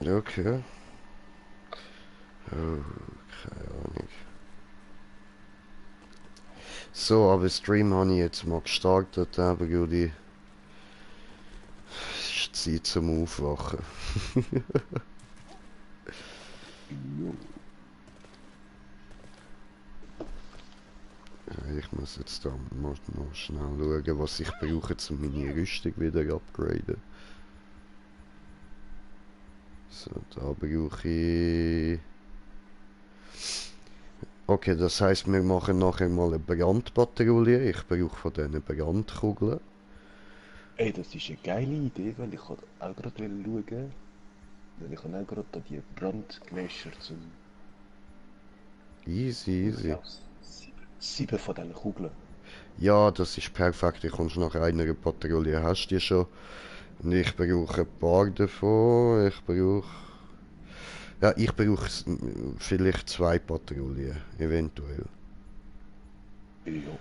Okay. Oh, keine Ahnung. So, aber Stream habe ich jetzt mal gestartet, aber Juli, es ist Zeit zum Aufwachen. Jo. Ich muss jetzt da mal noch schnell schauen, was ich brauche, um meine Rüstung wieder upgraden. So, da brauche ich... Okay, das heisst, wir machen nachher mal eine Brandpatrouille. Ich brauche von diesen Brandkugeln. Ey, das ist eine geile Idee, weil ich wollte auch gerade schauen, weil ich habe auch gerade da die Brandgläscher zum... Easy, Und ich easy. habe sieben von diesen Kugeln. Ja, das ist perfekt. Ich kommst nach einer Patrouille. Hast du die schon? Und ich brauche ein paar davon. Ja, ich brauche vielleicht 2 Patrouillen, eventuell. Jo.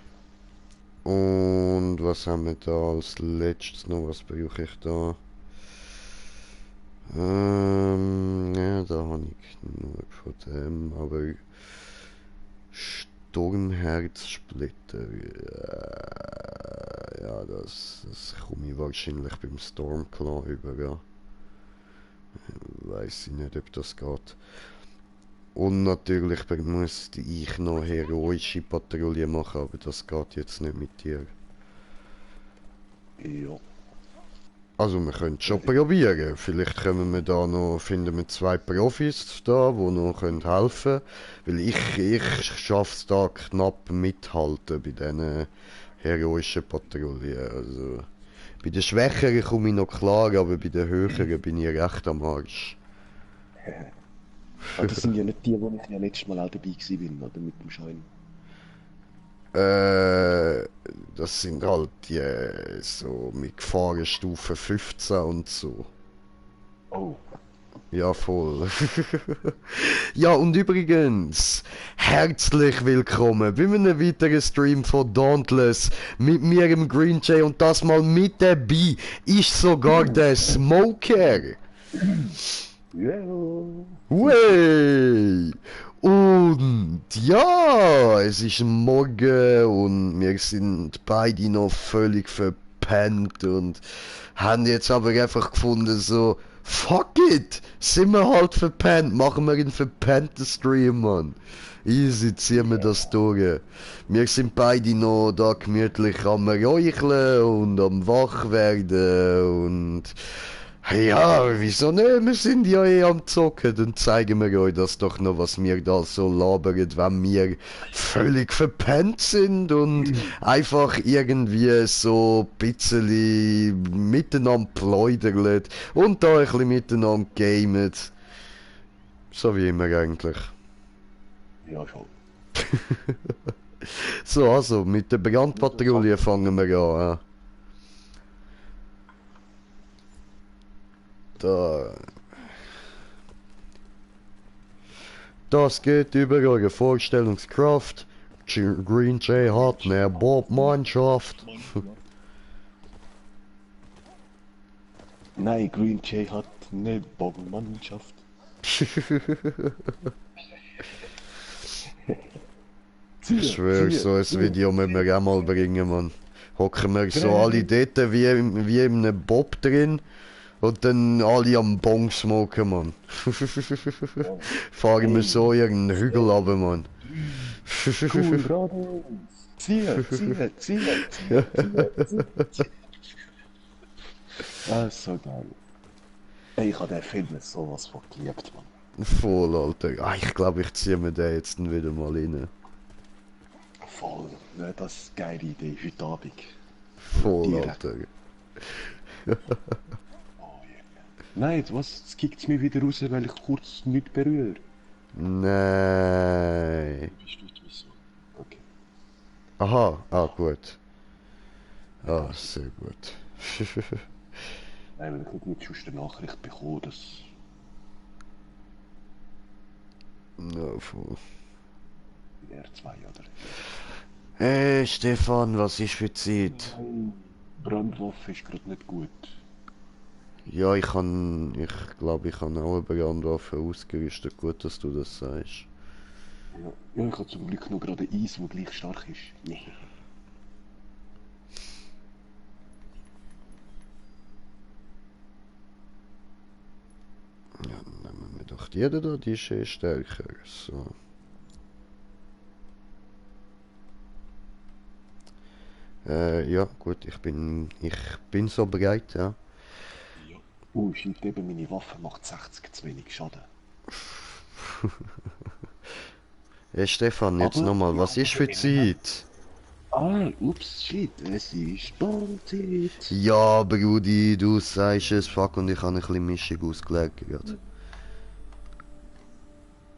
Und was haben wir da als letztes noch? Was brauche ich da? Ja, da habe ich genug von dem, aber Sturmherzsplitter. Ja, das komme ich wahrscheinlich beim Stormclaw über, ja. Weiß ich nicht, ob das geht. Und natürlich musste ich noch heroische Patrouille machen, aber das geht jetzt nicht mit dir. Jo. Also wir können es Ja, schon probieren. Vielleicht können wir da noch, finden wir 2 Profis da, die noch können helfen können. Weil ich schaffe es da knapp mithalten bei diesen heroischen Patrouillen. Also, bei den Schwächeren komme ich noch klar, aber bei den Höheren bin ich recht am Arsch. ah, das sind ja nicht die, wo ich ja letztes Mal auch dabei war, oder? Mit dem Schein. Äh, das sind halt die so mit Gefahrenstufe 15 und so. Oh. Ja, voll. Ja, und übrigens, herzlich willkommen bei einem weiteren Stream von Dauntless mit mir im Green Jay und das mal mit dabei ist sogar der Smoker. Jo. Wey! Und ja, es ist Morgen und wir sind beide noch völlig verpennt und haben jetzt aber einfach gefunden so, fuck it, sind wir halt verpennt, machen wir einen verpennten Stream, Mann. Easy, ziehen wir das durch. Wir sind beide noch da gemütlich am Räucheln und am Wach werden und ja, wieso nicht? Wir sind ja eh am Zocken, dann zeigen wir euch das doch noch, was wir da so labern, wenn wir völlig verpennt sind und einfach irgendwie so ein bisschen miteinander plaudern und da ein bisschen miteinander gamen. So wie immer eigentlich. Ja, schon. So, also, mit der Brandpatrouille fangen wir an. Ja. Da. Das geht über eure Vorstellungskraft. Green Jay hat eine Bob-Mannschaft. Nein, Green Jay hat eine Bogenmannschaft. Ich schwöre, so ein Video müssen wir auch mal bringen, Mann. Hocken wir so alle dort wie in einem Bob drin und dann alle am Bong smoken, Mann. Fahren wir so irgendeinen Hügel runter, Mann. Cool, geradeaus. Ziehen, ziehen, ziehen, ziehen, ziehen, ziehen. Ah, so geil. Ey, ich habe den Film sowas von geliebt, Mann. Voll, Alter. Ah, ich glaube, ich ziehe mir den jetzt wieder mal rein. Voll. Ne, das ist eine geile Idee heute Abend. Voll, Direkt. Alter. Oh, yeah. Nein, jetzt was? Jetzt kickt es mich wieder raus, weil ich kurz nicht berühre. Nein. Bist du wieso? Okay. Aha, ah, gut. Ah, Egal. sehr gut. Nein, weil ich nicht schon eine Nachricht bekommen, dass Ja, voll. R2 oder. Hey, Stefan, was ist für Zeit? Nein. Brandwaffe ist gerade nicht gut. Ja, ich glaube, ich kann auch eine Brandwaffe ausgerüstet. Gut, dass du das sagst. Ja, ja ich habe zum Glück noch gerade Eis, wo gleich stark ist. Yeah. Ja, dann nehmen wir doch die da, die ist eh stärker. So. Ja, gut, ich bin so bereit, ja. Ja. Oh, shit, eben meine Waffe macht 60 zu wenig Schaden. Hey Stefan, jetzt Aber nochmal, ich was kann ist wieder für innen. Zeit? Ah, ups, shit, es ist Ballzeit. Ja, Brudi, du sagst es, fuck, und ich habe ein bisschen Mischung ausgelegt gerade.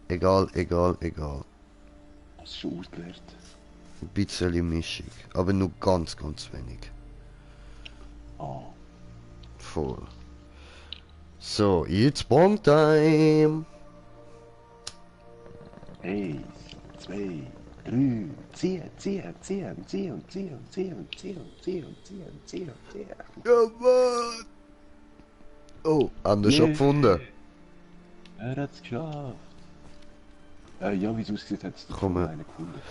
Egal, egal, egal. Hast du schon ausgelernt? Ein bisschen Mischung, aber nur ganz, ganz wenig. Ah, Voll. So, it's Bomb Time! 1, 2, 3, ziehen, ziehen, ziehen, ziehen, ziehen, ziehen, ziehen, ziehen, ziehen, ziehen, ziehen. Ja, Mann! Oh, haben wir schon Yeah, gefunden? er hat's geschafft. Ja, wie es aussieht, hat es schon Komm, mal einen gefunden.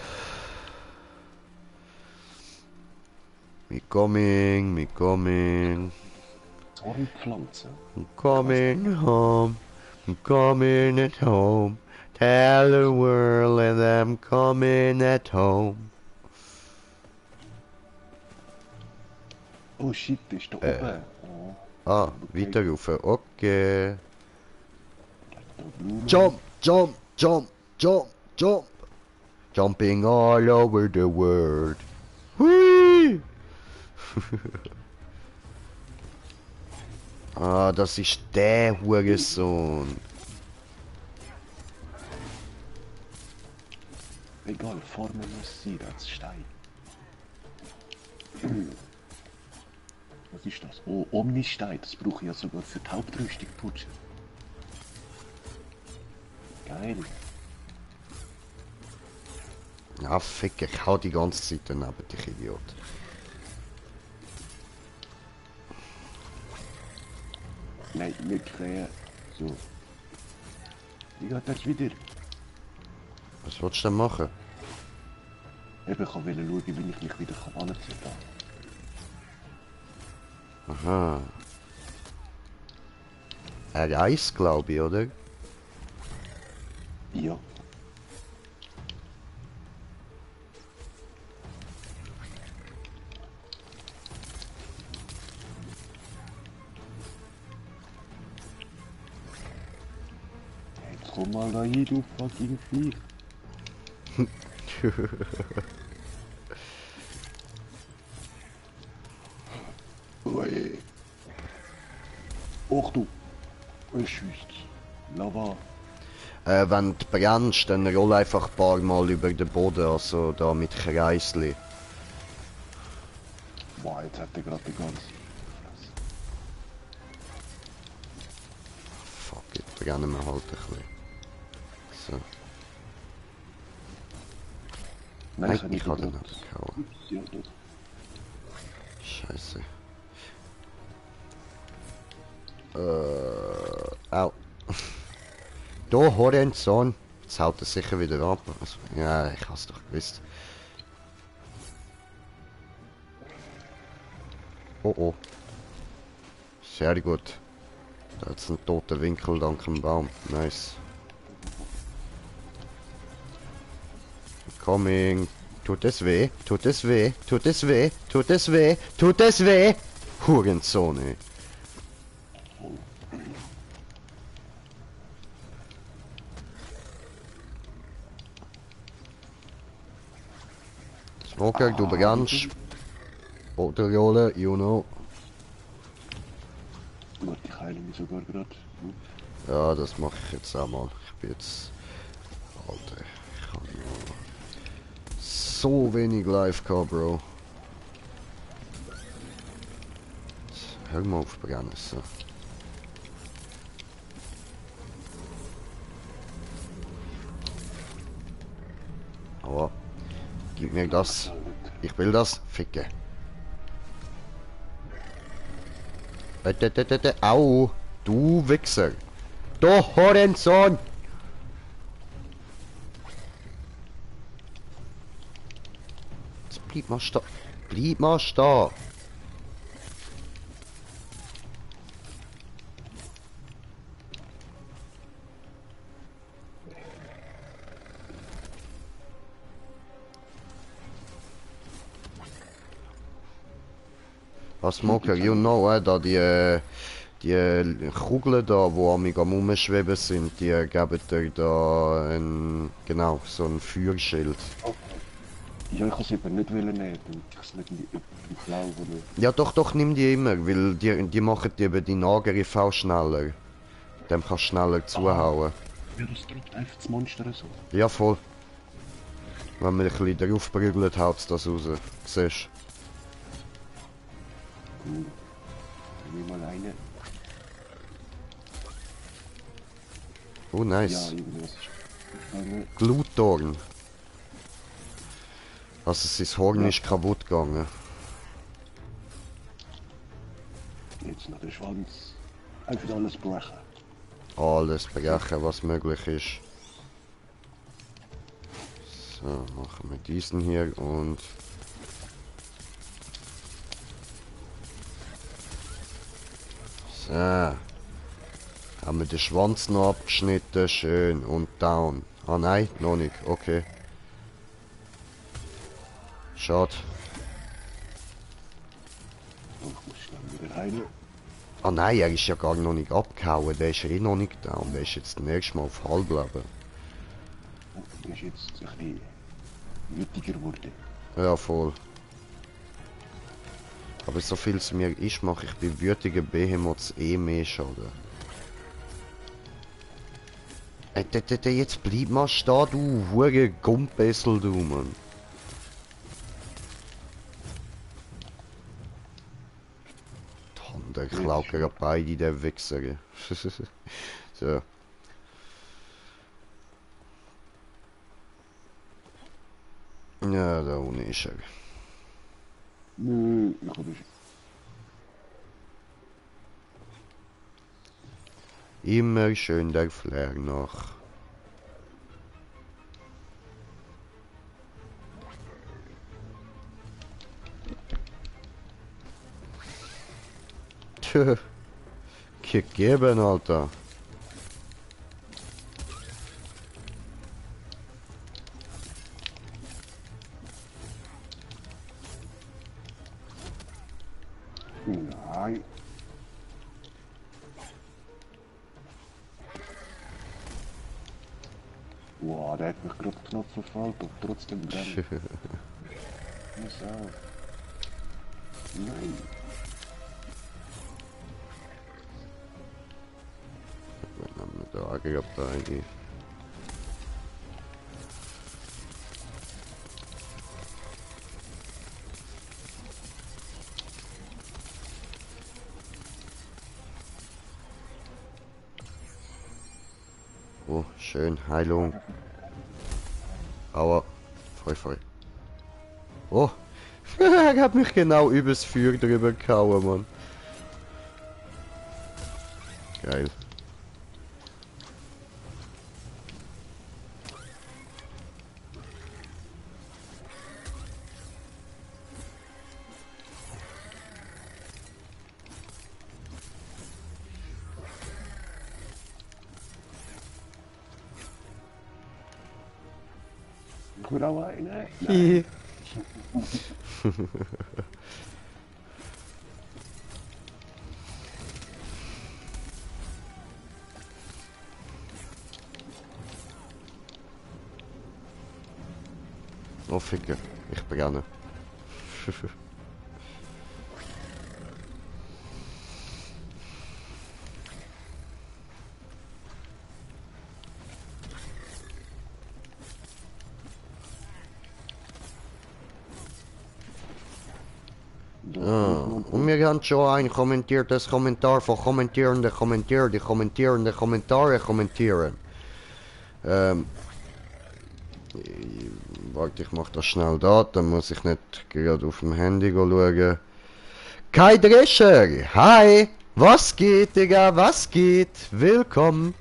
me coming, me coming. Zornpflanze? I'm Ich weiß nicht. coming home, I'm coming at home. Tell the world that I'm coming at home. Oh shit, der ist da oben. Oh, okay. Weiter rauf, okay. Da Blumen. Jump, jump, jump, jump, jump. Jumping all over the world. Hui! Das ist der Hurensohn. Egal, Formen muss sein, das ist Stein. Was ist das? Oh, Omnistein, das brauche ich ja sogar für die Hauptrüstung putschen. Geil. Ja, fick, ich hau die ganze Zeit daneben, dich Idiot. Nein, nicht krähen. So. Wie geht das wieder? Was willst du denn machen? Eben, ich wollte schauen, wie ich mich wieder anziehen kann. Aha. Ein Eis, glaube ich, oder? Ja. Jetzt komm mal da hin, du fucking Viech. Ui. Och du. Es schießt. Lava. Wenn du brennst, dann roll einfach ein paar Mal über den Boden, also da mit Kreisli. Boah, jetzt hat er gerade die ganze... Fuck it, brennen wir halt ein bisschen. So. Nein, kann ich nicht habe den gerade- abgehauen. Ja, doch. Scheiße. Au. Da, Horizon. Jetzt haut er sicher wieder ab. Also, ja, ich hab's doch gewusst. Oh oh. Sehr gut. Da hat's einen toten Winkel dank dem Baum. Nice. Coming. Tut es weh? Tut es weh? Tut es weh? Tut es weh? Tut es weh? Hurensohn, ey. Smoker, du brennst. Oder you know. Gut, ich heile mich sogar gerade. Ja, das mache ich jetzt auch mal. Ich bin jetzt... Alter, ich habe noch so wenig Life gehabt, Bro. Jetzt hör mal auf brennen, so. Aber, gib mir das. Ich will das. Ficke. Au! Du Wichser! Du Hurensohn! Jetzt bleib mal stehen. Bleib mal stehen! Was Smoker, you know, da die Kugeln da, wo am Rumschweben sind, die geben dir da genau, so ein Feuerschild. Okay. Ja, ich kann es eben nicht nehmen, weil ich es nicht im Blau oder... Ja doch, nimm die immer, weil die machen dir eben die Nager viel schneller. Dem kannst du schneller zuhauen. Ja, das droppt einfach das Monster so. Ja voll. Wenn man ein bisschen drauf prügelt, haut es das raus. Siehst Cool. Dann nehmen wir mal eine. du? Oh nice. Ja, irgendwas ist... Eine. Gluthorn. Also sein Horn Ja. ist kaputt gegangen. Jetzt noch der Schwanz. Einfach alles brechen. Alles brechen, was möglich ist. So, machen wir diesen hier und... So. Haben wir den Schwanz noch abgeschnitten, schön. Und down. Ah nein, noch nicht, okay. Schade. Oh, ich muss schnell wieder heilen. Ah nein, er ist ja gar noch nicht abgehauen, der ist ja eh noch nicht down. Der ist jetzt das nächste Mal auf Halbleben. Der ist jetzt ein bisschen wütiger geworden. Ja, voll. Aber so viel es mir ist, mache ich bei wütigen Behemoths eh mehr Schaden. Jetzt bleib mal stehen, du hure Gumpessel, du Mann. Der klaut gerade beide, der Wichser. So. Ja, da unten ist er. Nö, ich habe Immer schön der Flair nach. Tö. Gegeben, Alter. Nein. Wow, der hat mich gerade knapp verfallen und trotzdem brennen. Muss auf. Nein. Dann haben wir da gerade beide. Oh, schön, Heilung. Aua, voll. Oh, er hat mich genau übers Feuer drüber gehauen, Mann. Geil. Ich will auch eine. Hihi. Oh, Ficke. Ich brenne. Und wir haben schon ein kommentiertes Kommentar von Kommentierende kommentieren, die kommentierende Kommentare kommentieren. Warte, ich mach das schnell da, dann muss ich nicht gerade auf dem Handy schauen. Kai Drescher, hi! Was geht, Digga? Was geht? Willkommen.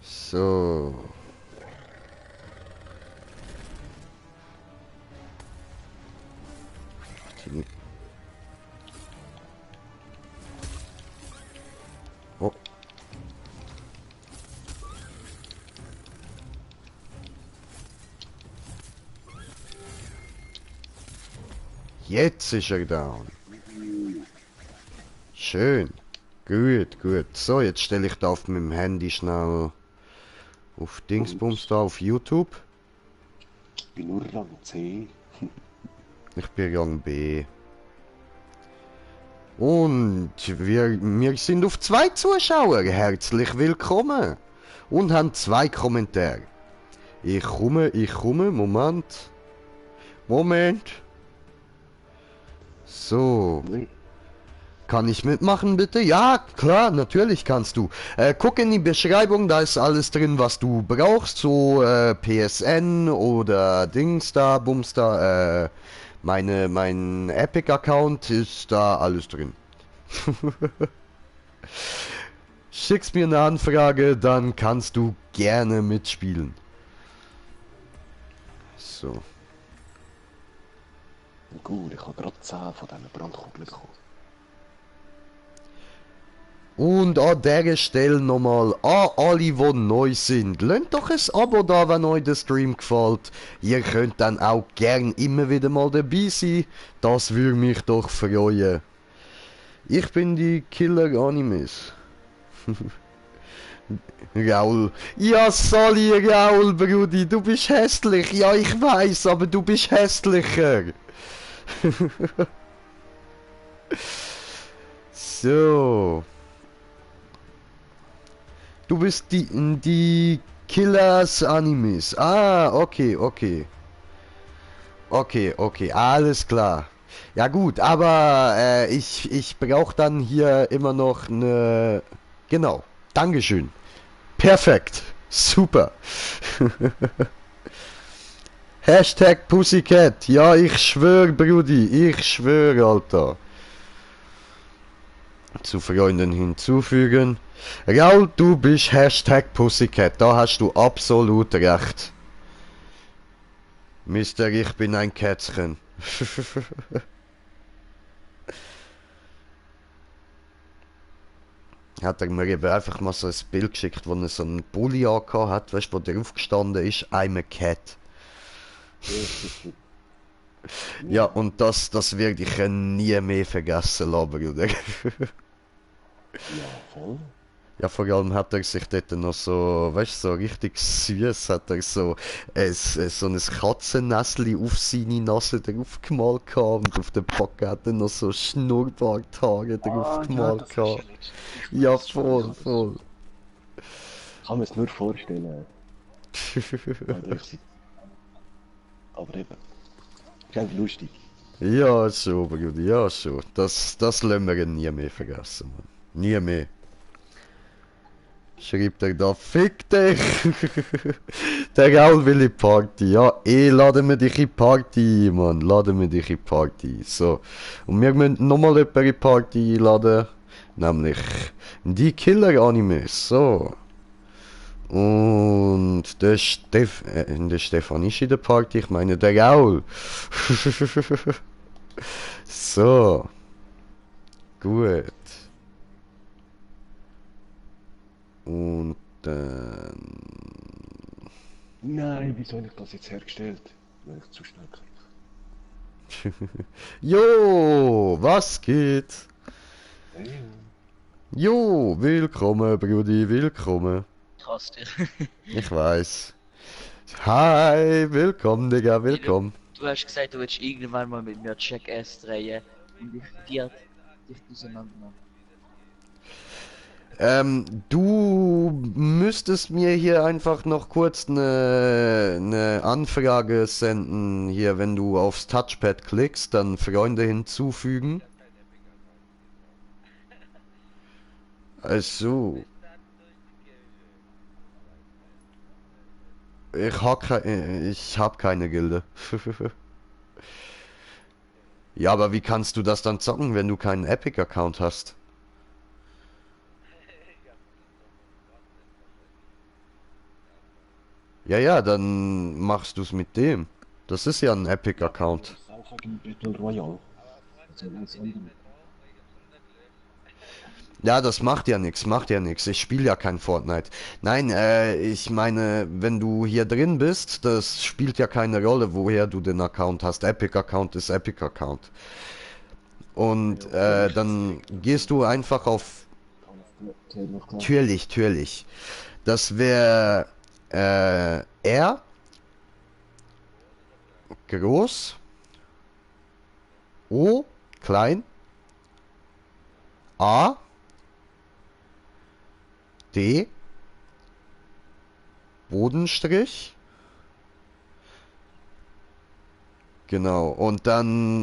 So. Oh. Jetzt ist er down. Schön. Gut, gut. So, jetzt stelle ich da auf meinem Handy schnell auf Dingsbums da auf YouTube. Ich bin nur Rang C. Ich bin Rang B. Und wir sind auf 2 Zuschauer. Herzlich willkommen. Und haben 2 Kommentare. Ich komme. Moment. So. Nee. Kann ich mitmachen, bitte? Ja, klar, natürlich kannst du. Guck in die Beschreibung, da ist alles drin, was du brauchst. So, PSN oder Dings da, Bums da, mein Epic-Account ist da alles drin. Schickst mir eine Anfrage, dann kannst du gerne mitspielen. So. Gut, ich habe gerade 10 von diesen Brandkugeln bekommen. Und an dieser Stelle nochmal an alle, die neu sind. Lasst doch ein Abo da, wenn euch der Stream gefällt. Ihr könnt dann auch gern immer wieder mal dabei sein. Das würde mich doch freuen. Ich bin die Killer Animes. Raul. Ja, Sali, Raul, Brudi, du bist hässlich. Ja, ich weiß, aber du bist hässlicher. So. Du bist die Killers Animes. Ah, okay. Okay, alles klar. Ja gut, aber ich brauche dann hier immer noch eine... Genau, Dankeschön. Perfekt, super. Hashtag Pussycat. Ja, ich schwör, Brudi, ich schwör, Alter. Zu Freunden hinzufügen. Raul, du bist Hashtag Pussycat, da hast du absolut recht. Mister, ich bin ein Kätzchen. Hat er mir eben einfach mal so ein Bild geschickt, wo er so einen Pulli angehabt hat, weißt du, wo drauf gestanden ist, I'm a cat. Ja, und das werde ich nie mehr vergessen lassen, Bruder. Ja, voll. Ja, vor allem hat er sich dort noch so, weißt du, so richtig süß hat er so so ein Katzennäsli auf seine Nase drauf gemalt gehabt und auf der Backe hat er noch so Schnurrbarthaare drauf gemalt gehabt. Ja, voll. Ich kann mir es nur vorstellen. Aber eben. Ist einfach lustig. Ja, schon, Bruder, ja, schon. Das lassen wir nie mehr vergessen, Mann. Nie mehr. Schreibt er da, fick dich! Der Raul will in die Party. Ja, laden wir dich in die Party, Mann. Laden wir dich in die Party. So. Und wir müssen nochmal jemanden in die Party einladen. Nämlich die Killer-Animes. So. Und der Stefan ist in der Party. Ich meine, der Raul. So. Gut. Und dann... Nein, wieso habe ich das jetzt hergestellt? Weil ich zu schnell klicke. Jo, was geht? Hey. Jo, willkommen, Brudi, willkommen. Ich hasse dich. Ich weiß. Hi, willkommen, Digga, willkommen. Du hast gesagt, du willst irgendwann mal mit mir Jackass drehen und ich dir dich auseinandernehmen. Du müsstest mir hier einfach noch kurz eine Anfrage senden. Hier, wenn du aufs Touchpad klickst, dann Freunde hinzufügen. Also. Ich hab keine Gilde. Ja, aber wie kannst du das dann zocken, wenn du keinen Epic-Account hast? Ja, ja, dann machst du es mit dem. Das ist ja ein Epic-Account. Das ist auch gegen Battle Royale. Also ganz andere. Ja, das macht ja nichts, macht ja nichts. Ich spiele ja kein Fortnite. Nein, ich meine, wenn du hier drin bist, das spielt ja keine Rolle, woher du den Account hast. Epic-Account ist Epic-Account. Und dann gehst du einfach auf natürlich. Das wäre R groß, O klein, A D Bodenstrich. Genau. Und dann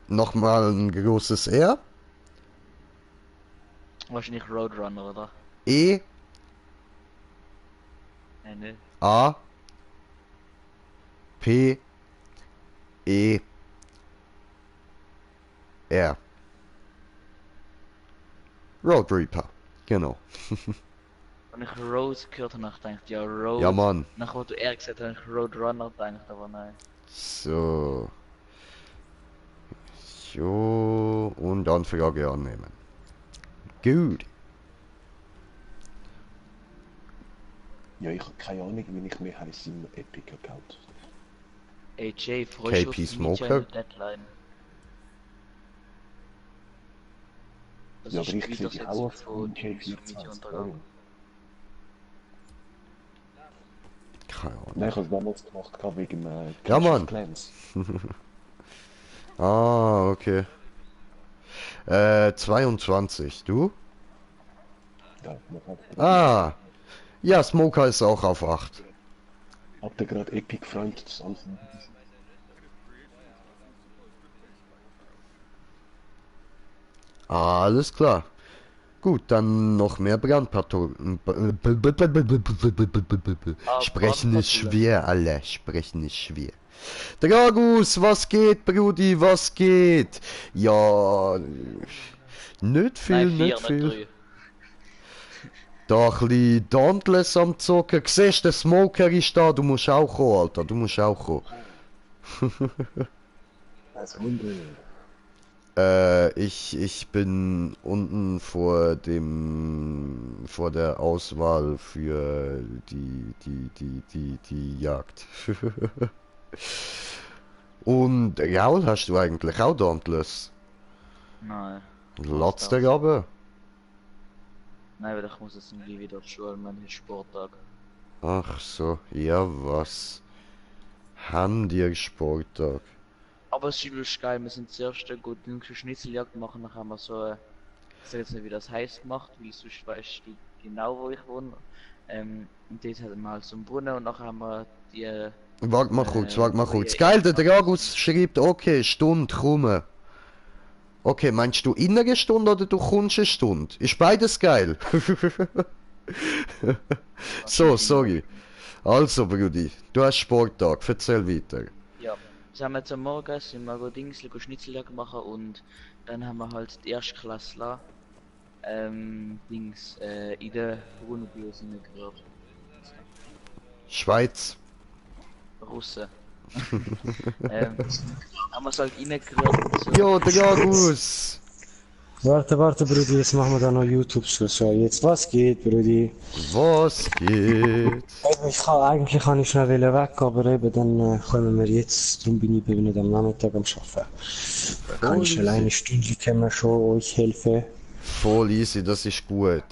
nochmal ein großes R. Wahrscheinlich Roadrunner, oder? E Ne. A P E R. Road Reaper. Genau. Und ich Road gehört habe, gedacht, ja, Road. Ja, Mann. Nach was du eher gesagt hast, habe ich Roadrunner gedacht, aber nein. So. So. Und Anfrage annehmen. Gut. Ja, ich habe keine Ahnung, wie ich mir heiße im Epic-Account. AJ, freust du KP auf die Smoker? Deadline? Das Ja, ist aber ich wieder sehe dich jetzt auch auf von KP20. Keine Ahnung. Nein, ich habe es damals gemacht wegen Ja, Clash of Mann. Clans. Ah, okay. 22. Du? Ja, man hat Ah. Ja, Smoker ist auch auf 8. habt ihr gerade Epic Freund das Anfang? Alles klar. Gut, dann noch mehr Brandpatrouillen. Sprechen ist schwer, alle. Sprechen ist schwer. Dragus, was geht, Brudi, was geht? Ja, nicht viel, Nein, 4, nicht viel. nicht 3. Da ein bisschen Dauntless am Zocken. Siehst du, der Smoker ist da, du musst auch kommen, Alter, du musst auch kommen. Das Wunder. Ich bin unten vor der Auswahl für die Jagd. Und Raul, hast du eigentlich auch Dauntless? Nein. Latz der Gabe? Nein, weil ich muss jetzt irgendwie wieder zur Schule, mein Sporttag. Ach so, ja was? Haben dir Sporttag? Aber es ist übelst geil, wir sind zuerst gut eine Schnitzeljagd machen, dann haben wir so, ich sag jetzt nicht wie das heißt gemacht, weil sonst weißt du genau wo ich wohne. Und dort hatten wir halt so einen Brunnen und nachher haben wir die... Warte mal kurz. Geil, der Dragus schreibt, okay, Stunde, komme. Okay, meinst du innere Stunde oder du kommst eine Stunde? Ist beides geil. So, sorry. Also, Brudi, du hast Sporttag, erzähl weiter. Ja, das haben wir jetzt am Morgen, sind wir go Dingsli, go Schnitzeljagd machen und dann haben wir halt die Erstklässler, in der Brunnenbios gehört. Schweiz. Russen. Haben wir es halt reingehört. So. Jo, Dragus. Warte, Brudi, jetzt machen wir da noch YouTube-Schluss. Jetzt, was geht, Brudi? Was geht? Eigentlich kann ich schnell weg, aber eben dann kommen wir jetzt, darum bin ich eben nicht am Nachmittag am Arbeiten. Kann ich alleine eine Stunde können schon euch helfen. Voll easy, das ist gut.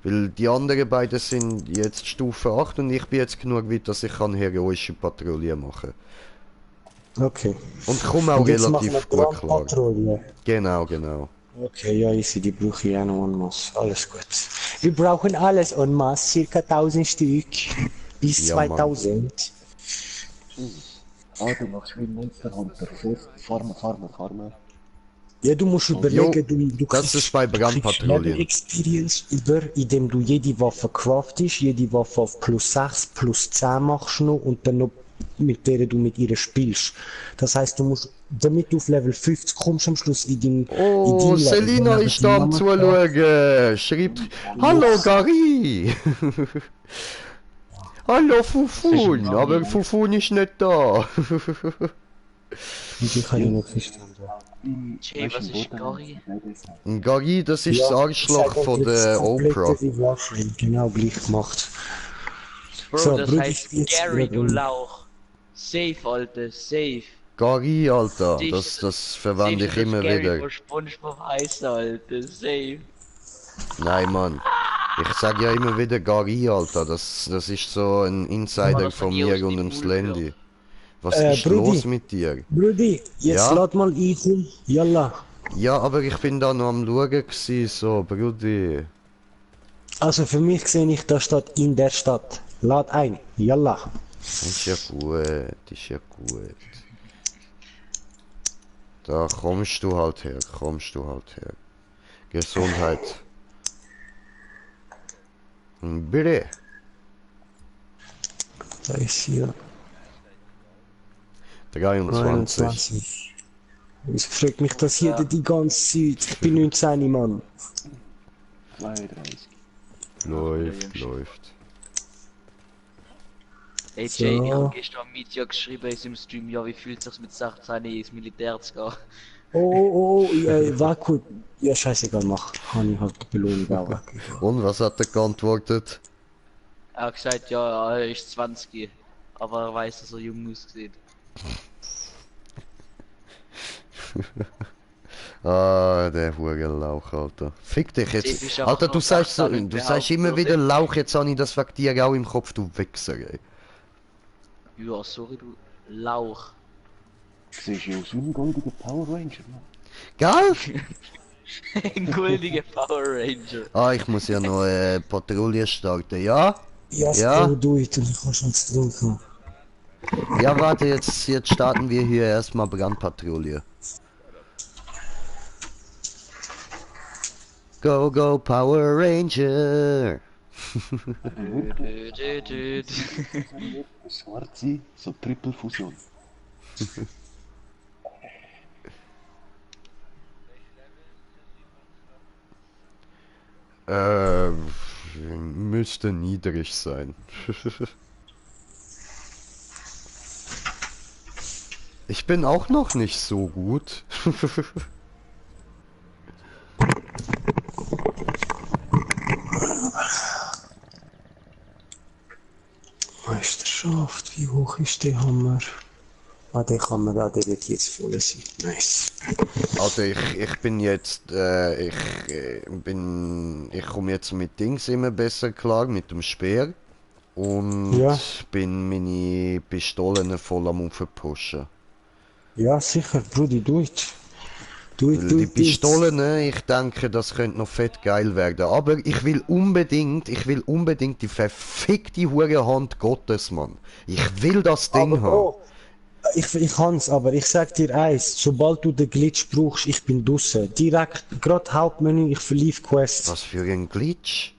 Weil die anderen beiden sind jetzt Stufe 8 und ich bin jetzt genug weit, dass ich kann heroische Patrouille machen. Okay. Und komme auch Und jetzt relativ machen wir gut klar. Patrouille. Genau. Okay, ja, easy, die brauche ich auch noch en masse. Alles gut. Wir brauchen alles en masse, circa 1000 Stück. Bis Ja, Mann. 2000. Ah, du machst wie Monster Hunter. Farmen. Ja, du musst überlegen, du das ist bei Brandpatrouillen. Level Experience über, indem du jede Waffe craftest, jede Waffe auf plus 6, plus 10 machst noch und dann noch mit der du mit ihr spielst. Das heißt, du musst, damit du auf Level 50 kommst am Schluss Oh, Level, Selina dann ist da am Mama Zuschauen. Schreibt, hallo Gary. Hallo Fufun, aber Fufun ist nicht da. Die kann ich nicht verstehen. Jay, was ist Gary? Und Gary, das ist das Arschloch von der Oprah. Genau gleich gemacht. Bro, So, das Bruder, heißt jetzt Gary, du wieder- Lauch. Safe, Alter, safe. Gary, Alter, Dich- das verwende ich Safe ist immer das Gary wieder. von SpongeBob heißt, Alter, safe. Nein, Mann. Ich sag ja immer wieder Gary, Alter. Das ist so ein Aber Insider das von hat nie mir aus und dem dem Mund Slendy. gehört. Was ist Brudi. los mit dir? Brudi, jetzt Ja? lad mal ein, komm. Yalla. Ja, aber ich bin da noch am Schauen gsi, so, Brudi. Also für mich sehe ich, da steht in der Stadt. Lad ein. Yalla. Ist ja gut, ist ja gut. Da kommst du halt her, Gesundheit. Bitte. Da ist hier 23. 21. Es fragt mich das jeder die ganze Zeit. Ich bin 19, Mann. 32. Läuft. Ey So. Jay, ich hab gestern Media geschrieben in seinem Stream, ja, wie fühlt sich's mit 16 ins Militär zu gehen? Oh, ja, war gut. Ja, scheißegal, mach. Kann ich halt die Belohnung auch. Und was hat er geantwortet? Er hat gesagt, ja, er ist 20, aber er weiß, dass er jung aussieht. Ah, der Hurenlauch, Alter. Fick dich Safe jetzt. ist einfach Alter, du nur sagst, 16 und du sagst immer behauptet, wieder Lauch, jetzt habe ich das wegen dir auch im Kopf, du Wichser, ey. Ja, sorry, du Lauch. Siehst du aus wie ein goldiger Power Ranger, Mann? Gell? Ein goldiger Power Ranger. Ah, ich muss ja noch Patrouille starten, ja? Ja, Ja? du it und ich kann schon zu trinken. Ja, warte, jetzt starten wir hier erstmal Brandpatrouille. Go, go, Power Ranger! Schwarze, so Triple-Fusion. Müsste niedrig sein. Ich bin auch noch nicht so gut. Meisterschaft, wie hoch ist der Hammer? Ah, der Hammer, der wird jetzt voll sein. Nice. Also ich bin jetzt, ich komme jetzt mit Dings immer besser klar, mit dem Speer. Und Ja. bin meine Pistolen voll am Aufpushen. Ja, sicher, Brudi, do it. Do it, Weil do die it, do it. Pistolen, ich denke, das könnte noch fett geil werden. Aber ich will unbedingt die verfickte hure Hand Gottes, Mann. Ich will das Ding Aber haben. Bro, ich kann's, aber ich sag dir eins, sobald du den Glitch brauchst, ich bin draussen. Direkt, grad Hauptmenü, ich verlief Quest. Was für ein Glitch?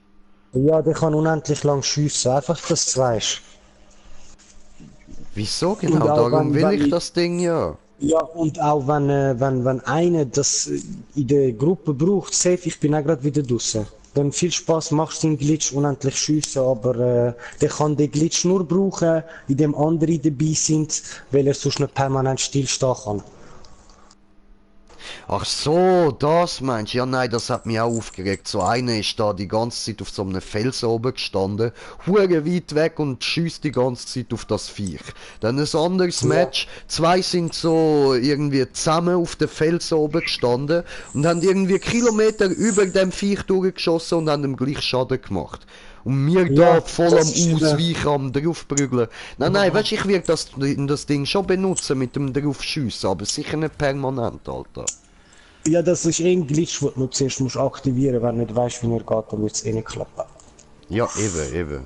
Ja, der kann unendlich lang schiessen, einfach, dass du weißt. Wieso Und genau? auch Darum wenn will ich ich- das Ding ja. Ja, und auch wenn einer das in der Gruppe braucht, safe, ich bin auch grad wieder draussen. Dann viel Spaß, machst den Glitch unendlich schiessen, aber der kann den Glitch nur brauchen, in dem andere dabei sind, weil er sonst nicht permanent stillstehen kann. Ach so, das meinst du? Ja, nein, das hat mich auch aufgeregt. So einer ist da die ganze Zeit auf so einem Fels oben gestanden, hure weit weg und schießt die ganze Zeit auf das Viech. Dann ein anderes Match, zwei sind so irgendwie zusammen auf dem Fels oben gestanden und haben irgendwie Kilometer über dem Viech durchgeschossen und haben ihm gleich Schaden gemacht. Und mir da Ja, voll am das ist Ausweichen, am draufprügeln. Nein, weißt du, ich werde das Ding schon benutzen mit dem draufschiessen, aber sicher nicht permanent, Alter. Ja, das ist ein Glitch, den du zuerst musst aktivieren, wenn du nicht weißt, wie er geht, dann wird es eh nicht klappen. Ja, eben.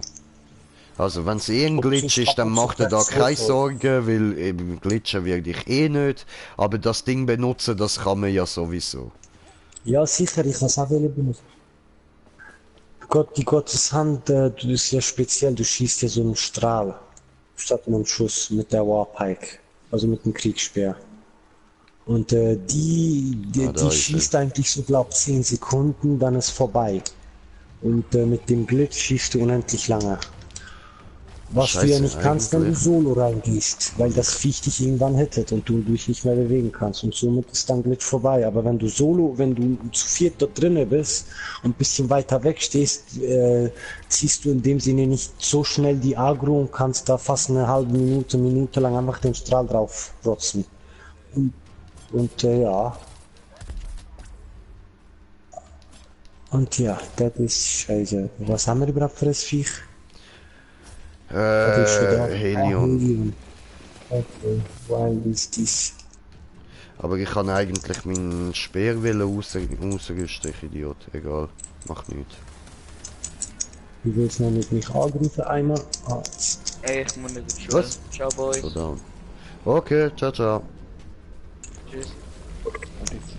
Also, wenn es eh ein Ob Glitch es ist, dann macht er da kaputt keine wird. Sorgen, weil eben glitchen werde ich eh nicht. Aber das Ding benutzen, das kann man ja sowieso. Ja, sicher, ich kann es auch benutzen. Die Gotteshand, das ist ja speziell, du schießt ja so einen Strahl. statt mit dem Schuss, mit der Warpike, also mit dem Kriegsspeer. Und die da ist schießt eigentlich so, glaub 10 Sekunden, dann ist vorbei. Und mit dem Glitch schießt du unendlich lange. Was du ja Scheiße, nicht kannst, wenn du eigentlich. Solo reingehst, weil das Viech dich irgendwann hittet und du dich nicht mehr bewegen kannst und somit ist dann Glitch vorbei. Aber wenn du Solo, wenn du zu viert dort drinne bist und ein bisschen weiter weg stehst, ziehst du in dem Sinne nicht so schnell die Agro und kannst da fast eine halbe Minute lang einfach den Strahl drauf rotzen. Und ja. Und ja, das ist scheiße. Was haben wir überhaupt für das Viech? Das ist wieder Helion. Okay, weil ist dies. Aber ich kann eigentlich meinen Speer rausrüsten, ich Idiot. Egal, macht nichts. Du willst noch mit mich angreifen einmal? Ah, Ey, ich muss nicht in die Schule. Was? Ciao, Boys. So down. Okay, ciao, ciao. Tschüss. Und jetzt?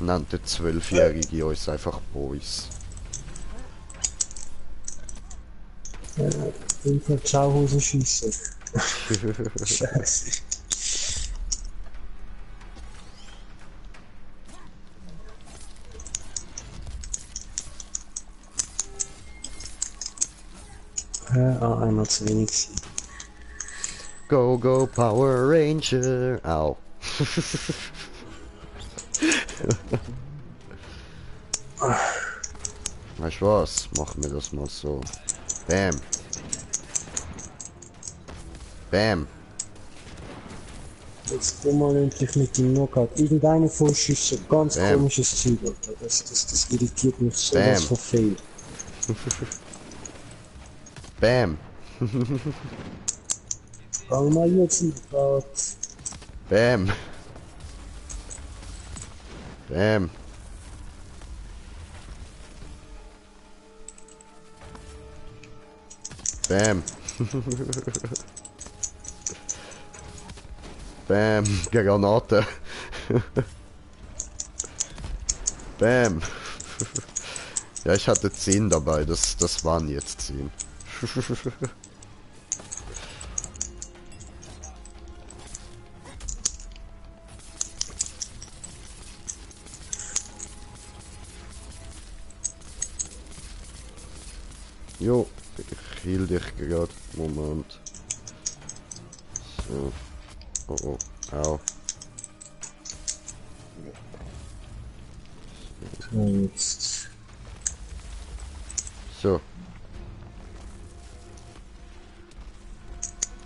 Nennt der 12-Jährige uns einfach Boys. Einfach Schauhosen schießen. Scheiße. Einmal zu wenig. Go, go, Power Ranger. Au. Weißt du was? Machen wir das mal so. Bam. Bam. Jetzt komm mal endlich mit dem Knockout. Irgendeine von Schüsse, ganz Bam. komisches Zeug, Alter. Das irritiert mich so, Bam. was von fail. Bam. Fang mal jetzt nicht grad. Bam. Bam. Bam. Bam. Granate. Bam. Ja, ich hatte 10 dabei. Das waren jetzt 10. Jo, ich heal dich gerade. Moment. So. Oh oh. Au. So, jetzt. So.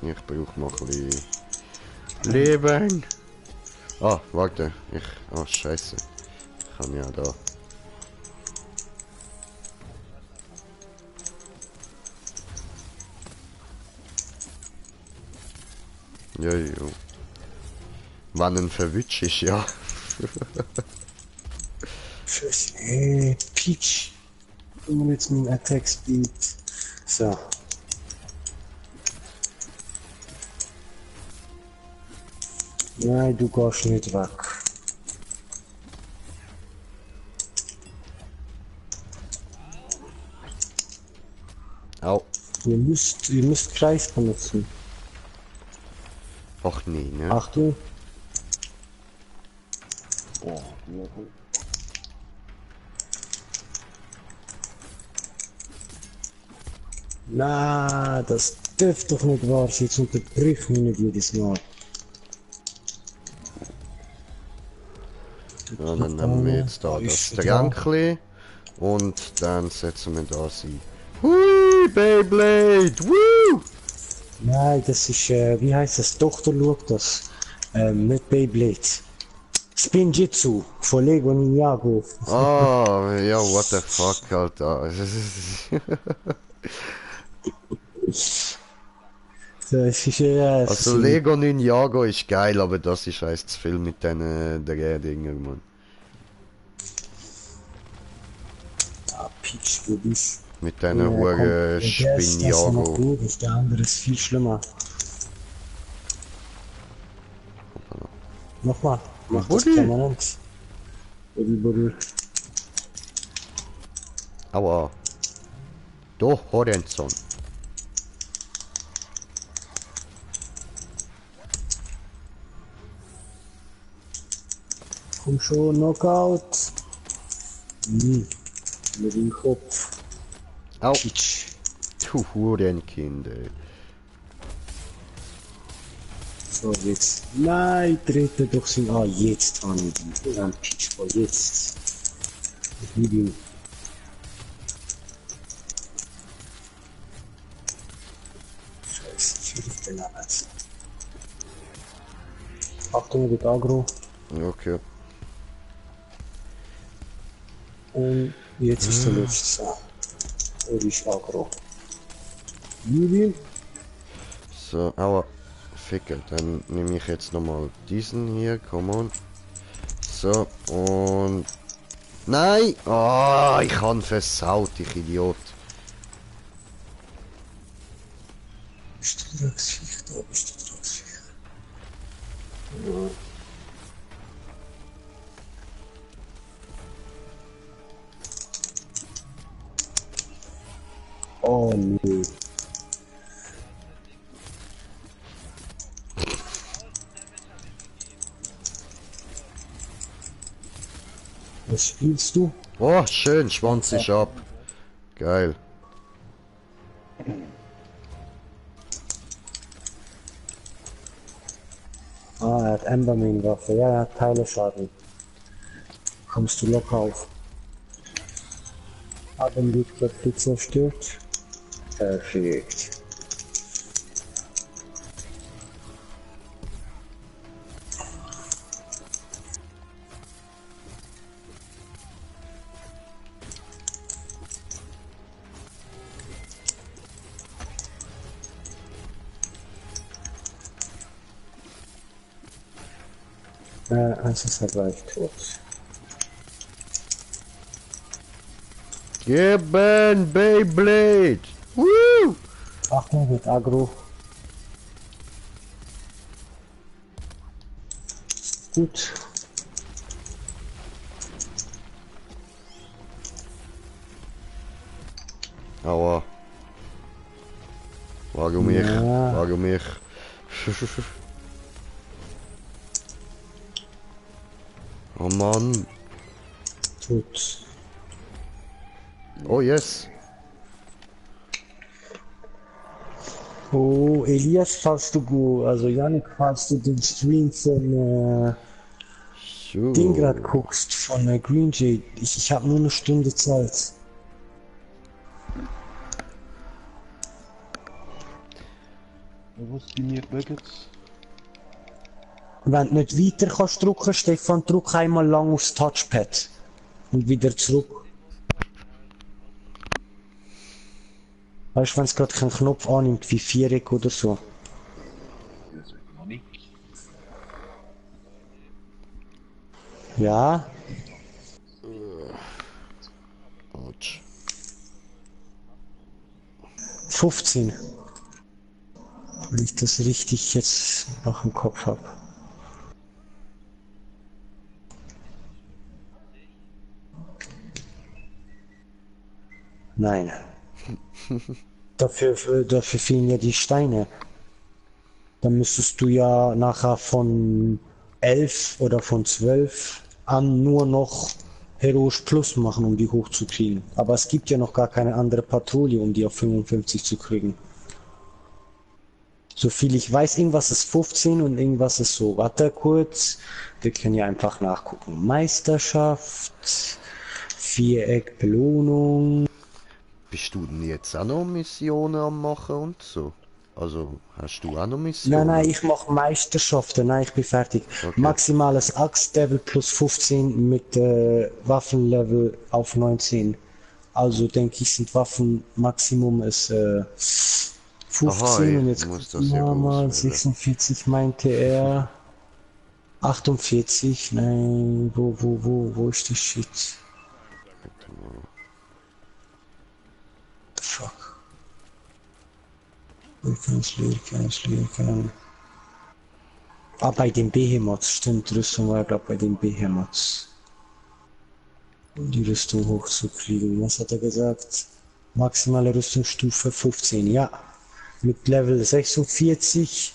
Ich brauche noch ein bisschen Leben. Ah, warte. Oh, scheiße. Ich kann ja da. Jojo. Wann ein verwünscht ist, ja. Scheiße. Peach. Du jetzt mit dem Attack Speed. So. Nein, du gehst nicht weg. Au. Ihr müsst Kreis benutzen. Ach nee, ne? Achtung. Oh, ja, gut. Na, das dürfte doch nicht wahr sein. Jetzt unterbrich mich nicht jedes Mal. Ja, dann nehmen wir jetzt da Ah, das ist Trankli und dann setzen wir das ein. Hui, Beyblade! Woo! Nein, das ist, wie heißt das? Tochter schaut das. Mit Beyblade. Spinjitzu von Lego Ninjago. Oh, ja, what the fuck, Alter. Das ist ja. Also Lego Ninjago ist geil, aber das ist heißt zu viel mit den Drehdingern, Mann. Ah, Peach, du bist. Mit den hohen Spinjago. Gut, ist der andere ist viel schlimmer. Nochmal. Mach das Buddy. permanent. Buddy. Aua. Do Horizon. Komm schon, Knockout. Mit dem Kopf. Au. Kitsch. Du Hurenkind, ey. So, jetzt. Nein, trete doch sind. Ah, jetzt habe ich die. Ja, Pitchball, jetzt. Mit ihm. Scheiße, ich bin alles. Achtung, mit Agro. Okay. Und jetzt ist der letzte. Er ist Agro. Julian. So, aua. Ficke, dann nehme ich jetzt nochmal diesen hier, come on. So, und... Nein! Ah, ich habe versaut, ich Idiot. Bist du Drecksviech? Da bist du Drecksviech. Ja. Oh nee. Was spielst du? Oh, schön, Schwanz ist ab. Geil. Ah, er hat Embermine-Waffe. Ja, er hat Teile Schaden. Kommst du locker auf. Abendlicht wird du zerstört. Perfekt. Es ist ja gleich tot. Geben, Beyblade! Woo! Achtung, mit Agro. Gut. Aua. Warum mich? Ja. Warum mich? Oh Mann. Tot. Oh yes. Oh, Elias, also Janik, falls du den Stream von So. Ding grad guckst, von Green Jade, ich habe nur eine Stunde Zeit. Was bei mir mögt? Wenn du nicht weiter kannst drücken, Stefan, drück einmal lang aufs Touchpad. Und wieder zurück. Weißt du, wenn es gerade keinen Knopf annimmt, wie Viereck oder so. Das wird noch nicht. Ja, Autsch. 15. Weil ich das richtig jetzt noch im Kopf habe. Nein. Dafür fehlen ja die Steine. Dann müsstest du ja nachher von 11 oder von 12 an nur noch Heroisch Plus machen, um die hochzukriegen. Aber es gibt ja noch gar keine andere Patrouille, um die auf 55 zu kriegen. Soviel ich weiß, irgendwas ist 15 und irgendwas ist so. Warte kurz, wir können ja einfach nachgucken. Meisterschaft, Viereck, Belohnung. Bist du denn jetzt auch noch Missionen am machen und so? Also, hast du auch noch Missionen? Nein, ich mache Meisterschaften. Nein, ich bin fertig. Okay. Maximales Axtlevel plus 15 mit Waffenlevel auf 19. Also denke ich, sind Waffenmaximum ist 15 Aha, und ich jetzt muss das gucken hier wir mal. auswählen. 46 meinte er. 48, nein, wo ist die Shit? Fuck. Lirken. Ah, bei den Behemoths, stimmt, Rüstung war glaube bei den Behemoths. Um die Rüstung hochzukriegen. Was hat er gesagt? Maximale Rüstungsstufe 15, ja. Mit Level 46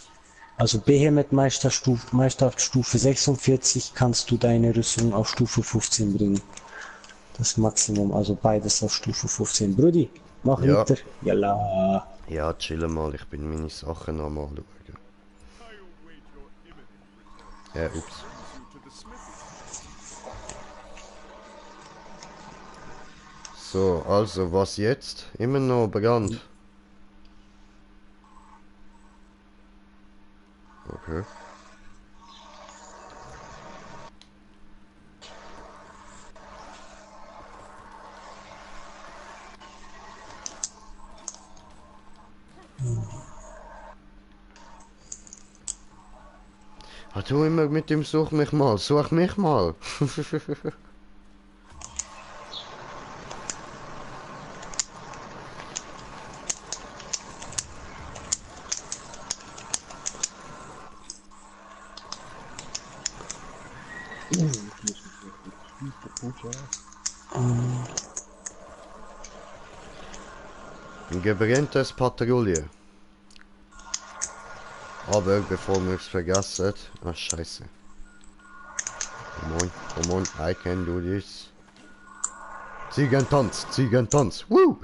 Also Behemoth Meisterstufe 46 kannst du deine Rüstung auf Stufe 15 bringen. Das Maximum, also beides auf Stufe 15. Brudi, mach Ja. weiter. Jalla. Ja, chill mal, ich bin meine Sachen am anschauen. Ups. So, also, was jetzt? Immer noch Brand. Okay. Ah, du immer mit dem Such mich mal. Ein gebrenntes Patrouille. Aber bevor wir es vergessen... Ah, scheiße. Come on, I can do this. Ziegentanz, woo!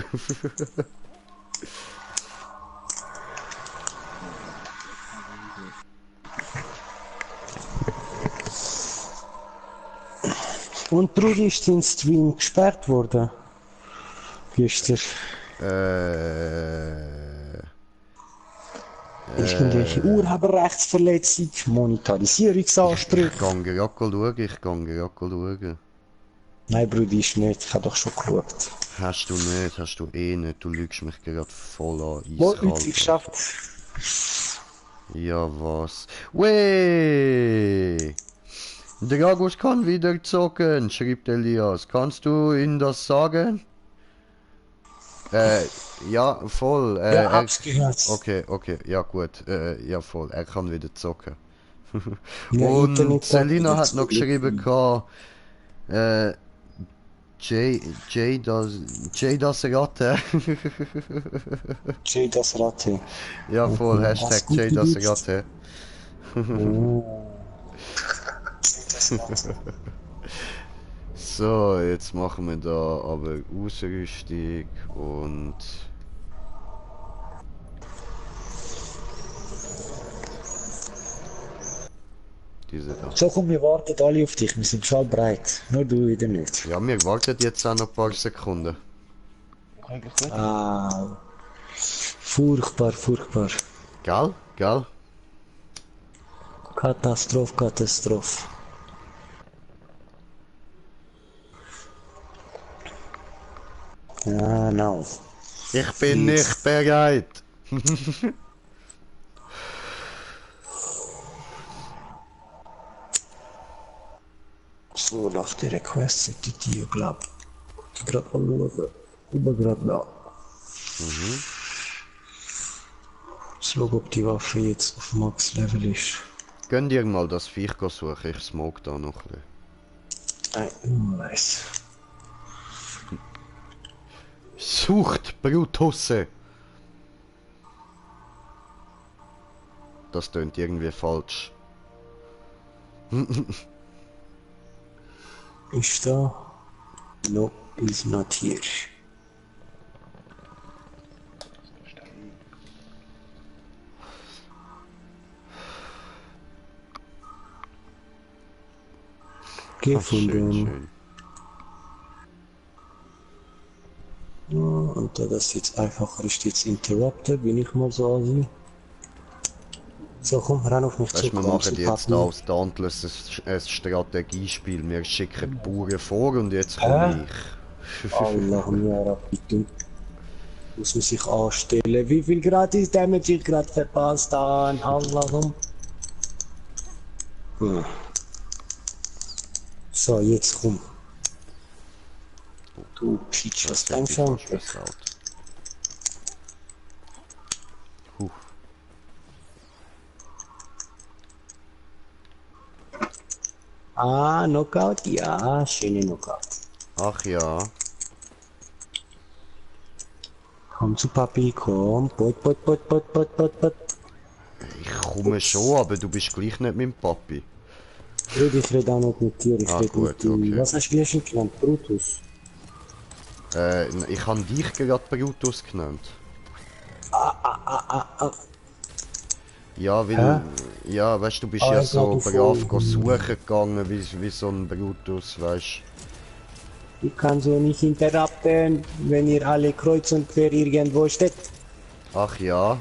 Und Brudi, ist dein Stream gesperrt worden? Gestern. Irgendwelche Urheberrechtsverletzung, Monetarisierungsansprüche. Ich kann gerade schauen. Nein, Brudi, ist nicht. Ich habe doch schon geschaut. Hast du nicht, du lügst mich gerade voll an. Leute, ich schafft. Ja, was? Weh! Dragus kann wieder zocken, schreibt Elias. Kannst du ihm das sagen? Ja, voll. Ja, hab's gehört. Okay, ja gut. Ja, voll. Er kann wieder zocken. Ja, Und Internet Selina sagt hat noch geschrieben, Jay das Ratte. Jay das Ratte. Ja, voll. Okay, Hashtag hast gut Jay das gewusst. Ratte. Oh. Das Ratte. So, jetzt machen wir da aber Ausrüstung und... Diese da. So komm, wir warten alle auf dich, wir sind schon bereit. Nur du wieder nicht. Ja, wir warten jetzt auch noch ein paar Sekunden. Eigentlich nicht. Ah. Furchtbar. Gell? Katastrophe. Ja, no. Ich bin nicht bereit. So, nach der Request sind die glaub. Gerade anschauen. Gerade da. Schau, ob die Waffe jetzt auf Max Level ist. Gönn dir mal das Viech suchen, ich smoke da noch ein bisschen. Nein, nice. Sucht Bruthusse! Das tönt irgendwie falsch. Ist da? No, is not here. Gefunden. Schön. Ja, und da das jetzt einfacher ist, jetzt interrupted, bin ich mal so ansehe. So, komm, renn auf mich zu. Weißt, wir machen jetzt aus Dauntless ein Strategiespiel. Wir schicken die Bauern vor und jetzt komme ich. Allah, mir Rabbitum. Muss man sich anstellen. Wie viel gratis Damage ich gerade verpasst habe. Allahum. So, jetzt komm. Du Pitch, was dein schon? Ah, Knockout? Ja, schöne Knockout. Ach ja. Komm zu Papi, komm. Pot. Ich komme schon, aber du bist gleich nicht mein Papi. Ich rede auch nicht mit dir, ich Ah, rede gut, mit dir. okay. Was hast du wie genannt? Brutus? Ich habe dich gerade Brutus genannt. Ja, weil... Ja, weißt du, bist Ah, ja ich so glaub, brav voll. suchen gegangen, wie so ein Brutus, weißt Ich kann so nicht interrupten, wenn ihr alle kreuz und quer irgendwo steht. Ach ja.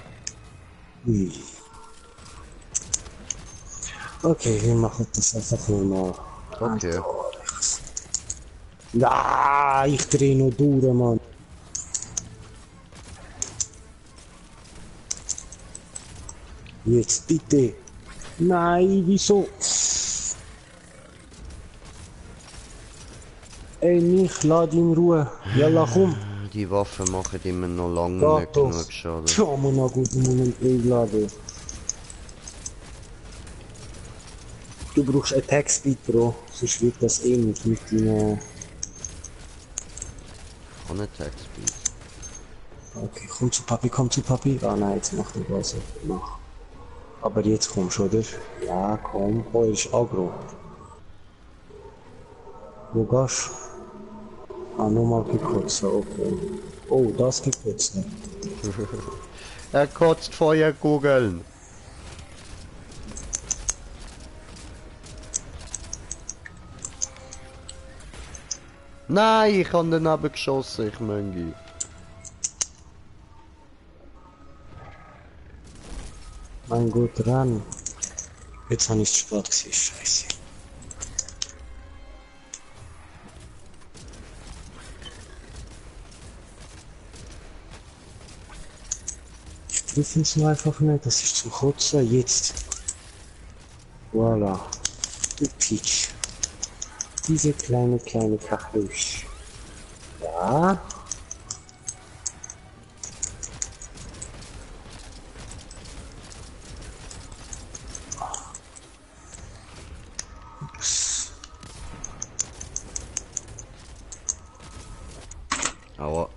Okay, wir machen das einfach normal. Okay. Ja, ich dreh nur durch, Mann. Jetzt bitte. Nein, wieso? Ey, mich, lad in Ruhe. Yalla, komm. Die Waffen machen immer noch lange Geht nicht doch. genug Schaden. Schau mal nach guten Moment einladen. Du brauchst Attack Speed, Bro. Sonst wird das eh nicht mit deiner... Kann Attack Speed. Okay, komm zu Papi, komm zu Papi. Ah nein, jetzt mach ich was. Mach. Aber jetzt kommst du, oder? Ja, komm. Oh, ist aggro. Wo gehst du? Ah, nochmal gekotzt, okay. Oh, das gekotzt. Er kotzt Feuerkugeln. Nein, ich habe den abgeschossen, ich Möngi. Mein Gott, ran. Jetzt habe ich es spät gesehen, scheiße. Ich treffe es nur einfach nicht, das ist zum Kotzen, jetzt. Voilà. Du Pitch. Diese kleine Kachelüsch. Ja. Aber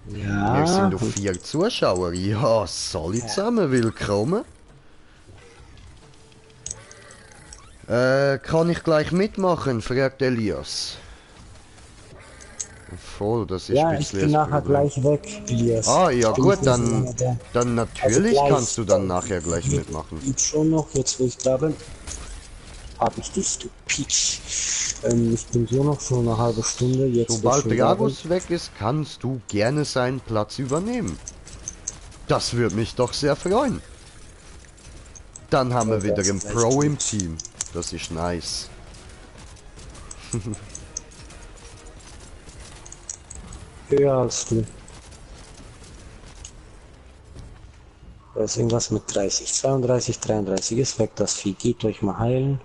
Ja. wir sind auf 4 Zuschauer. Ja, soll ich zusammen, willkommen. Kann ich gleich mitmachen? Fragt Elias. Voll, das ist Ja, ein ich bisschen bin das nachher Problem. gleich weg, Elias. Ah, ja Ich bin gut, nicht so lange da. dann natürlich gleich, kannst du dann nachher gleich ich- mitmachen. Ich schon noch, jetzt wo ich da bin, hab ich dich, du Pitch. Ich bin so noch so eine halbe Stunde, jetzt wo ich Sobald schon da bin. Dragus weg ist, kannst du gerne seinen Platz übernehmen. Das würde mich doch sehr freuen. Dann haben wir Ja, wieder das einen ist echt Pro gut. im Team. Das ist nice. Höher als du. Da ist irgendwas mit 30, 32, 33 ist weg, das Vieh. Geht euch mal heilen.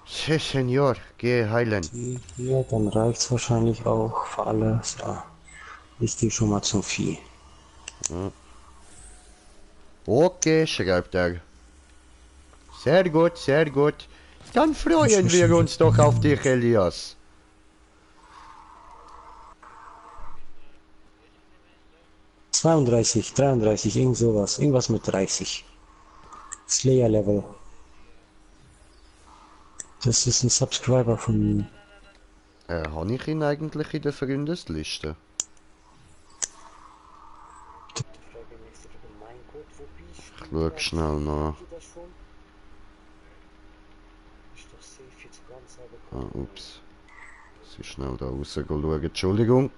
Sí, Senor, geh heilen. Hier, dann reicht's wahrscheinlich auch für alle. So. Ich gehe schon mal zum Vieh. Okay, schreibt er. Sehr gut, sehr gut. Dann freuen wir uns doch auf dich, Elias. ...32, 33, irgend sowas. Irgendwas mit 30. Slayer Level. Das ist ein Subscriber von mir. Habe ich ihn eigentlich in der Freundesliste? Ich schau schnell nach. Ah, ups. So schnell da raus schauen. Entschuldigung.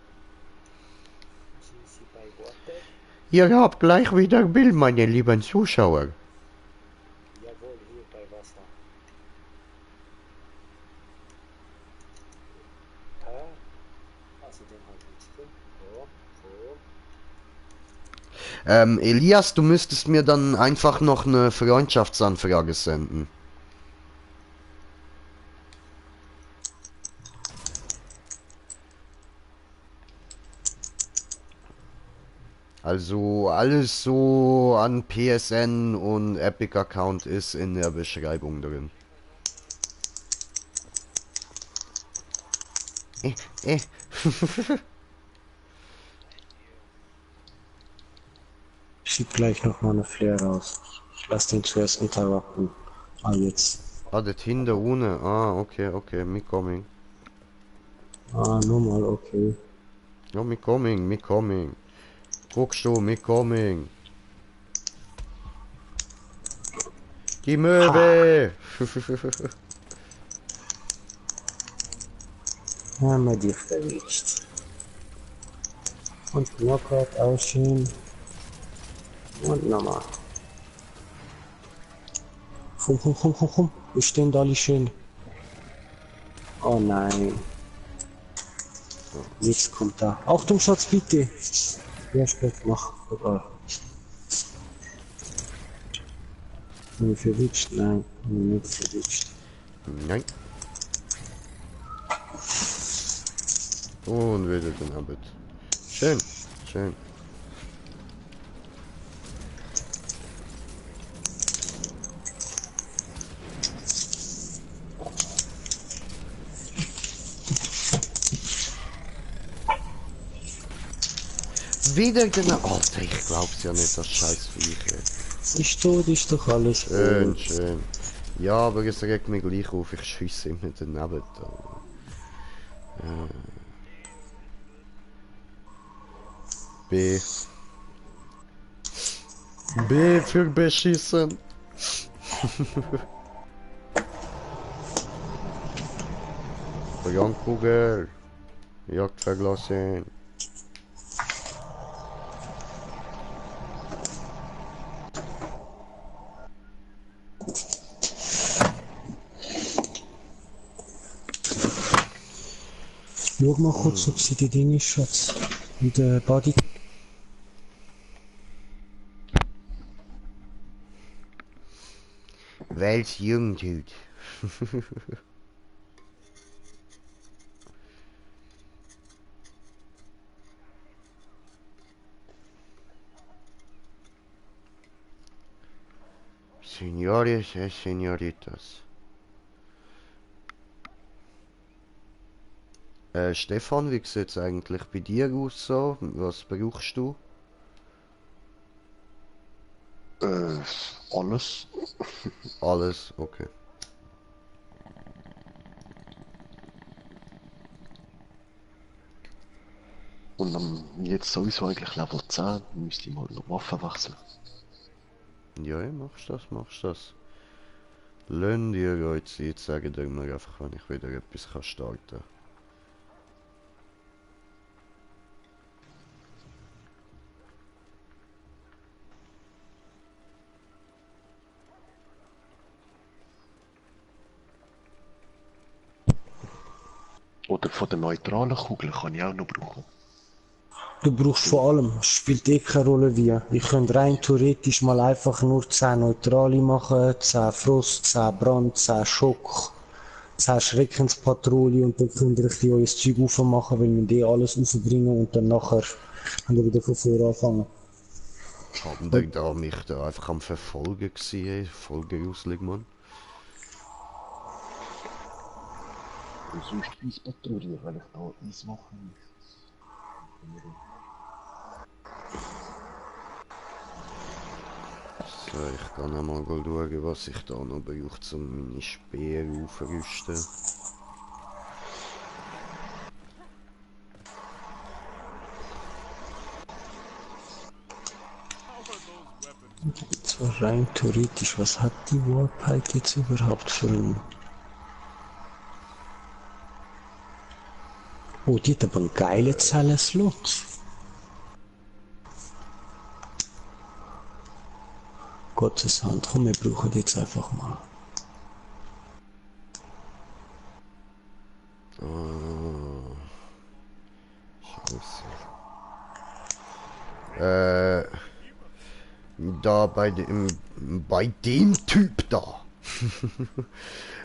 Ihr habt gleich wieder ein Bild, meine lieben Zuschauer. Jawohl, hier bei Wasser. Also den halt nicht. So. Elias, du müsstest mir dann einfach noch eine Freundschaftsanfrage senden. Also alles so an PSN und Epic Account ist in der Beschreibung drin. Eh. Ich schieb gleich noch mal eine Flare raus. Ich lass den zuerst interrupten. Ah, jetzt. Ah, dort hinten ohne. Ah, okay, okay, me coming. Ah, nochmal, okay. Ja, me coming, me coming. Guckst du, me coming. Die Möwe! Haben wir dich erwischt. Und Knockout auch schön. Und nochmal. Komm, komm, komm, komm, komm. Wir stehen da alle schön. Oh nein. Nichts kommt da. Achtung, Schatz, bitte. Ja, spät, mach. Egal. Bin ich verwitscht? Nein, bin nicht verwitscht. Nein. Und wieder den Abbott. Schön, schön. Wieder den Alter, ich glaub's ja nicht, das scheiß Viech. Ist tot, ist doch alles Schön, gut. schön. Ja, aber es regt mich gleich auf, ich schiesse immer daneben. B. B für beschissen. Brandkugel. Jagd verlassen. Schau mal kurz, ob sie die Dinge ist, Schatz. Und Body. Welch Jungtüt. Señores y señoritas. Stefan, wie sieht's eigentlich bei dir aus so? Was brauchst du? Alles. Alles, okay. Und dann jetzt sowieso eigentlich Level 10, müsste ich mal noch Waffen wechseln. Ja, ja, machst das. Lass dir heute Zeit, sagen dir mir einfach, wenn ich wieder etwas kann starten. Oder von den neutralen Kugeln kann ich auch noch brauchen. Du brauchst vor allem, spielt eh keine Rolle wie. Ich könnte rein theoretisch mal einfach nur 10 Neutrale machen, 10 Frost, 10 Brand, 10 Schock, 10 Schreckenspatrouille und dann könnt ihr ein bisschen euer Zeug aufmachen, weil wir die alles rausbringen und dann nachher könnt ihr wieder von vorne anfangen. Haben die da mich da einfach am Verfolgen gewesen, voll gruselig, Mann. Und sonst Eispatrouille, weil ich da Eis machen muss. So, ich kann einmal schauen, was ich da noch brauche, um meine Speere aufzurüsten. Zwar rein theoretisch, was hat die Warpipe jetzt überhaupt für einen... Oh, die hat aber einen geilen Zellenslot. Gottes Hand, komm, wir brauchen die jetzt einfach mal. Ah, scheiße. Da bei dem Typ da.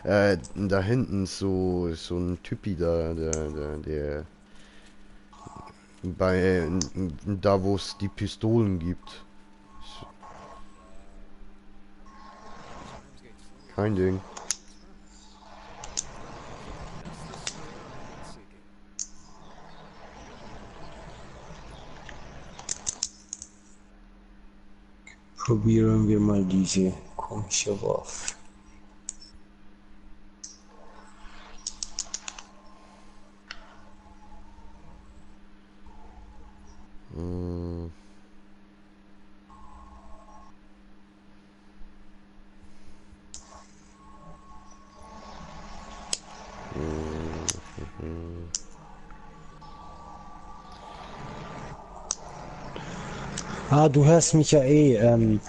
Da hinten so ein Typi der bei da wo es die Pistolen gibt. Kein Ding. Probieren wir mal diese komische Waffe. Hm. Ah, du hörst mich ja eh.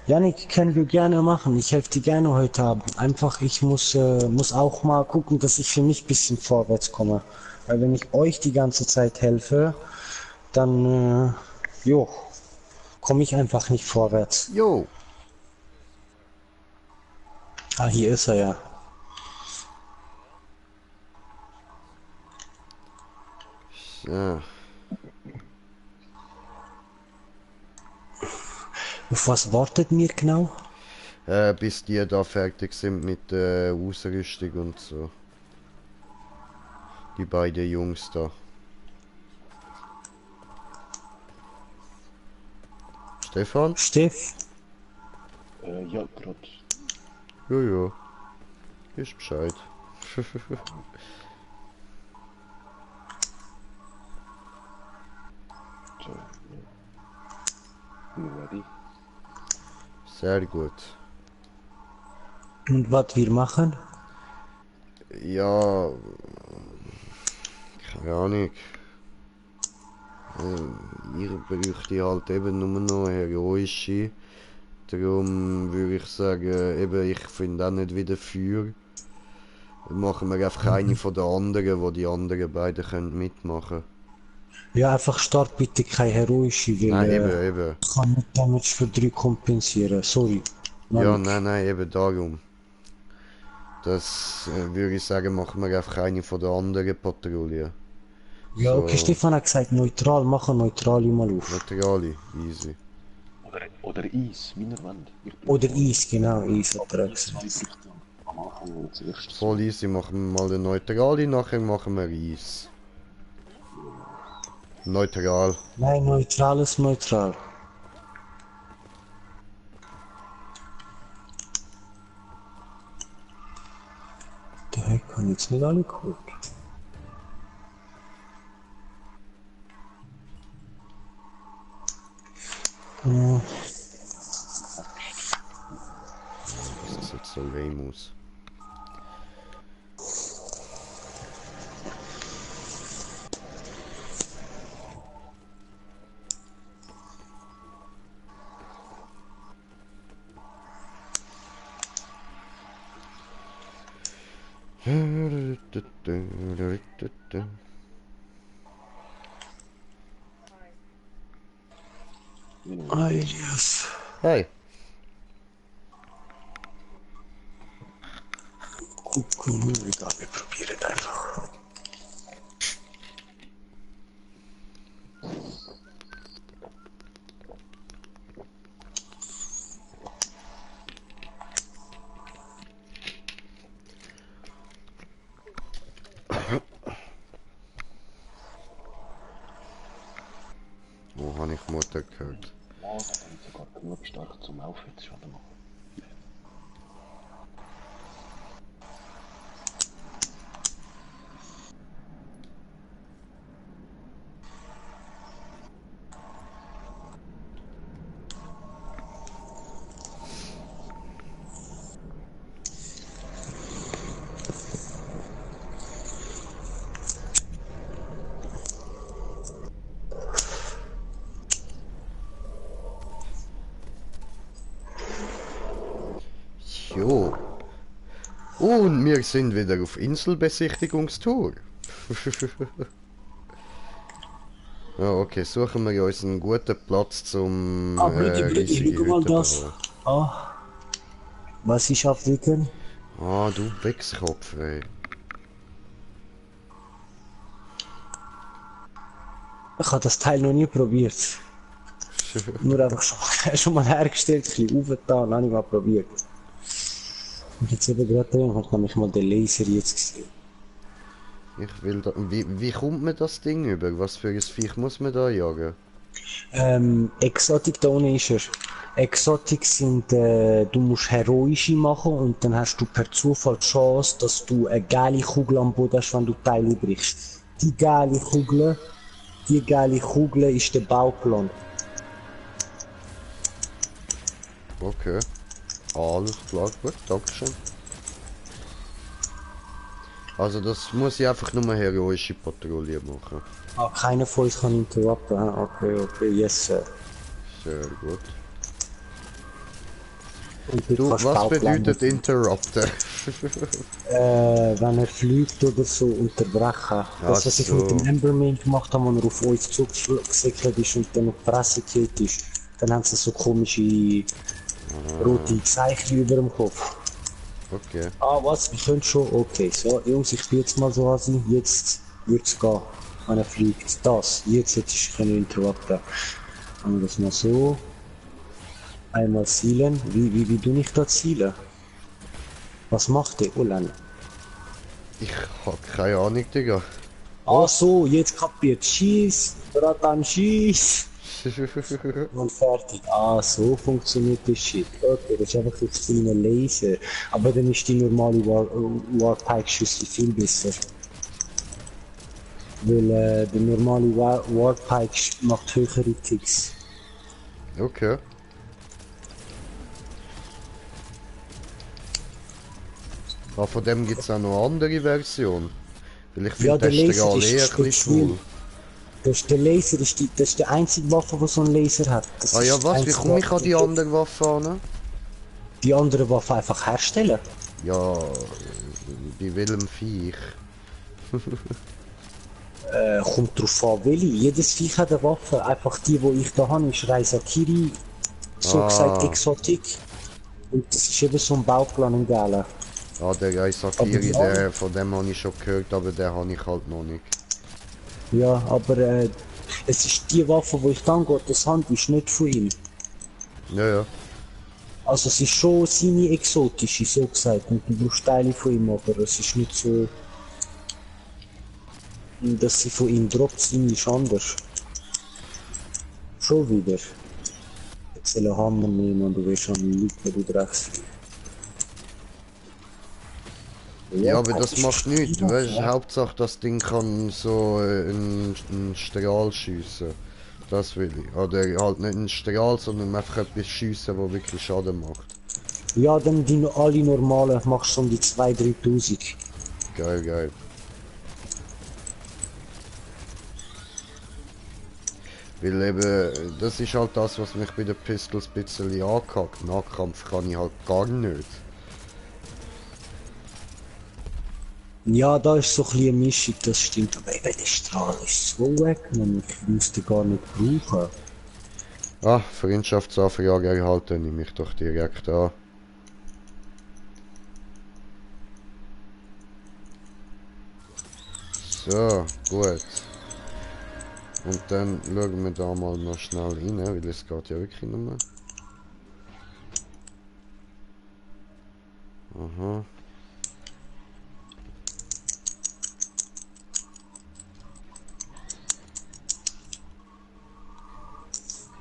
Janik, können wir gerne machen. Ich helfe dir gerne heute Abend. Einfach, ich muss auch mal gucken, dass ich für mich ein bisschen vorwärts komme. Weil wenn ich euch die ganze Zeit helfe, dann, jo, komme ich einfach nicht vorwärts. Jo, Ah, hier ist er ja. ja. Auf was wartet mir genau? Bis die da fertig sind mit der Ausrüstung und so. Die beiden Jungs da. Stefan? Steff? Ja, grad. Jojo. Ist Bescheid. So, ja. Ready? Sehr gut. Und was wir machen? Ja, keine Ahnung. Ihr bräuchte halt eben nur noch heroische. Darum würde ich sagen, eben, ich finde auch nicht wieder Feuer. Dann machen wir einfach eine von den anderen, wo die anderen beiden können mitmachen. Ja, einfach start bitte kein heroische, weil Nein, eben. ich kann nicht Damage für 3 kompensieren. Sorry. Ja, Janik. nein, eben darum. Das würde ich sagen, machen wir einfach eine von den anderen Patrouillen. Ja, So. okay, Stefan hat gesagt neutral, machen neutrale mal auf. Materiali, easy. Oder Eis, meiner Wand. Oder Eis, genau, Eis hat er gesagt. Am Anfang zuerst. Voll easy, machen wir mal den Neutrali, nachher machen wir Eis. Neutral. Nein, neutral ist neutral. Der Heck kann jetzt nicht alle gut. Ja, Das ist jetzt so lame aus. Alias. Hey, Gucken, egal, wir probieren einfach. wo habe ich Mutter gehört? Ja, da bin ich sogar genug stark zum Aufwärtsschaden machen. Jo. Und wir sind wieder auf Inselbesichtigungstour. Ja, okay, suchen wir uns einen guten Platz zum riesige guck mal Hütte das. bauen. Ah. Was ich abwickeln? Ah, du Wichskopf, ey. Ich habe das Teil noch nie probiert. Nur einfach schon mal hergestellt, ein bisschen aufgetan, habe ich mal probiert. Und jetzt eben gerade drin, habe ich nämlich mal den Laser jetzt gesehen. Ich will da... Wie kommt man das Ding über? Was für ein Viech muss man da jagen? Exotic, da unten ist er. Exotics sind, du musst heroische machen und dann hast du per Zufall die Chance, dass du eine geile Kugel am Boden hast, wenn du Teile brichst. Die geile Kugel ist der Bauplan. Okay. Alles klar, gut, dankeschön. Also das muss ich einfach nur eine heroische Patrouille machen. Ah, keiner von uns kann interrupten. Okay, yes, sir. Sehr gut. Und dort Du, kannst was Bauplan bedeutet machen. interrupten? Wenn er fliegt oder so, unterbrechen. Das, was ich so. mit dem Emberman gemacht habe, als er auf uns zugesickert ist und dann auf die Fresse gekillt ist, dann haben sie so komische rote Zeichen über dem Kopf. Okay. Ah, was? Wir können schon? Okay, so, Jungs, ich spiele jetzt mal so an sie. Jetzt wird's gehen. Wenn er fliegt. Jetzt hätte ich können interrupten. Machen wir das mal so. Einmal zielen. Wie tue ich da zielen? Was macht der Ulan? Ich hab keine Ahnung, Digga. Ah so, jetzt kapiert. Schieß, Bratan, schieß. Und fertig. Ah, so funktioniert das Shit. Okay, das ist einfach ein kleiner Laser. Aber dann ist die normale Warpike-Schüssel viel besser. Weil der normale Warpike macht höhere Ticks. Okay. Aber von dem gibt es auch noch eine andere Version. Weil ich finde Ja, der das Laser Strahl ist eher ein bisschen speziell. cool. Das ist der Laser, das ist die einzige Waffe, die so einen Laser hat. Das Ah ist ja, die was? Wie einzige komme ich an Waffe, die andere Waffe an? die andere Waffe einfach herstellen? Ja, bei welchem Viech? Kommt drauf an, welche. Jedes Viech hat eine Waffe. Einfach die ich da habe, ist Raizakiri, so gesagt Exotik. Und das ist eben so ein Bauplan im Gala. Ah, der Aber Raizakiri, die andere- von dem habe ich schon gehört, aber den habe ich halt noch nicht. Ja, aber es ist die Waffe, wo ich dann Gottes Hand ist, nicht von ihm. Ja. Also es ist schon seine exotische, so gesagt. Und du brauchst Teile von ihm, aber es ist nicht so, dass sie von ihm droppt, seine ist anders. Schon wieder. Jetzt soll einen Hammer nehmen und du wirst am Lügen, du Drecks. Ja, aber das macht nichts. Weißt, Hauptsache das Ding kann so einen Strahl schiessen. Das will ich. Oder halt nicht einen Strahl, sondern einfach etwas schiessen, wo wirklich Schaden macht. Ja, dann die alle normalen machst du um die 2.000, 3.000. Geil. Weil eben, das ist halt das, was mich bei den Pistols ein bisschen ankackt. Nahkampf kann ich halt gar nicht. Ja, da ist so ein bisschen eine Mischung, das stimmt. Aber eben, der Strahl ist so weggenommen, ich musste gar nicht brauchen. Ah, Freundschaftsanfrage erhalten, nehme ich doch direkt an. So, gut. Und dann schauen wir da mal noch schnell rein, weil es geht ja wirklich nicht mehr. Aha.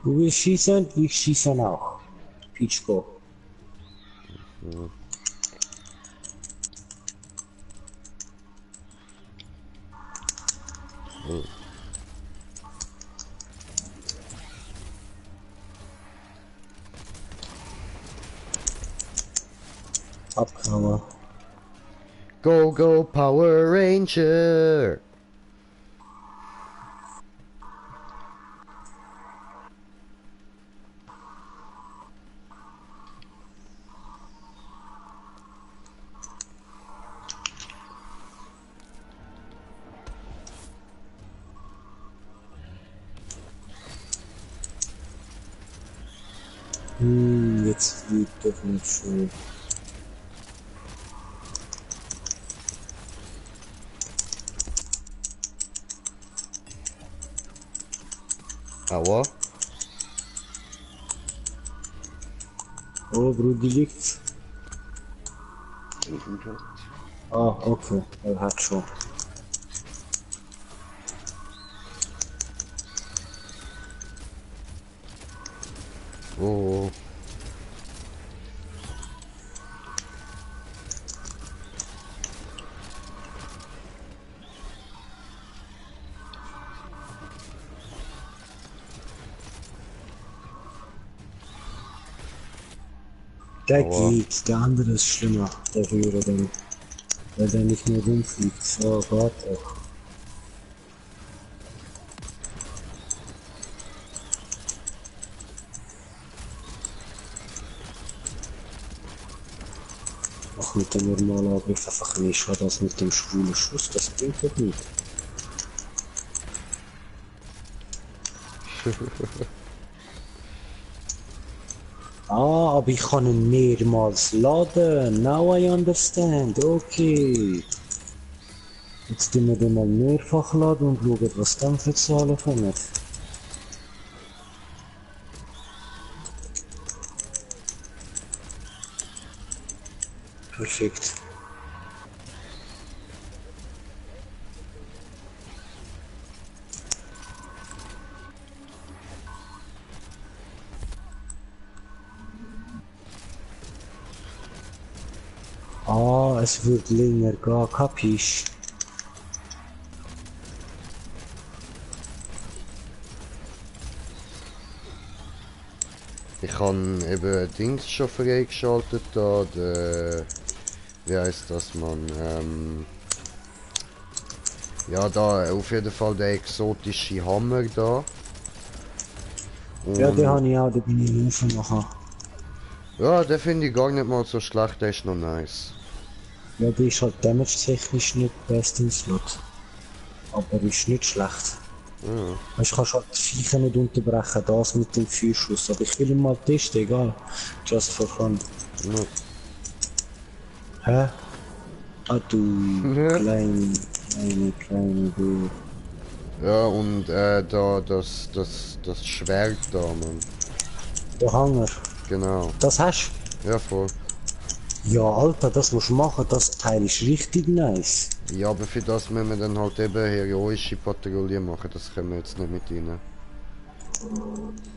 Du willst schießen, ich schieße auch. Pitschko. Ja. Oh. Abkammer. Go Power Ranger! Jetzt fliegt doch nicht schön. Aua. Oh, Brudi liegt. Ah, okay, er hat schon. Oh. Der Aua. geht, der andere ist schlimmer, der höhere dann. Weil der nicht nur rumfliegt. Oh Gott, ey. Auch mit dem normalen Angriff einfach nicht. Schau das mit dem schwulen Schuss, das bringt doch nicht. Ah, aber ich kann ihn mehrmals laden. Now I understand. Okay. Jetzt tun wir den mal mehrfach laden und schauen, was dann für Zahlen kommen. Perfekt. Ah, es wird länger gehen, kapisch. Ich habe eben Dings schon freigeschaltet da, wie heißt das, Mann? Ja, da, auf jeden Fall der exotische Hammer da. Ja, den Und, habe ich auch, den bin ich aufmachen. ja, den finde ich gar nicht mal so schlecht, der ist noch nice. Ja, der ist halt damage-technisch nicht best im Slot. Aber ist nicht schlecht. Ja. Weißt, du kannst halt die Viecher nicht unterbrechen, das mit dem Feuerschuss. Aber ich will ihn mal testen, egal. Just for fun. Ja. Hä? Ah, du Ja. kleine du. Ja, und da, das Schwert da, Mann. Der Hanger. Genau. Das hast Ja, voll. du? Ja, Alter, das musst du machen. Das Teil ist richtig nice. Ja, aber für das müssen wir dann halt eben heroische Patrouille machen, das können wir jetzt nicht mit rein.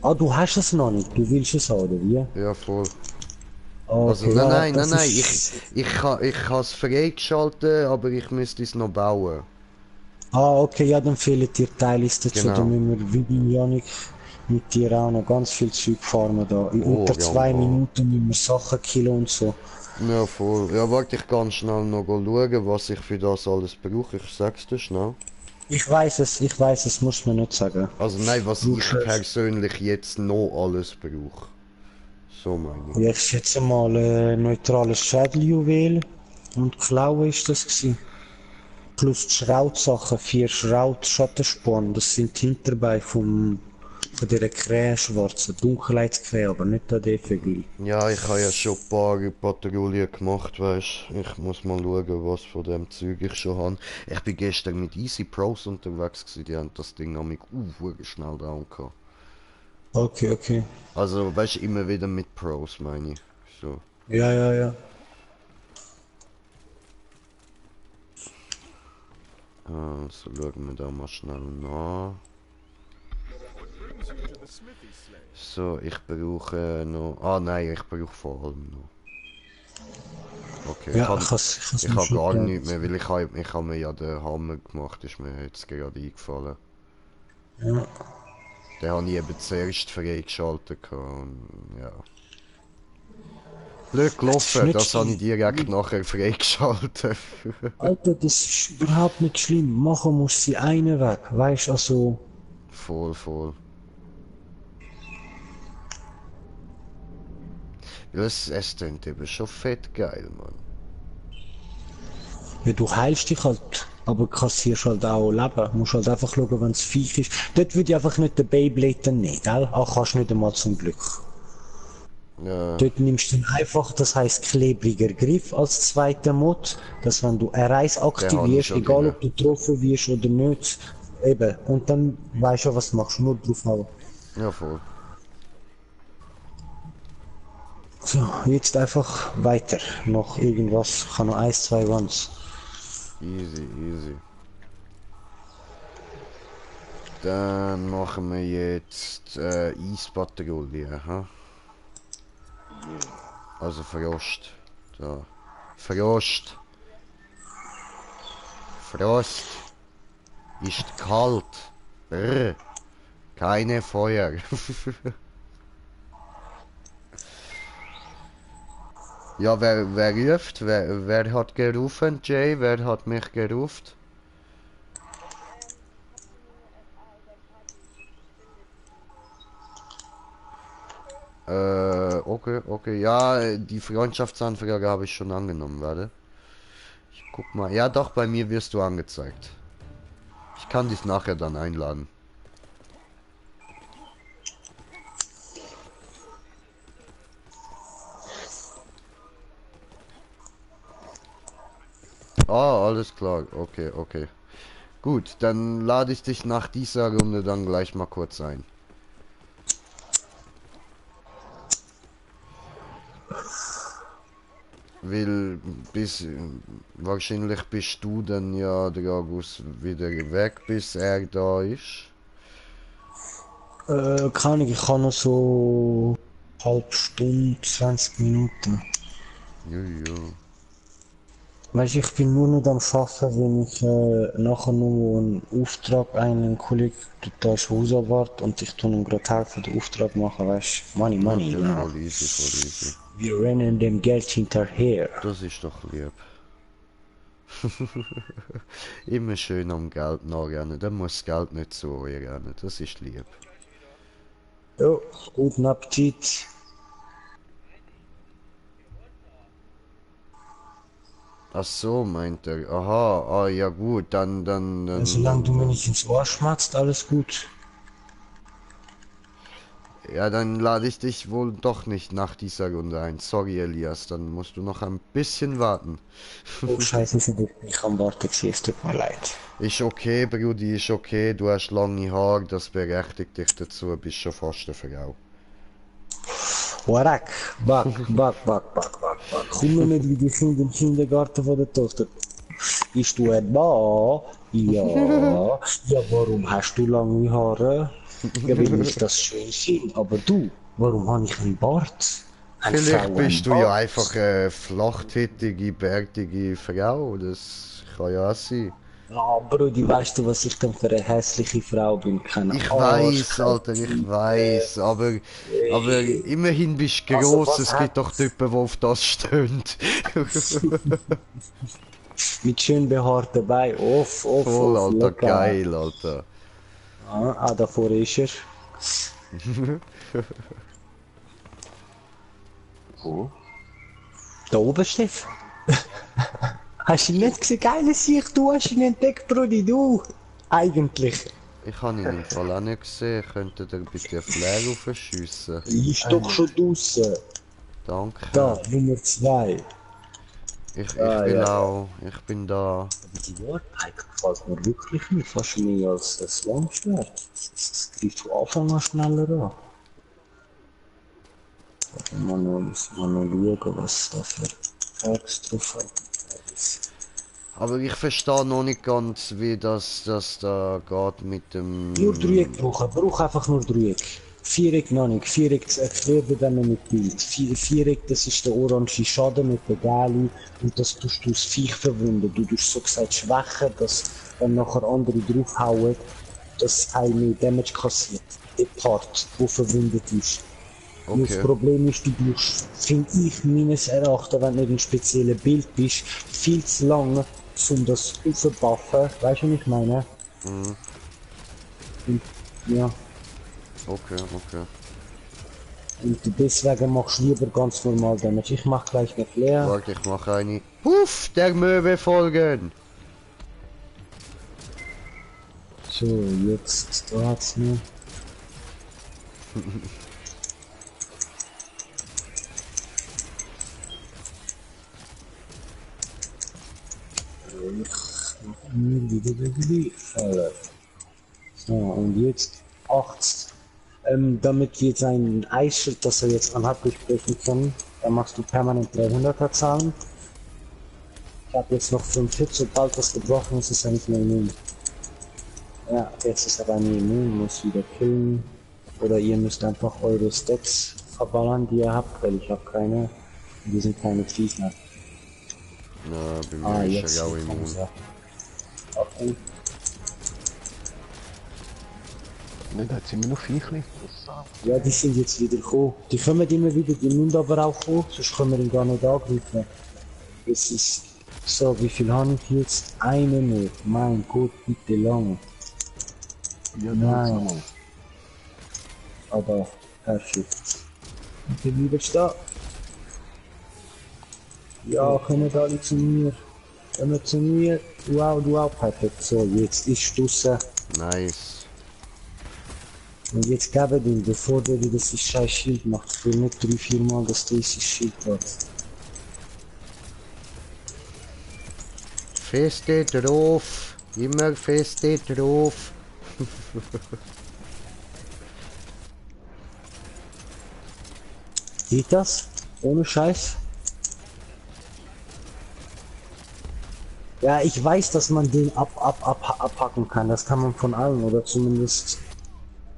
Ah, du hast es noch nicht. Du willst es haben, oder wie? Ja, voll. Ah, Also okay, nein, ja, das ich ist- kann es freigeschalten, aber ich müsste es noch bauen. Ah, okay, ja, dann fehlen dir Teile dazu. Genau. Dann müssen wir, wie beim Janik, mit dir auch noch ganz viel Zeug farmen da. In Oh, unter ja, 2 oh. Minuten müssen wir Sachen killen und so. Ja, voll. Ja, warte, ich kann schnell noch schauen, was ich für das alles brauche. Ich sag's dir schnell. Ich weiß es, muss man nicht sagen. Also nein, was Du ich schläfst. persönlich jetzt noch alles brauche. So meine ich. Ja, ich schätze mal, neutrales Schädeljuwel und Klaue ist das gewesen. Plus die Schrautsachen, 4 Schraut-Schattensporn, das sind die Hinterbeine von dieser Krähe schwarzen, Dunkelheitskrähe, aber nicht der Vögel. Ja, ich habe ja schon ein paar Patrouillen gemacht, weißt. Ich muss mal schauen, was von dem Zeug ich schon habe. Ich bin gestern mit Easy Pros unterwegs gewesen, die haben das Ding nämlich schnell down gehabt. Okay, okay. Also, weißt du, immer wieder mit Pros, meine ich. So. Ja, ja, ja. Also, schauen wir da mal schnell nach. So, ich brauche noch... Ah nein, ich brauche vor allem noch. Okay, Ja, ich habe gar nichts mehr, weil ich hab mir ja den Hammer gemacht, ist mir jetzt gerade eingefallen. Ja. Den habe ich eben zuerst freigeschaltet und ja. Blöd gelaufen, nicht das habe ich schlimm. direkt nachher freigeschaltet. Alter, das ist überhaupt nicht schlimm. Machen muss sie eine weg, weißt du, also... Voll, voll. Ja, es klingt eben schon fett geil, Mann. Ja, du heilst dich halt, aber kassierst halt auch Leben. Musst halt einfach schauen, wenn es Viech ist. Dort würde ich einfach nicht den Beyblade dann nehmen, gell? Auch kannst du nicht einmal zum Glück. Ja, Dort nimmst du ihn einfach, das heißt klebriger Griff als zweiter Mod, dass wenn du RS Den habe ich aktivierst, schon egal drin. ob du getroffen wirst oder nicht, eben, und dann weißt du, was du machst, nur drauf hauen. ja voll. So, jetzt einfach weiter. Noch irgendwas, ich kann noch 1, 2 Runs. Easy, easy. Dann machen wir jetzt Eispatrouille, ha? Also Frost. Da. Frost. Frost. Ist kalt. Brr. Keine Feuer. Ja, wer ruft? Wer hat gerufen, Jay? Wer hat mich gerufen? Okay. Ja, die Freundschaftsanfrage habe ich schon angenommen, warte. Ich guck mal. Ja, doch, bei mir wirst du angezeigt. Ich kann dich nachher dann einladen. Ah, alles klar. Okay. Gut, dann lade ich dich nach dieser Runde dann gleich mal kurz ein. Weil wahrscheinlich bist du dann ja, Dragus, wieder weg, bis er da ist. Keine Ahnung, ich kann noch so halb Stunde, 20 Minuten. Jo. Weißt du, ich bin nur nicht am Arbeiten, wenn ich nachher nur einen Auftrag einen Kollegen, da ist Hausarbeit und ich tue ihm gerade helfen, den Auftrag machen, weißt du, Money, Okay, ja. voll easy. Wir rennen dem Geld hinterher. Das ist doch lieb. Immer schön am Geld nachrennen, dann muss das Geld nicht so rennen, das ist lieb. Jo, guten Appetit. Ach so, meint er. Aha, ja gut, dann. Solange du mir nicht ins Ohr schmatzt, alles gut. Ja, dann lade ich dich wohl doch nicht nach dieser Runde ein. Sorry, Elias, dann musst du noch ein bisschen warten. Oh Scheiße, sind ich am Warten gewesen, es tut mir leid. Ist okay, Brudi, ist okay. Du hast lange Haare, das berechtigt dich dazu. Bist schon fast eine Frau. Warak, back. Komm nur nicht wie die Kinder im Kindergarten von der Tochter. Bist du etwa? Ja. Ja, warum hast du lange Haare? Ja, weil ich das schön finde. Aber du, warum habe ich einen Bart? Vielleicht bist du ja einfach eine flachtätige, bärtige Frau. Das kann ja auch sein. Ja, Brudi, weißt du, was ich denn für eine hässliche Frau bin? Keine Ich Arsch, weiß, Alter, ich weiß, aber immerhin bist du Also, gross, was es gibt doch Typen, die auf das stehen. mit schön behaarten Beinen. Voll, Alter, lecker. geil, Alter. Davor ist er. Wo? Da oben, Steff. Hast du ihn nicht gesehen? Geile Sicht, du hast ihn entdeckt, Brudi, du. Eigentlich. Ich habe ihn im Fall auch nicht gesehen. Könntet ihr bitte einen Flare aufschiessen? Ist doch schon draussen. Danke. Da, Nummer 2. Ich bin da. Die Warpipe gefällt mir wirklich nicht. Fast mehr als das Langschwert. Das greift von Anfang an schneller an. Muss man noch schauen, was da für Perks drauf hat. Aber ich verstehe noch nicht ganz, wie das da geht mit dem... Nur Dreieck brauchen, brauch einfach nur Dreieck. Viereck noch nicht, Viereck erklärt dir dann noch mit Bild. Viereck, das ist der orange Schaden mit der Gali und das tust du das Viech verwunden. Du tust so gesagt schwächen, dass wenn nachher andere draufhauen, dass ein mehr Damage kassiert. Der Part, der verwundet ist. Okay. Das Problem ist, du brauchst, finde ich, meines Erachtens, wenn du nicht ein spezielles Bild bist, viel zu lange, um das aufzubuffen. Weißt du, was ich meine? Mhm. Und, ja. Okay. Und deswegen machst du lieber ganz normal Damage. Ich mach gleich eine Flair. Warte, ich mache eine... Puff, der Möwe folgen! So, jetzt, da hat's mir. Mir wieder der Gleiche. So, und jetzt 8. Damit wir jetzt ein Eisschild, das er jetzt anhat, durchbrechen können, dann machst du permanent 300er Zahlen. Ich habe jetzt noch 5 Hits, sobald das gebrochen ist, ist er nicht mehr immun. Ja, jetzt ist er bei mir immun, muss wieder killen. Oder ihr müsst einfach eure Stats verballern, die ihr habt, weil ich habe keine. Wir sind keine Fiesner. Na, bei mir ist er auch immun. Okay. Nicht, jetzt sind wir noch Viechli. Ja, die sind jetzt wieder gekommen. Die kommen immer wieder, die müssen aber auch kommen, sonst können wir ihn gar nicht angreifen. Es ist so, wie viel habe ich jetzt? Eine mehr. Mein Gott, bitte lange. Ja, Nein. nochmal. Aber perfekt. Und die bleiben stehen. Ja, kommen alle zu mir. Kommen zu mir. Wow, du auch, perfekt. So, jetzt ist draussen. Nice. Und jetzt geben ihm, bevor der wieder sein scheiß Schild macht. Ich will nicht 3-4 Mal, dass der sein Schild hat. Feste drauf. Immer feste drauf. Geht das? Ohne Scheiß? Ja, ich weiß, dass man den abhacken kann. Das kann man von allen oder zumindest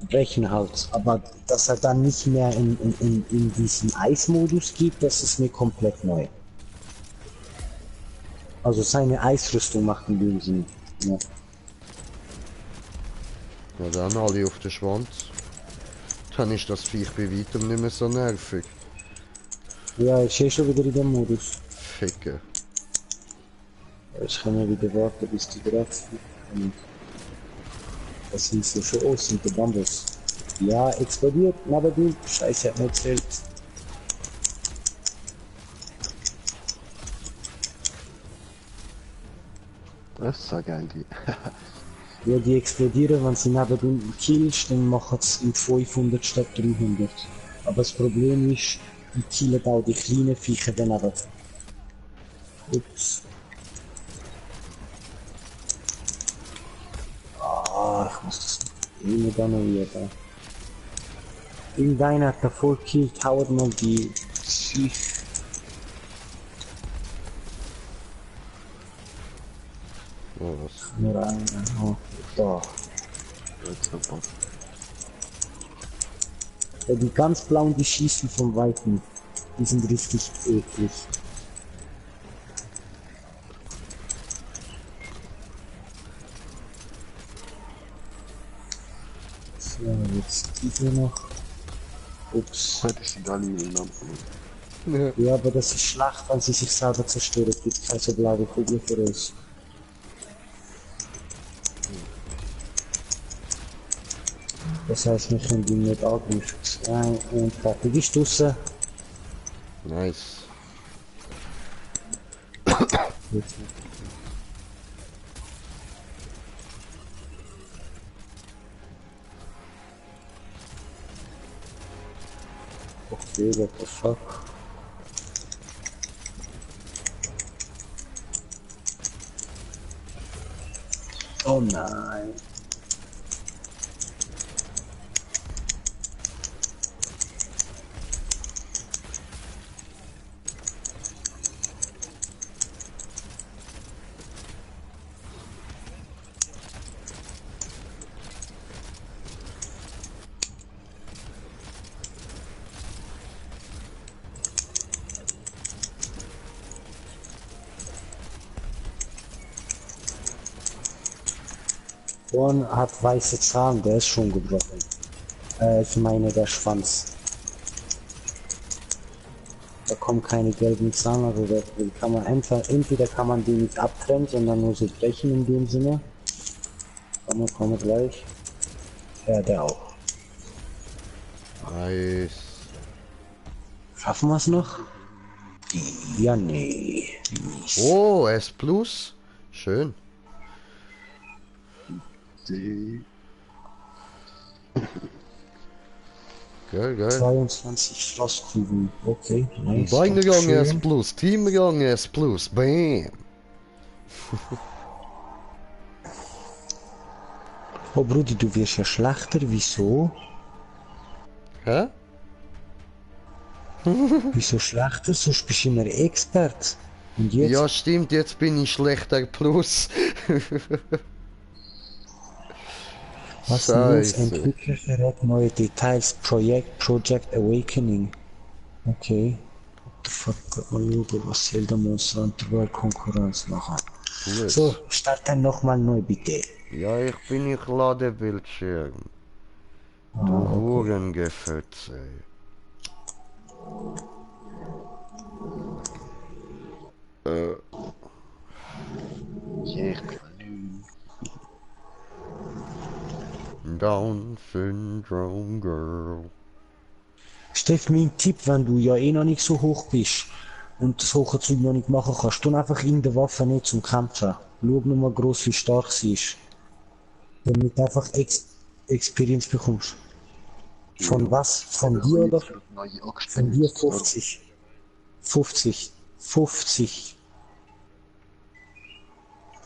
brechen halt. Aber dass er dann nicht mehr in diesen Eismodus geht, das ist mir komplett neu. Also seine Eisrüstung macht in dem Sinn. Ja. Ja, dann alle auf den Schwanz. Dann ist das Viech bei weitem nicht mehr so nervig. Ja, ich stehe schon wieder in dem Modus. Ficken. Jetzt können wir wieder warten, bis die Graz kommt. Das sind so schon aus mit den Bambus. Ja, explodiert, aber du, Scheiße, hat mir erzählt. Das ist so geil, die. Ja, die explodieren, wenn sie neben dem killst, dann machen sie in 500 statt 300. Aber das Problem ist, die killen auch die kleinen Viecher daneben. Ups. Ah, ich muss das immer annullieren. Irgendeiner hat da voll gekillt, haut mal die Viech. Oh, was? Nur einer, oh, da. Jetzt noch was. Ja, die ganz blauen, die schießen vom Weiten. Die sind richtig eklig. So, jetzt diese noch. Ups. Die sind alle in den Lampen. Ja, aber das ist schlecht, wenn sie sich selber zerstören. Es gibt keine so blaue Kugel für uns. Das heißt, wir können die nicht angreifen. Nein, und fertig ist draussen. Nice. Jetzt. Okay, what the fuck? Oh nein. One hat weiße Zahn, der ist schon gebrochen. Ich meine der Schwanz. Da kommen keine gelben Zahn, also da kann man entweder kann man den nicht abtrennen, sondern nur so brechen in dem Sinne. Kommen wir gleich. Ja, der auch. Nice. Schaffen wir es noch? Ja, nee. Oh, S Plus. Schön. Die. Geil, geil. 22 Schlosskugeln. Okay, nice. Beinegang S Schön. Plus, Teamgang S Plus. Bam. Oh Brudi, du wirst ja schlechter. Wieso? Hä? Wieso schlechter? Sonst bist du immer Expert. Und jetzt? Ja, stimmt, jetzt bin ich schlechter Plus. Was los? Scheiße. Entwickler verrät neue Details. Project Awakening. Okay. What the fuck? Mal schauen, was Zelda Monster Hunter Konkurrenz machen. Gut. So, starte nochmal neu bitte. Ja, ich lade Bildschirm. Du Hurengefötze. Ja, ich bin neu. Down Syndrome Girl. Steff, mein Tipp, wenn du ja eh noch nicht so hoch bist und das hohe Zeug noch nicht machen kannst, tu einfach in der Waffe nicht zum Kämpfen. Schau nur mal gross, wie stark sie ist. Damit du einfach Experience bekommst. Von was? Von dir oder? Von dir 50. 50. 50.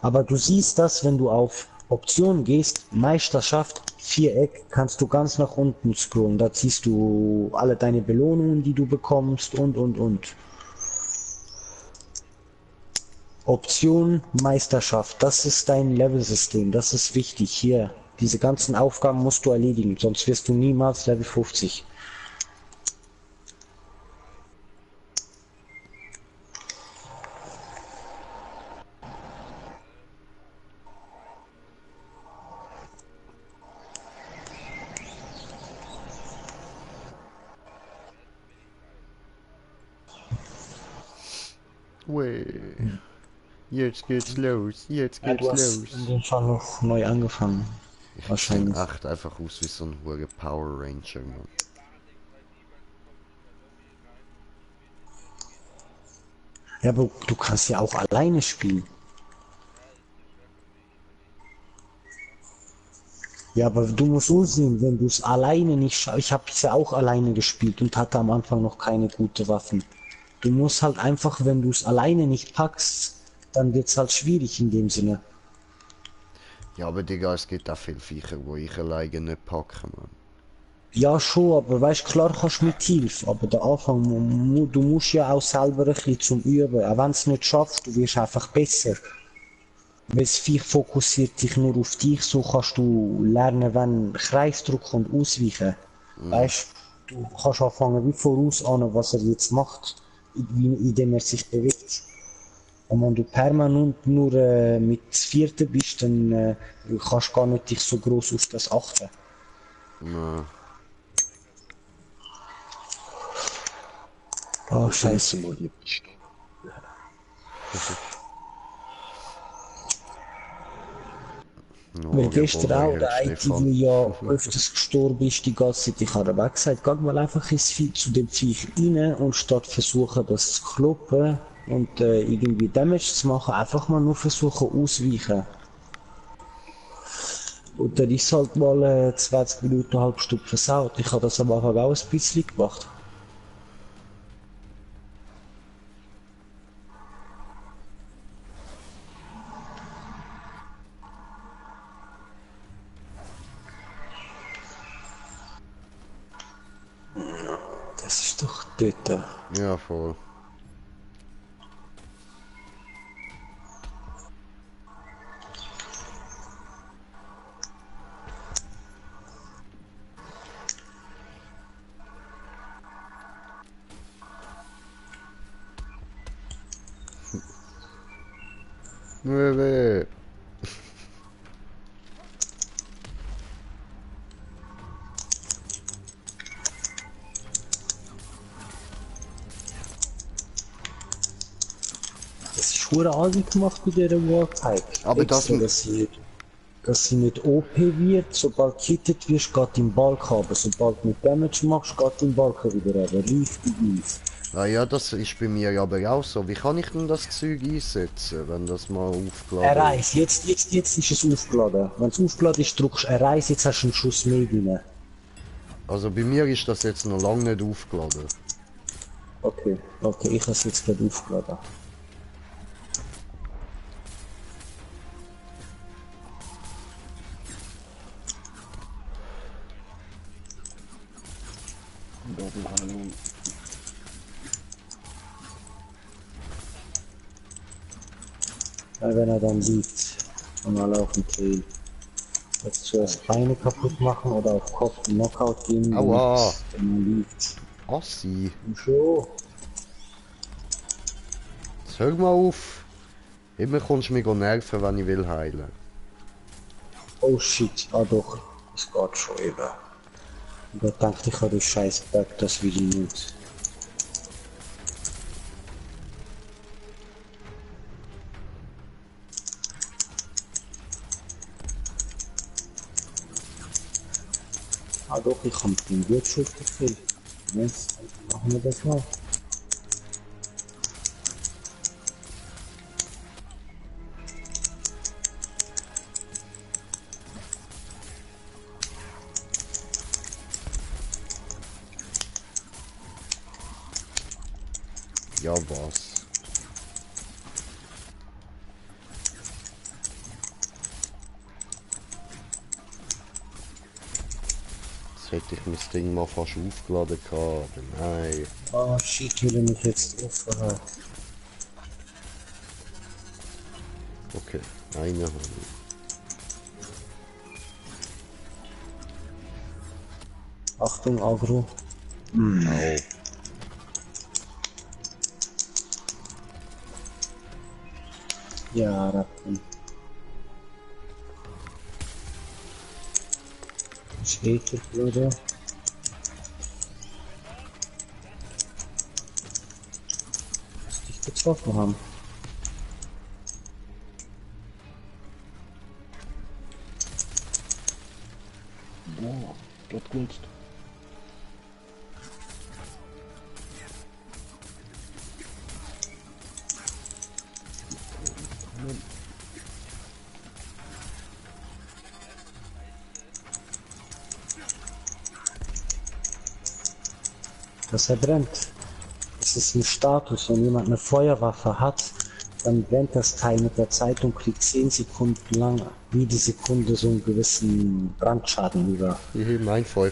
Aber du siehst das, wenn du auf Option gehst, Meisterschaft, Viereck, kannst du ganz nach unten scrollen. Da siehst du alle deine Belohnungen, die du bekommst und. Option, Meisterschaft, das ist dein Levelsystem, das ist wichtig hier. Diese ganzen Aufgaben musst du erledigen, sonst wirst du niemals Level 50. Weh. Jetzt geht's los, jetzt Ja, geht's du hast los. in dem Fall noch neu angefangen. Ich sehe Wahrscheinlich. echt einfach aus wie so ein hoher Power Ranger, Mann. Ja, aber du kannst ja auch alleine spielen. Ja, aber du musst sehen, wenn du es alleine nicht schaffst. Ich habe es ja auch alleine gespielt und hatte am Anfang noch keine gute Waffen. Du musst halt einfach, wenn du es alleine nicht packst, dann wird's halt schwierig in dem Sinne. Ja, aber Digga, es gibt auch viele Viecher, wo ich alleine nicht packe, Mann. Ja, schon, aber weißt klar kannst du mit Hilfe, aber der Anfang, du musst ja auch selber ein bisschen zum Üben. Auch wenn es nicht schaffst, du wirst einfach besser. Weil das Viech fokussiert sich nur auf dich, so kannst du lernen, wenn Kreisdruck und ausweichen. Weißt du, kannst anfangen wie vorausahnen, was er jetzt macht, indem er sich bewegt. Und wenn du permanent nur mit Vierten bist, dann kannst du gar nicht dich so groß auf das achten. Ja. Oh, scheiße. Mal die Pistole. Weil gestern auch der IT, Stefan. wo ja öfters gestorben ist, die ganze Zeit, ich habe ihm auch gesagt, geh mal einfach zu dem Viech rein und statt versuchen, das zu kloppen und irgendwie Damage zu machen, einfach mal nur versuchen ausweichen. Und dann ist halt mal 20 Minuten, eine halbe Stunde versaut. Ich habe das am Anfang auch ein bisschen gemacht. Das ist doch dort. Ja, voll. Nueve. Das ist hure Arbeit gemacht bei dieser Warpipe. Aber das- dass sie nicht OP wird, sobald gehittet wirst, geht im Balken runter. Sobald du mit Damage machst, geht im Balken wieder runter. Richtig nice. Ah ja, das ist bei mir aber auch so. Wie kann ich denn das Zeug einsetzen, wenn das mal aufgeladen Erreis, jetzt ist es aufgeladen. Wenn es aufgeladen ist, drückst du Erreis, jetzt hast du einen Schuss mehr drin. Also bei mir ist das jetzt noch lange nicht aufgeladen. Okay, ich habe es jetzt gerade aufgeladen. Doppelhallo. Ja, wenn er dann liegt und alle auf dem Tail. Jetzt zuerst Beine kaputt machen oder auf Kopf einen Knockout geben, Aua. wenn er liegt. Assi. Und schon. Jetzt hör mal auf. Immer kommst du mich nerven, wenn ich will heilen. Oh shit, ah doch, es geht schon eben. Da dachte ich, du scheiß Bug, das will ich nicht. Ah doch, ich habe den Wirtschaft gefehlt. Jetzt machen wir das mal. Ja, was? Jetzt hätte ich mein Ding mal fast aufgeladen gehabt, aber nein. Oh shit, will ich mich jetzt aufhören. Okay, eine habe ich. Achtung, Agro. Au. Ja, Ratten. Steht der Bruder. Muss dich getroffen haben. Boah, dort Gunst. Dass er brennt. Das ist ein Status, wenn jemand eine Feuerwaffe hat, dann brennt das Teil mit der Zeit und kriegt 10 Sekunden lang jede Sekunde so einen gewissen Brandschaden über. Mein Voll.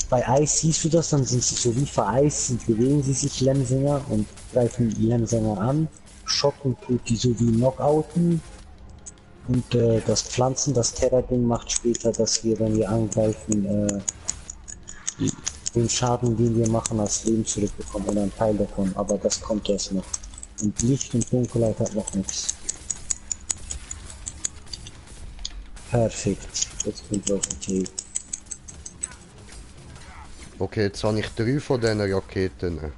Bei Eis siehst du das, dann sind sie so wie vereist, sind bewegen sie sich Lemsinger und greifen die Lemsinger an, schocken tut die so wie Knockouten und das Pflanzen, das Terra-Ding macht später, dass wir, wenn wir angreifen, den Schaden, den wir machen, als Leben zurückbekommen oder ein Teil davon, aber das kommt erst noch. Und Licht und Dunkelheit hat noch nichts. Perfekt, jetzt bin ich auf dem Tee. Okay, jetzt habe ich 3 von diesen Raketen.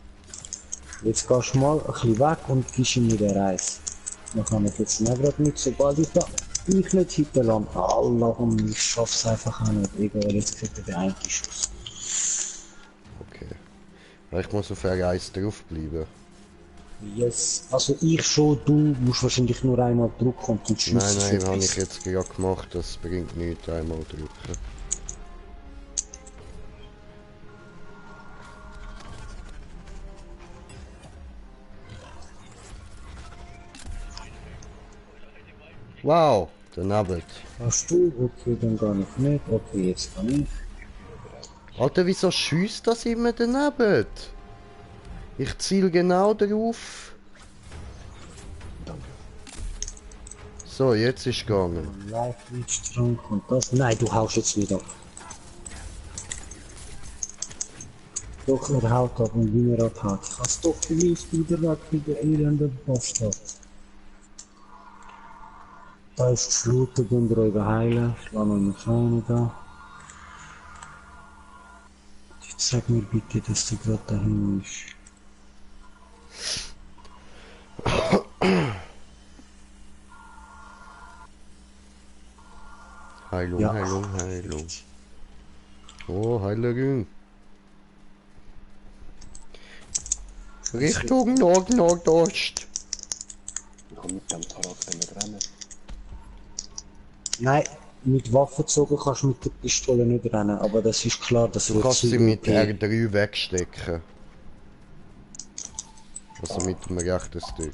Jetzt gehst du mal ein bisschen weg und gibst ihm wieder Reis. Dann kann ich jetzt nicht gerade mit, sobald ich da mich nicht hinterlasse. Allah, ich schaff's einfach auch nicht. Egal, jetzt kriegt er den einen Schuss. Okay. Ja, ich muss auf R1 draufbleiben. Yes. Also ich schon, du musst wahrscheinlich nur einmal drücken und dann schießt Nein, habe ich jetzt gerade gemacht, das bringt nichts, einmal drücken. Wow, daneben. Hast du? Okay, dann gar nicht mit. Okay, jetzt kann ich. Alter, wieso schießt das immer daneben? Ich ziel genau drauf. Danke. So, jetzt ist gegangen. Live-Trank und das. Nein, du haust jetzt wieder ab. Doch, er haut ab und wie er abhaut. Ich hab's doch gelöst, wieder weg mit der elenden Bastard. Da ist das Looten, dann drüber heilen. Ich lasse noch eine Scheine da. Jetzt sag mir bitte, dass du gerade dahin bist. Heilung, Ja. Heilung. Oh, Heilerin. Richtung Nordost. Ich kann mit dem Charakter nicht rennen. Nein, mit Waffen gezogen kannst du mit der Pistole nicht rennen, aber das ist klar, dass Du kannst sie mit R3 wegstecken. Also mit dem rechten Stick.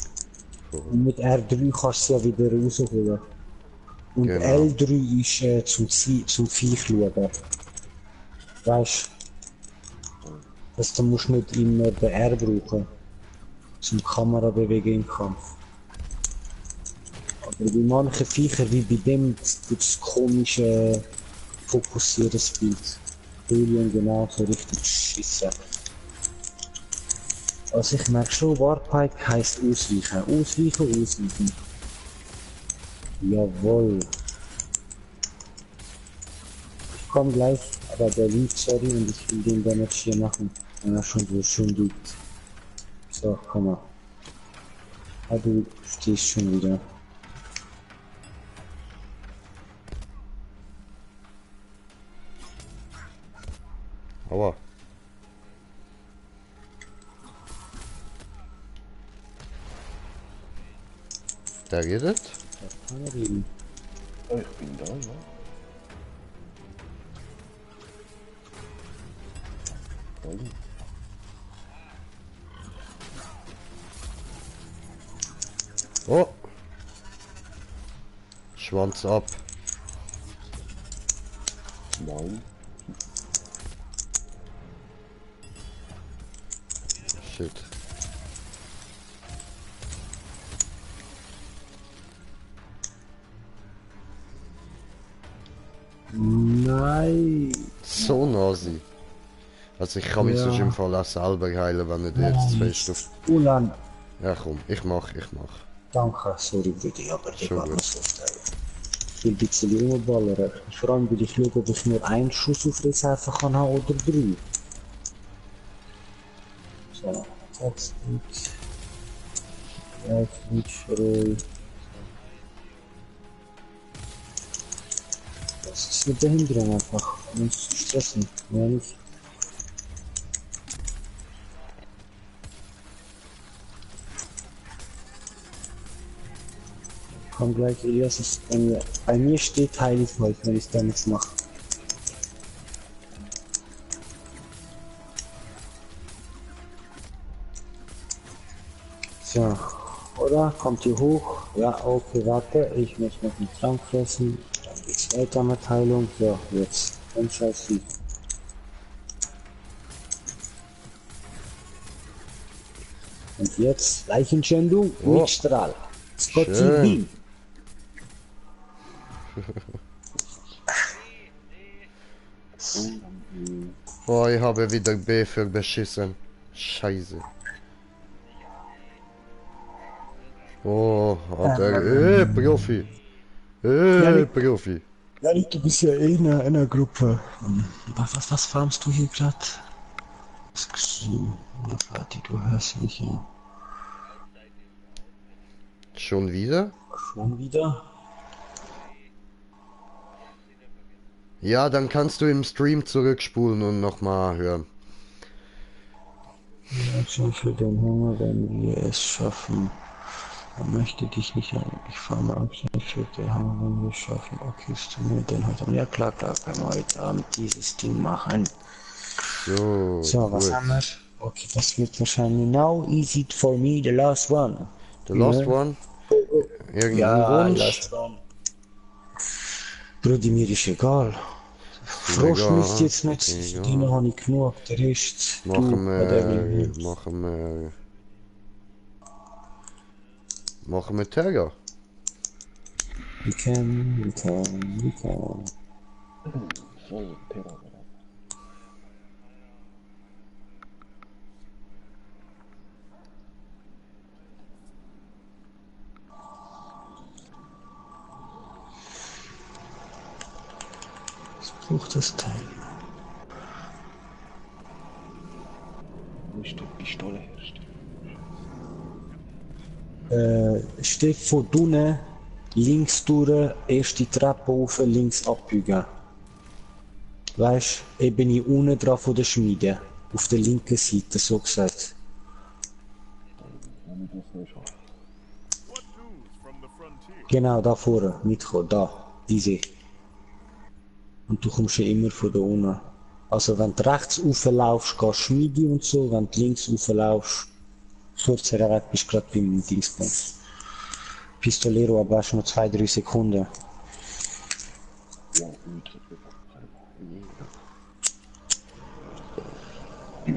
Und mit R3 kannst du sie ja wieder rausholen. Und Genau. L3 ist zum Viech schauen. Weißt du, du musst nicht immer den R brauchen. Zum Kamera bewegen im Kampf. Aber bei manchen Viechern wie bei dem das komische fokussiertes Bild. Alien genau so richtig schiessen. Also ich merke schon, Warpipe heisst ausweichen. Ausweichen. Jawohl. Ich komme gleich. Aber der liegt, sorry, und ich will den Damage hier machen. Wenn er schon so schön liegt. So, komm mal. Ah, du stehst schon wieder. Aua. Der redet? Kann er reden. Oh, ich bin da, ja. Toll. Oh! Schwanz ab. Nein. Shit. Nein. So nazi. Also ich kann mich Ja. sonst im Fall auch selber heilen, wenn nicht jetzt zu fest auf... Ulan. Ja komm, ich mach. Danke, sorry Brudi, aber der Schon geht gut. mir so auf der Ich will ein bisschen rumballern. Vor allem will ich schauen, ob ich nur einen Schuss auf Reserve kann haben oder 3. So, jetzt nicht. Jetzt nicht ruhig. Das ist eine Behinderung einfach. Man muss stressen, ja nicht. Komm gleich, Elias ist bei mir. Bei mir steht heilig heute, wenn ich da nichts mache. So, oder? Kommt ihr hoch? Ja, okay, warte. Ich muss noch einen Trank fressen. Dann geht's weiter mit Heilung. So, jetzt. Und scheiß Vieh. Und jetzt Leichenschändung Oh. mit Strahl. Scotty Schön. Beam. Oh, ich habe wieder B für beschissen. Scheiße. Oh, hat er... Profi. Profi. Ja, du bist ja eh in einer Gruppe. Was farmst du hier gerade? Warte, du hörst mich ja. Schon wieder? Schon wieder? Ja, dann kannst du im Stream zurückspulen und nochmal hören. Ja, für den Hunger, wenn wir es schaffen. Man möchte dich nicht an. Ich fahre Action für den Hunger, wenn wir es schaffen. Okay, ist mir denn heute Abend? Ja, klar, können wir heute Abend dieses Ding machen. So, So, was gut. haben wir? Okay, das wird wahrscheinlich now easy for me, the last one. The last Ja. one? Irgendein Ja, Wunsch? last one. Brudi, mir ist egal. Frosch egal, müsste jetzt nicht sein, egal. für den habe ich genug. Der Rest, Machen whatever you wir... want. Machen wir Terra. We can. So, Terror. Was braucht das Teil? Wo ist die Pistole herrscht? Steht von unten, links durch, erste Treppe rauf, links abbiegen. Weißt du, eben hier unten dran von der Schmiede. Auf der linken Seite, so gesagt. Wenn ich das nicht schaffe. Genau, da vorne, mitkommen, da, diese. Und du kommst ja immer von da unten. Also wenn du rechts rauflaufst, gehst du Schmiede und so, wenn du links rauflaufst, kurz weg bist du gerade beim Dingsbums. Pistolero, aber hast noch 2-3 Sekunden. Ja, ultra gut. Ja,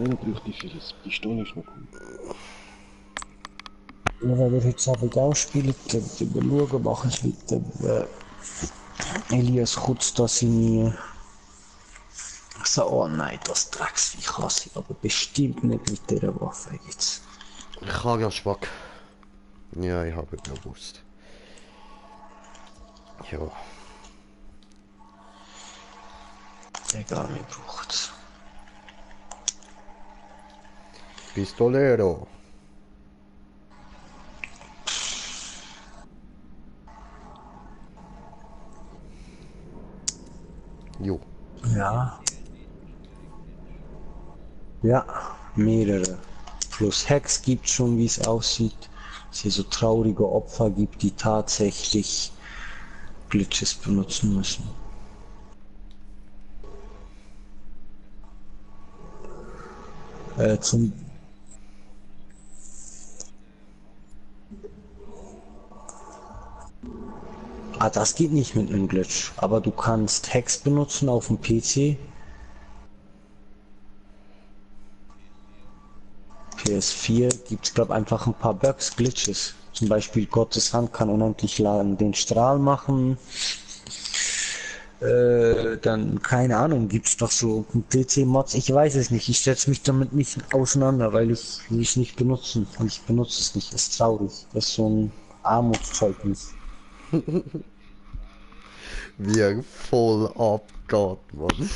dann bräuchte ich vieles. Die Pistole ist noch cool. Ja, weil wir heute Abend auch spielen, dann schauen, mache ich mit dem Elias kurz da seine... So, oh nein, das Drecksviech hasse ich, aber bestimmt nicht mit dieser Waffe jetzt. Ich habe ja Spack. Ja, ich habe gewusst. Ja. Egal, mir braucht's. Pistolero. Jo. Ja. Ja, mehrere. Plus Hacks gibt schon, wie es aussieht. Es hier so traurige Opfer gibt, die tatsächlich Glitches benutzen müssen. Zum das geht nicht mit einem Glitch, aber du kannst Hacks benutzen auf dem PC. PS4 gibt es, glaube ich, einfach ein paar Bugs, Glitches. Zum Beispiel Gottes Hand kann unendlich laden, den Strahl machen. Dann, keine Ahnung, gibt es doch so PC-Mods, ich weiß es nicht. Ich setze mich damit nicht auseinander, weil ich es nicht benutzen. Und ich benutze es nicht, ist traurig. Das ist so ein Armutszeugnis. Wie er voll abgeht, Mann.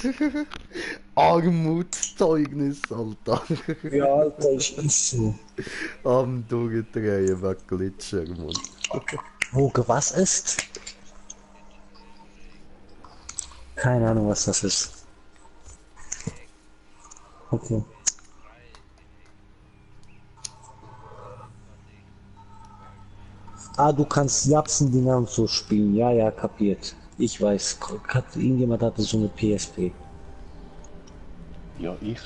Armutszeugnis, Alter. Ja, Alter, ich ist so. Am Durchdrehen wegen Glitscher, Mann. Wo was ist? Keine Ahnung, was das ist. Okay. Du kannst Japsen-Dinger und so spielen. Ja, ja, kapiert. Ich weiß. Irgendjemand hatte so eine PSP. Ja, ich.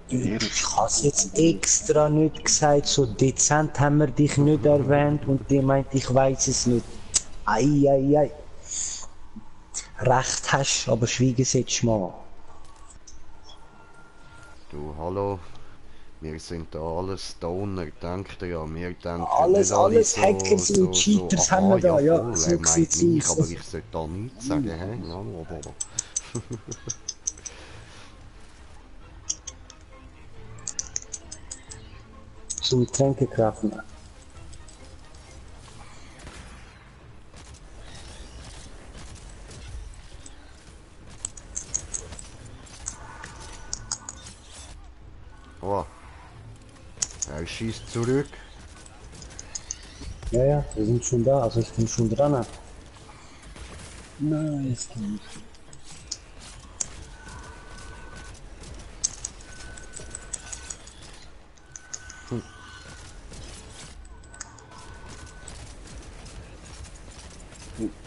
Ich hab's jetzt extra nicht gesagt, so dezent haben wir dich nicht erwähnt und die meint, ich weiß es nicht. Ei, ei, ei. Recht hast, aber schweigen sollst du mal. Du, hallo. Wir sind da alles Stoner, denkt ihr ja. Wir denken Alles, nicht alle alles Hackers und Cheaters haben wir da, ja, voll, so er meint sieht's mich, aus. aber ich sollte da nichts sagen, hä? Ja, aber. Zum Tränkekraft. Oh. Er schießt zurück. Ja, ja, wir sind schon da, also ich bin schon dran. Nein, es geht nicht.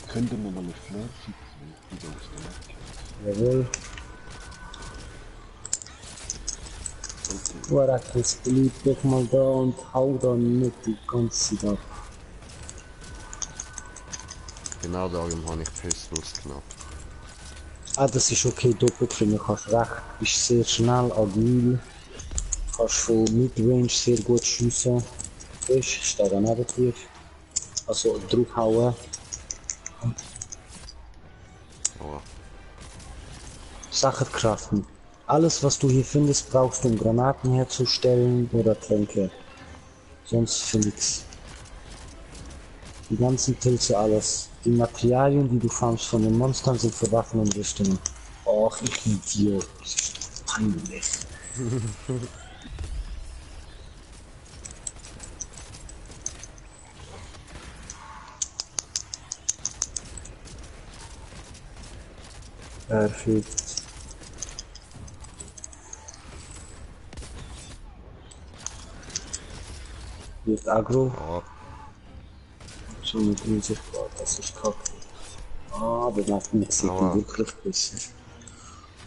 Könnte man mal eine Fleur fixen, wieder aus der Ecke. Jawohl. Warakis, bleib doch mal da und hau da nicht die ganze Zeit ab. Genau darum habe ich Pistols genommen. Das ist okay, doppelt für mich, hast recht. Bist sehr schnell, agil. Kannst von Midrange sehr gut schiessen. Ich stehe da neben dir. Also draufhauen. Oh. Sachen craften. Alles, was du hier findest, brauchst du, um Granaten herzustellen oder Tränke. Sonst für nichts. Die ganzen Pilze, alles. Die Materialien, die du farmst von den Monstern, sind für Waffen und Rüstungen. Och, ich Idiot. Das ist peinlich. Perfekt. Wird Agro. Ja. So mit unsichtbar, das ist kacke. Aber nach dem sieht Aua. wirklich besser.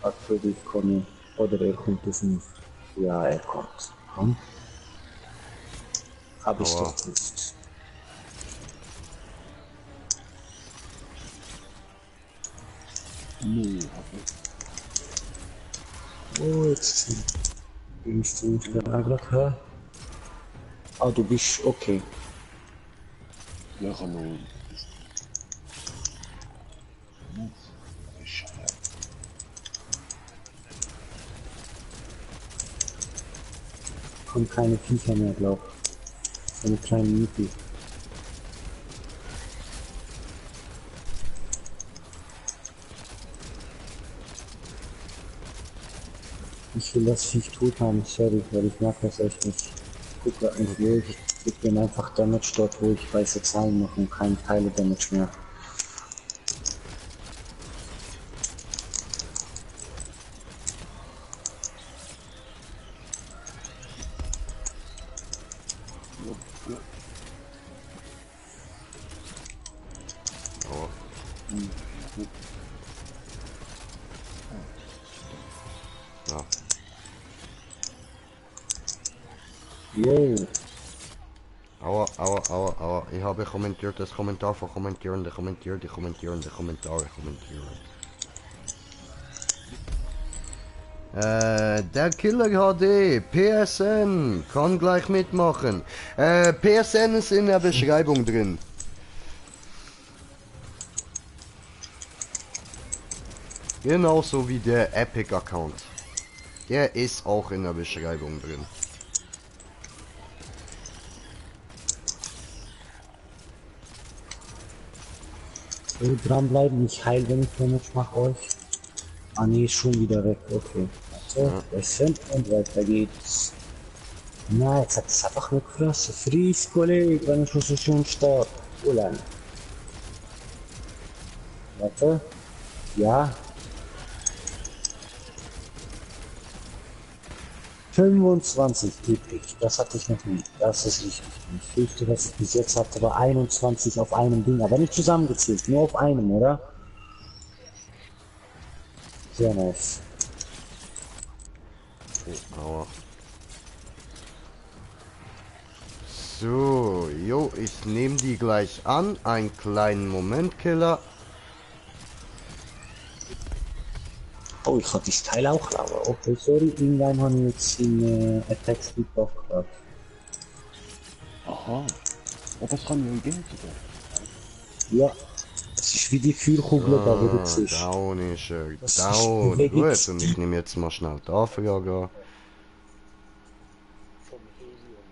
Aktuell komme oder er kommt auf mich. Ja, er kommt. Komm. Hab ich Aua. doch gewusst. Nee, hab ich. Oh, jetzt bin ich ziemlich gelagert, hä? Du bist okay. Ja, ich hab noch. Scheiße. Kommt keine Viecher mehr, glaub. So eine kleine Miete. Ich will das Viech tot haben, sorry, weil ich mag das echt nicht. Guck grad nicht wo ich bin einfach Damage dort, wo ich weiße Zahlen mache und kein Teile Damage mehr. Ja, ja. Aua. Gut. Ja. Yo, Aua, aua, aua, aua. Ich habe kommentiert, das Kommentar von kommentieren, der kommentiert, die kommentieren, die Kommentare kommentieren. Der Killer HD, PSN, kann gleich mitmachen. PSN ist in der Beschreibung drin. Genauso wie der Epic-Account. Der ist auch in der Beschreibung drin. so dranbleiben, ich heil, wenn ich Damage mache euch. Ah nee, ist schon wieder weg, okay. Warte, essen und weiter geht's. Na, jetzt hat es einfach nur gefressen. Fries, Kollege, wenn ich schon so schön stark. Ulan. Warte. Ja. 25 typisch. Das hatte ich noch nie. Das ist richtig. Ich fürchte, dass ich bis jetzt hatte, war 21 auf einem Ding, aber nicht zusammengezählt, nur auf einem, oder? Sehr nice. Oh, aua. So, jo, ich nehme die gleich an. Einen kleinen Moment, Killer. Oh, ich hatte das Teil auch lauer. Okay, sorry, irgendwann habe ich jetzt in Attack Speed gehabt. Aha. Ja, das kann ja gehen sogar. Ja. Es ist wie die Führkugel da, wo du siehst. Down ist er. Das ist Down. Gut, Bewegungs- und ich nehme jetzt mal schnell die Anfrage. Vom Helium.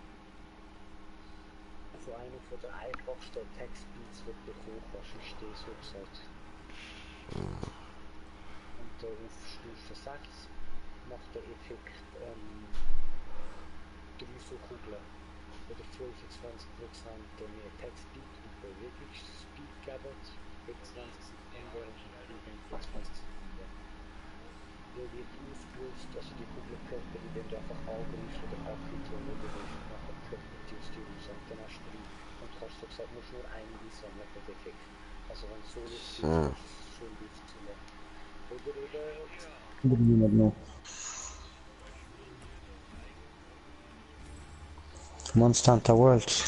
Also einer von der einfachsten Attack-Speeds, die du bekommen kannst, ist der so gesagt. Und auf Stufe 6 macht der Effekt 3 so Kugeln oder 25% mehr Attack Speed und Bewegungsspeed geben, 20 Sekunden und 25 Sekunden. Der wird ausgelöst, also die Kugelkörper, die werden einfach angreifst oder abgezogen oder nachher ploppen die aus dir raus und dann hast du 3 und kannst so gesagt, musst nur einen einsammeln per Defekt. Also wenn es so ist, kannst du es schön durchziehen. Oder eben... Niemand noch. Monster Hunter World.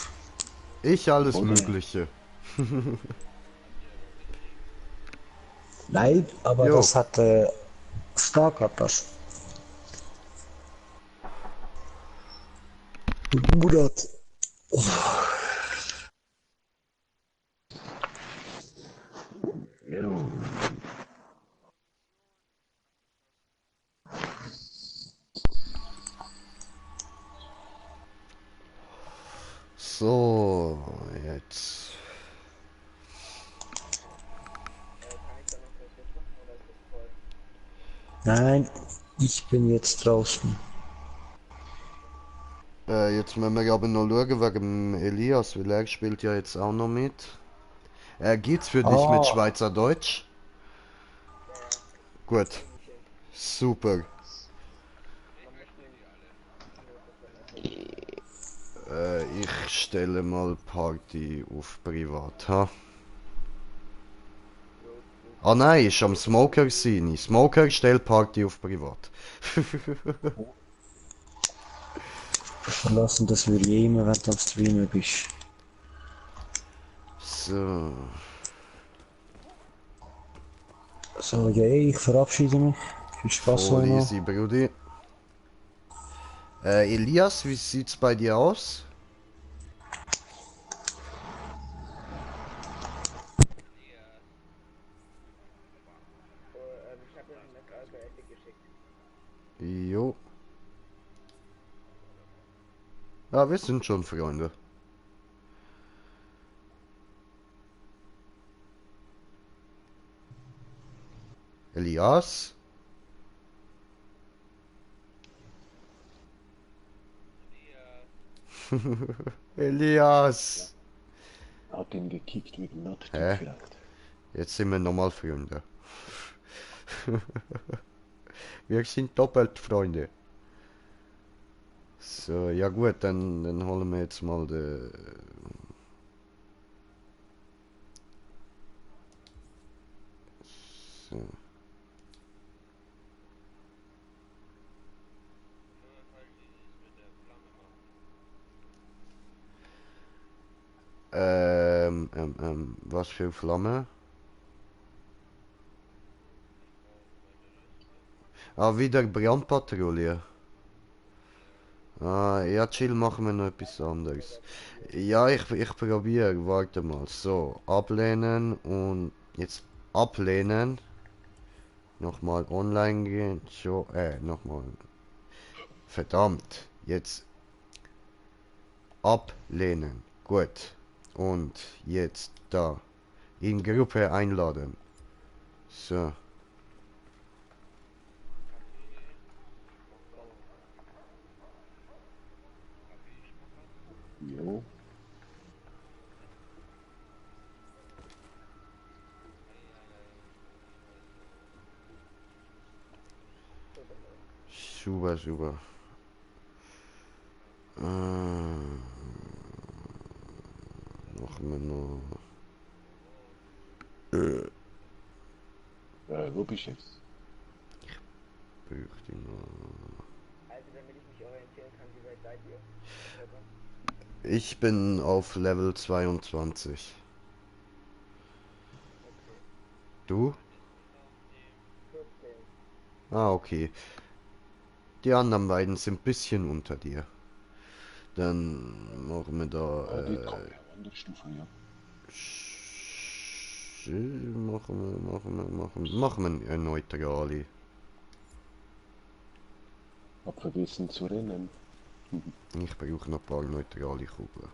Ich alles Oder? Mögliche. Nein, aber Jo. das hat stark hat das. Murat. Ja. So, jetzt. Nein, ich bin jetzt draußen. Jetzt müssen wir aber noch schauen wegen dem Elias, weil er spielt ja jetzt auch noch mit. Geht's für dich mit Ah, Schweizerdeutsch? Gut. Super. Ich stelle mal Party auf privat, ha? Ah nein, ist am Smoker sein. Smoker stellt Party auf privat. verlassen, dass wir immer, wenn du am Streamen bist. So. So, ja, ich verabschiede mich. Viel Spaß Voll noch. easy, Brudi. Elias, wie sieht's bei dir aus? Jo. Ja, wir sind schon Freunde. Elias? Elias! Hat ihn gekickt wegen Not Hä? vielleicht. Jetzt sind wir nochmal Freunde. Wir sind doppelt Freunde. So, ja gut, dann holen wir jetzt mal den... So. Was für Flamme? Ah, wieder Brandpatrouille. Ah, ja, chill, machen wir noch etwas anderes. Ja, ich probiere, warte mal. So, ablehnen und jetzt ablehnen. Nochmal online gehen. So, nochmal. Verdammt, jetzt ablehnen. Gut. Und jetzt da. In Gruppe einladen. So. Jo. Super, super. Machen wir noch. Wo bist du jetzt? Bräuchte noch. Also, damit ich mich orientieren kann, wie weit seid ihr? Ich bin auf Level 22. Du? 14. Ah, okay. Die anderen beiden sind ein bisschen unter dir. Dann machen wir da. Die kommen ja Wanderstufe, ja. Machen wir eine neutrale. Hab vergessen zu rennen. Ich brauche noch ein paar neutrale Kugeln.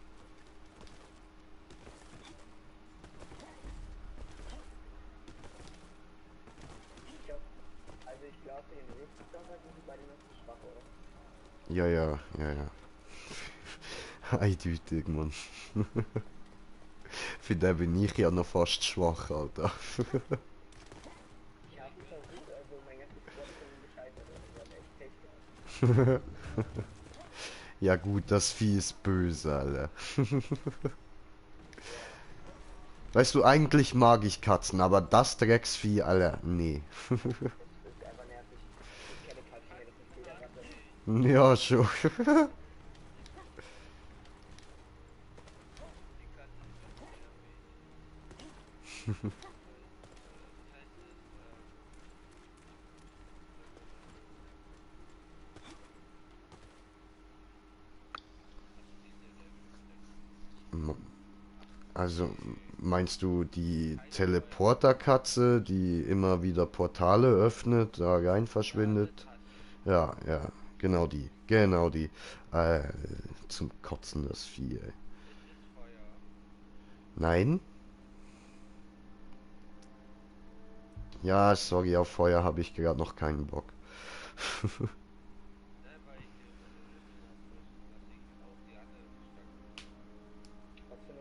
Also, ich glaube, für den Rüstungsstoffer sind die beide noch zu schwach, oder? Ja. Eindeutig, Mann. Für den bin ich ja noch fast schwach, Alter. Ich habe versucht, also mein ganzes Squad ist gescheitert. Das hat echt Pech gehabt. Ja gut, das Vieh ist böse, Alter. Weißt du, eigentlich mag ich Katzen, aber das Drecksvieh, Alter, nee. Das ist einfach nervig. Ich kenne Katzen, das ist jeder Ratte. Ja, schon. Also, meinst du die Teleporterkatze, die immer wieder Portale öffnet, da rein verschwindet? Ja, genau die. Genau die. Äh, zum Kotzen das Vieh, ey. Nein? Ja, sorry, auf Feuer habe ich gerade noch keinen Bock. Was für eine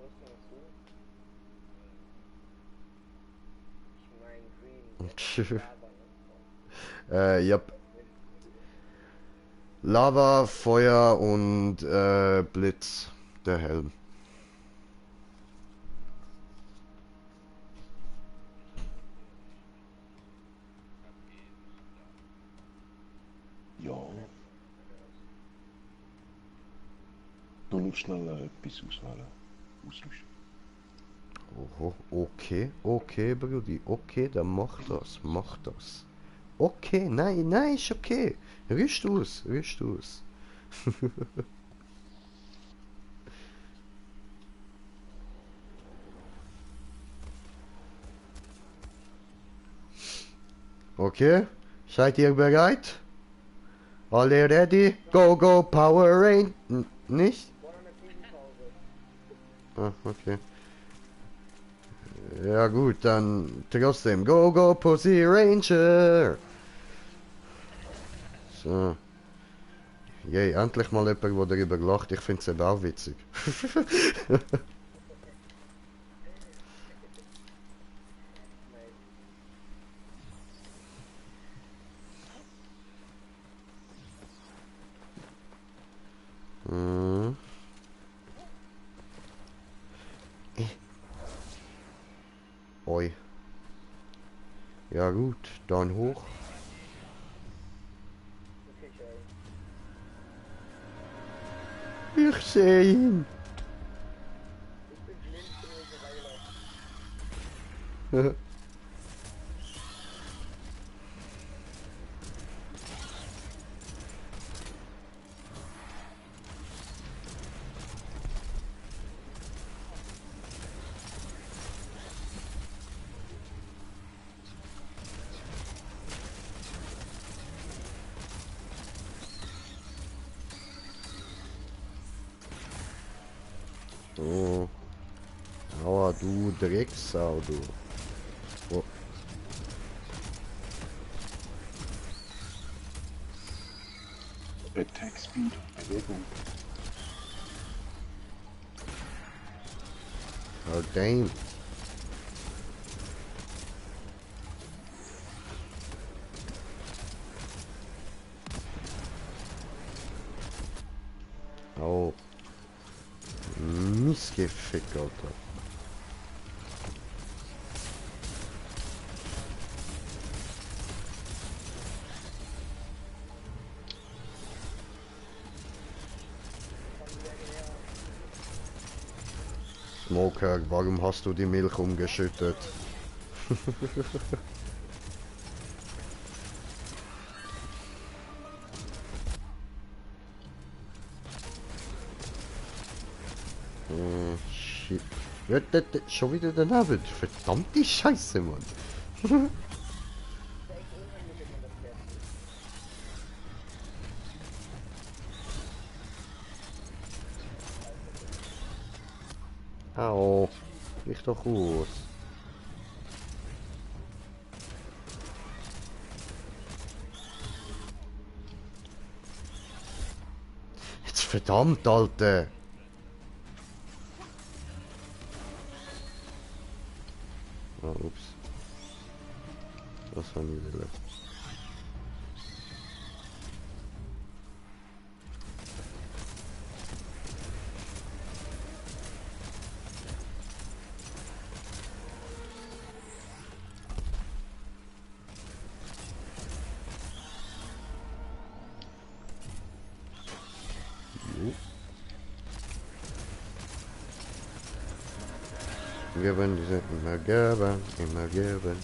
Rüstung hast du? Ich meine Green. Lava, ne? Ja, Lava, Feuer und Blitz, der Helm. Ja. Du musst schnell etwas auswählen. Ausmischen. Oho, okay, Brudi, okay, dann mach das. Okay, nein, ist okay. Rüst aus. Okay, seid ihr bereit? Alle ready? Go, Power Rain. Nicht? 107 Pause. Ah, okay. Ja gut, dann trotzdem. Go, Pussy Ranger. So. Yay, endlich mal jemand, der darüber lacht. Ich finde es eben auch witzig. Hm. Oi. Ja gut, dann hoch. Ich sehe ihn. Ich bin blind, bin in die Reihe laufen. Oh. Aua, du Drecksau, du. Oh. Attack Speed, Bewegung. Oh, damn. Oh. Missgefick, Alter. Smoker, warum hast du die Milch umgeschüttet? Shit. Ja, schon wieder daneben. Verdammte Scheiße, Mann. Ist ja echt unangenehm, wenn das fertig ist. Au. Ich doch aus. Jetzt verdammt, Alter. Ah, ups. Das war nie wieder. Geben, die sind immer geben, immer geben.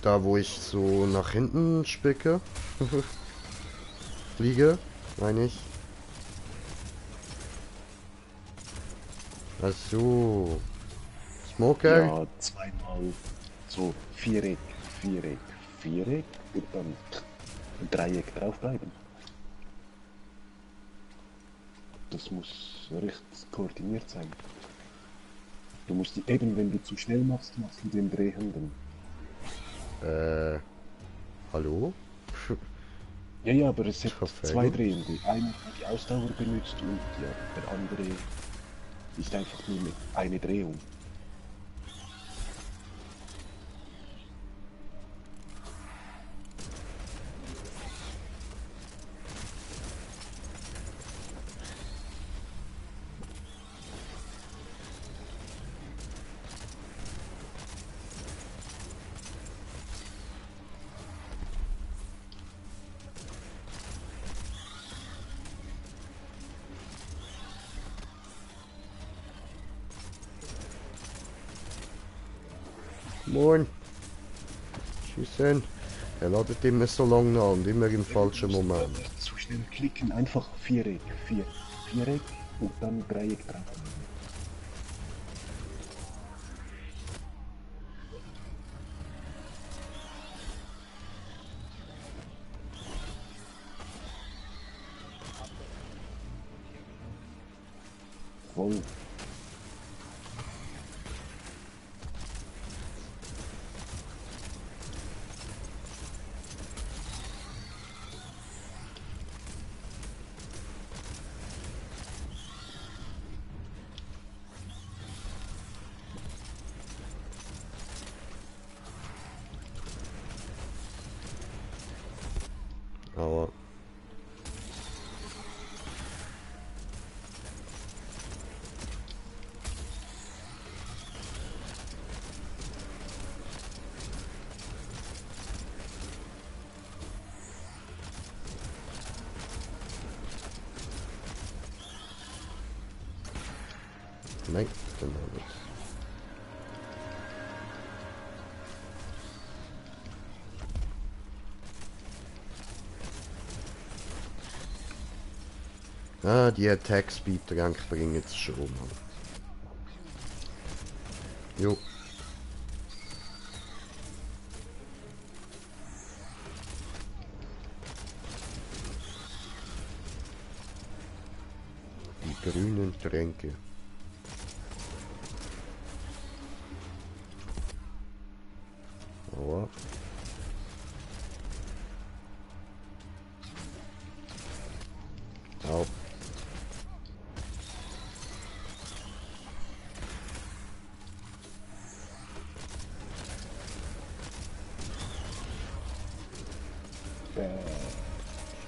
Da wo ich so nach hinten spicke. Fliege, meine ich. Ach so. Smoker? Ja, zweimal so Viereck, Viereck, Viereck und dann ein Dreieck draufbleiben. Das muss recht koordiniert sein. Du musst die, eben, wenn du zu schnell machst, machst du den Drehenden. Hallo? Ja, ja, aber es hat Perfekt. zwei Drehende. Einer, der die Ausdauer benutzt und ja, der andere ist einfach nur mit eine Drehung. Moin. Tschüssen. Er ladet immer so lange nach und immer im falschen Moment. Zu schnell klicken, einfach Viereck, Viereck, Und dann Dreieck treffen. Voll. Aber nein, genau nicht. Ah, die Attack Speed Trank bringen jetzt schon, Mann. Jo. Die grünen Tränke. Aua. Au.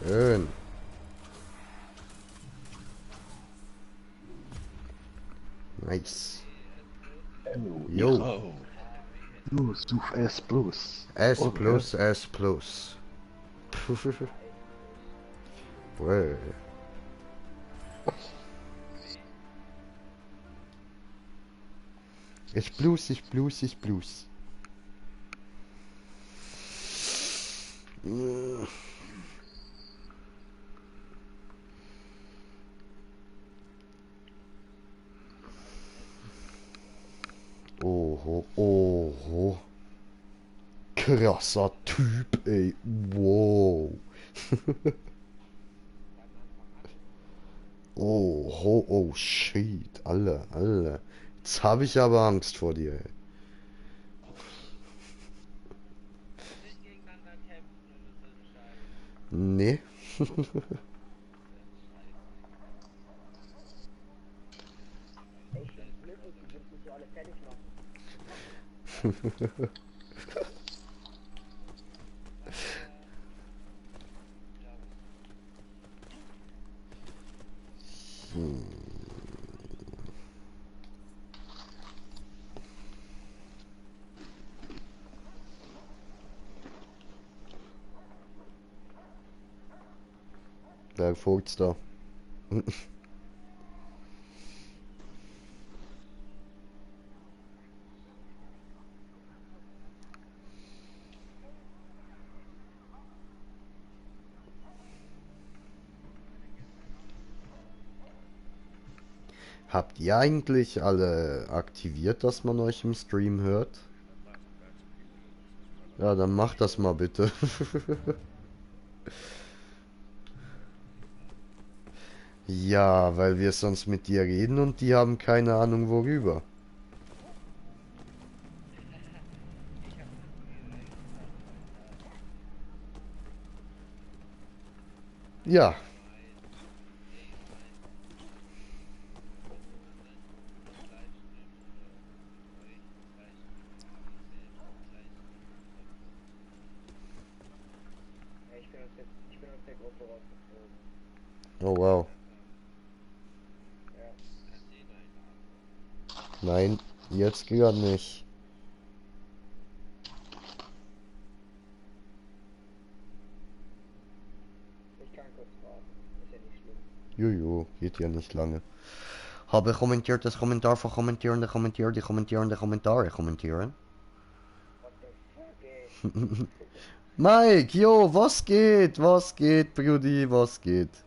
Schön. Nice. Jo. Ich auch. Plus auf S plus. S Oder? plus, S plus. Well. Ich plus, ich plus, ich plus. Oho, oho. Krasser Typ, ey. Wow. Oho, oh shit. Alle. Jetzt habe ich aber Angst vor dir, ey. Nicht gegeneinander kämpfen oder so ein Scheiß. Nee. Ich bin glücklich, du willst mich so alle fertig machen. Wer folgt's da? Habt ihr eigentlich alle aktiviert, dass man euch im Stream hört? Ja, dann macht das mal bitte. Ja, weil wir sonst mit dir reden und die haben keine Ahnung worüber. Ja. Ja, ich bin aus der Gruppe rausgeflogen. Oh wow. Ja. Nein, jetzt gerade nicht. Ich kann kurz warten. Ist ja nicht schlimm. Jojo, geht ja nicht lange. Habe kommentiert das Kommentar von kommentierende kommentiert, die kommentierende Kommentare kommentieren. What the fuck, ey? Mike, jo, was geht? Was geht, Brudi, was geht?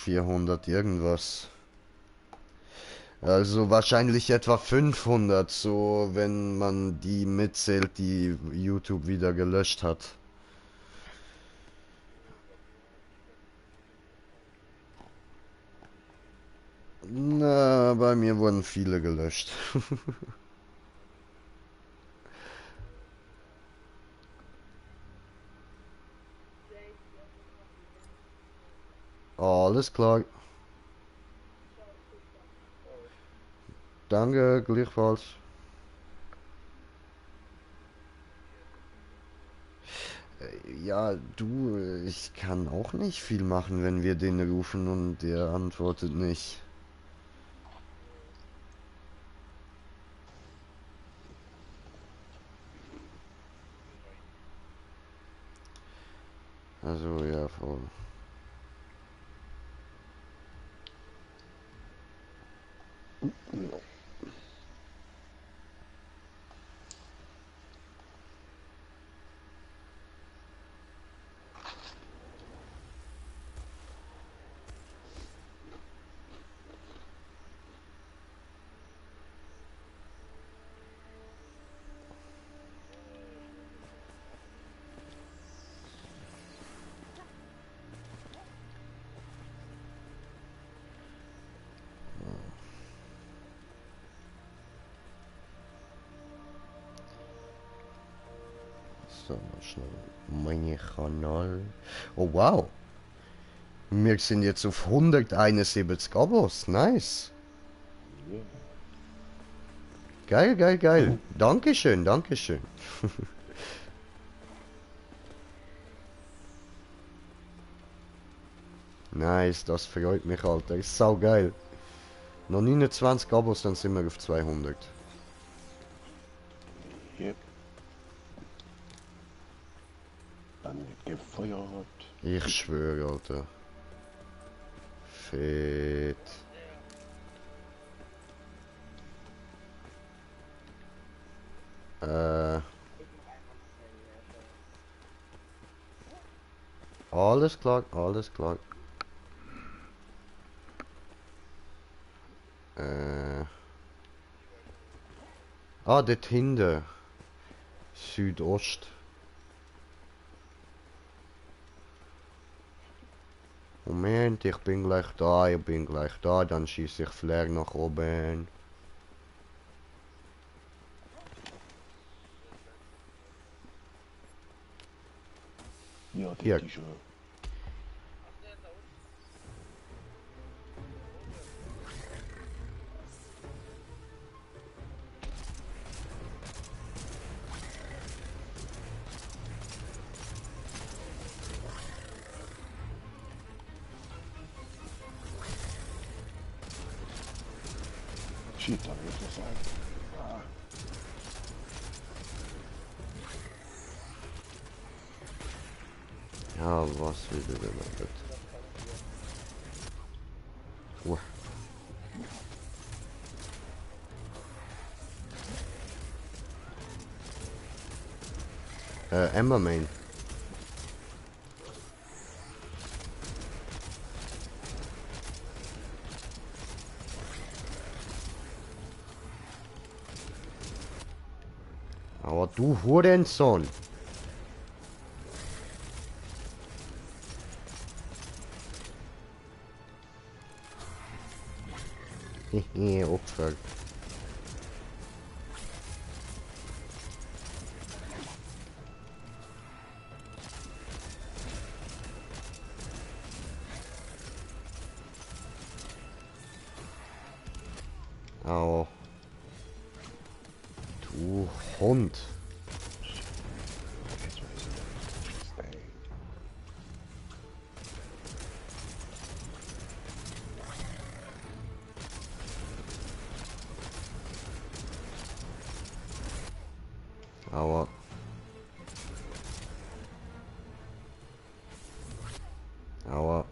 400 irgendwas. Also wahrscheinlich etwa 500, so wenn man die mitzählt, die YouTube wieder gelöscht hat. Na, bei mir wurden viele gelöscht. Alles klar. Danke, gleichfalls. Ja, du, ich kann auch nicht viel machen, wenn wir den rufen und der antwortet nicht. Also, ja, voll. So, mal schnell mein Kanal. Oh, wow. Wir sind jetzt auf 171 Abos. Nice. Ja. Geil, geil, geil. Dankeschön, Dankeschön. Nice, das freut mich, Alter. Ist sau geil. Noch 29 Abos, dann sind wir auf 200. Yep. Dann wird gefeuert. Ich schwöre, Alter. Fett. Alles klar, alles klar. Dort hinten. Südost. Moment, ich bin gleich da, ich bin gleich da, dann schieße ich Flair nach oben. Ja, Ja. das ist schon. Shit, hab ich gesagt. Ah. Ja, was will du denn damit? Emma Main. Aber du Hurensohn. Hehe, Opfer. Au. Du Hund. Jetzt weiß ich nicht. Ey. Aua. Aua.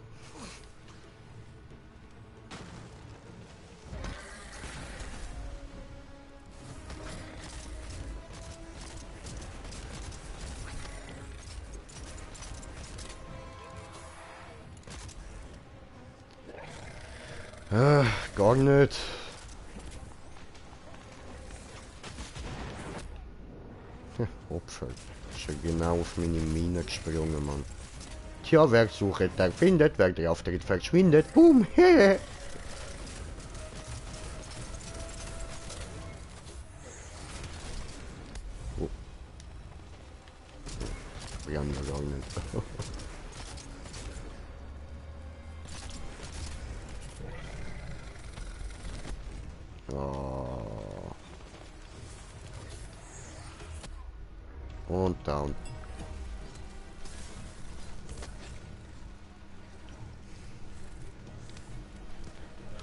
Gar nicht. Opfer. Ist ja genau auf meine Mine gesprungen, Mann. Tja, wer sucht, der findet, wer der Auftritt verschwindet. Boom, hehe. Oh. Wir haben ja gar nicht. Oh. Und down.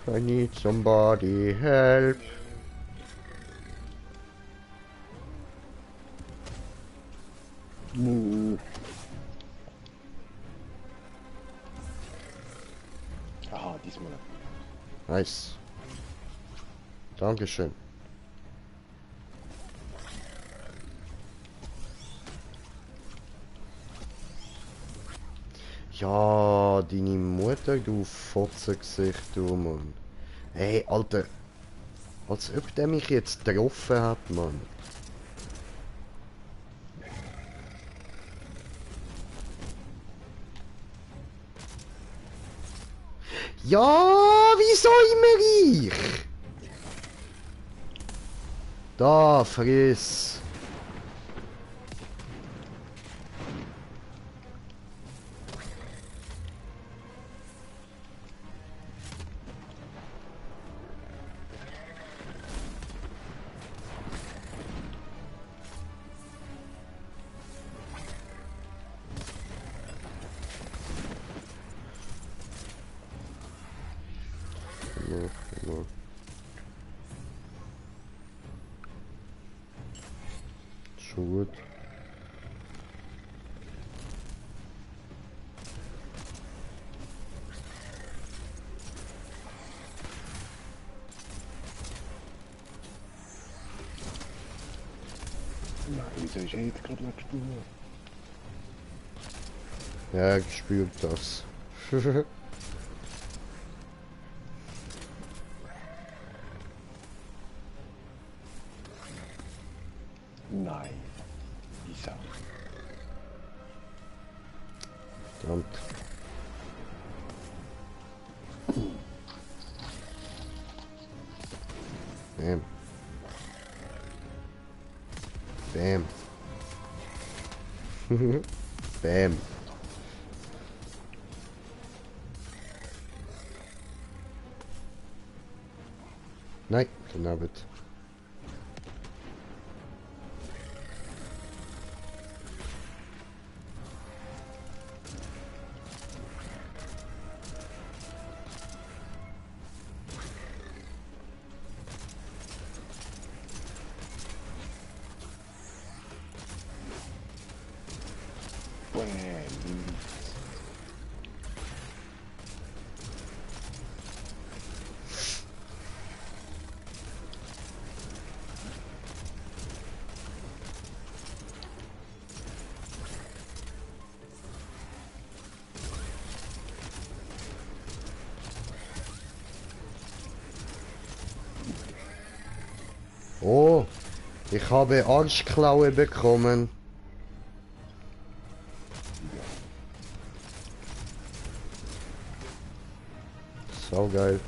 I need somebody help. Aha, diesmal. Nice. Dankeschön. Ja, deine Mutter, du Fotzengesicht, du Mann. Hey, Alter. Als ob der mich jetzt getroffen hat, Mann. Ja, wieso immer ich? Da, friss. Ja. Schon gut. Nein, wieso ist er jetzt gerade weggesprungen? Ja, ich spürt das. Nein. Wieso? Verdammt. Bam. Bam. Bam. Nein, daneben. Bam. Oh, ich habe Arschklaue bekommen. Sau geil.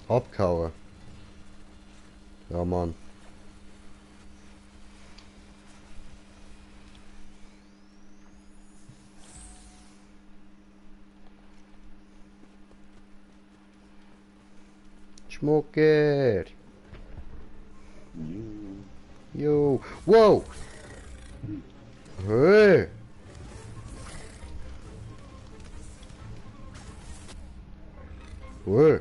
Abkauen. Ja, Mann. Schmucker. Yo. Wow. Hey. Hey.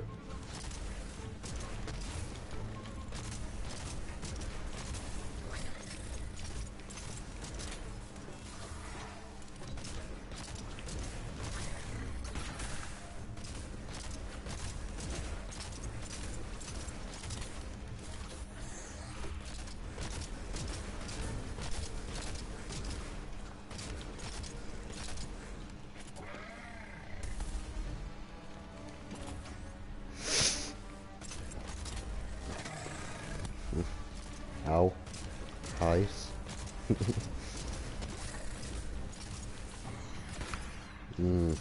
Hm.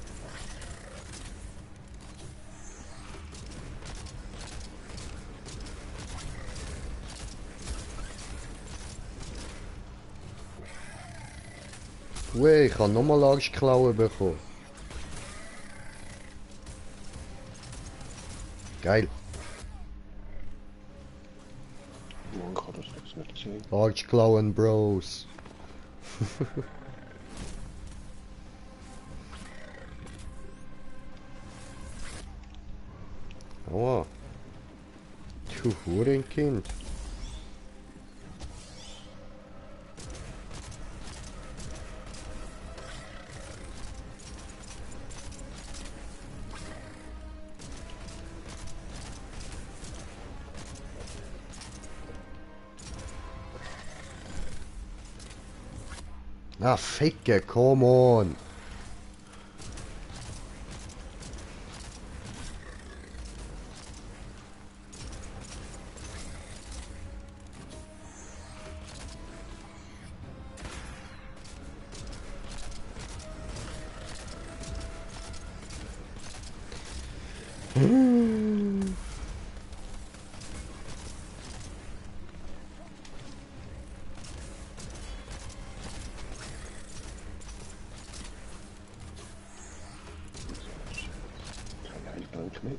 Ui, ich habe nochmal Arschklauen bekommen. Geil. Man kann das jetzt nicht sehen. Arschklauen Bros. Aua. Du Hurenkind. Ah, Ficke, come on. Kein Heiltrank mehr.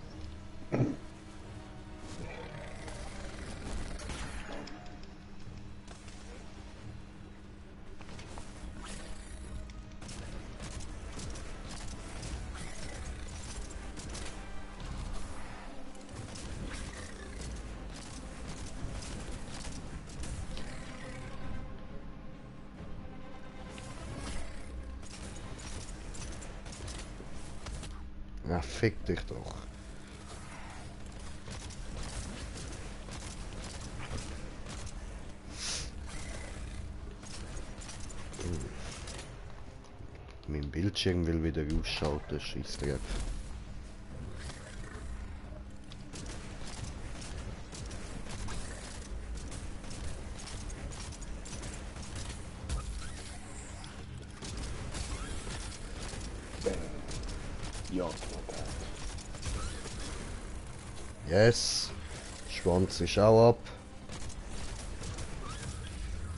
Ja, fick dich doch. Mein Bildschirm will wieder ausschalten, Scheissdreck. Ja, Yes. Schwanz ist auch ab.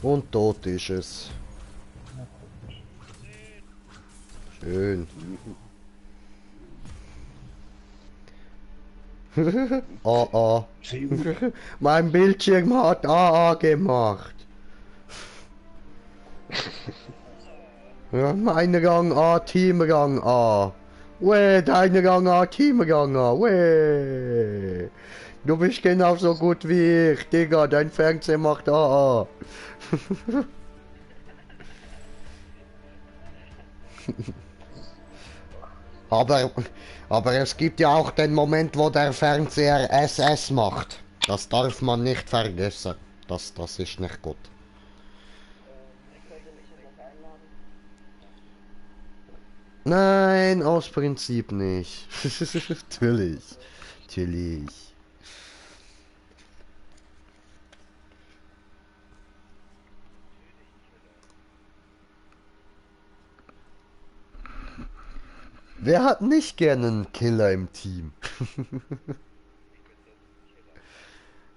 Und tot ist es. Schön. AA. Mein Bildschirm hat AA gemacht. Ja, meine Gang A, Teamgang A. Weh, deine Gang A, Teamgang A. Weh. Du bist genauso gut wie ich, Digga. Dein Fernseher macht AA. Aber, aber es gibt ja auch den Moment, wo der Fernseher SS macht. Das darf man nicht vergessen. Das ist nicht gut. Ich könnte mich etwas einladen. Nein, aus Prinzip nicht. Natürlich. Natürlich. Wer hat nicht gerne einen Killer im Team?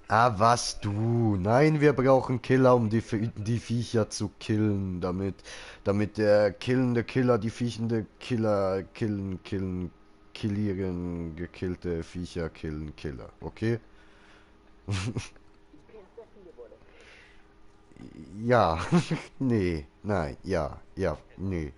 Ah, was du? Nein, wir brauchen Killer, um die Viecher zu killen, damit der killende Killer die viechende Killer killieren, gekillte Viecher killen, Killer, okay? Übrigens sehr viele wurde. Ja, nee, nein, ja, ja, nee.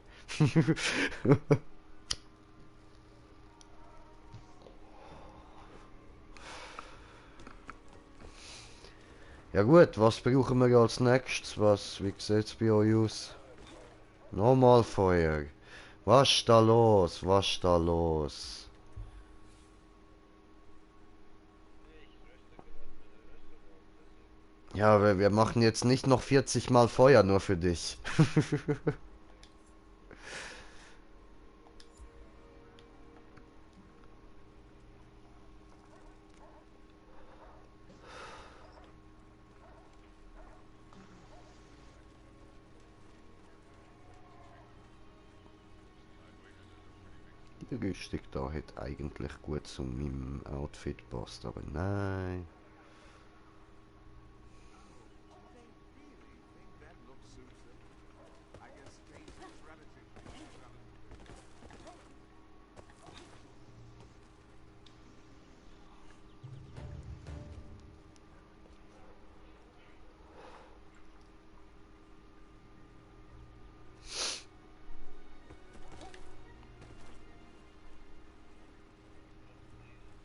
Ja gut, was brauchen wir als nächstes? Wie sieht's bei euch aus? Nochmal Feuer. Was ist da los? Was ist da los? Ja, aber wir machen jetzt nicht noch 40 Mal Feuer nur für dich. Die Rüstung da hätte eigentlich gut zu meinem Outfit passt, aber nein.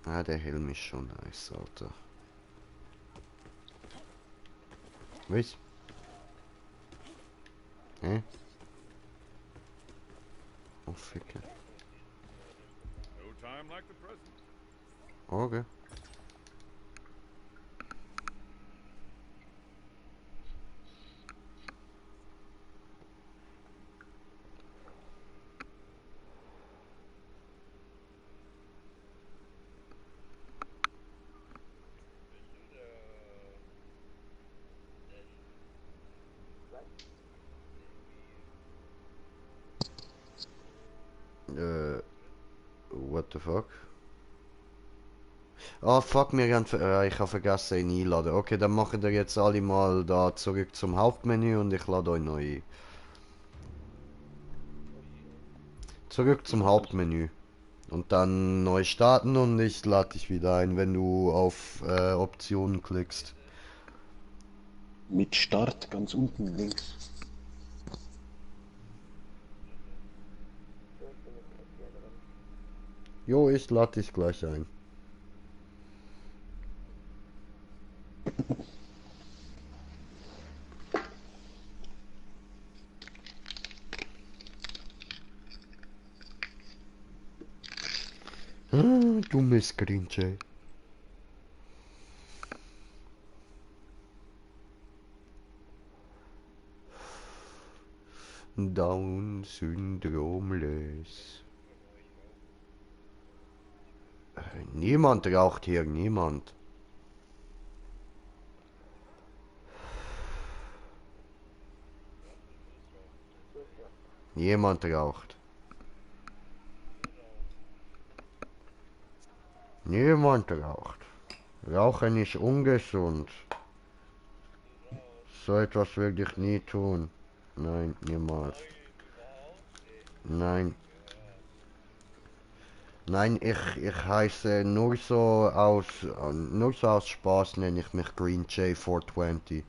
Ah, der Helm ist schon nice, Alter. Was? Hä? Oh, Ficke. No time like the present. Okay. What the fuck? Ah, fuck, ich habe vergessen, ihn einladen. Okay, dann machen wir jetzt alle mal da zurück zum Hauptmenü und ich lade euch neu ein. Zurück zum Hauptmenü. Und dann neu starten und ich lade dich wieder ein, wenn du auf Optionen klickst. Mit Start ganz unten links. Jo, ich lade dich gleich ein. Ah, dummes Grinche. Down-Syndromless. Niemand raucht hier, niemand. Niemand raucht. Niemand raucht. Rauchen ist ungesund. So etwas würde ich nie tun. Nein, niemals. Nein. Nein, ich heiße nur so aus Spaß nenne ich mich Green J420.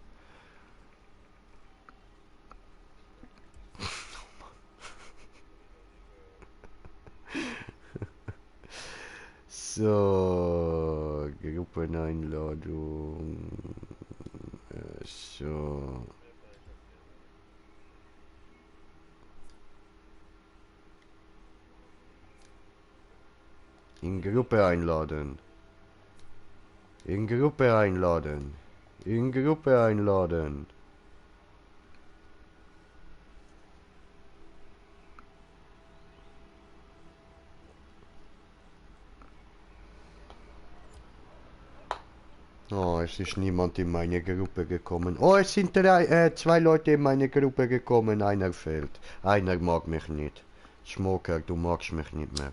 So, Gruppeneinladung. So. In Gruppe einladen. In Gruppe einladen. In Gruppe einladen. Oh, es ist niemand in meine Gruppe gekommen. Oh, es sind zwei Leute in meine Gruppe gekommen. Einer fehlt. Einer mag mich nicht. Smoker, du magst mich nicht mehr.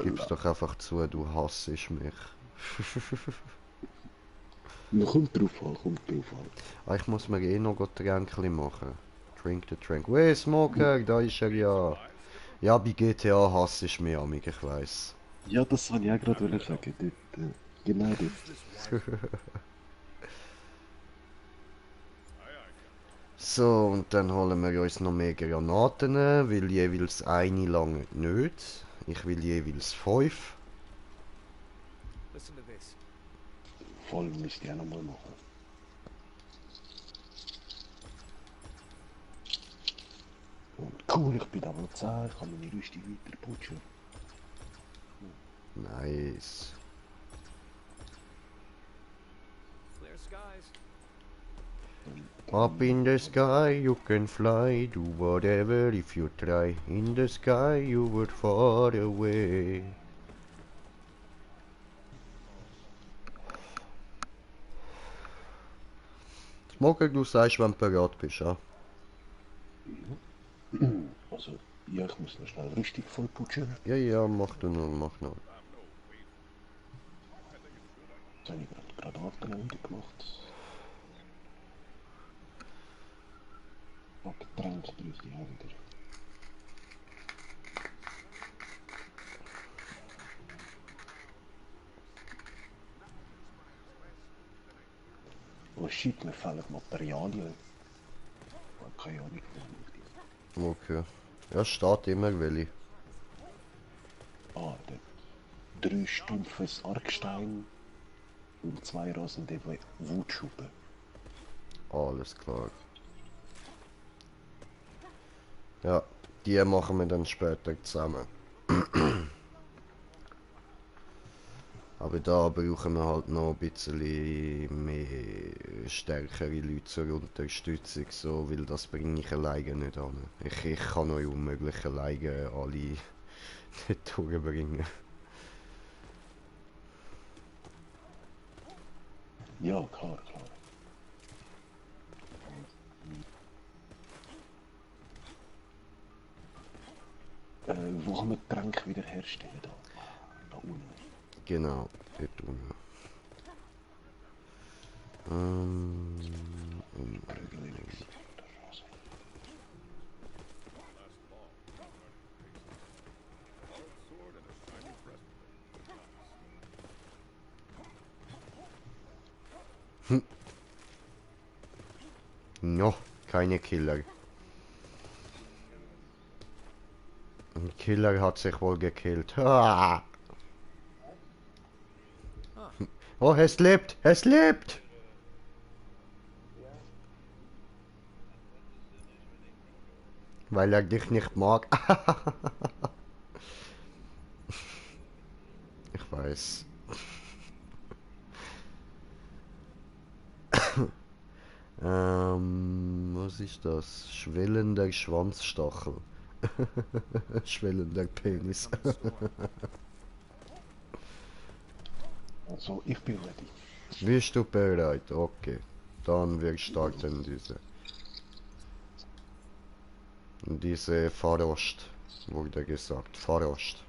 Gib's doch einfach zu, du hassest mich. Kommt drauf an, kommt drauf an. Ah, ich muss mir eh noch Tränkchen machen. Drink the Trank. Wey, Smoker, da ist er ja. Ja, bei GTA hasse ich mich amig, ich weiss. Ja, das wollte ich auch gerade sagen. Dort, genau dort. So, und dann holen wir uns noch mehr Granaten, weil jeweils eine lange nicht. Ich will jeweils 5. Listen to this. Voll müsste ich auch nochmal machen. Und cool, ich bin aber 10, ich kann meine Rüstung weiter putschen. Nice. Clear skies. Up in the sky you can fly, do whatever if you try. In the sky you were far away. Smoker, du sagst, wenn du bereit bist, ja? Also, ja, ich muss noch schnell richtig voll putschen. Ja, ja, mach du nur, mach nur. Das habe ich gerade Granaten wieder gemacht. Und Getränke bräuchte ich auch wieder. Oh shit, mir fehlen Materialien. Ich habe keine Ahnung, wo ich Okay. Ja, steht immer welche. Ah, der 3 stumpfes Arkstein und 2 rasende Wutschuppen. Alles klar. Ja, die machen wir dann später zusammen. Aber da brauchen wir halt noch ein bisschen mehr stärkere Leute zur Unterstützung, so, weil das bringe ich alleine nicht an. Ich kann euch unmöglich alleine alle nicht durchbringen. Ja, klar, klar. Wo kann man Getränke wiederherstellen? Da unten. Genau, dort unten. Prügelelixir. No, keine Killer. Ein Killer hat sich wohl gekillt. Ah! Oh, es lebt! Es lebt! Weil er dich nicht mag. Ich weiß. Was ist das? Schwellender Schwanzstachel. Schwellender Penis. Also, ich bin ready. Bist du bereit? Okay. Dann wir starten diese Fahrrost, wurde gesagt. Fahrrost.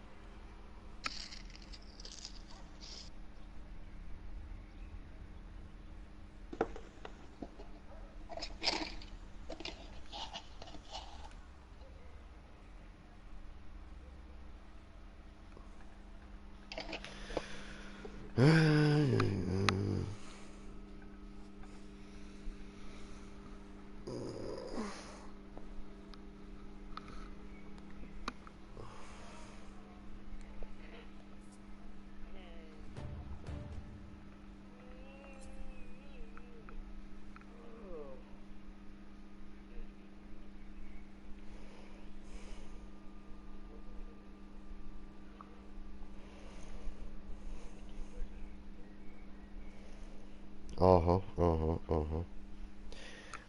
Aha, aha, aha.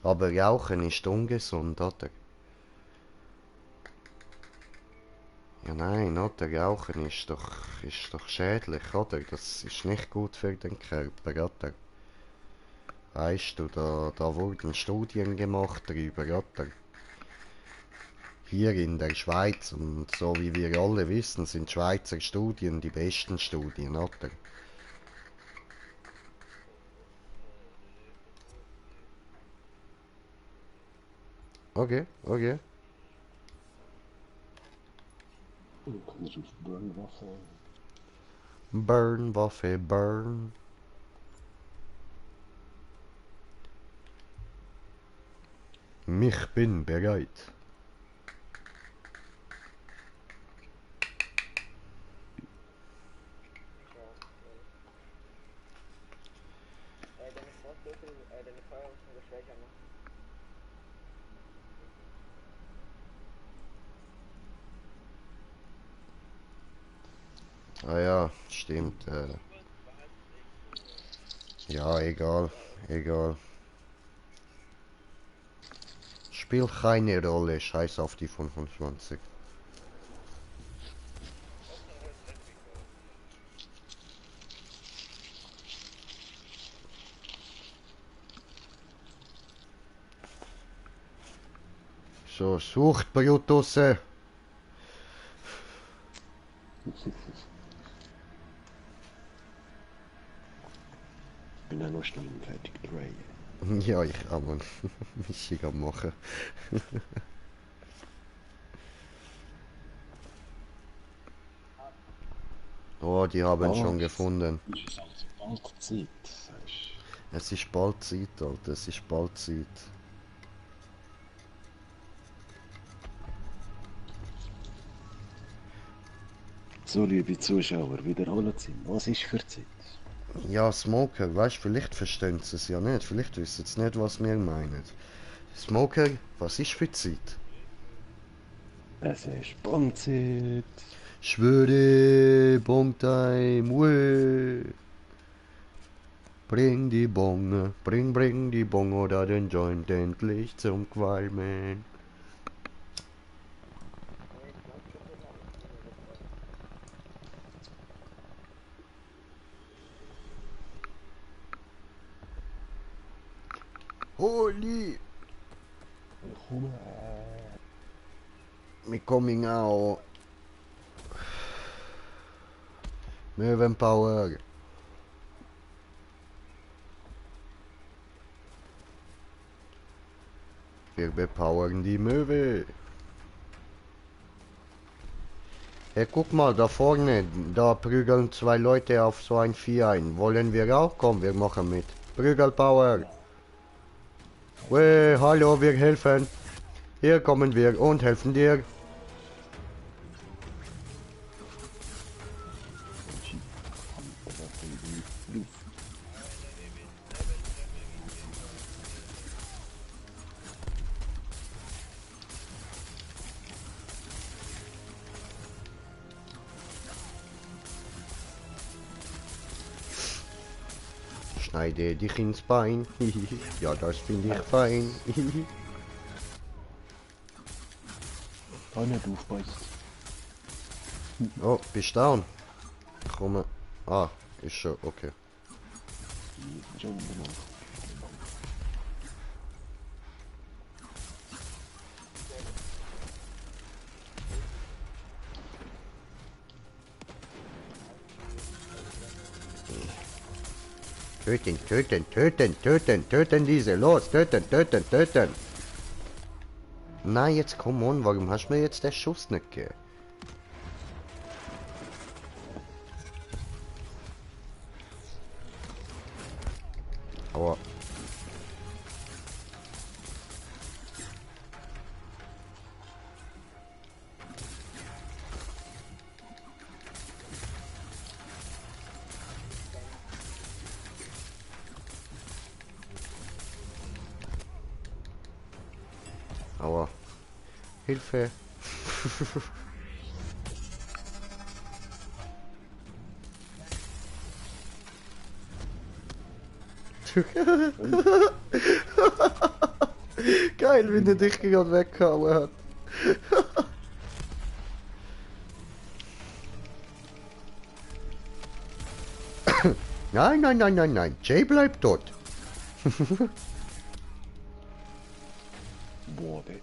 Aber Rauchen ist ungesund, oder? Ja nein, oder? Rauchen ist doch schädlich, oder? Das ist nicht gut für den Körper, oder? Weißt du, da wurden Studien gemacht darüber, oder? Hier in der Schweiz, und so wie wir alle wissen, sind Schweizer Studien die besten Studien, oder? Okay, okay. Ich muss auf Burnwaffe. Burn, Waffe, burn. Ich bin bereit. Deine Fortbildung, deine Feuerrüstung wird schwächer, ne? Ah ja, stimmt. Ja, egal, egal. Spielt keine Rolle, scheiß auf die 25. So, sucht Brutus. Ich bin auch noch schnell fertig drehen. Ja, ich kann man Mischung machen. Oh, die haben schon gefunden. Ist es also bald Zeit, sagst Es ist bald Zeit, Alter. Es ist bald Zeit. So, liebe Zuschauer, wiederholen Sie, was ist für Zeit? Ja, Smoker, weißt du, vielleicht verstehen sie es ja nicht. Vielleicht wissen sie nicht, was wir meinen. Smoker, was ist für Zeit? Es ist Bonzeit. Schwöre, Bongtime, weh. Bring die Bonge, bring die Bonge oder den Joint endlich zum Qualmen. Holy! Me coming out. Möwen Power. Wir bepowern die Möwe. Hey, guck mal, da vorne, da prügeln zwei Leute auf so ein Vieh ein. Wollen wir auch? Komm, wir machen mit. Prügelpower. Weh, hallo, wir helfen. Hier kommen wir und helfen dir. Schneide dich ins Bein. Ja, das finde ich fein. Kann nicht aufbeißen. Oh, bist down. Komme. Ah, ist schon okay. Schon gemacht. Töten, töten, töten, töten, töten diese. Los, töten, töten, töten. Na, jetzt komm on, warum hast du mir jetzt den Schuss nicht gegeben? Aber... Aua. Hilfe. Geil, wie der dich gerade weggehauen hat. Nein, nein, nein, nein, nein. Jay bleibt dort. Wurde.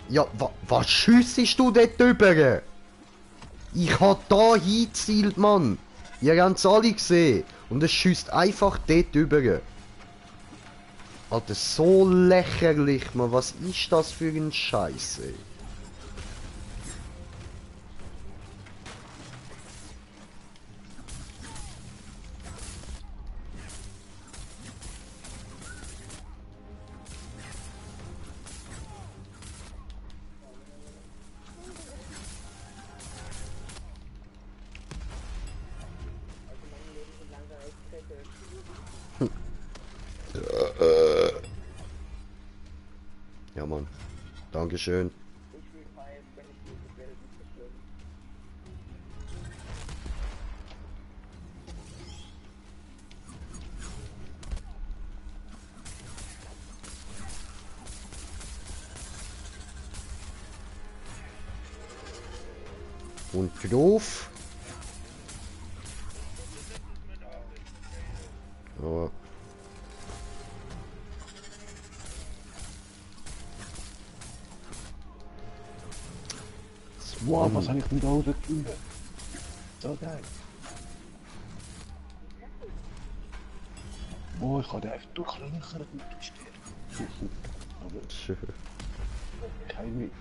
Ja, was schiessest du dort drüber? Ich hab da hingezielt, Mann. Ihr habt's alle gesehen. Und es schießt einfach dort drüber. Alter, so lächerlich, Mann. Was ist das für ein Scheiß, ey? Ja, Mann. Dankeschön. Ich will feiern, wenn ich diese Welt nicht zerstören. Und drauf. So. Wow, was habe ich denn da gefunden? So geil. Boah, ich habe den einfach durchlöchert mit dem Stern. Aber kein Weg.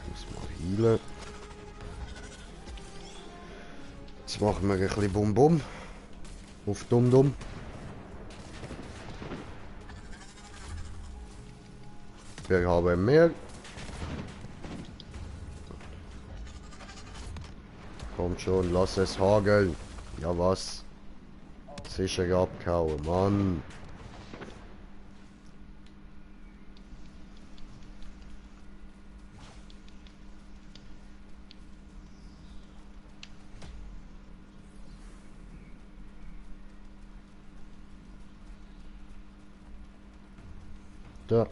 Muss mal heilen. Jetzt machen wir ein bisschen Bum Bum. Auf Dumm Dumm. Wir haben mehr. Kommt schon, lass es hageln. Ja was? Sicher abgehauen, Mann. Da.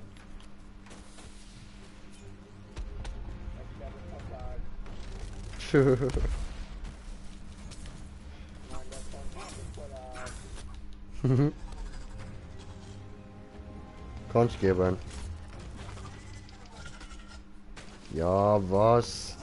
Kannst geben. Ja, was?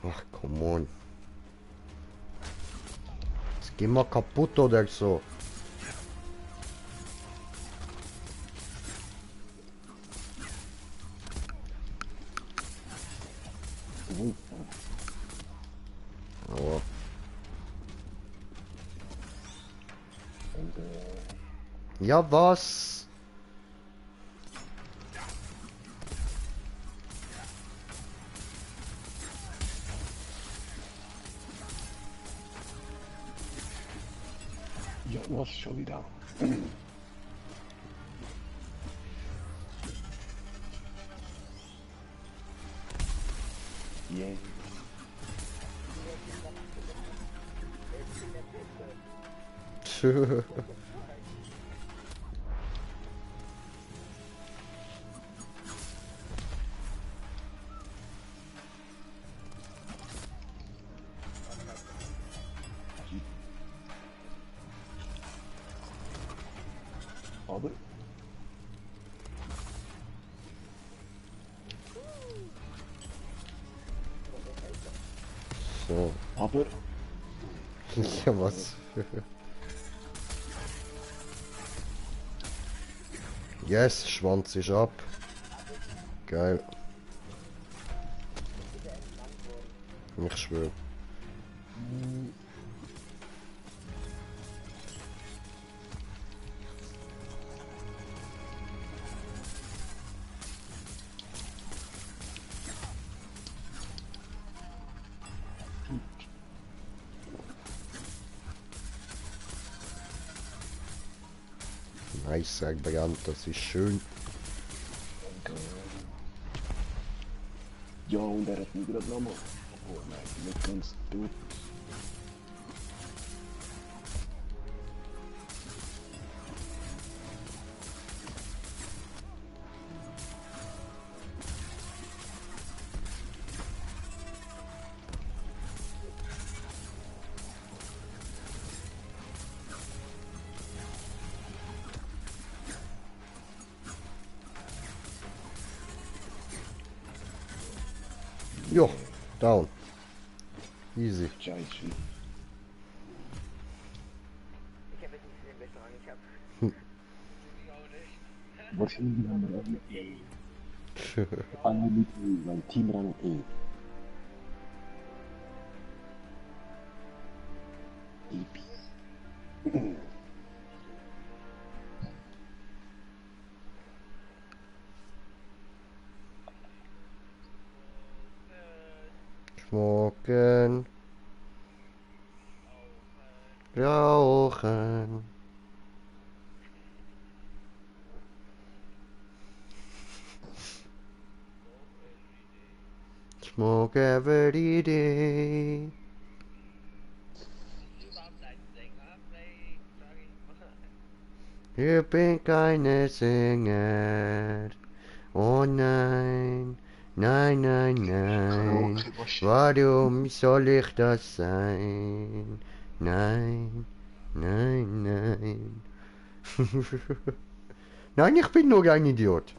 Ach, come on. Jetzt geh mal kaputt oder so. Aua. Ja, was? Ja, was schon wieder. Yeah. Aber So. aber Ja, was? Yes, Schwanz ist ab. Geil. Ich schwöre. Nice, Bergbrand, das ist schön. ja, und er hat mich gerade nochmal. Oh nein, nicht ganz tot. Jo, down. Easy. Scheiße. Ich habe jetzt nicht den Restaurant, ich habe. Wahrscheinlich haben wir alle E. Alle mit E, weil Teamrang E. Epi. Smoken. Rauchen. Smoke every day. Ich bin keine Sänger. Oh nein, nein, nein, nein. Karaoke-Maschine. Warum soll ich das sein? Nein, nein, nein. Nein, ich bin nur ein Idiot.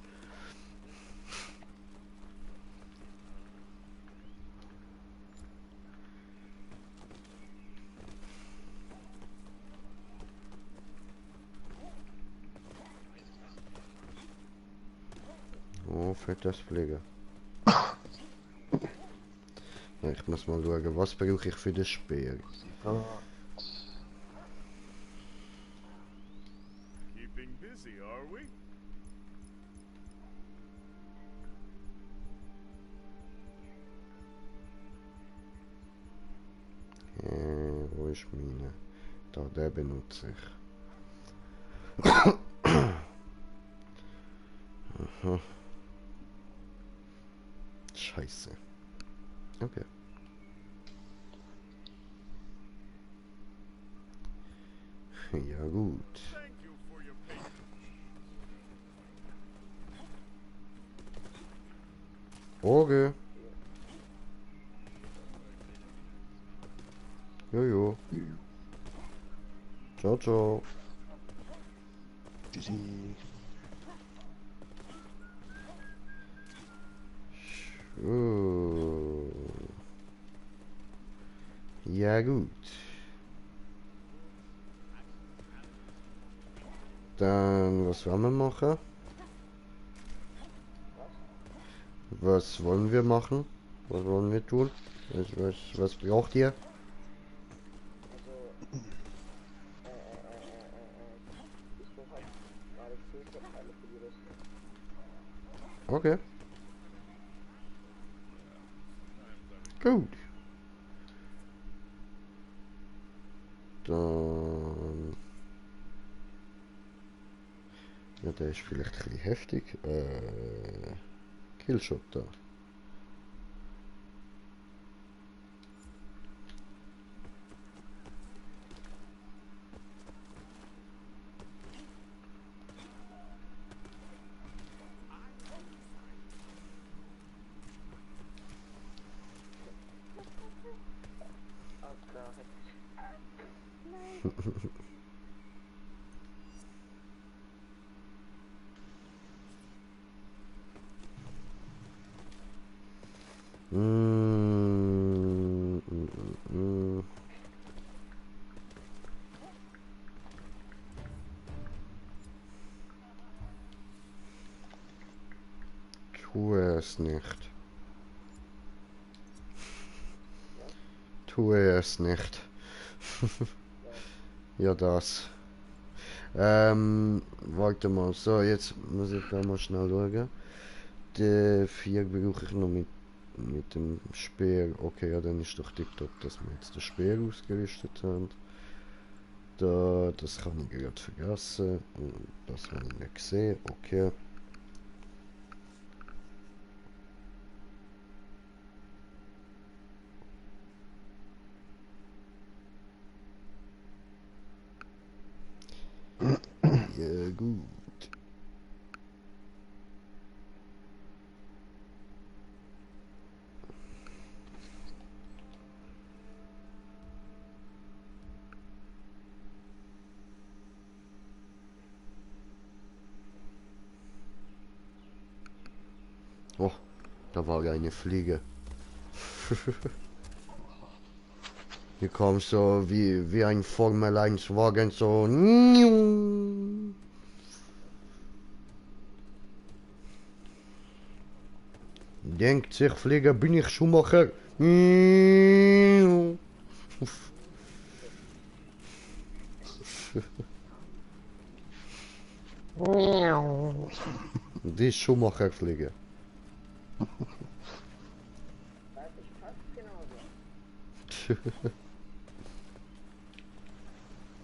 Oh, für das Pflege. Ich muss mal schauen, was brauche ich für das Spiel. Keeping busy, are we? Wo ist meine? Da, der benutze ich. Aha. Scheiße. Okay. Ja gut. Thank you for your patience. Okay. Jojo. Ciao, ciao. Tschüssi. Oh. Ja gut. Dann, was wollen wir machen? Was wollen wir machen? Was wollen wir tun? Was braucht ihr? Also, ich brauche halt gerade Filterteile für die Rüstung. Okay. Gut. Dann... Ja, der ist vielleicht ein bisschen heftig. Killshot da. Oh Gott. Mm. Tue es nicht. Tue es nicht. Ja, das. Warte mal. So, jetzt muss ich da mal schnell schauen. Die 4 brauche ich noch mit dem Speer. Okay, ja, dann ist doch tipptopp, dass wir jetzt den Speer ausgerüstet haben. Da, das kann ich gerade vergessen. Das habe ich nicht gesehen. Okay. Ja, gut. Oh, da war eine Fliege. Hier kam so wie ein Formel 1 Wagen so. Denkt sich Flieger, bin ich Schuhmacher? Die Schuhmacher Flieger. Weiß ich fast.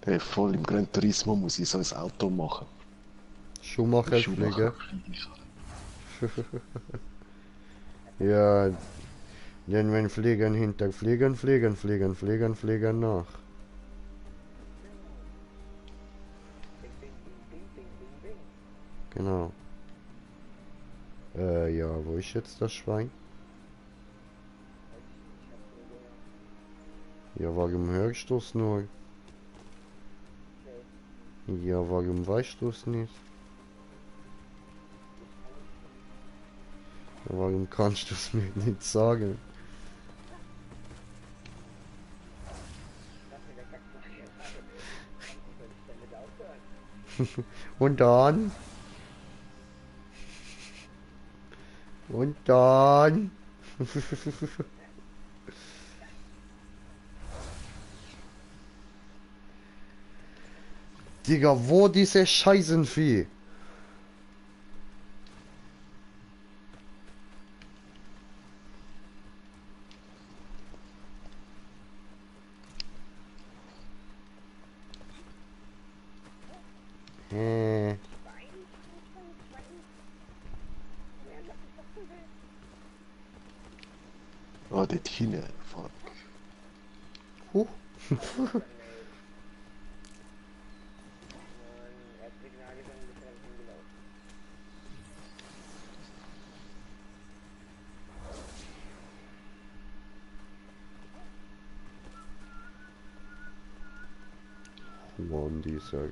Hey, voll im Gran Turismo muss ich so ein Auto machen. Schuhmacher fliegen. fliegen. Ja, denn wenn Fliegen hinter Fliegen, Fliegen, Fliegen, Fliegen, Fliegen nach. Genau. Ja, wo ist jetzt das Schwein? Ja, warum hörst du es nur? Ja, warum weißt du es nicht? Ja, warum kannst du es mir nicht sagen? Und dann? Und dann? Digga, wo diese Scheißenvieh? Ah, dort hinten. Fuck. Huh. Mann, dieser.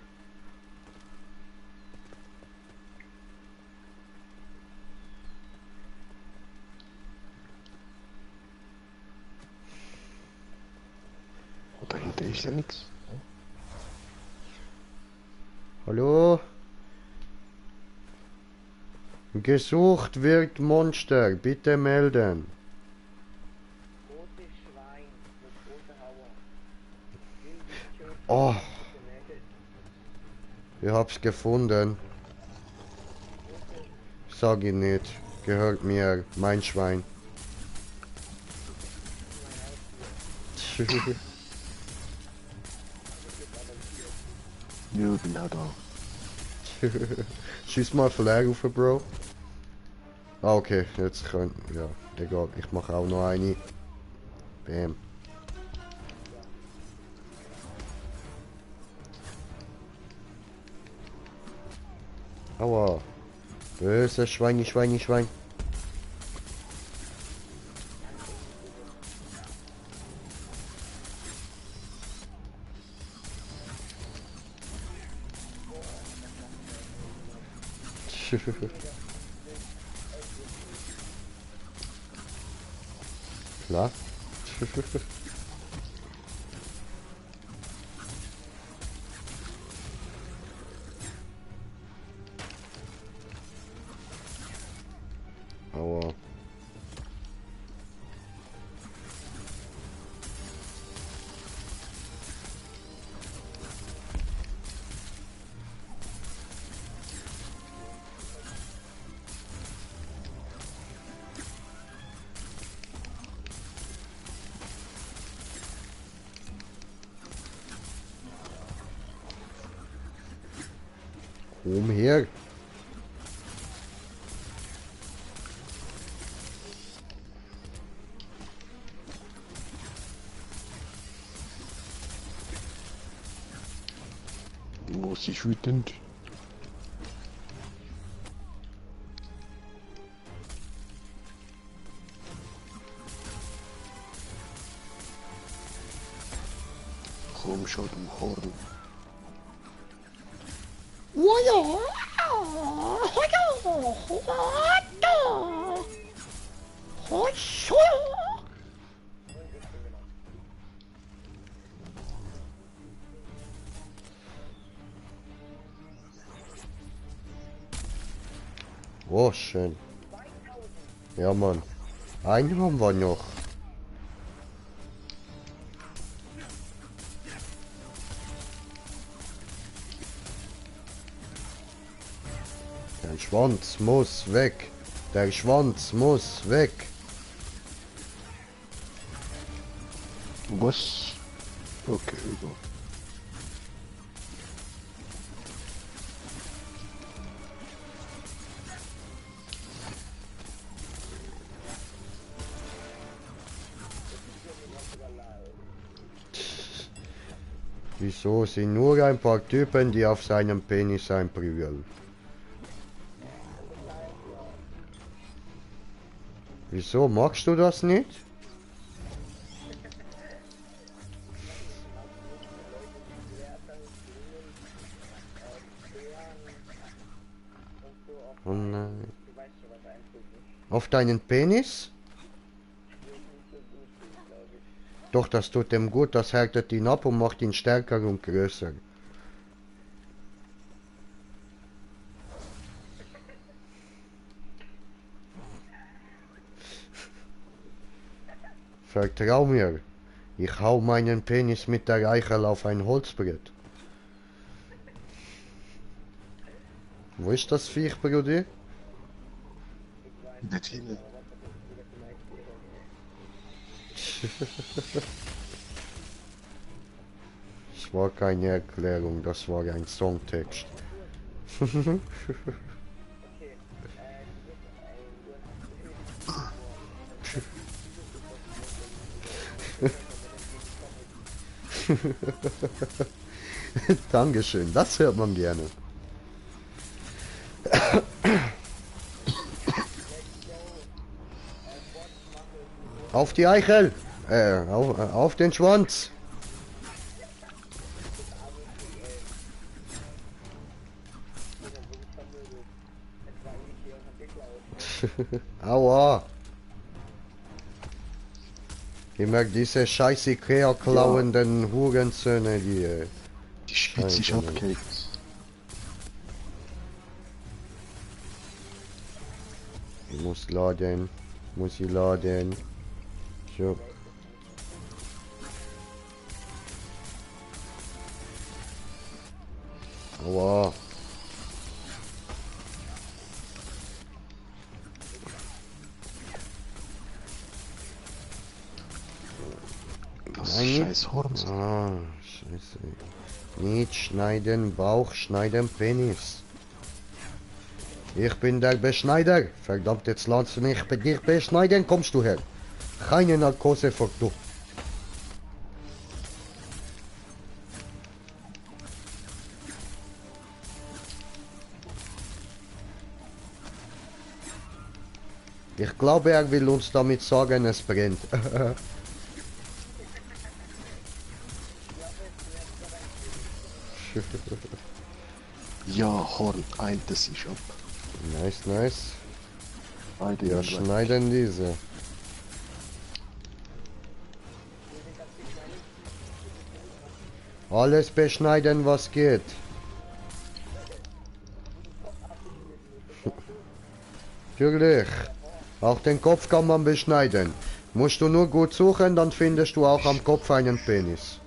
Oh, dahinter ist ja nichts. Hallo? Gesucht wird Monster, bitte melden. Rotes Schwein mit großer Hauer. Oh, ich hab's gefunden. Sag ich nicht. Gehört mir, mein Schwein. Ja, genau da. Schieß mal Flag auf, Bro. Ah, okay, jetzt kann. Ja, egal, ich mache auch noch eine. Bam. Aua. Böse Schweini, Schweini, Schwein. Klar. Aua. Komm her. Was ist wütend? Komm schon, du Horn. Oh, schön. Ja, Mann. Einen haben wir noch. Der Schwanz muss weg. Der Schwanz muss weg. Was? Okay, egal. Wieso sind nur ein paar Typen, die auf seinem Penis einprügeln? Wieso magst du das nicht? Oh nein. Auf deinen Penis? Doch, das tut ihm gut, das härtet ihn ab und macht ihn stärker und größer. Vertrau mir, ich hau meinen Penis mit der Eichel auf ein Holzbrett. Wo ist das Viech, Bruder? Nicht hin. Das war keine Erklärung, das war ein Songtext. Dankeschön, das hört man gerne. Auf die Eichel! Auf den Schwanz! Aua! Ich merke diese scheiß Ikea klauenden Hurensöhne, die... Die Spitze ist abgehakt. Ich muss laden. Muss ich laden. So. Aua. Das Nein, scheiß Horn. Ah, scheiße. Nicht schneiden, Bauch, schneiden, Penis. Ich bin der Beschneider. Verdammt, jetzt lass mich bei dir beschneiden, kommst du her. Keine Narkose für du. Ich glaube, er will uns damit sagen, es brennt. Ja, Horn, das ist ab. Nice, nice. Beide Wir sind weg. schneiden diese. Alles beschneiden, was geht. Natürlich. Auch den Kopf kann man beschneiden. Musst du nur gut suchen, dann findest du auch am Kopf einen Penis.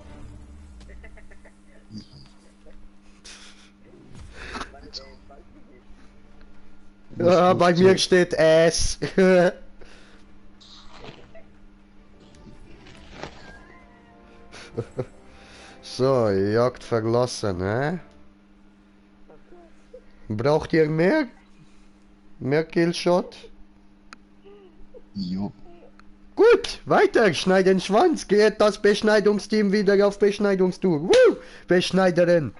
Ja, bei mir steht S. So, Jagd verlassen, hä? Braucht ihr mehr? Mehr Killshot? Jo. Gut, weiter, schneiden Schwanz, geht das Beschneidungsteam wieder auf Beschneidungstour. Woo! Beschneiderin.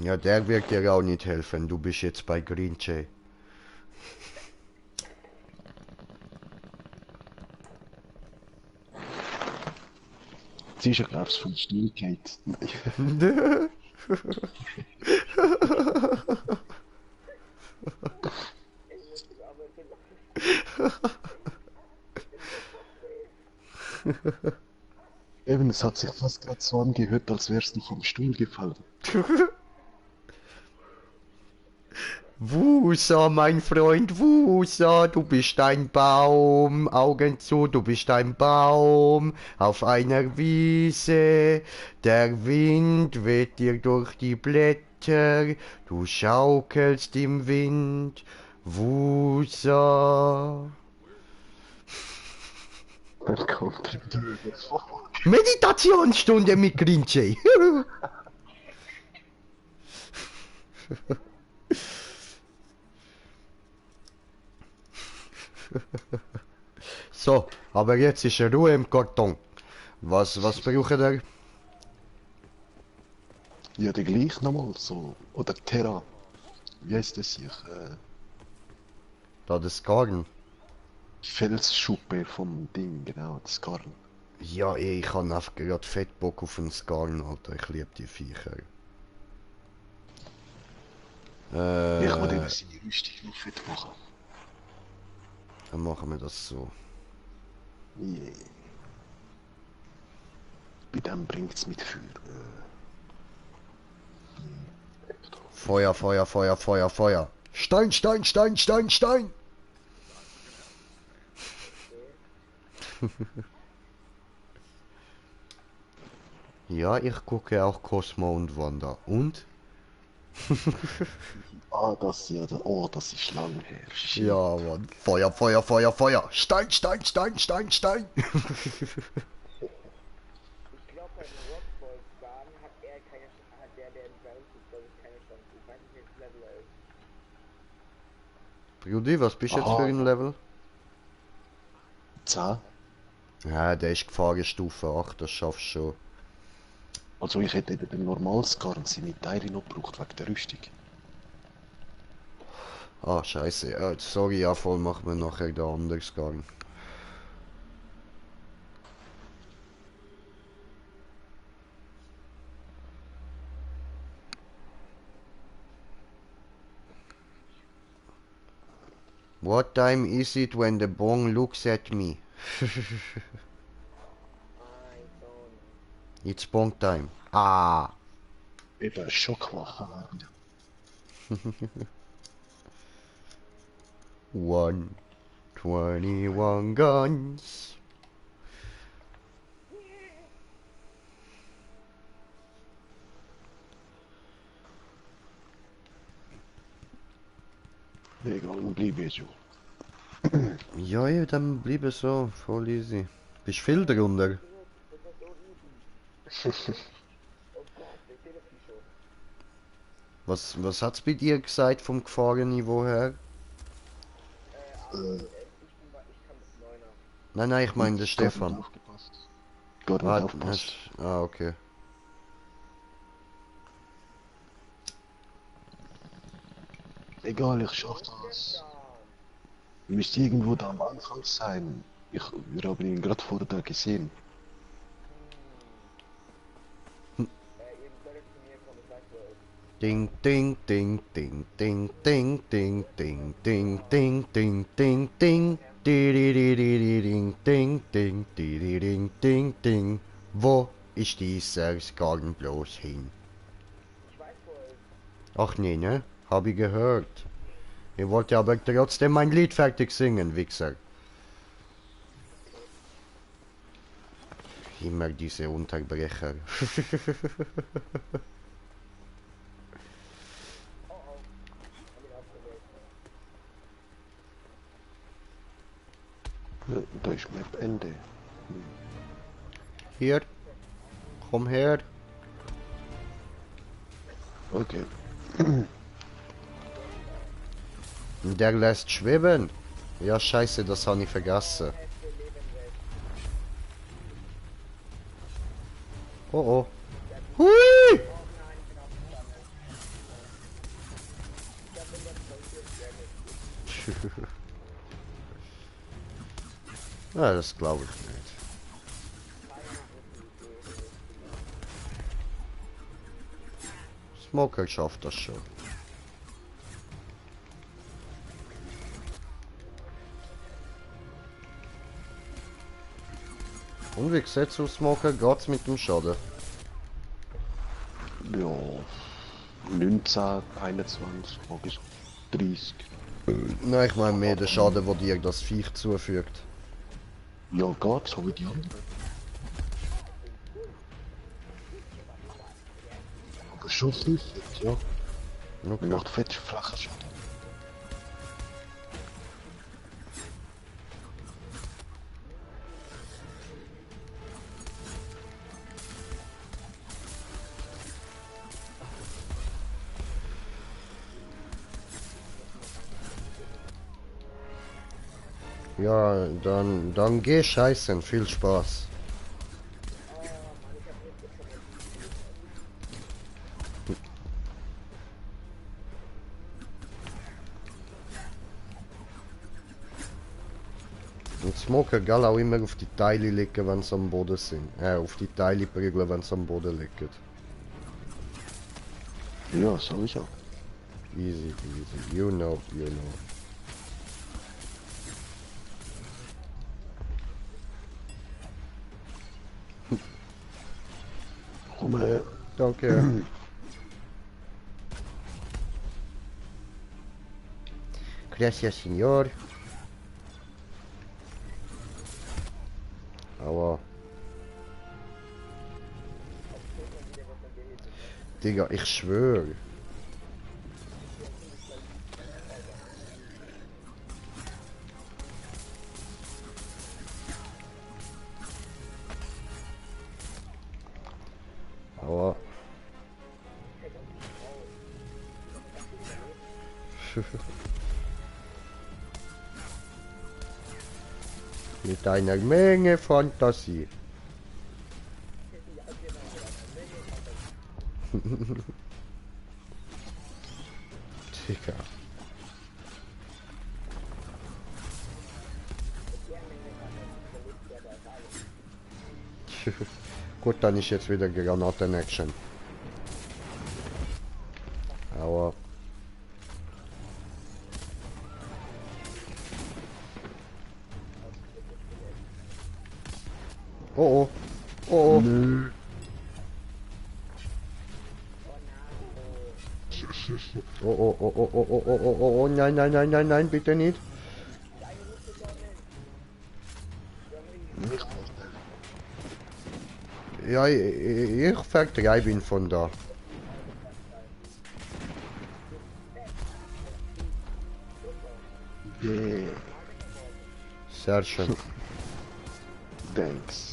Ja, der wird dir auch nicht helfen, du bist jetzt bei Green Jay. Sie ist ja, glaubst du, vom Stuhl geht. Eben, es hat sich fast gerade so angehört, als wärst du vom Stuhl gefallen. Wusa, mein Freund, Wusa, du bist ein Baum, Augen zu, du bist ein Baum, auf einer Wiese, der Wind weht dir durch die Blätter, du schaukelst im Wind, Wusa. Dann kommt der vor. Meditationsstunde mit Grinche. So, aber jetzt ist Ruhe im Karton. Was braucht er? Ja, der gleich nochmal so. Oder Terra. Wie heißt das hier? Da das Garn. Felsschuppe vom Ding, genau, das Garn. Ja, ich habe einfach gerade Fettbock auf den Skarn, Alter. Ich liebe die Viecher. Ich will eben seine Rüstung noch fett machen. Dann machen wir das so. Yeah. Bei dem bringt's mit Feuer. Feuer, Feuer, Feuer, Feuer, Feuer. Stein, Stein, Stein, Stein, Stein. Ja, ich gucke auch Cosmo und Wanda. Und? Ah, das ja, oh, das ist lang her. Shit. Ja, Mann. Feuer, Feuer, Feuer, Feuer. Stein, Stein, Stein, Stein, Stein. Ich glaube, bei den Rockball-Skan hat er keine Chance, hat der in Balance ist, glaube ich, keine Chance. Ich weiß nicht, welches Level er ist. Brudi, was bist du jetzt Aha. für ein Level? 10. Ja, der ist Gefahrenstufe 8, das schaffst du schon. Also ich hätte eben den normalen Garn seine Teile noch gebraucht wegen der Rüstung. Ah, scheiße. Sorry, ja, voll machen wir nachher da anders Garn. What time is it when the bong looks at me? I don't. It's bong time. Ah! Eben Schockwache. 121 guns. Egal, bleib jetzt schon. Ja, ja, dann bleibe so. Voll easy. Bist viel drunter? Oh Gott, ich sehe das nicht schon. Was hat's bei dir gesagt vom Gefahrenniveau her? Ich kann bis 9er. Nein, nein, ich meine der Stefan. Aufgepasst. Gar Ah, nicht aufgepasst. okay. Egal, ich schaff das. Müsste irgendwo da am Anfang sein. Wir haben ihn gerade vor da gesehen. Ihr solltet zu mir kommen, ich weiß, wo er ist. Ding, ding, ding, ding, ding, ding, ding, ding, ding, ding, ding, ding, ding. Ding, ding, ding, ding, ding, ding. Wo ist dieser Garn bloß hin? Ich weiß, wo er ist. Ach nee, ne? Hab ich gehört. Ihr wollt ja aber trotzdem mein Lied fertig singen, Wichser. Immer diese Unterbrecher. Da ist Map Ende. Hier. Komm her. Okay. Der lässt schweben. Ja, scheiße, das habe ich vergessen. Oh oh. Hui! Ja, das glaube ich nicht. Smoker schafft das schon. Und wie sieht's aus, Smoker? Geht's mit dem Schaden? Ja. 19, 21, bis 30. Nein, ich meine mehr den Schaden, den dir das Viech zufügt. Ja, geht, so wie die anderen. Aber schon viel Fett, ja. Okay. Macht fett flacher Schaden. Ja, dann geh scheißen. Viel Spaß. Und Smoker Gal auch immer auf die Teile legen, wenn sie am Boden sind. Auf die Teile prügeln, wenn sie am Boden liegen. Ja, sowieso. Easy, easy. You know, you know. Komm her. Danke. Gracias, Signor. Aber... Digga, ich schwöre. Aber... Mit einer Menge Fantasie. Digga. Gut, dann ist jetzt wieder Granaten-Action. Aber... Oh oh. Oh oh. Nö. Oh oh oh oh oh oh oh oh oh oh nein nein nein nein nein bitte nicht. Nicht Ja, ich vertreibe ihn von da. yeah. Sehr schön. Thanks.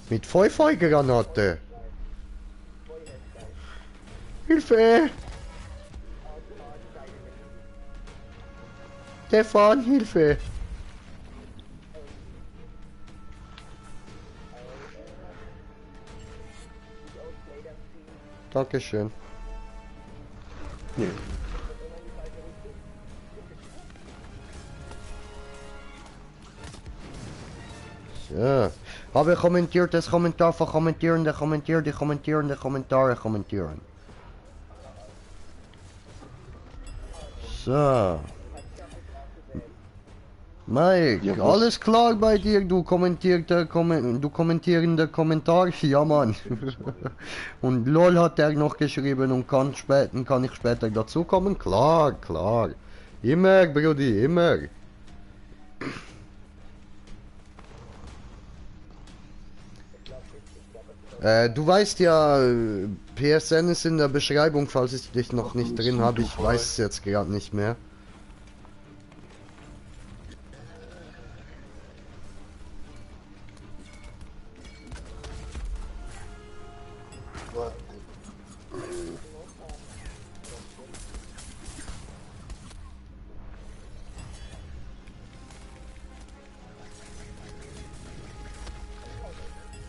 Mit Feuergranate. Hilfe! Stefan, Hilfe! Dankeschön. Ja. So. Habe kommentiert das Kommentar von Kommentierende, kommentieren. So. Mike, Ja, was? alles klar bei dir, du kommentierender Kommentar? Ja, Mann. Und LOL hat er noch geschrieben und kann ich später dazu kommen? Klar, klar. Immer, Brudi, immer. Du weißt ja, PSN ist in der Beschreibung, falls ich dich noch nicht drin habe. Ich weiß es jetzt gerade nicht mehr.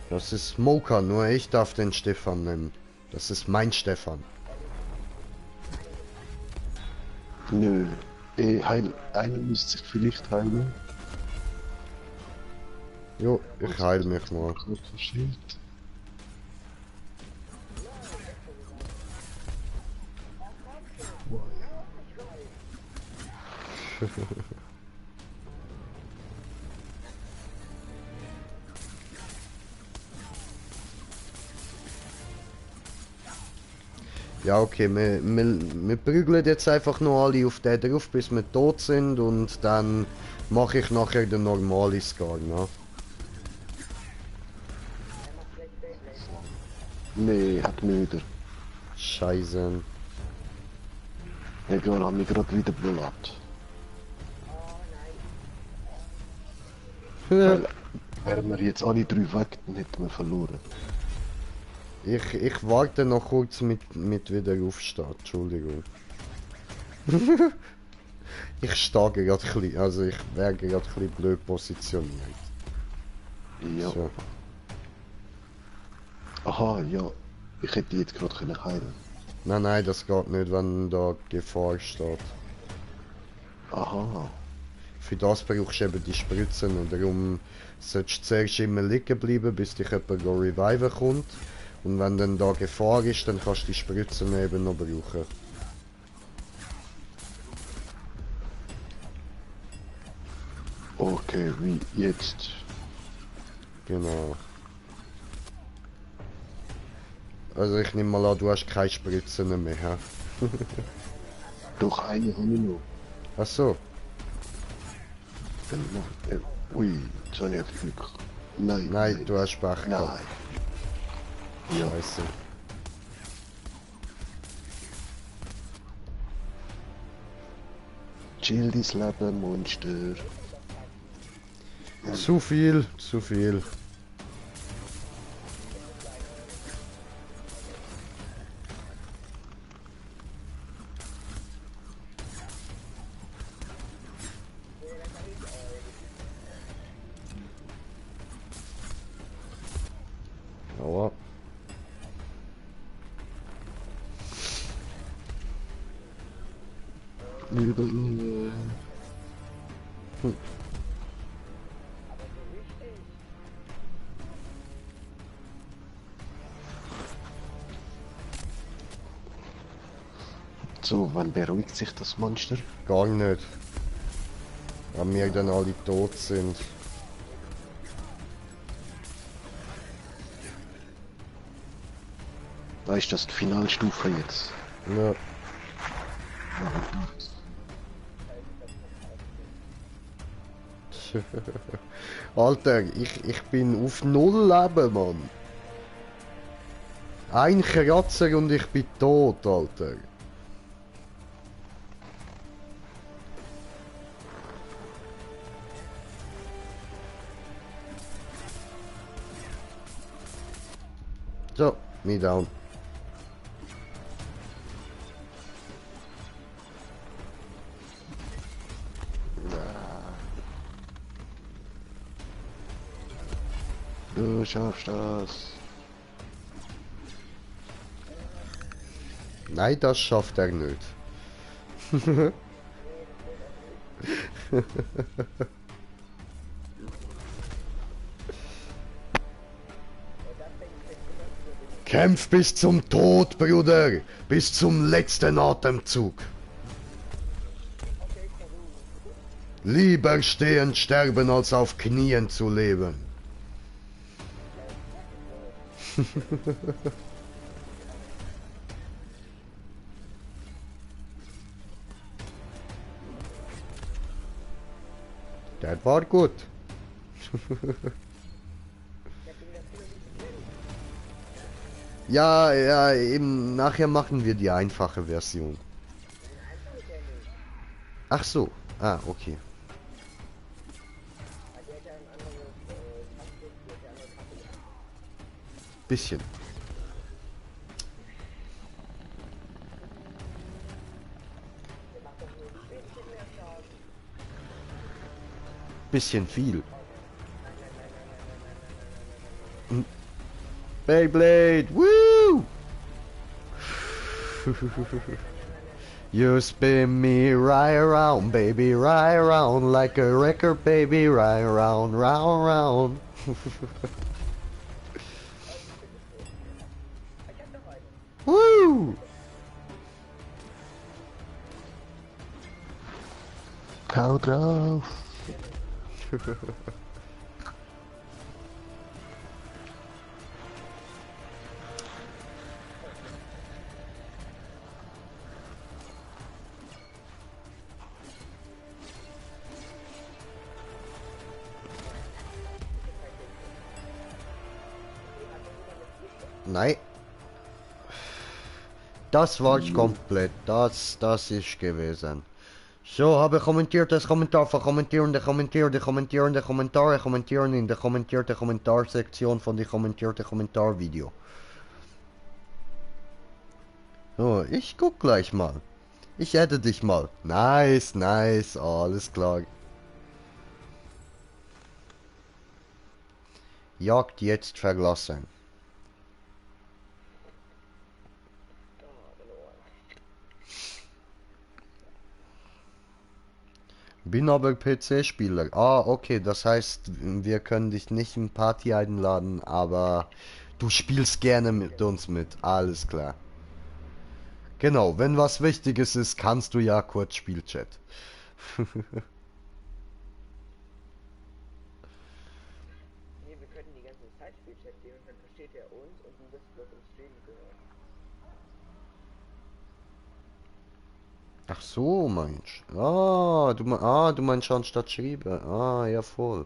Das ist Smoker, nur ich darf den Stefan nennen. Das ist mein Stefan. Nö. Einer müsste sich vielleicht heilen. Jo, ich heil mich mal. Kurz verschielt. Ja, okay, wir prügeln jetzt einfach noch alle auf den drauf, bis wir tot sind und dann mache ich nachher den normalen Scar, ne? Nee, hat müde. Scheiße. Egal, hab mich gerade wieder belabt. Weil Wären wir jetzt alle drei weg, dann hätten wir verloren. Ich warte noch kurz mit wieder aufstehen, Entschuldigung. Ich stehe gerade ein bisschen, also ich wäre gerade ein bisschen blöd positioniert. Ja. So. Aha, ja. Ich hätte jetzt gerade können heilen. Nein, das geht nicht, wenn da Gefahr steht. Aha. Für das brauchst du eben die Spritzen und darum solltest du zuerst immer liegen bleiben, bis dich jemand reviven kommt. Und wenn dann da Gefahr ist, dann kannst du die Spritzen eben noch brauchen. Okay, wie jetzt? Genau. Also ich nehme mal an, du hast keine Spritzen mehr, hä? Doch eine habe ich noch. Ach so. Dann noch. Ui, jetzt habe ich Glück. Nein, du hast Pech Nein. gehabt. Ja. Scheiße. Chill dein Leben, Monster. Zu viel, zu viel. Aua. So, wann beruhigt sich das Monster? Gar nicht. Wenn wir dann alle tot sind. Da ist das die Finalstufe jetzt. Ja. Alter, ich bin auf null Leben, Mann. Ein Kratzer und ich bin tot, Alter. So, me down. Du schaffst das. Nein, das schafft er nicht. Kämpf bis zum Tod, Bruder! Bis zum letzten Atemzug! Lieber stehend sterben, als auf Knien zu leben. Das war gut. Ja, eben nachher machen wir die einfache Version. Ach so. Ah, okay. Bisschen. Bisschen viel. Beyblade, woo! You spin me right around, baby, right around, like a record, baby, right around, round, round. Woo! Hau drauf. Nein. Das war komplett. Das ist gewesen. So, habe kommentiert das Kommentar verkommentieren, Kommentare kommentieren in der kommentierte Kommentarsektion von die kommentierte Kommentarvideo. So, ich guck gleich mal. Ich adde dich mal. Nice, nice, alles klar. Jagd jetzt verlassen. Bin aber PC-Spieler. Ah, okay, das heißt, wir können dich nicht in Party einladen, aber du spielst gerne mit uns mit. Alles klar. Genau, wenn was Wichtiges ist, kannst du ja kurz Spielchat. Nee, wir könnten die ganze Zeit Spielchat gehen und dann versteht er uns und du bist bloß im Stream gehört. Ach so, meinst du? Du meinst schon statt schreiben. Ah, ja voll.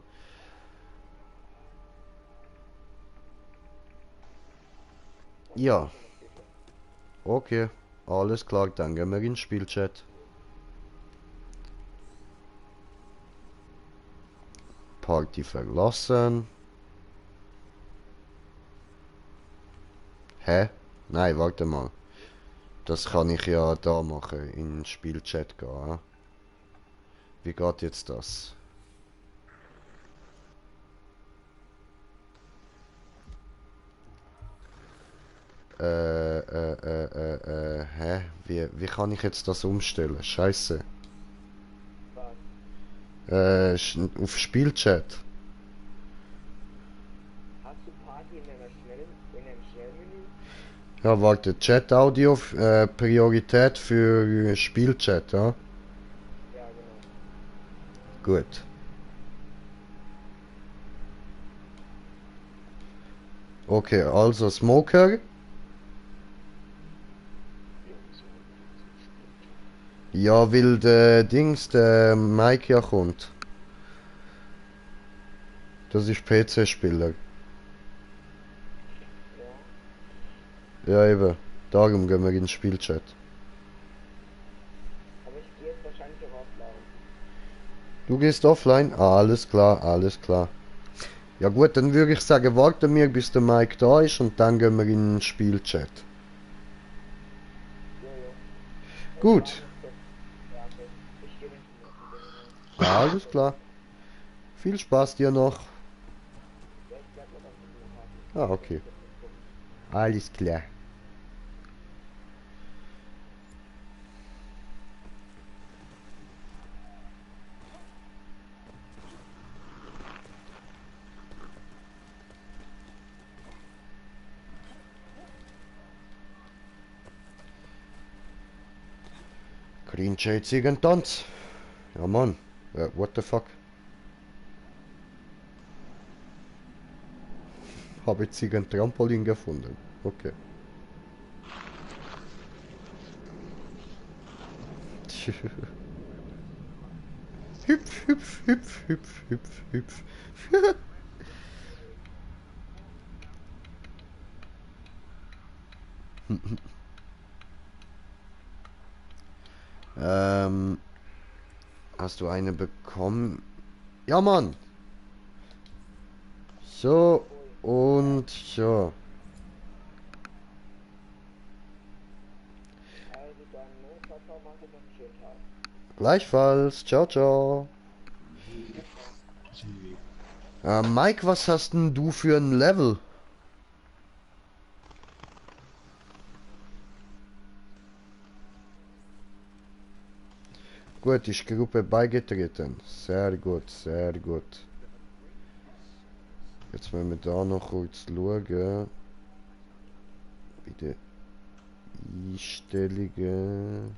Ja, okay. Alles klar, dann gehen wir in Spielchat. Party verlassen. Hä? Nein, warte mal. Das kann ich ja da machen, in Spielchat gehen. Wie geht jetzt das? Hä? Wie kann ich jetzt das umstellen? Scheiße. Auf Spielchat. Hast du Party in einem Schnellmenü? Ja, warte, Chat-Audio, Priorität für Spielchat, ja? Ja, genau. Gut. Okay, also Smoker. Ja, weil der Dings, der Mike ja kommt. Das ist PC-Spieler. Ja. Ja, eben. Darum gehen wir in den Spielchat. Aber ich gehe jetzt wahrscheinlich auch offline. Du gehst offline? Ah, alles klar, alles klar. Ja gut, dann würde ich sagen, warten wir, bis der Mike da ist und dann gehen wir in den Spielchat. Jojo. Gut. Ja, okay. Ich gehe den nächsten Ding rein. Ja, alles klar. Viel Spaß dir noch. Ja, ich bleib noch auf dieser Party. Ah, okay. Alles klar. Green Shade Ziegentanz. Ja, Mann. What the fuck? Habe jetzt ein Trampolin gefunden. Okay. Hüpf, hüpf, hüpf, hüpf, hüpf, hüpf. ähm, hast du eine bekommen? Ja, Mann. So und so. Also dann, ne? Ciao, ciao, mach dir noch einen schönen Tag. Gleichfalls. Ciao, ciao. Mike, was hast denn du für ein Level? Gut, ist Gruppe beigetreten. Sehr gut, sehr gut. Jetzt müssen wir da noch kurz schauen. Bei den Einstellungen.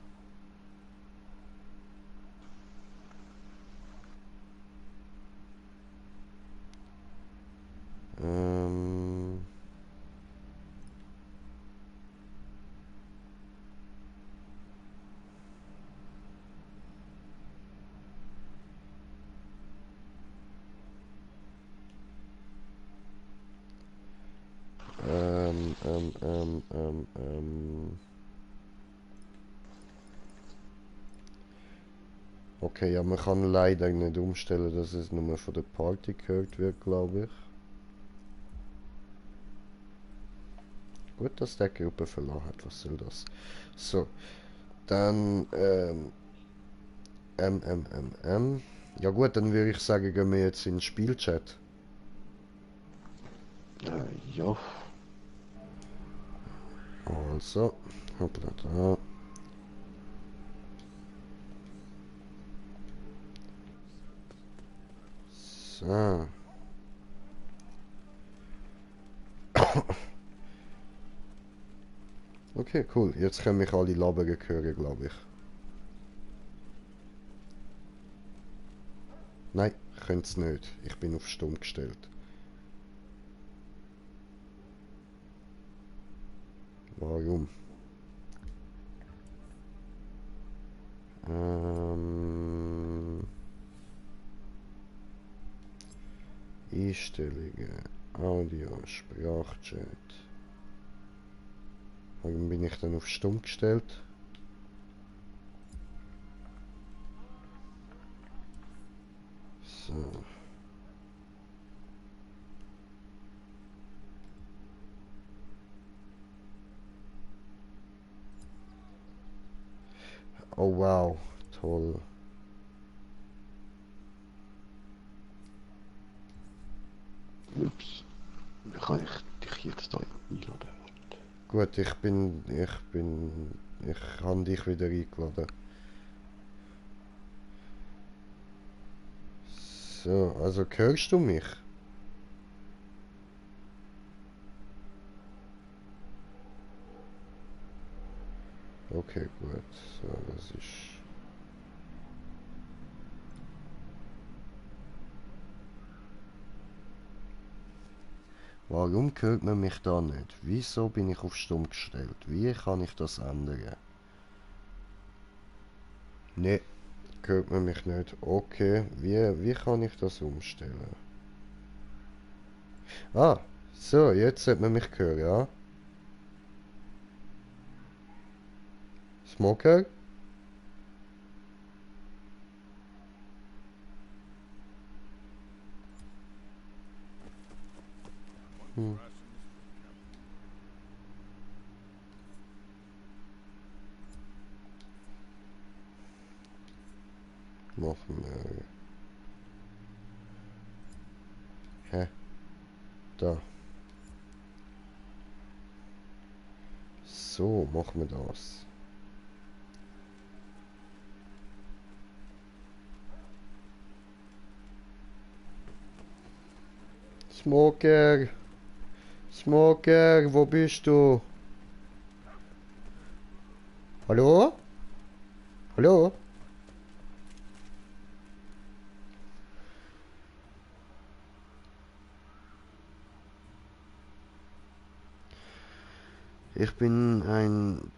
Ähm. Ähm, ähm, ähm, ähm, ähm. Okay, ja, man kann leider nicht umstellen, dass es nur von der Party gehört wird, glaube ich. Gut, dass der Gruppe verloren hat, was soll das? So, dann, M. Ja gut, dann würde ich sagen, gehen wir jetzt in den Spielchat. Ja, Also, hoppla da. So. Okay, cool. Jetzt können mich alle labern hören, glaube ich. Nein, könnt's nicht. Ich bin auf stumm gestellt. Warum? Einstellungen, Audio, Sprachchat. Warum bin ich dann auf stumm gestellt? So. Oh wow, toll. ups. Wie kann ich dich jetzt da einladen? Gut, ich habe dich wieder eingeladen. So, also hörst du mich? Okay, gut. So, das ist... Warum hört man mich da nicht? Wieso bin ich auf stumm gestellt? Wie kann ich das ändern? Ne, hört man mich nicht. Okay, wie kann ich das umstellen? Ah, so, jetzt sollte man mich hören, ja? Smoker? Hm. Machen wir... Hä? Da. So, machen wir das. Smoker! Smoker, wo bist du? Hallo? Hallo? Ich bin ein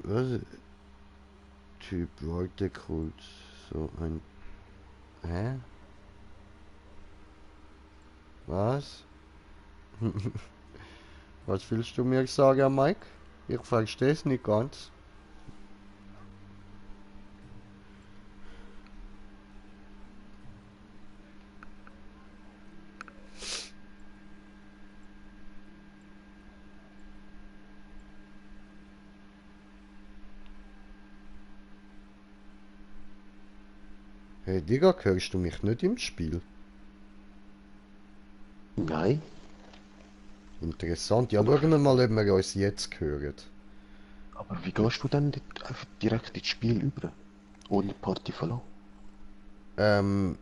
was? Typ, warte kurz. So ein... Hä? Was? Was willst du mir sagen, Mike? Ich verstehe es nicht ganz. Hey Digga, hörst du mich nicht im Spiel? Nein? Interessant. Ja, schauen wir mal, ob wir uns jetzt hören. Aber wie gehst du dann einfach direkt ins Spiel über? Ohne Party verloren? Ähm...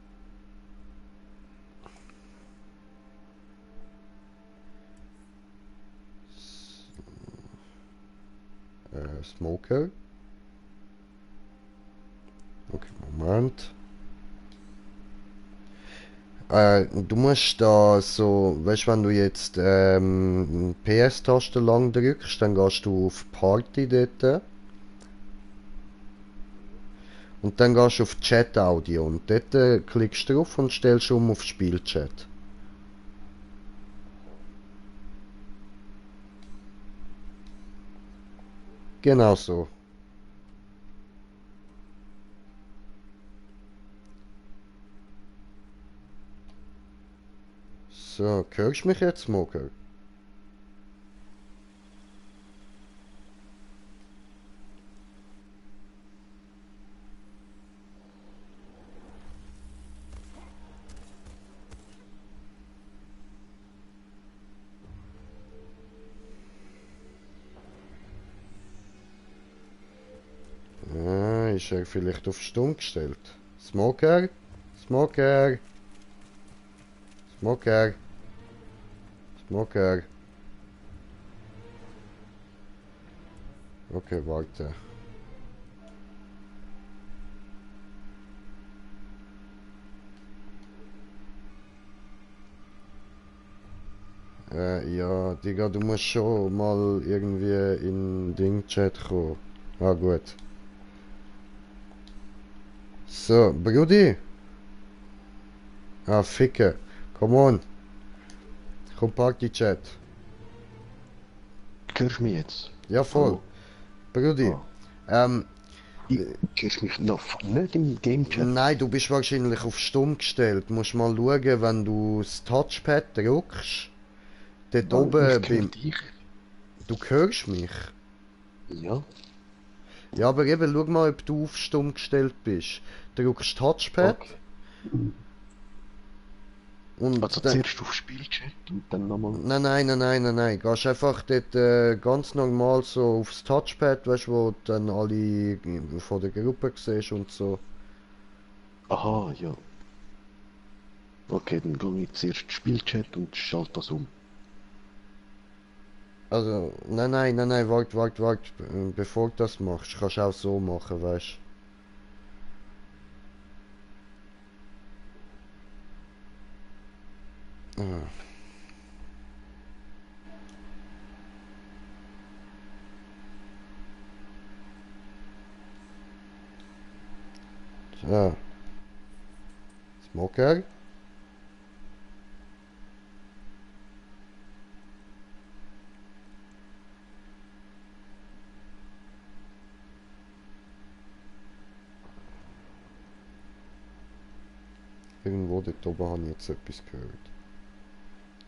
Smoker. Okay, Moment. Du musst da so, weißt du, wenn du jetzt PS-Taste lang drückst, dann gehst du auf Party dort und dann gehst du auf Chat-Audio und dort klickst du drauf und stellst um auf Spielchat. Genau so. So, hörst du mich jetzt, Smoker? Ah, ist er vielleicht auf Stumm gestellt? Smoker? Smoker? Smoker? Smoker? Okay, warte. Ja, Digga, du musst schon mal irgendwie in Ding-Chat kommen. Ah, gut. So, Brudi. Ah, Ficke. Come on. Komm, Party-Chat. Hörst du mich jetzt? Ja, voll. Brudi. Ah. Ähm, Hörst du mich noch nicht im Game-Chat? nein, du bist wahrscheinlich auf Stumm gestellt. Du musst mal schauen, wenn du das Touchpad drückst. Dort Weil ich oben höre beim... dich. Du hörst mich. Ja. Ja, aber eben, schau mal, ob du auf Stumm gestellt bist. Drückst Touchpad Okay. und Also dann... zuerst auf Spielchat und dann nochmal. Nein. Gehst einfach dort ganz normal so aufs Touchpad, weißt du, wo dann alle von der Gruppe siehst und so. Aha, ja. Okay, dann gehe ich zuerst Spielchat und schalte das um. Also, nein, wart. Bevor du das machst, kannst du auch so machen, weißt du. Ah. So. Smoker? Irgendwo dort oben habe ich jetzt etwas gehört.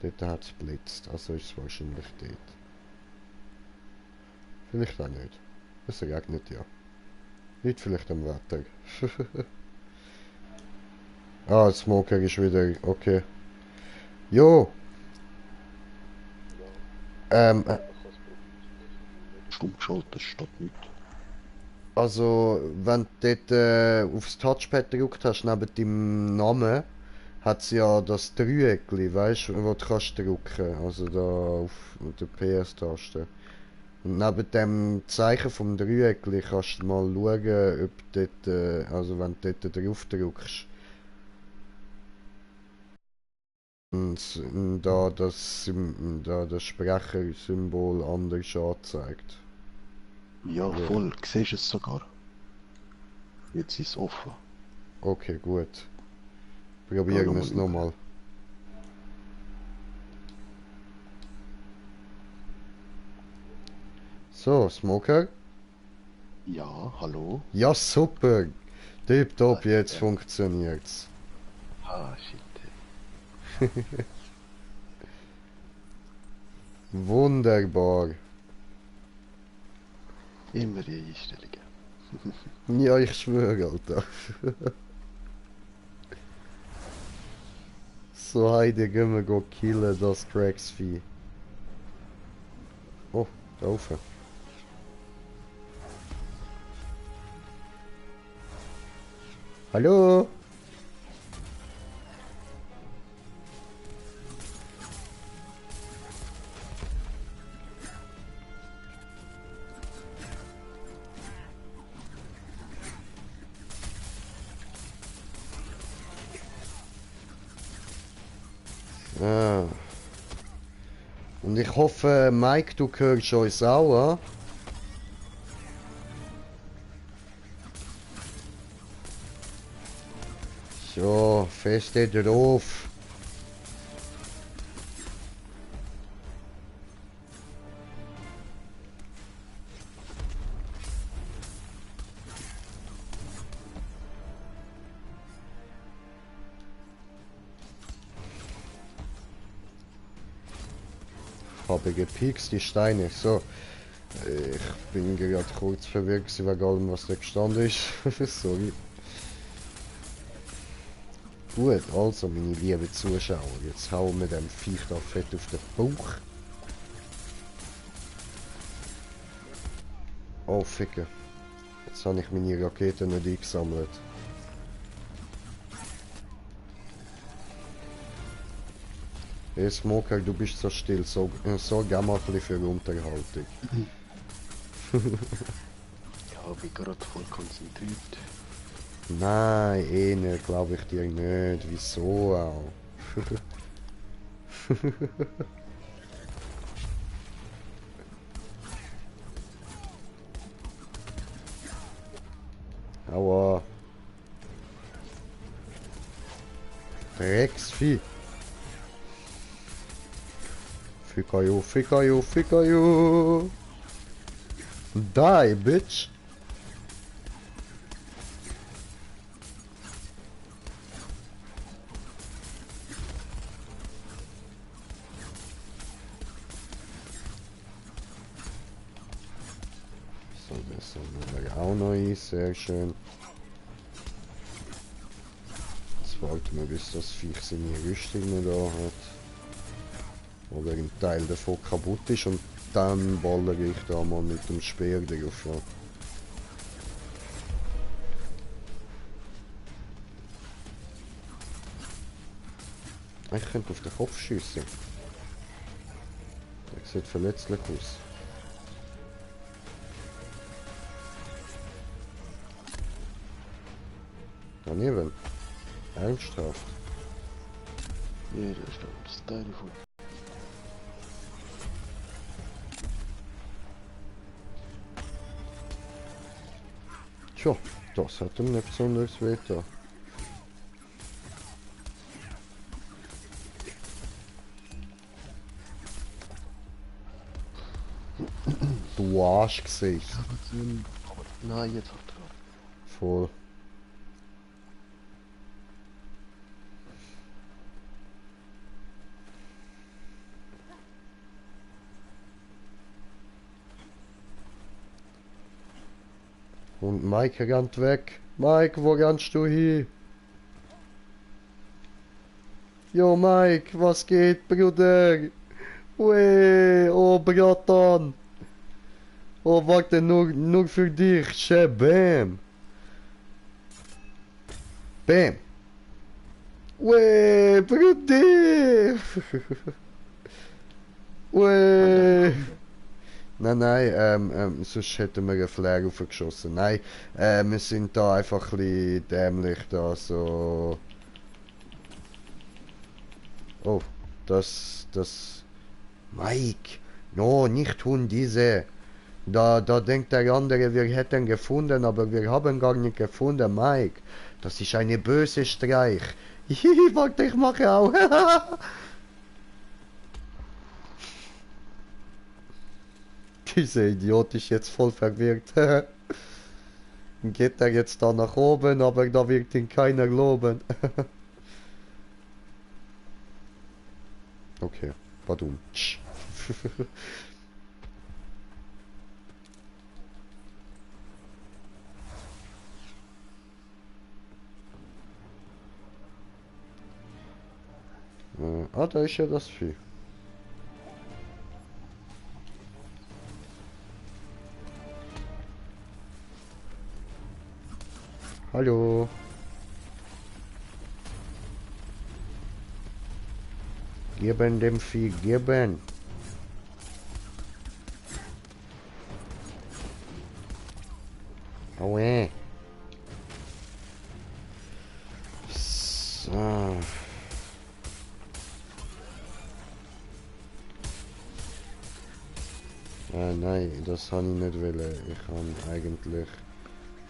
Dort hat es blitzt, also ist es wahrscheinlich dort. Vielleicht auch nicht. Es regnet ja. Liegt vielleicht am Wetter. Ah, Smoker ist wieder... Okay. Jo! Äh, Stumm geschaltet steht nicht. also, wenn du dort aufs Touchpad gedrückt hast, neben deinem Namen, hat es ja das Dreieckli, weißt du, wo du kannst drücken. Also da auf der PS-Taste. Und neben dem Zeichen vom Dreieckli kannst du mal schauen, ob dort, also wenn du dort drauf drückst, und da das Sprechersymbol anders anzeigt. Ja, Ja. voll. Siehst du es sogar? Jetzt ist es offen. Okay, gut. Ja, Probieren wir nochmal es über. nochmal. So, Smoker? Ja, hallo? Ja, super! Tipptopp, Ah, jetzt ja. funktioniert's. Ah, shit. Wunderbar. Immer die Einstellungen. Ja, ich schwöre, Alter. So, heide, gehen wir go killen, das Drecksvieh. Oh, da oben. Hallo? Ah. Und ich hoffe, Mike, du hörst uns auch, an. So, feste drauf. Habe gepikst die Steine. So. Ich bin gerade kurz verwirrt wegen allem, was da gestanden ist. Sorry. Gut, also meine lieben Zuschauer, jetzt hauen wir dem Viech da fett auf den Bauch. Oh, Ficke. Jetzt habe ich meine Rakete nicht eingesammelt. Hey Smoker, du bist so still, so gern mal ein bisschen für Unterhaltung. Ja, bin gerade voll konzentriert. Nein, eh nicht, glaube ich dir nicht. Wieso auch? Aua. Drecksvieh. Ficker you. Die, bitch. So, das haben wir auch noch ein, sehr schön. Jetzt warten wir, bis das Viech seine Rüstung nicht da hat. Oder ein Teil davon kaputt ist und dann ballere ich da mal mit dem Speer drauf. Ja. Ich könnte auf den Kopf schiessen. Der sieht verletzlich aus. Daneben. Ernsthaft. Ja, das ist das Teil davon. Tja, das hat ihm nicht besonders weh da. Du Arschgesicht. Nein, jetzt hat er. Voll. Und Mike rennt weg. Mike, wo rennst du hin? Jo, Mike, was geht, Bruder? Ui, oh, Bratan. Oh, warte, nur für dich. Schä, bam. Bam. Ui, Bruder. Ui. Nein, sonst hätten wir einen Flare aufgeschossen. Nein, wir sind da einfach ein bisschen dämlich da, so... Oh, das... Mike! No, nicht tun diese! Da denkt der andere, wir hätten gefunden, aber wir haben gar nicht gefunden, Mike. Das ist eine böse Streich. Warte, ich mache auch. Dieser Idiot ist jetzt voll verwirrt. Geht er jetzt da nach oben, aber da wird ihn keiner loben. Okay, badum. Da ist ja das Vieh. Hallo. Geben dem Vieh, geben. Aue. So. Nein, das habe ich nicht wollen. Ich kann eigentlich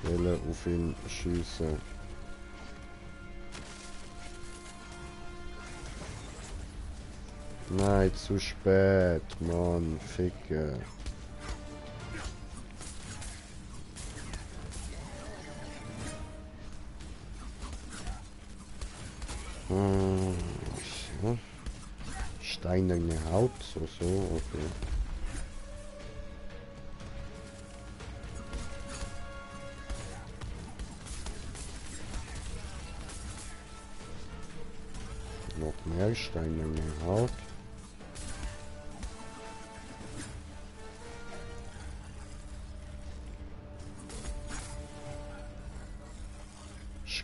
auf ihn schiessen. Nein, zu spät, Mann, Ficke. Steinerne Haut, so, okay. Noch mehr steinerne Haut.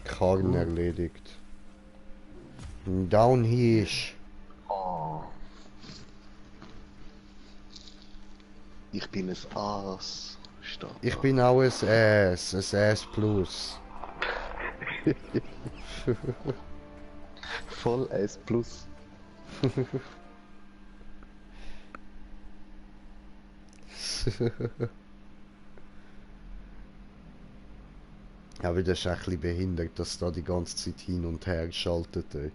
Karren erledigt. Down hier. Oh. Ich bin ein Aas. Steht Ich da. bin auch ein S, ein S plus. Voll S+. Aber das ist ein bisschen behindert, dass da die ganze Zeit hin und her geschaltet wird.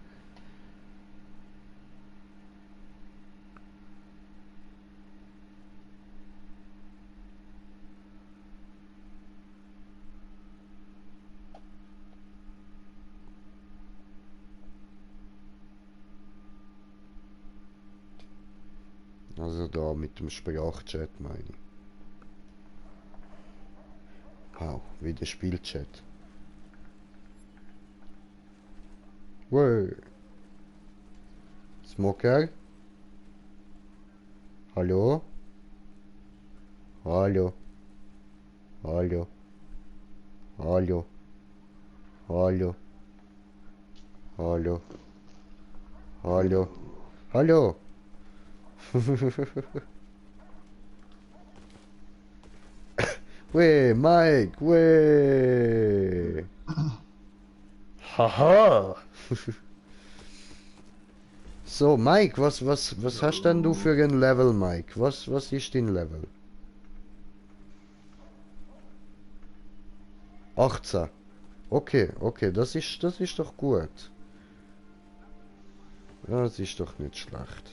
Also da mit dem Sprachchat meine ich. Wow, wie der Spielchat. Wow. Smoker? Hallo? Hallo? Hallo? Hallo? Hallo? Hallo? Hallo? Hallo? Weh, Mike, weh. Haha. So, Mike, was hast denn du für ein Level, Mike? Was ist dein Level? 18. Okay, das ist doch gut. Das ist doch nicht schlecht.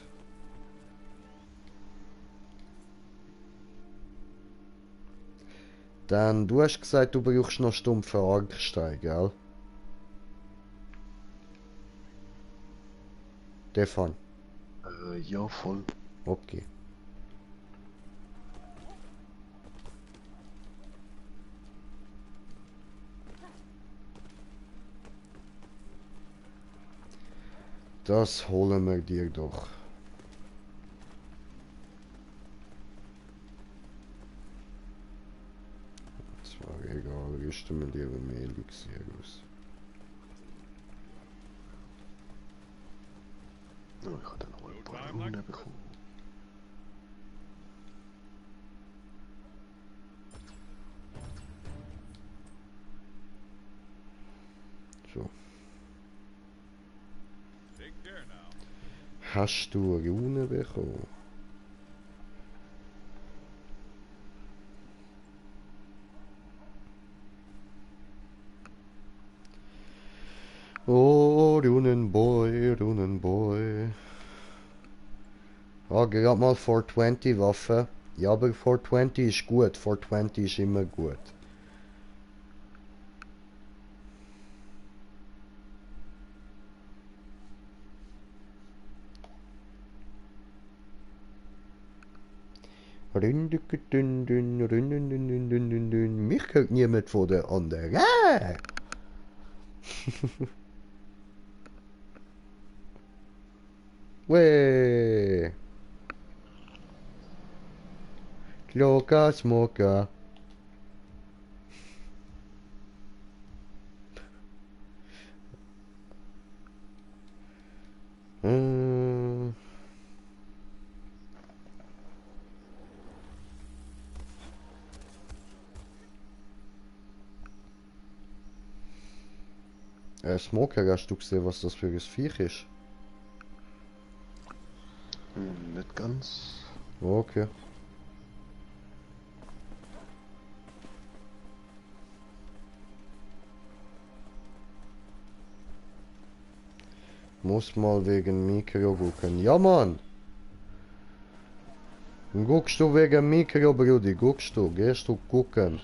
Dann, du hast gesagt, du brauchst noch stumpfe Argstein, gell? Stefan, Ja, voll. okay. Das holen wir dir doch. Das war egal, rüsten wir lieber Melix hier aus. Oh, ich habe dann noch ein paar Runen bekommen. So. Take care now. Hast du Runen bekommen? Oh, Runenboy, Runenboy. Ah, gerade mal 420 Waffe. Ja, aber 420 ist gut. 420 ist immer gut. Mich hört niemand von der anderen. Weh. Loka Smoker. Hm. Smoker, hast du gesehen, was das für ein Viech ist? Nicht ganz. Okay. Muss mal wegen Mikro gucken. Ja, Mann! Guckst du wegen Mikro, Brudi? Guckst du? Gehst du gucken?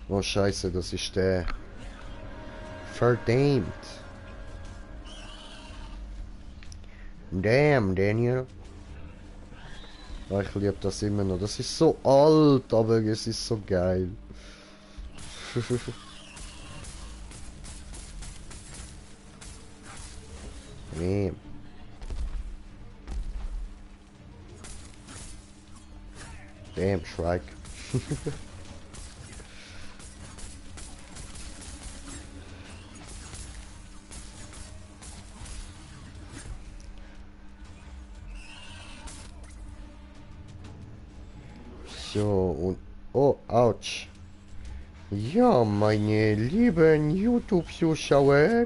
Oh, Scheiße, das ist der. Verdammt! Damn, Daniel. Ja, ich liebe das immer noch. Das ist so alt, aber es ist so geil. Nee. Damn, Shrike. So, und... Oh, ouch. Ja, meine lieben YouTube-Zuschauer.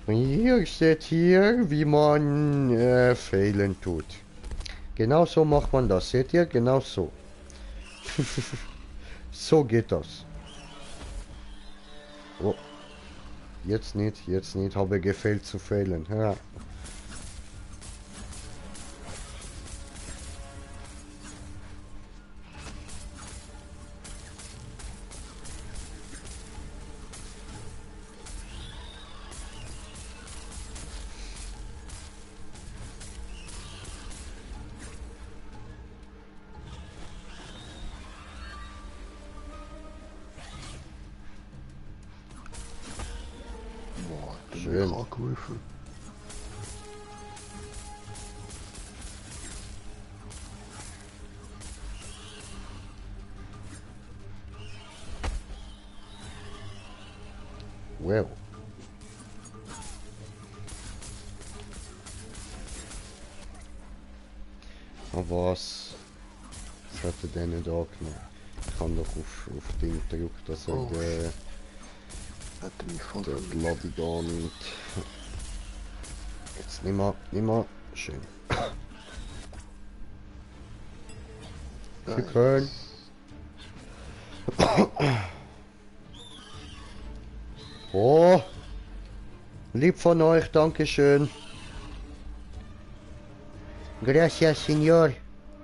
Ihr seht hier, wie man failen tut. Genau so macht man das. Seht ihr? Genau so. So geht das. Oh. Jetzt nicht, habe gefehlt zu fehlen. Ja. Boah, ich bin Schön. mich angerufen. Well. Aber was sollte der nicht angenommen? Ich kann doch auf Ding gedrückt, dass er Oh, der Hat er mich voll Lobby gar nicht. Jetzt nicht mehr. Schön. Nice. Schön. Oh, lieb von euch, Dankeschön. Gracias, Señor.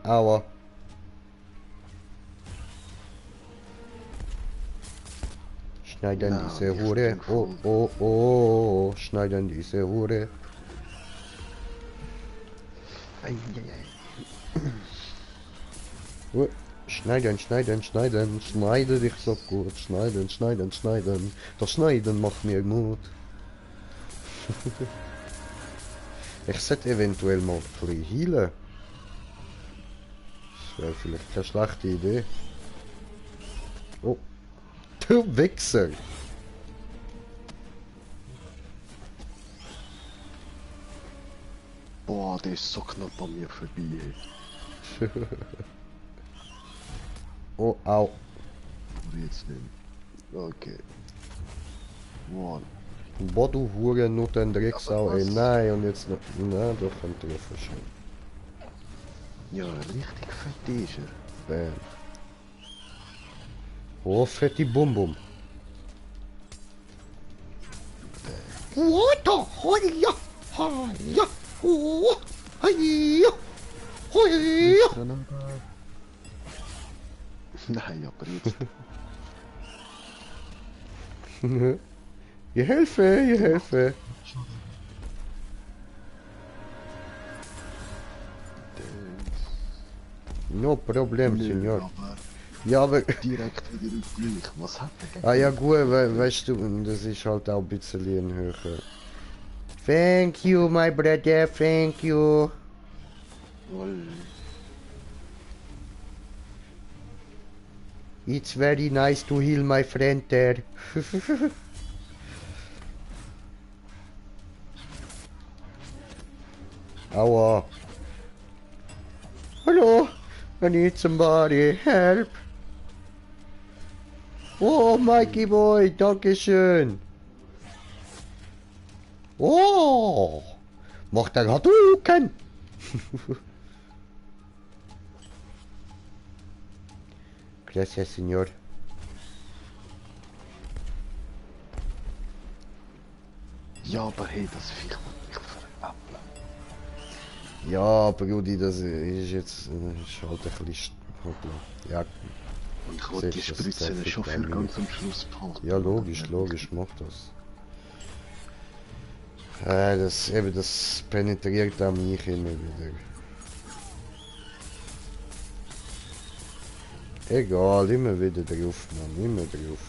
Aua. Schneiden Na, diese ich Hure. bin Oh, voll. oh. Schneiden diese Hure. Eieiei. Oh. Schneiden. Schneide dich so gut. Schneiden. Das Schneiden macht mir Mut. Ich sollte eventuell mal ein bisschen healen. Das wäre vielleicht keine schlechte Idee. Oh. Du Wichser! Boah, der ist so knapp an mir vorbei. Ey. Oh, au. Aber jetzt nicht. Okay. One. Boah, du Hure, nur den Drecksau, Aber ey. was? Nein, und jetzt noch. Na, doch, ein Treffer schon. Ja, richtig fett ist er. Bam. Oh, fetti Bum. What the hoya? Hoya! Oh! Hoya! Hoya! Nein, aber jetzt. Je helfe! No problem, Nö, Senor. aber Ja, aber. direkt wieder auf gleich. Was hat er Ah ja gut, weißt du, das ist halt auch ein bisschen höher. Thank you, my brother, thank you. Wohl. It's very nice to heal my friend there. Aua. Hallo, I need somebody, help. Oh, Mikey Boy, Dankeschön. Oh, macht er Hadouken. Gracias, Señor. Ja, aber hey, das Viech wird mich veräppeln. Ja, Brudi, das ist jetzt ist halt ein bisschen... Hoppla. Ja, Und ich wollte die Siehst du, das Spritze zeigt schon bei für mir. ganz am Schluss behalten. ja logisch, mach das. Das penetriert auch mich immer wieder. Egal, immer wieder drauf, Mann, immer drauf.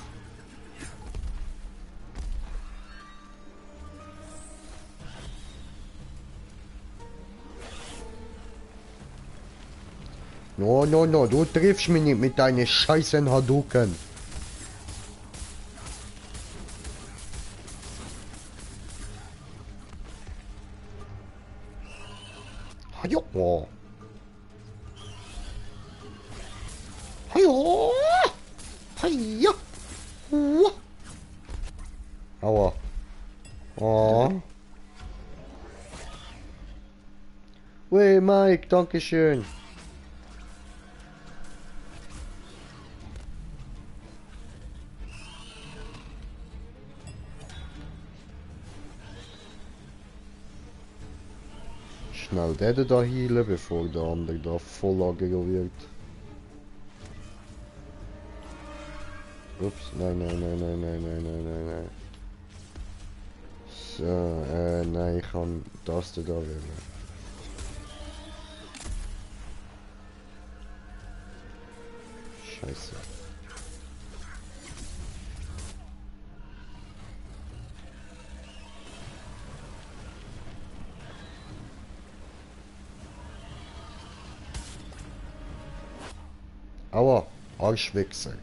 No, du triffst mich nicht mit deinen scheißen Hadouken. Hajo. Hajo. Hajo. Aua. Oh. Wey, Mike, danke schön. Schnell den da healen, bevor der andere da voll aggro wird. Ups, nein. So, nein, ich kann das da wählen. Scheiße. Aua, Arschwichser.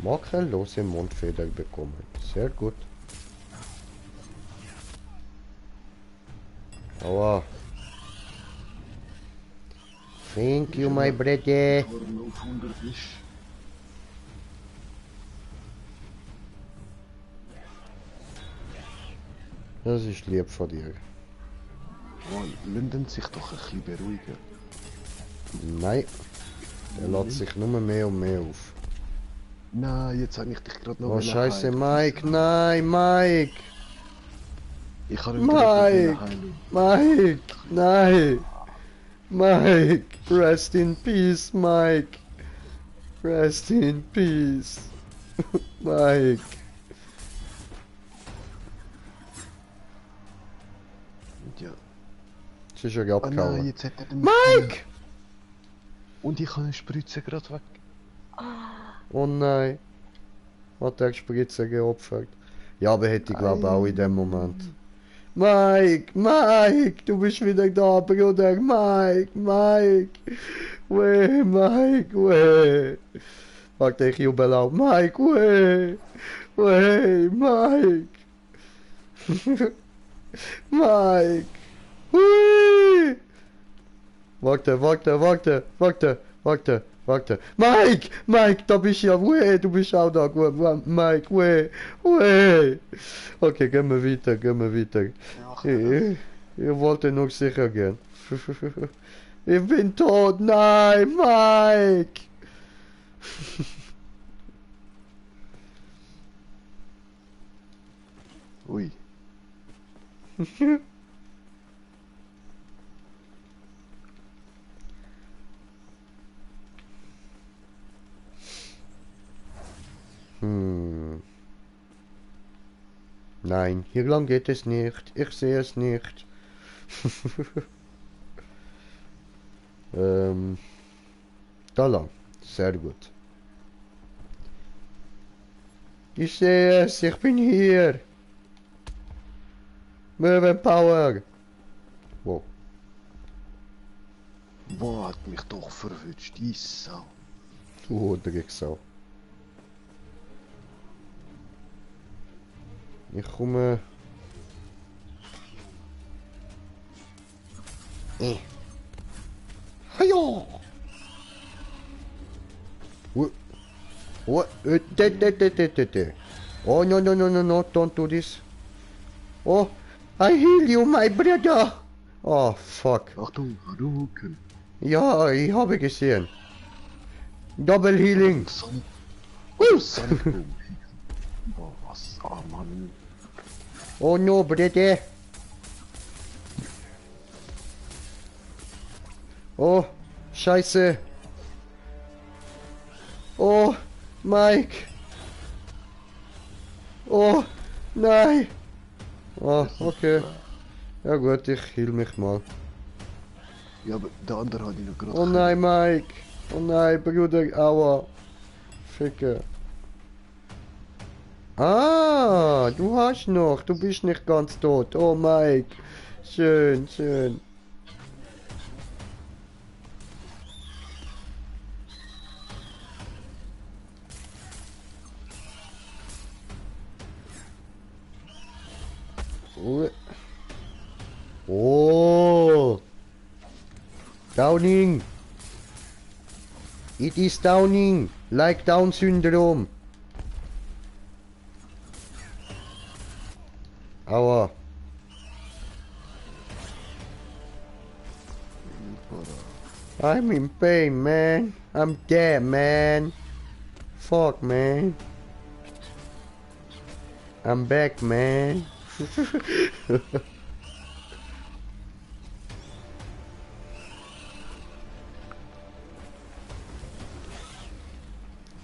Makellose Mundfeder bekommen. Sehr gut. Aua. Thank you, my brother. Warum auf 100 ist? Das ist lieb von dir. Mann, lassen sich doch ein bisschen beruhigen. Nein. Der lädt sich nur mehr und mehr auf. Nein, jetzt habe ich dich gerade noch Oh scheiße, heilen. Mike, nein, Mike! Ich kann ihn gerade Mike! heilen. Mike! Nein! Mike! Rest in peace, Mike! Rest in peace! Mike! Ja. Es ist ja Ah nein, abgehauen. jetzt hat er den Mike! Und ich kann eine Spritze gerade weg. Oh nein! Hat der Spritze geopfert? Ja, aber hätte ich glaube auch in dem Moment. Mike! Mike! Du bist wieder da, Bruder! Mike! Mike! Weh, Mike! Weh! Warte, ich jubel auch. Mike! Weh! Weh! Mike! Mike! Weh! Warte. Mike! Mike, da bist du ja. Weh, du bist auch da. Gut. Mike, weh. Okay, gehen wir weiter. Ich wollte nur sicher gehen. Ich bin tot. Nein, Mike! Ui. Nein, hier lang geht es nicht. Ich sehe es nicht. Da lang. Sehr gut. Ich sehe es, ich bin hier. Möwenpower. Wow. Boah, hat mich doch verwünscht, die Sau. Oh, Drecksau. Ich komme. Hajo! Oh, no, don't do this. Oh, I heal you, my brother. Oh, fuck. Achtung, Hadouken. Ja, ich habe gesehen. Double Healing. Sandboom. Boah, was? Ah, Mann. Oh no, brother. Oh, scheiße. Oh, Mike. Oh, nein. Ah, okay. Ja gut, ich heal mich mal. Ja, aber der andere hat ihn noch gerade. Oh nein, Mike. Oh nein, Bruder, aua. Ficke. Ah, du hast noch. Du bist nicht ganz tot. Oh, Mike. Schön, schön. Oh. Oh. Downing. It is downing. Like Down Syndrome. Aua. I'm in pain, man. I'm dead, man. Fuck, man. I'm back, man.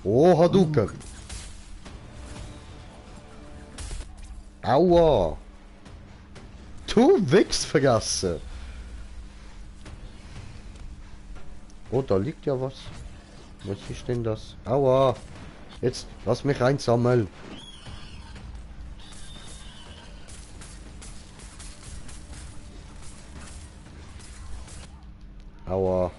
Oh, Hadouken. Aua. Du Wichsfresse. Oh, da liegt ja was. Was ist denn das? Aua. Jetzt lass mich einsammeln. Aua.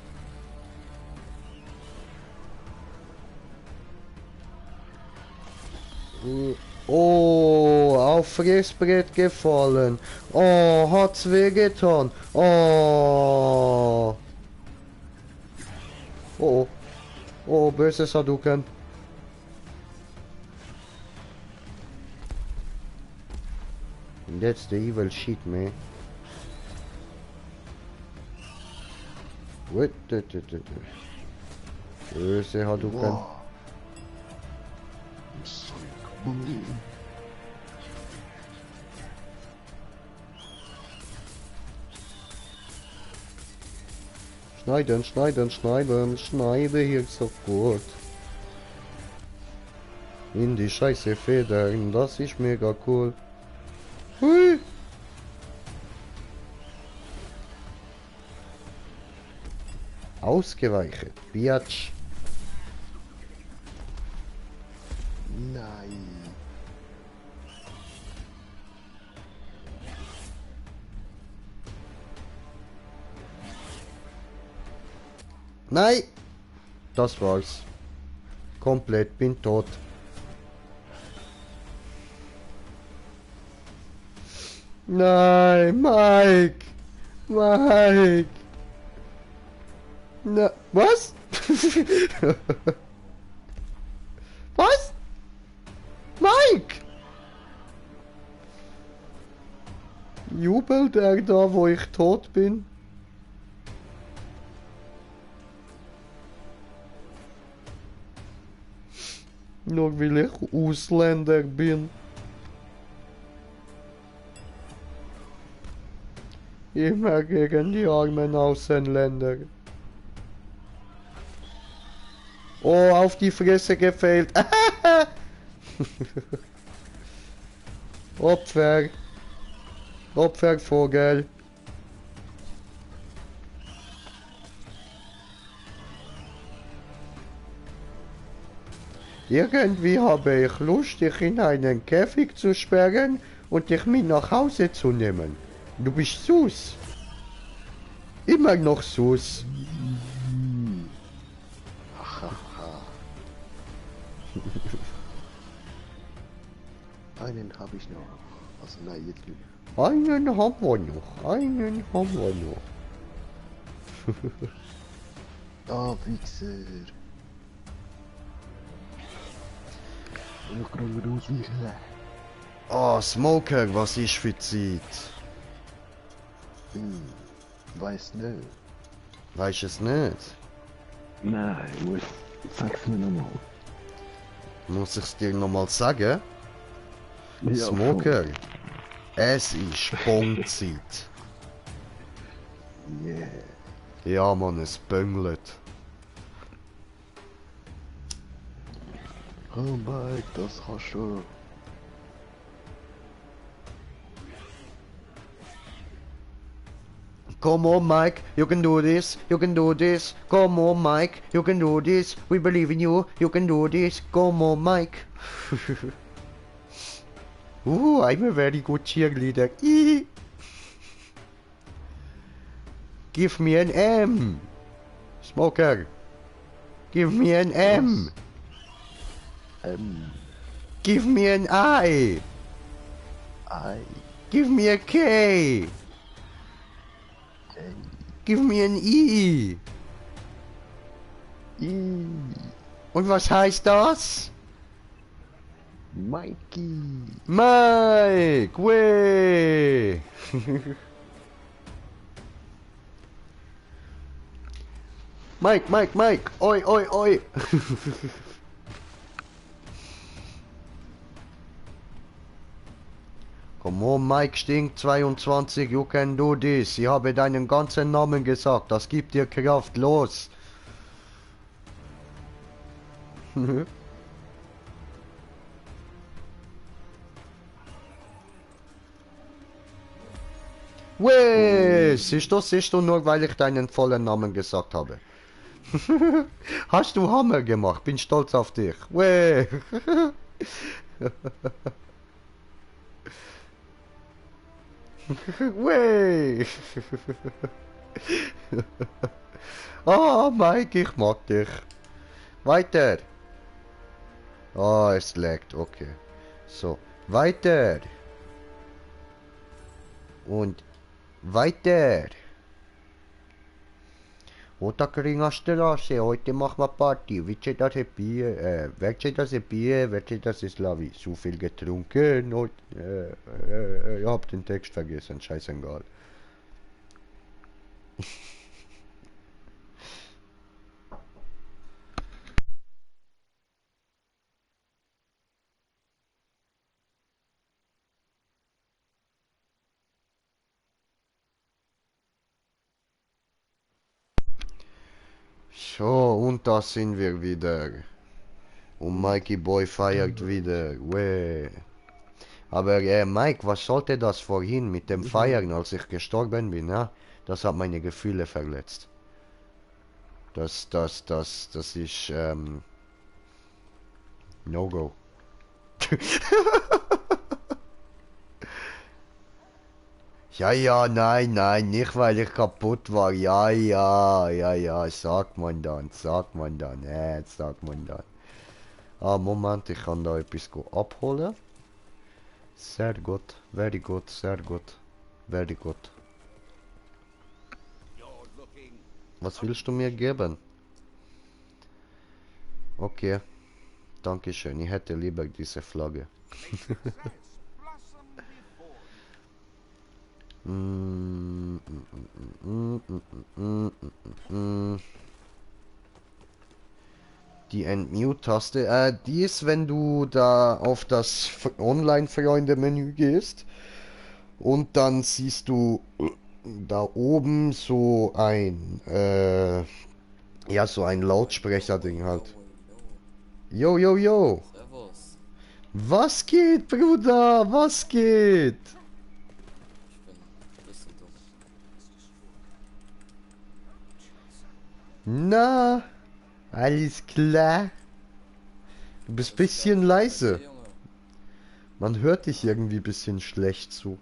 Oh, auf Fressbrett gefallen. Oh, hat's wehgetan. Oh. Oh. Oh, böses Hadouken. That's the evil shit, man. What? Böse Hadouken. Wow. Sonic Boom. Schneiden, schneiden, schneiden, schneide hier so gut. In die scheiße Federn, das ist mega cool. Hui. Ausgeweicht, Biatch. Nein. Nein! Das war's. Komplett, bin tot. Nein, Mike! Mike! Na, was? Was? Mike! Jubelt er da, wo ich tot bin? Nur weil ich Ausländer bin. Immer gegen die armen Außenländer. Oh, auf die Fresse gefällt. Opfer. Opfervogel. Irgendwie habe ich Lust, dich in einen Käfig zu sperren und dich mit nach Hause zu nehmen. Du bist süß. Immer noch süß. Einen habe ich noch. Also nein, jetzt nicht. Einen haben wir noch. Einen haben wir noch. Ah, Wichser. Noch gerade wieder ausweichen. Oh, Smoker, was ist für Zeit? Weiß nicht. Weiß es nicht. Nein, sag's mir nochmal. Muss ich es dir nochmal sagen? Ja, Smoker, es ist Bonzeit. Yeah. Ja, Mann, es böngelt. Oh Mike, das kannst du. Come on, Mike, you can do this, you can do this. Come on, Mike, you can do this. We believe in you, you can do this. Come on, Mike. I'm a very good cheerleader. Give me an M. Smoker. Give me an M. Give me an I. Give me a K. Give me an I. Und was heißt das? Mikey. Mike, way. Mike, oi, oi, oi. Come on, Mike Stink 22, you can do this. Ich habe deinen ganzen Namen gesagt, das gibt dir Kraft, los. Weh, siehst du, nur weil ich deinen vollen Namen gesagt habe. Hast du Hammer gemacht, bin stolz auf dich. Weh. Weh. Oh, Mike, ich mag dich. Weiter. Oh, es laggt, okay. So, weiter. Und weiter. Otakringa Straße, heute machen wir Party. Večera se pije, večera se slavi. Zu viel getrunken heute. Ich hab den Text vergessen, scheißegal. So, und da sind wir wieder. Und Mikey Boy feiert wieder. Weh. Aber Mike, was sollte das vorhin mit dem Feiern, als ich gestorben bin, ja? Das hat meine Gefühle verletzt. Das ist, No-Go. Ja, nein, nicht weil ich kaputt war. Ja, sagt man dann, sagt man dann. Ah, Moment, ich kann da etwas abholen. Sehr gut, very good, sehr gut, very good. Was willst du mir geben? Okay, danke schön, ich hätte lieber diese Flagge. Die Entmute-Taste, die ist, wenn du da auf das Online-Freunde-Menü gehst und dann siehst du da oben so ein, ja, so ein Lautsprecher-Ding halt. Yo. Servus. Was geht, Bruder? Was geht? Ich bin ein bisschen dumm. Na, alles klar. Du bist ein bisschen leise. Hey, Junge. Man hört dich irgendwie ein bisschen schlecht so.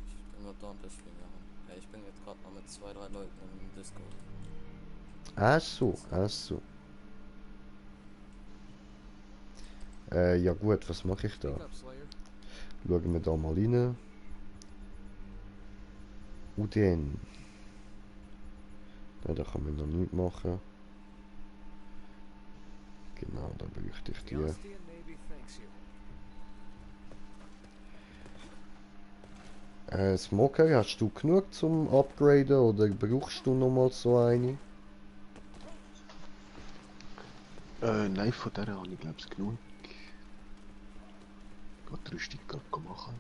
Ich bin gerade da und deswegen gegangen. Ja, ich bin jetzt gerade noch mit 2, 3 Leuten im Discord. Ach so. Ja gut, was mache ich da? Schauen wir da mal rein. Und dann. Ja, da kann man noch nichts machen. Genau, da bräuchte ich die. Smoker, hast du genug zum Upgraden oder brauchst du noch mal so eine? Nein, von der habe ich glaube ich genug. Ich kann 3 Stück gerade machen.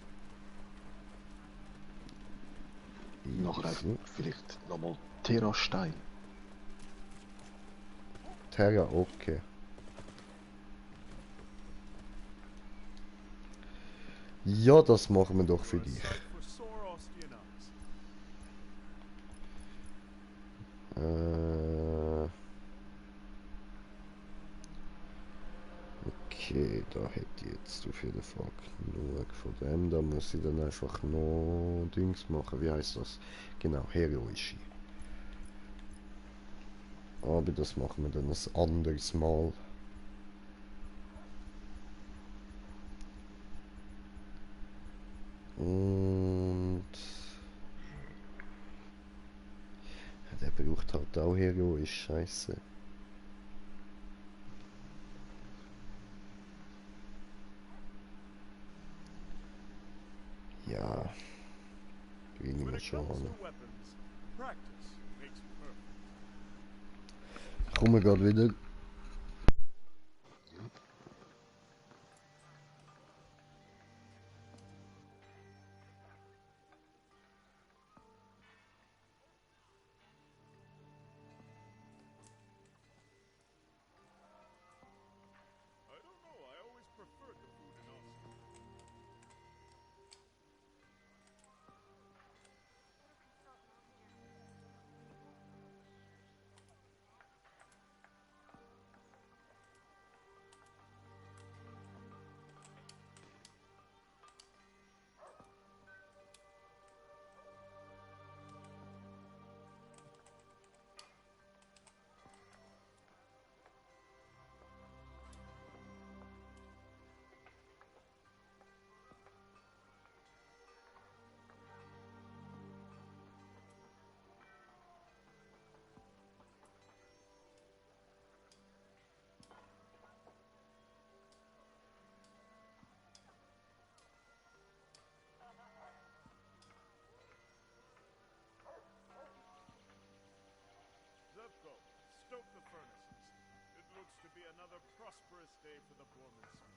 Nachher So. vielleicht nochmal Terrastein. Terra, okay. Ja, das machen wir doch für You're a dich. sight for sore Austrian eyes. Okay, da hätte ich jetzt auf jeden Fall genug von dem. Da muss ich dann einfach noch Dings machen. Wie heißt das? Genau, heroische. Aber das machen wir dann ein anderes Mal. Und der braucht halt auch heroisch, scheiße. Ja, kriegen When wir it schon comes an. to weapons, practice makes perfect. Kommen wir gerade wieder. I don't know, I always preferred the food in Austria. Zevko, stoke the furnaces. It looks to be another prosperous day for the Borman Smith.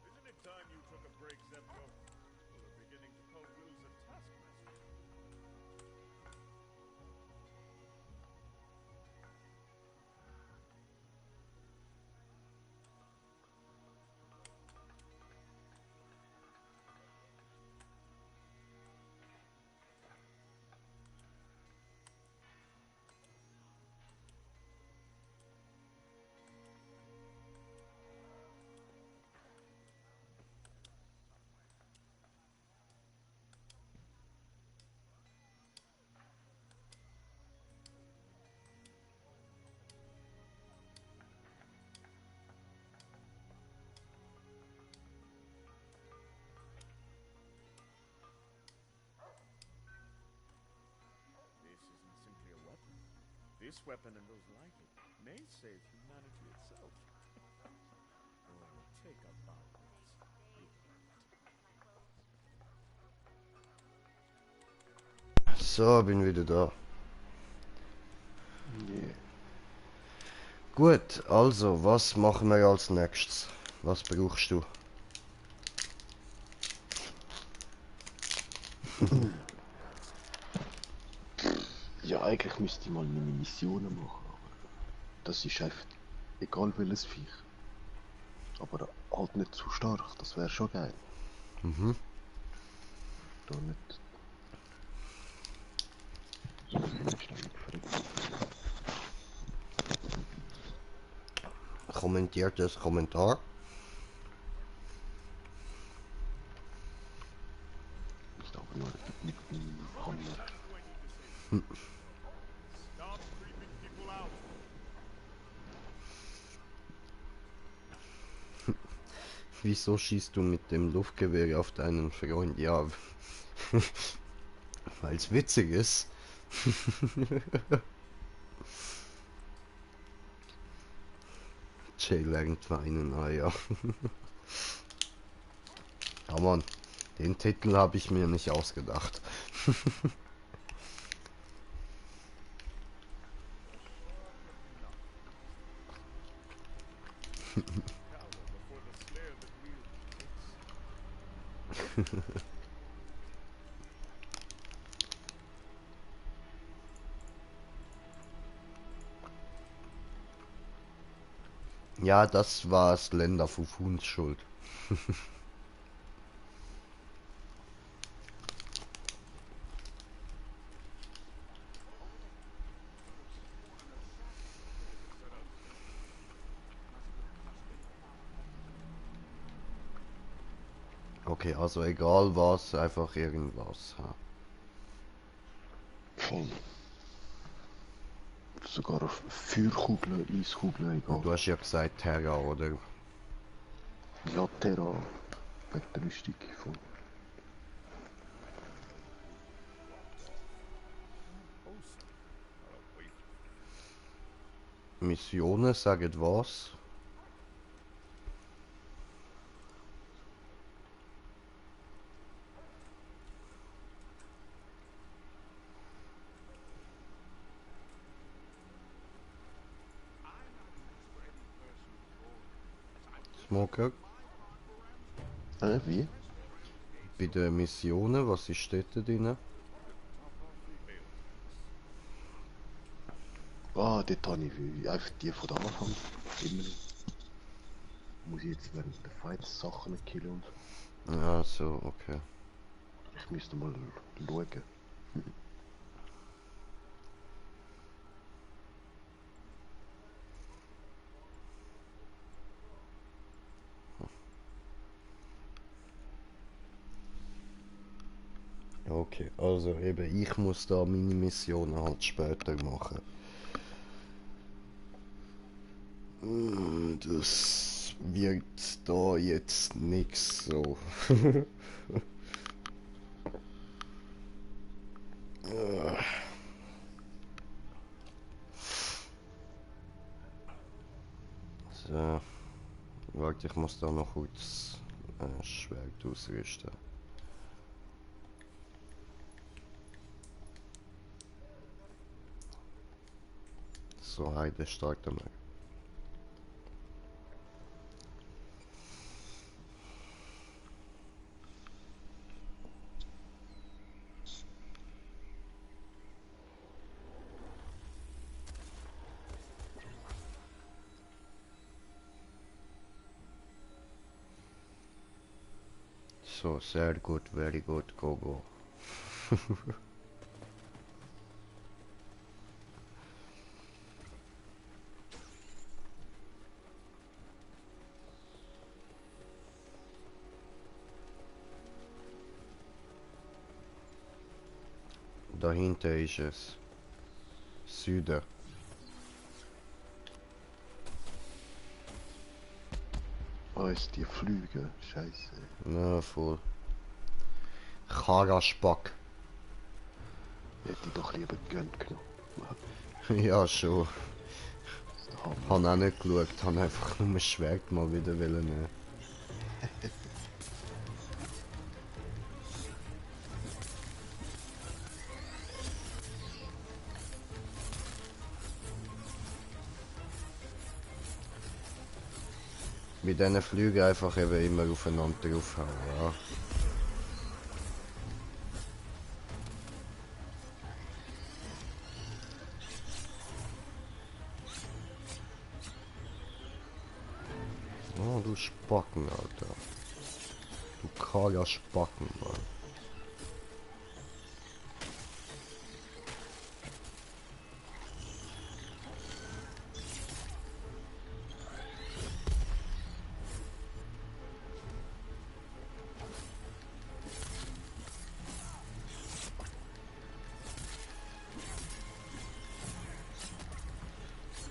Isn't it time you took a break, Zevko? We're beginning to call Wills a taskmaster. This isn't simply a weapon. This weapon and those like it may save humanity itself. Oh, take a bow, Wills. You So, bin wieder da. Yeah. Gut, also, was machen wir als nächstes? Was brauchst du? Ja, eigentlich müsste ich mal meine Missionen machen, aber das ist einfach egal welches Viech. Aber halt nicht zu stark, das wäre schon geil. Mhm. Da nicht. So ständig verrückt. Kommentiert das Kommentar. Ist aber nur mit dem Hammer. do I need to say? Stop creeping people out. Wieso schießt du mit dem Luftgewehr auf deinen Freund? Ja, weil es witzig ist. Jay lernt weinen, ah ja. Ja Mann, den Titel habe ich mir nicht ausgedacht. Before the slayer that wields its Ja, das war Slender Fufuns Schuld. Okay, also egal was, einfach irgendwas. Ja. Voll. Sogar auf Feuerkugeln, Eiskugeln, egal. Du hast ja gesagt Terra, oder? Ja, Terra. Wegen der Rüstung. Voll. Missionen, sagen was? Smoker? Wie? Bei den Missionen, was ist dort drin? Ah, dort habe ich einfach die von der Anfang. Immer noch. Muss ich jetzt während der Fights Sachen killen und so. Ja, so, okay. Ich müsste mal schauen. Okay, also eben, ich muss da meine Missionen halt später machen. Das wird da jetzt nix so. So, warte, ich muss da noch kurz Schwert ausrüsten. So, Heide, starten wir. So, sehr gut, very good, go, go. Dahinter ist es. Süden. Ah, ist die Flüge. Scheiße. Na, voll. Karaspak. Hätte ich doch lieber gegönnt genommen. Ja, schon. Das ist der Hammer. Han auch nicht geschaut, han einfach nur ein Schwert mal wieder wollen nehmen. Mit diesen Flügen einfach eben immer aufeinander draufhauen, ja. Oh, du Spacken, Alter. Du kahler Spacken, Mann.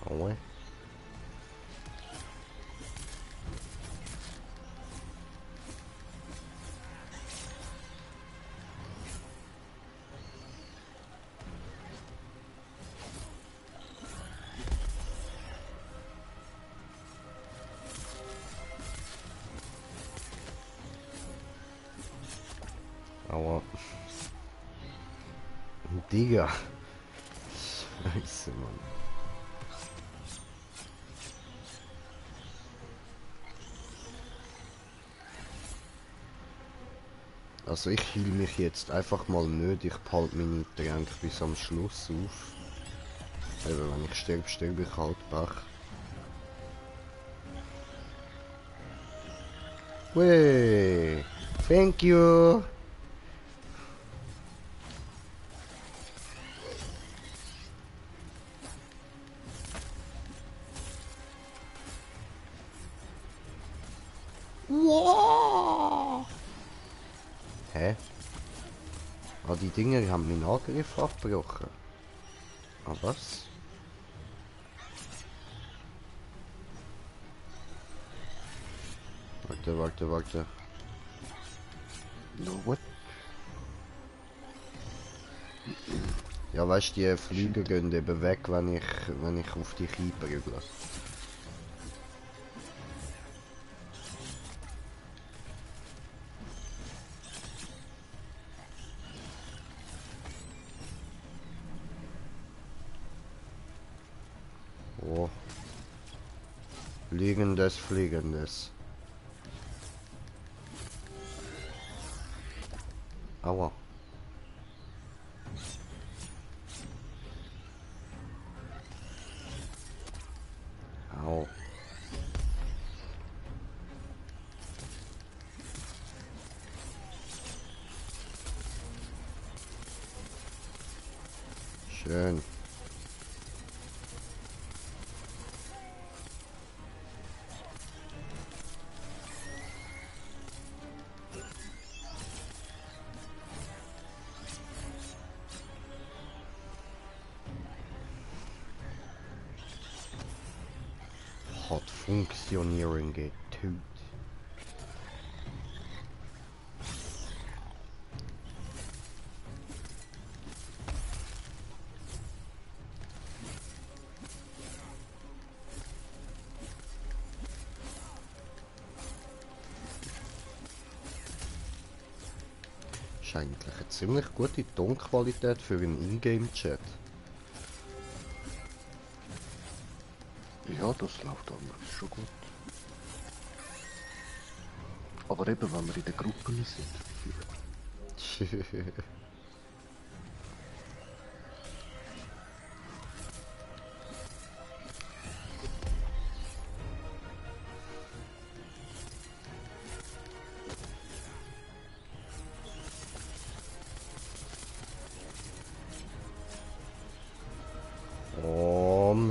Aue. Digga. Scheiße, Mann. Also ich heal mich jetzt einfach mal nicht, ich behalte meine Tränke bis am Schluss auf. Eben, wenn ich sterbe ich halt Pech. Wey, thank you. Wow. Hä? Ah, die Dinger haben meinen Angriff abgebrochen. Ah, was? Warte. No what? Ja, weißt du, die Flüge gehen eben weg, wenn ich auf die Kieper üble. Oh. Fliegendes. Aua. Au. Schön. Hat funktionieren getut. Ist eigentlich eine ziemlich gute Tonqualität für einen Ingame-Chat. Ja, das läuft anders schon gut. Aber eben, wenn wir in der Gruppe sind.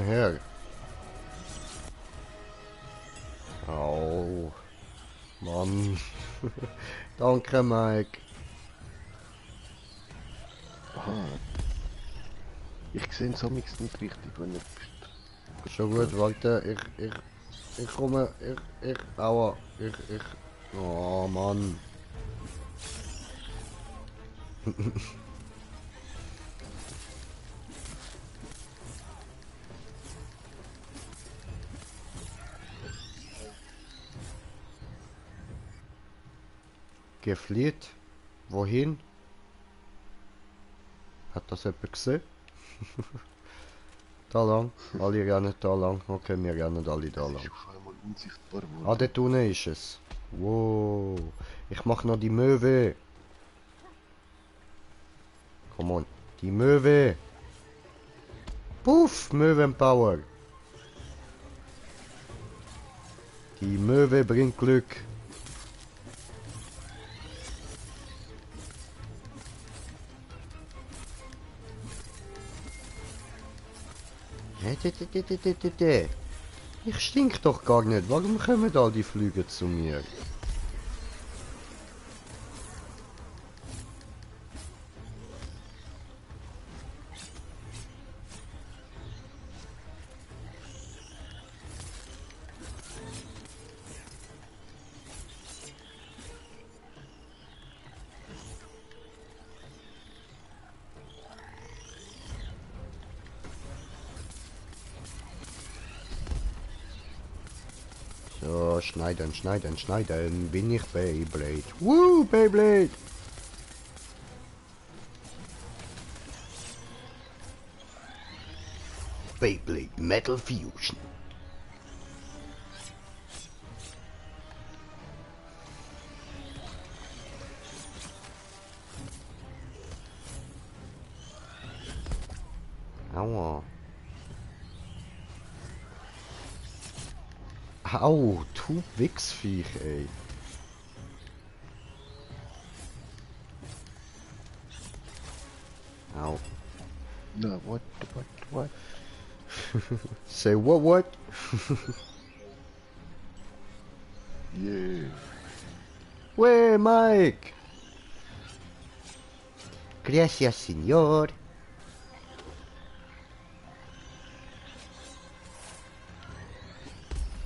Her. Au. Mann. Danke, Mike. Aha. Ich sehe es amigs nicht richtig, wenn ich... Schon gut, warte, ich komme, aua, oh Mann. Geflieht? Wohin? Hat das jemand gesehen? Da lang? Alle rennen da lang. Okay, wir rennen alle da lang. ist auf einmal unsichtbar geworden. Ah, dort unten ist es. Wow. Ich mach noch die Möwe. Come on. Die Möwe. Puff, Möwenpower. Die Möwe bringt Glück. Ich stink doch gar nicht. Warum kommen all die Flüge zu mir? So, schneiden. Bin ich Beyblade. Woo, Beyblade! Beyblade Metal Fusion. Aua. Au, du Wichsviech, ey. Au. No, what? Say what? Yeah. Where, Mike? Gracias, señor.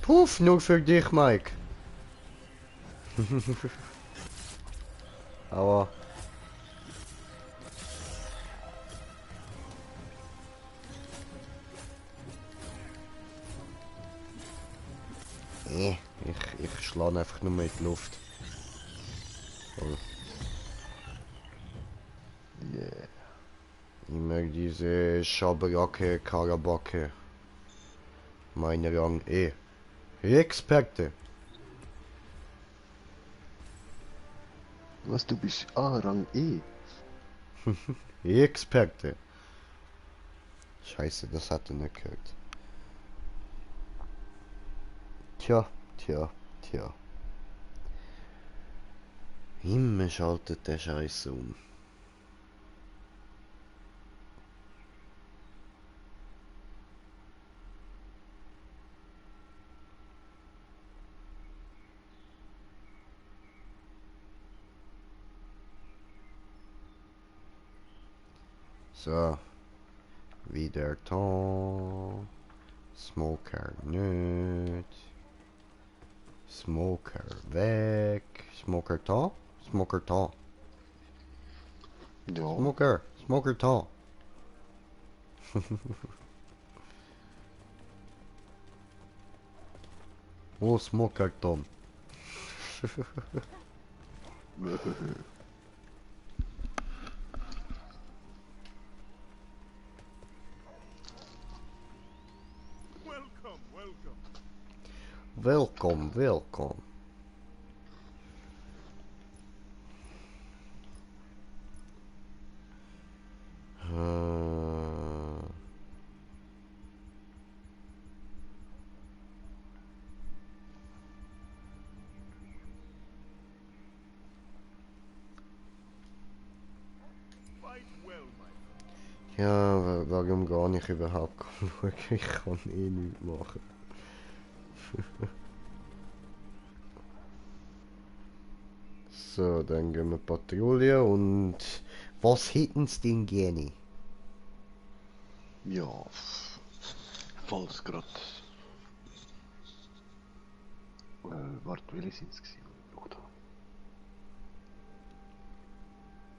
Puff, nur für dich, Mike. Aua. Ich schlage einfach nur mit Luft. Toll. Yeah. Ich mag diese Schaberacke, Karabacke. Mein Rang E. Experte. Was, du bist Rang E? Experte. Scheiße, das hat er nicht gehört. Tja. Immer schaltet der Scheiße um. So. Wieder da. Smoker nicht. Smoker weg. Smoker da. Smoker da. Ja. Smoker da. Oh, Smoker Tom. Welkom. Ja, warum gar nicht überhaupt schauen? Ich kann eh nichts machen. So, dann gehen wir Patrouille und was hätten Sie denn gerne? Ja, falls gerade. Warte, welche sind es gewesen, die ich gebraucht habe?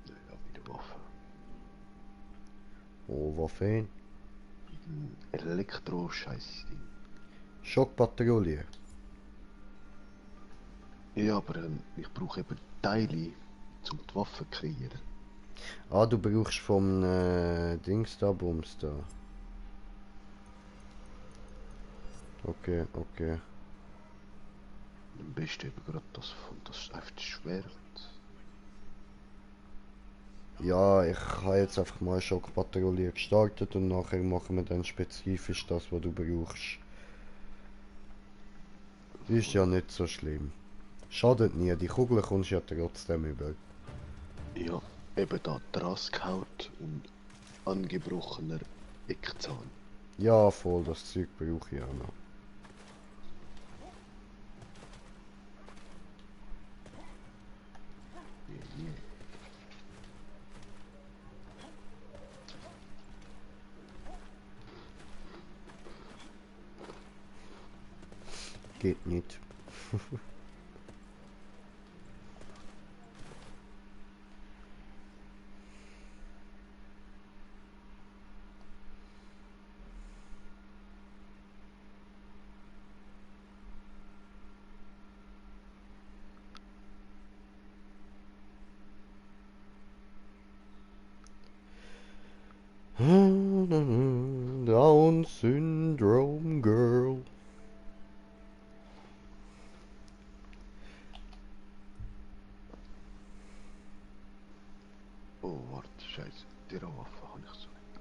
Ja, wieder Waffen. Oh, Waffen? Elektro-Scheiß-Ding. Schockpatrouille. Ja, aber ich brauche eben Teile, um die Waffen zu kreieren. Ah, du brauchst vom Dings da, Bums da. Okay. Am besten eben gerade das einfach das Schwert. Ja, ich habe jetzt einfach mal Schockpatrouille gestartet und nachher machen wir dann spezifisch das, was du brauchst. Ist ja nicht so schlimm. Schadet nie, die Kugel kommst ja trotzdem über. Ja, eben da Drassgehaut und angebrochener Eckzahn. Ja, voll, das Zeug brauche ich auch noch. Yeah. Geht nicht. Da uns Syndrome Girl. Oh, warte, scheiße. Die Waffe habe ich so nicht.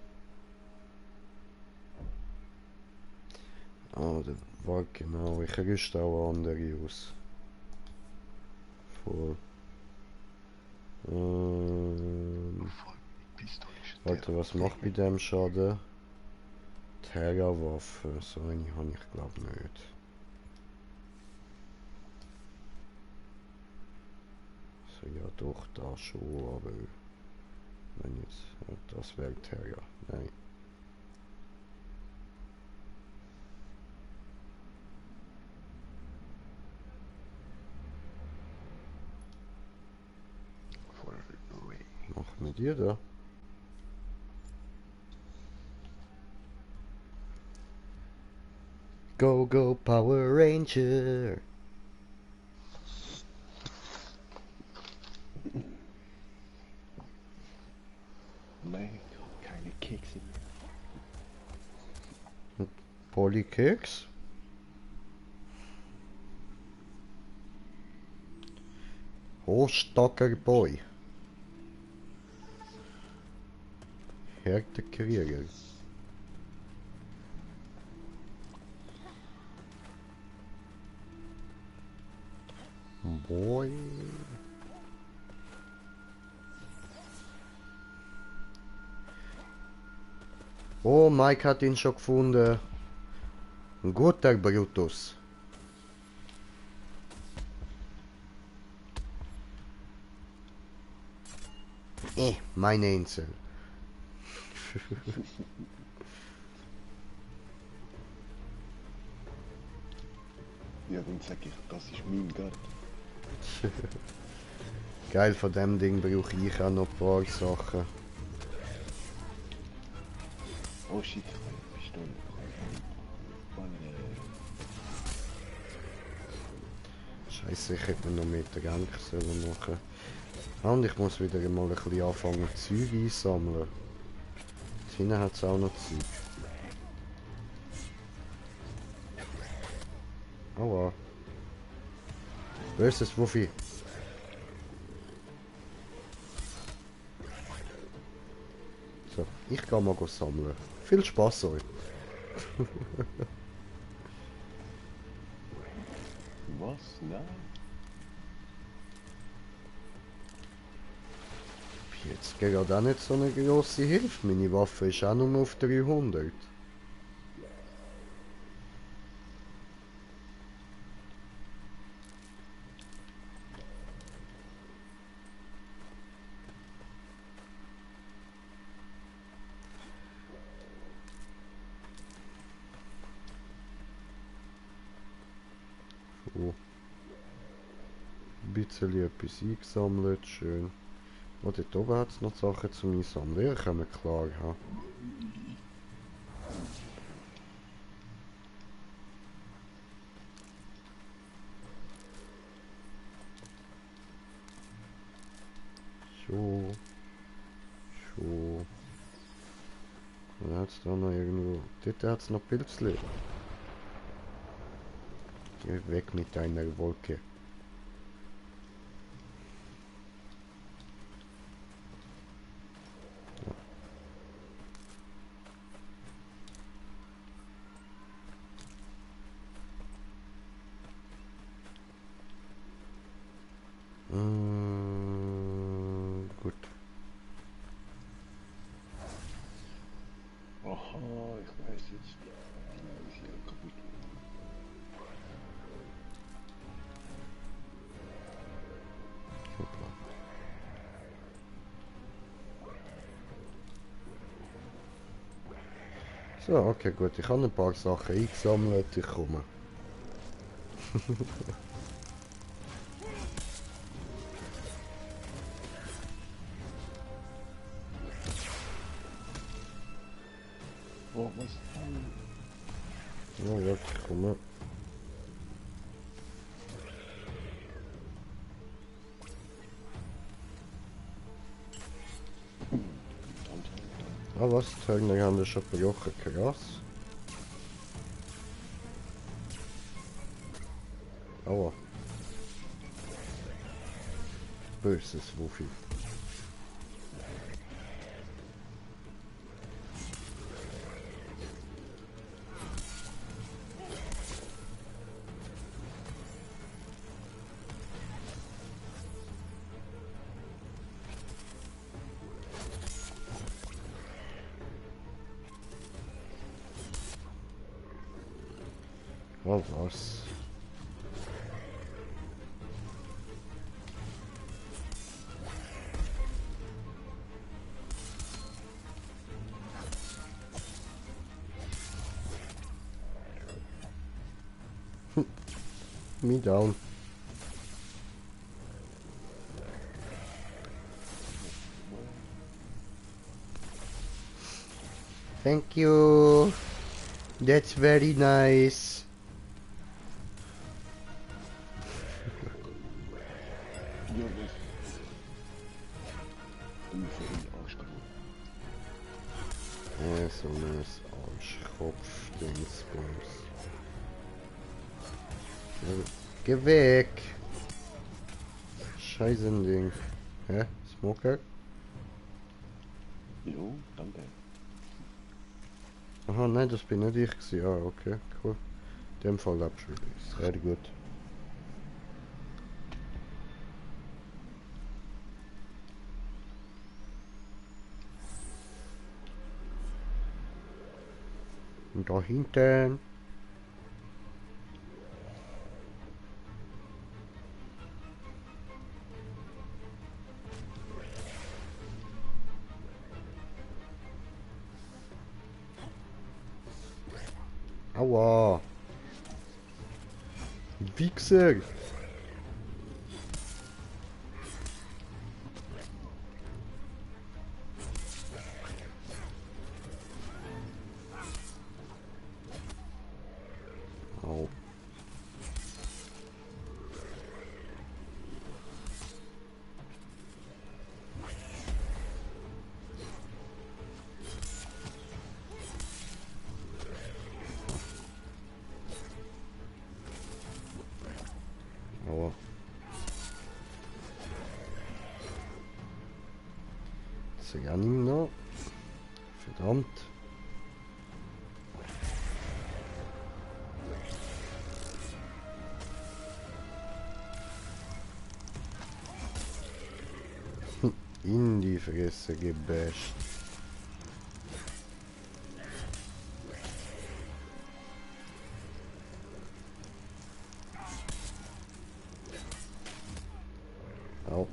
Ah, der war genau. Ich rüste auch andere aus. Voll. Voll mit Pistole ist Warte, was macht bei dem Schaden? Terra-Waffe. So eine habe ich glaube nicht. So, ja doch, da schon, aber wenn jetzt, ja, das wäre Terra. Nein. Voll Ray. Mach mit dir da. Go, go, Power Ranger! Nein, ich habe keine Kekse mehr. Polykeks? Hochstocker Boy. Härtekrieger. Boy. Oh, Mike hat ihn schon gefunden. Ein guter Brutus. Meine Insel. Ja, dann sag ich, das ist mein Garten. Geil, von dem Ding brauche ich auch noch ein paar Sachen. Oh shit, ich habe eine Pistole. Scheiße, ich hätte noch mit der Genk sollen machen. Ah, und ich muss wieder mal ein bisschen anfangen Zeug einsammeln. Hinten hat es auch noch Zeug. Aua. Böses Wuffi. So, ich gehe mal sammeln. Viel Spaß euch. Was? Nein. Jetzt gerade auch nicht so eine grosse Hilfe. Meine Waffe ist auch nur auf 300. So. Ein bisschen etwas eingesammelt, schön. Oh, dort oben hat es noch Sachen zum Einsammeln. Ja, können wir klar haben. So. So. Dann hat es da noch irgendwo. Dort hat es noch Pilzli. Geh weg mit deiner Wolke. Gut. Aha, ich weiß jetzt. Die ist ja kaputt. Hoppla. So, okay, gut. Ich habe ein paar Sachen eingesammelt. Ich komme. Oh, was? Ja, ja, ich komme. Ah, was? Die Hörner haben wir schon gebrochen. Krass. Aua. Böses Wuffi. Oh was? Me down. Thank you. That's very nice. Ja, was? Du musst ja in Arschkroch. Ja, so ein Arschkopf-Dingsbums. Geh weg! Scheißending. Hä? Smoker? Jo, danke. Aha, nein, das bin nicht ich gewesen. Ah, okay, cool. In dem Fall lebst du wirklich. Sehr gut. Und da hinten. Aua! Wichser! Au. Aua. So, ja nicht noch. Verdammt. In die Fresse gebasht. Au.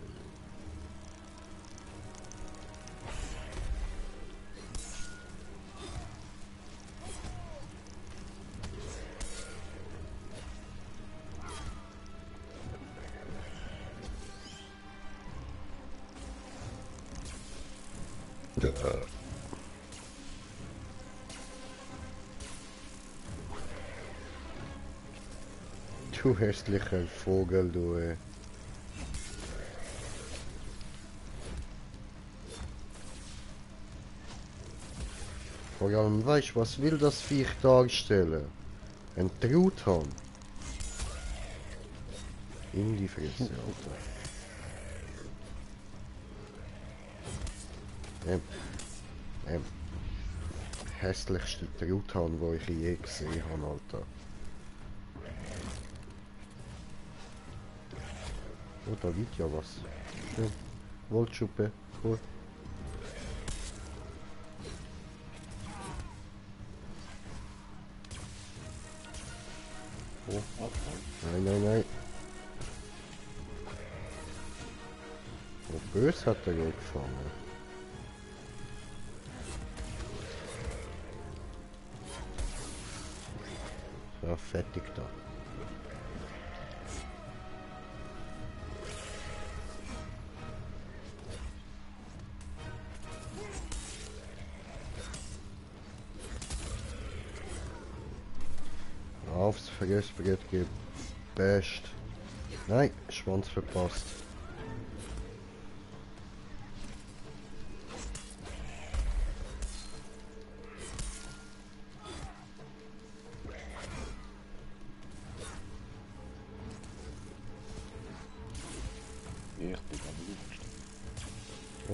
Du hässlicher Vogel, du. Vor allem, weißt du, was will das Viech darstellen? Ein Truthahn. In die Fresse, Alter. Hässlichste Truthahn, wo ich je gesehen habe, Alter. Oh, da liegt ja was. Schön. Woldschuppe, cool. Oh. Nein, nein, nein. Oh, bös hat er gefangen. So, fertig da. Aufs Vergessbrett gebasht. Nein, Schwanz verpasst.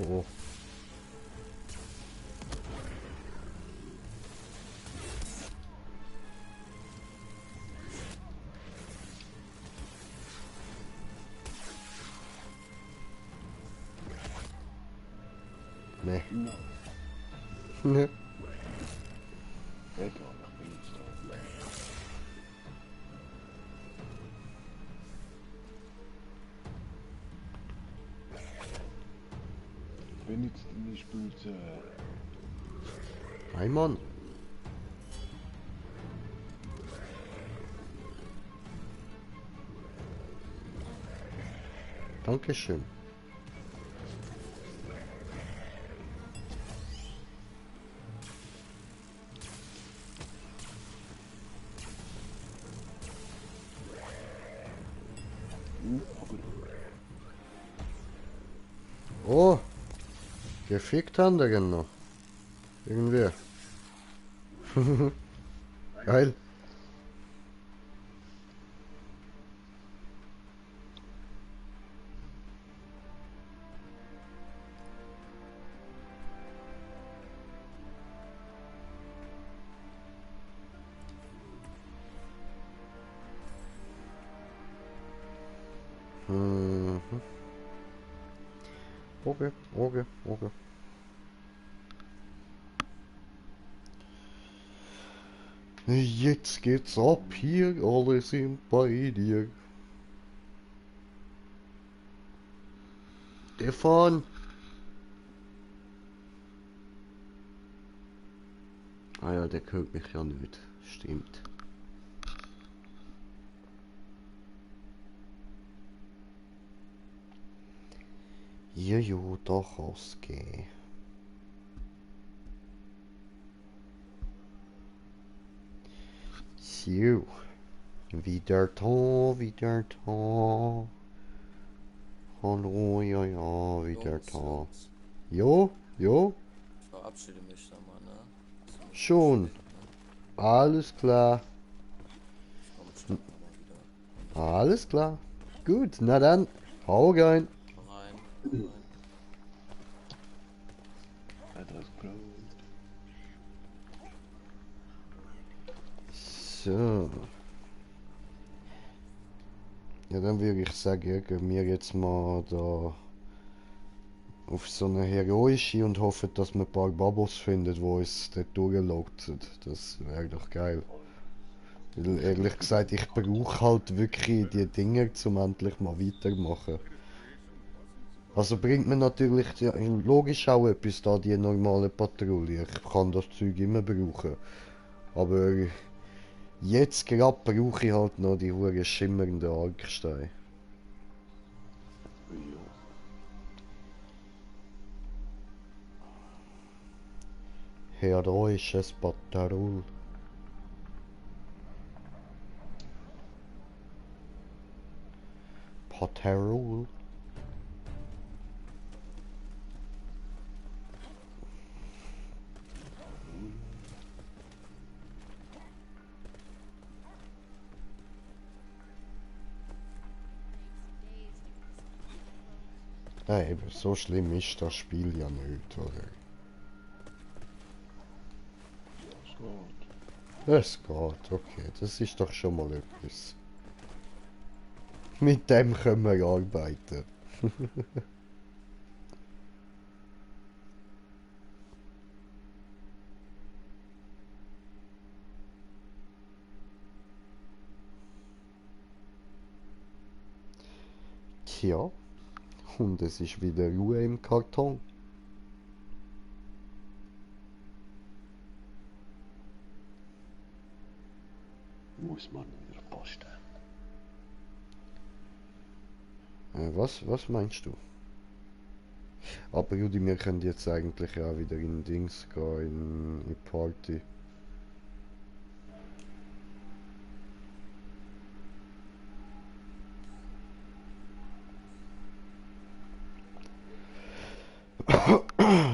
Oh. Nee. Nein, Nee. egal, ich bin jetzt da. Wenn jetzt zum Beispiel Hey Mann. Dankeschön. aber Oh. Gefickt haben wir noch. Irgendwie. Geil. Mhm. Okay, okay, okay. Jetzt geht's ab hier, alle sind bei dir. Stefan! Ah ja, der hört mich ja nicht. Stimmt. Jojo, doch ausgehen. So. Wieder da, wieder da. Hallo, ja, ja, wieder Jungs, da. Jungs, Jo, jo, ich verabschiede mich dann mal, ne? Ist ein bisschen schon. spät, ne? Alles klar. Ich komme später nochmal wieder. Alles klar. Gut, na dann. Hau rein. Hau rein, hau rein. das Brot. So. Ja, dann würde ich sagen, gehen wir jetzt mal da auf so eine heroische und hoffen, dass wir ein paar Bubbles finden, die uns dort durchlotsen. Das wäre doch geil. Weil ehrlich gesagt, ich brauche halt wirklich die Dinge, um endlich mal weitermachen. Also bringt mir natürlich ja, logisch auch etwas da, die normale Patrouille. Ich kann das Zeug immer brauchen. Aber jetzt gerade brauche ich halt noch die hure schimmernden Arksteine. Ja. Heroisches Patrouille. Patrouille. Ja, eben, so schlimm ist das Spiel ja nicht, oder? Das geht. Es geht, okay, das ist doch schon mal etwas. Mit dem können wir arbeiten. Tja, und es ist wieder Ruhe im Karton. Muss man wieder posten. Was meinst du? Aber Rudi, wir können jetzt eigentlich auch wieder in Dings gehen, in Party.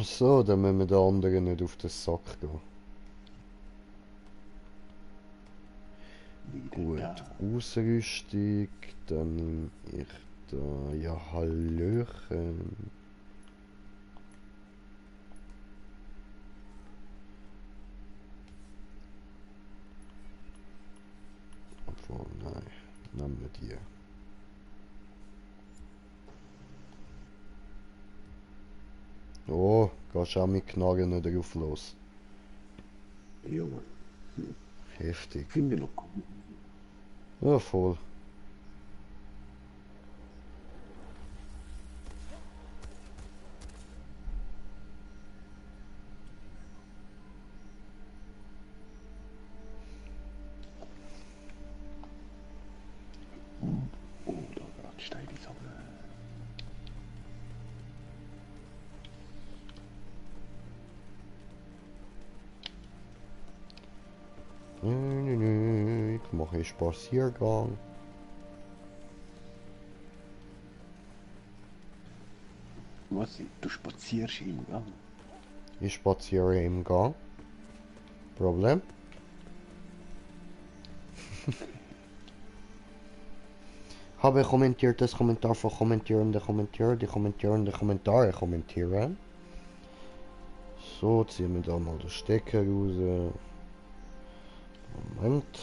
So, dann müssen wir den anderen nicht auf den Sack gehen. Gut, Ausrüstung, dann nehme ich da, ja, Hallöchen. Von, nein, nehmen wir die. Oh, gehst auch mit Knarren nicht drauf los. Ja, Mann. Heftig. Finde ich noch gut. Ja, voll. Oh, da gerade Steine sammeln. Ich mache einen Spaziergang. Was? Du spazierst im Gang? Ich spaziere im Gang. Problem? Habe kommentiert das Kommentar von kommentierende Kommentare, die kommentierende Kommentare kommentieren. So, ziehen wir da mal den Stecker raus. Moment.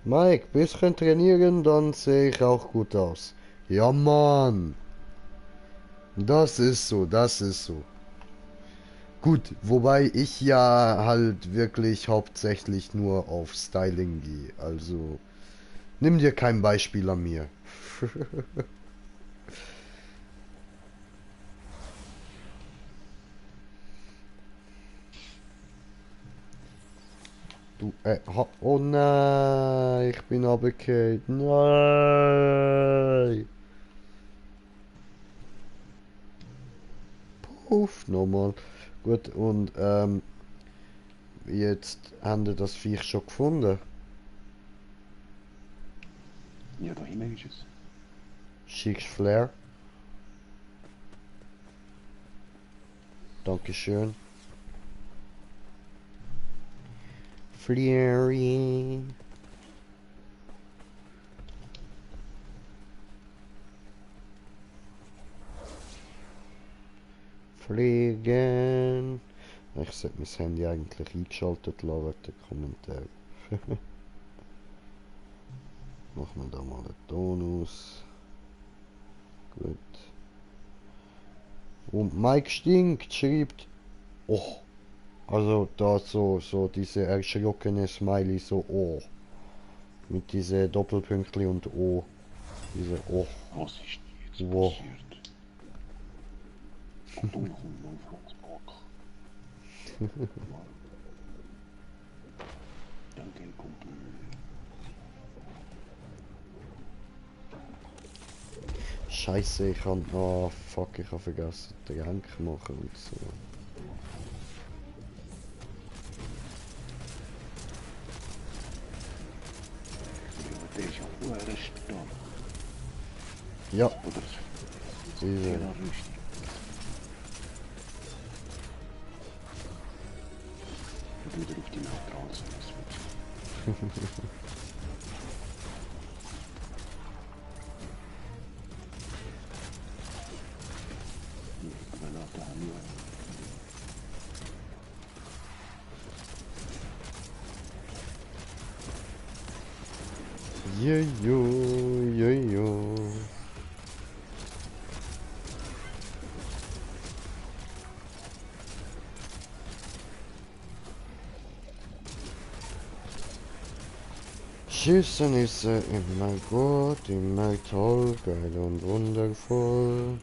Mike, bisschen trainieren, dann sehe ich auch gut aus. Ja, Mann. Das ist so, das ist so. Gut, wobei ich ja halt wirklich hauptsächlich nur auf Styling gehe. Also, nimm dir kein Beispiel an mir. Du, oh nein, ich bin abgekehrt. Nein. Puff, nochmal. Gut, und jetzt haben wir das Viech schon gefunden. Ja, da hinten ist es. Schickst Flair. Dankeschön. Flary. Fliegen. Ich sollte mein Handy eigentlich eingeschaltet lassen, wegen der Kommentare. Machen wir da mal den Ton aus. Gut. Und Mike Stinkt schreibt, oh, also da so diese erschrockene Smiley, so oh, mit diese Doppelpünktli und oh, diese oh, Was ist jetzt wow. passiert? Dumm und Flugzeug. Danke, Kumpel. Scheiße, ich kann, oh fuck, ich habe vergessen, Tränke machen und so. Ja, der ist ja sehr stark. Ja, Oder diese. sehr richtig. Und wieder auf die Neutral-Zone switchen. Granate haben wir. Jojo, jojo. Schießen ist immer gut, immer toll, geil und wundervoll.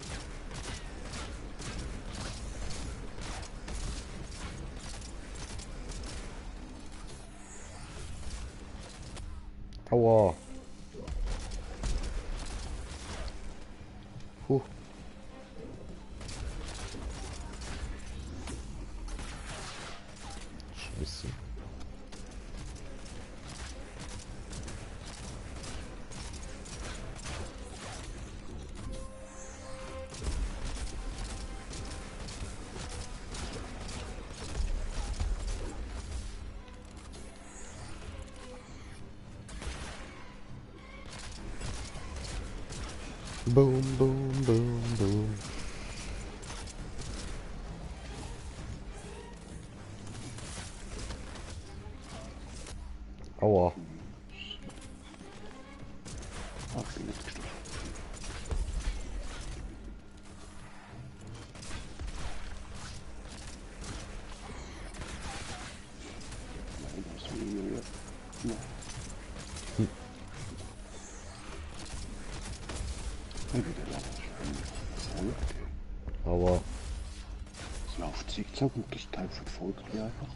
Aua. Puh. Scheiße. Boom, boom, boom, boom. Aua. Aber Es läuft zickzack und das Teil verfolgt mich einfach.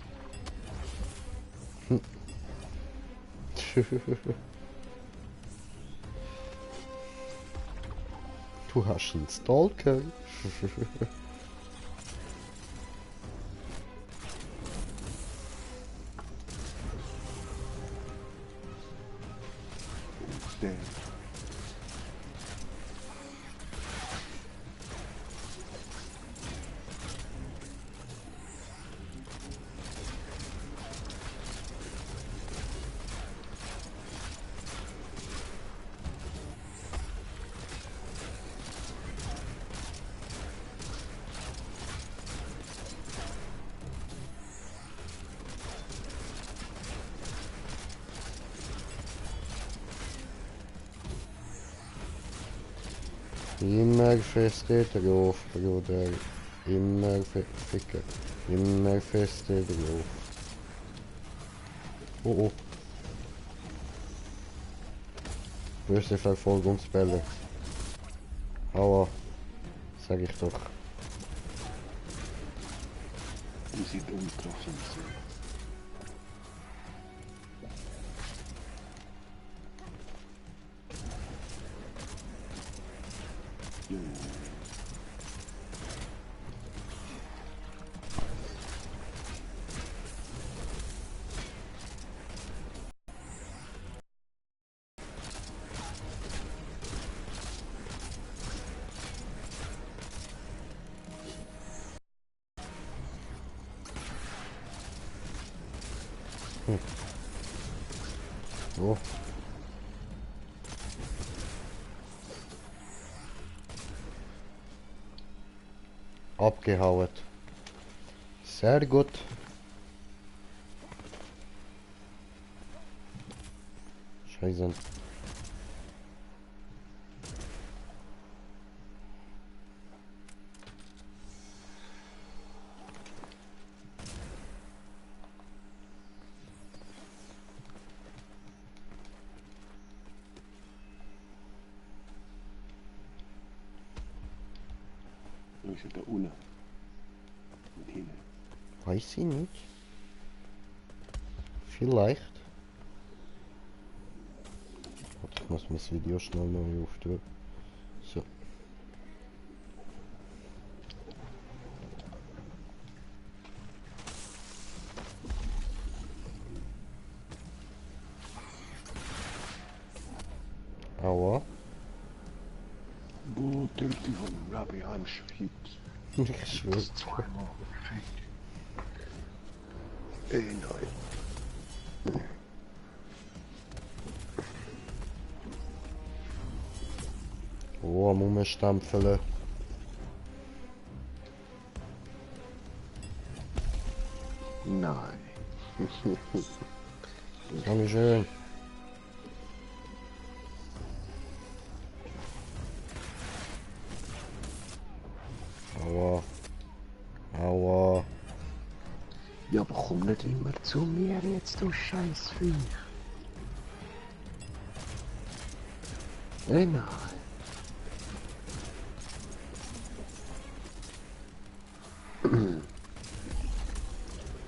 du hast einen Stalker. Der Immer feste drauf, Bruder. Immer ficken. Immer feste drauf. Oh oh. Böse Verfolgungsbälle. Aua. Sag ich doch. die sind ultra fies. Ja, ja. Oh. Abgehauen. Sehr gut. Scheiße. Wo ist er da unten? Und hinten. Weiß ich nicht. Vielleicht. Warte, ich muss mein Video schnell neu auftun. So. Aua. Wo der die von Rabbi Heimschwit? Ich schwöre. Zweimal. Ey, nein. Oh, am Umstampfeln. Nein. Dankeschön. Aua. Aua. Ja, aber komm nicht immer zu mir jetzt, du Scheißviech. Ey, nein.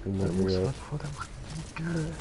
Da muss was von dem gehen.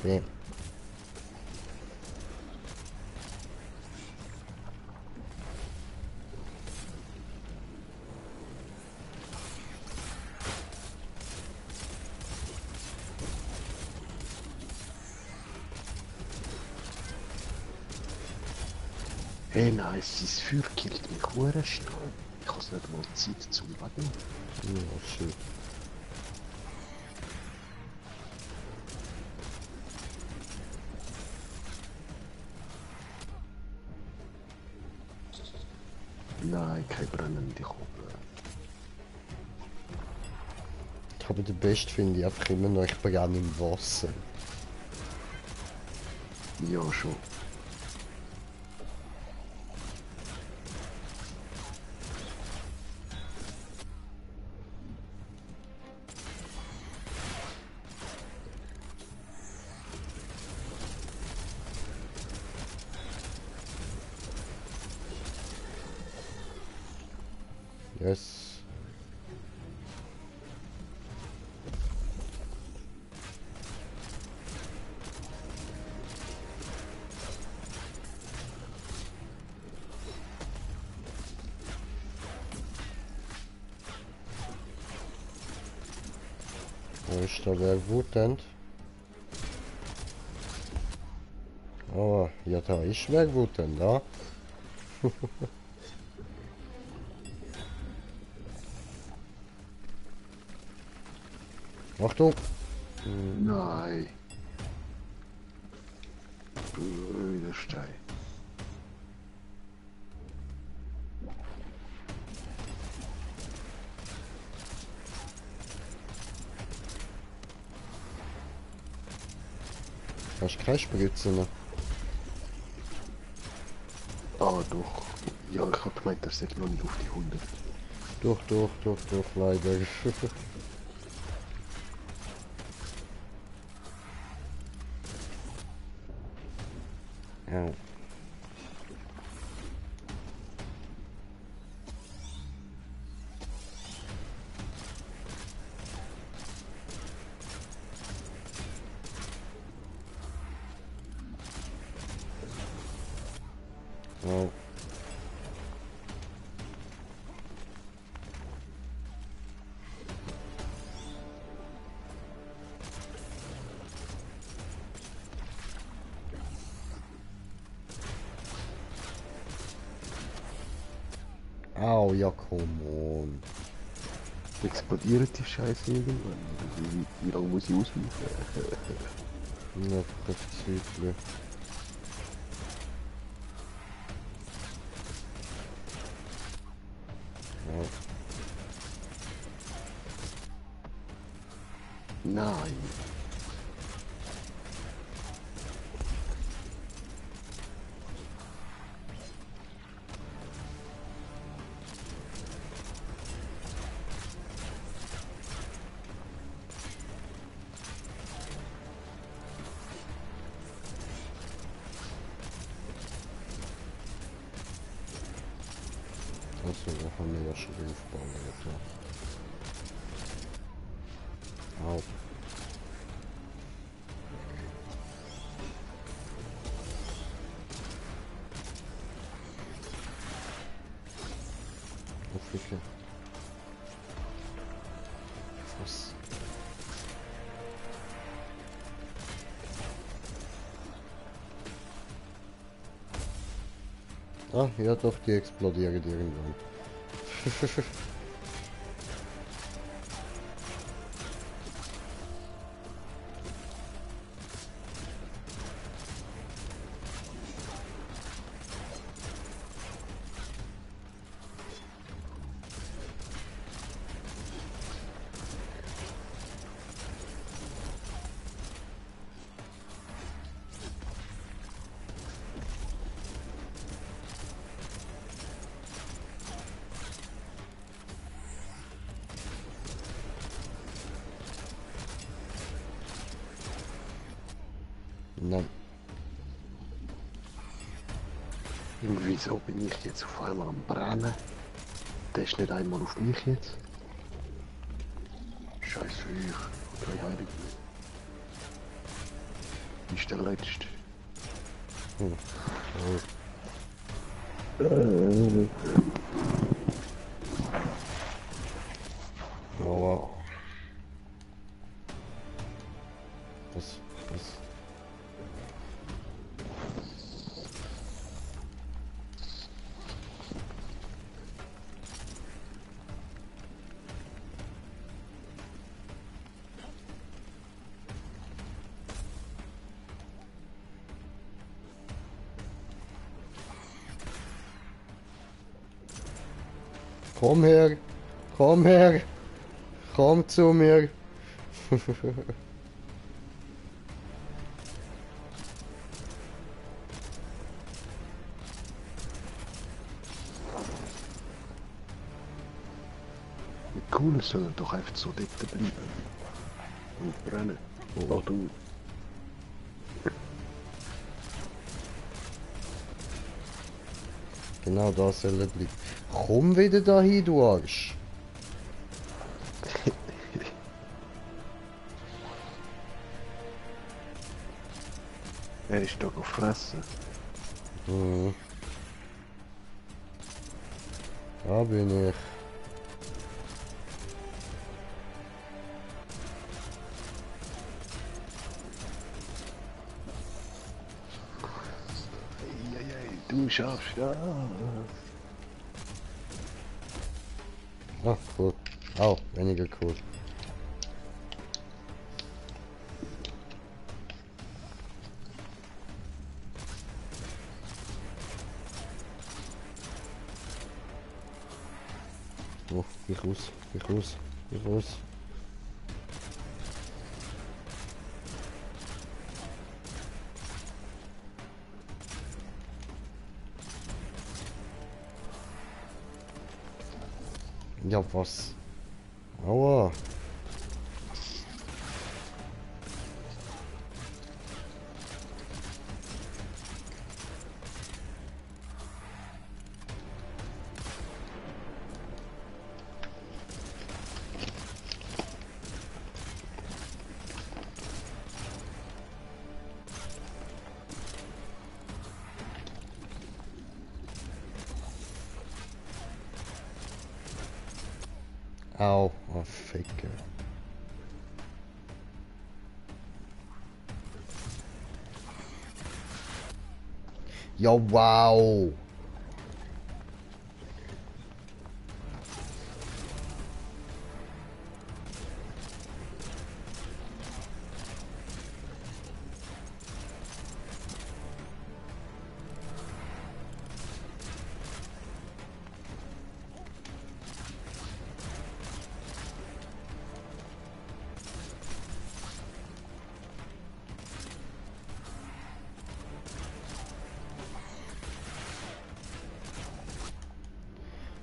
Okay. Hey, nein, sein Feuer killt mich hure schnell. Ich habe nicht mal Zeit zum Laden. Oh shit. Nein, kein brennende Kuppel. Aber der Beste finde ich einfach immer noch, ich brenne im Wasser. Ja, schon. Yes. Wo ist da wer wütend? Oh, ja, da ist wer wütend, da. Achtung! Nein. Blöder Stein. Hast du keine Spritze mehr? Ah, doch. Ja, ich hab gemeint, der sagt noch nicht auf die 100. Doch, leider. Ja. Ja. Au, ja, come on. Explodieren die Scheiße irgendwann? Wie lange muss ich ausweichen? Ja, verzweifle. Ja. Nein. Also, da haben wir ja schon aufgebaut, ja. Au. Hoffentlich. Was? Ah, ja doch, die explodieren irgendwann. Nein. Und wieso bin ich jetzt auf einmal am Brennen? Der ist nicht einmal auf mich jetzt. Scheiß für euch. Drei Heilige. Wie ist der letzte? Hm. Aua. Was? Komm her. Komm her. Komm zu mir. Die Kohlen sollen doch einfach so dort bleiben. Und brennen. Oh du. Genau das soll er bleiben. Komm wieder dahin, du Arsch. Er ist doch gefressen. Mhm. Da bin ich. Eieiei, du schaffst das. Ah, cool. Au, weniger cool. Oh, geh raus, geh raus, geh raus. Ja, was? Aua. Au, oh Ficke. Ja, wow.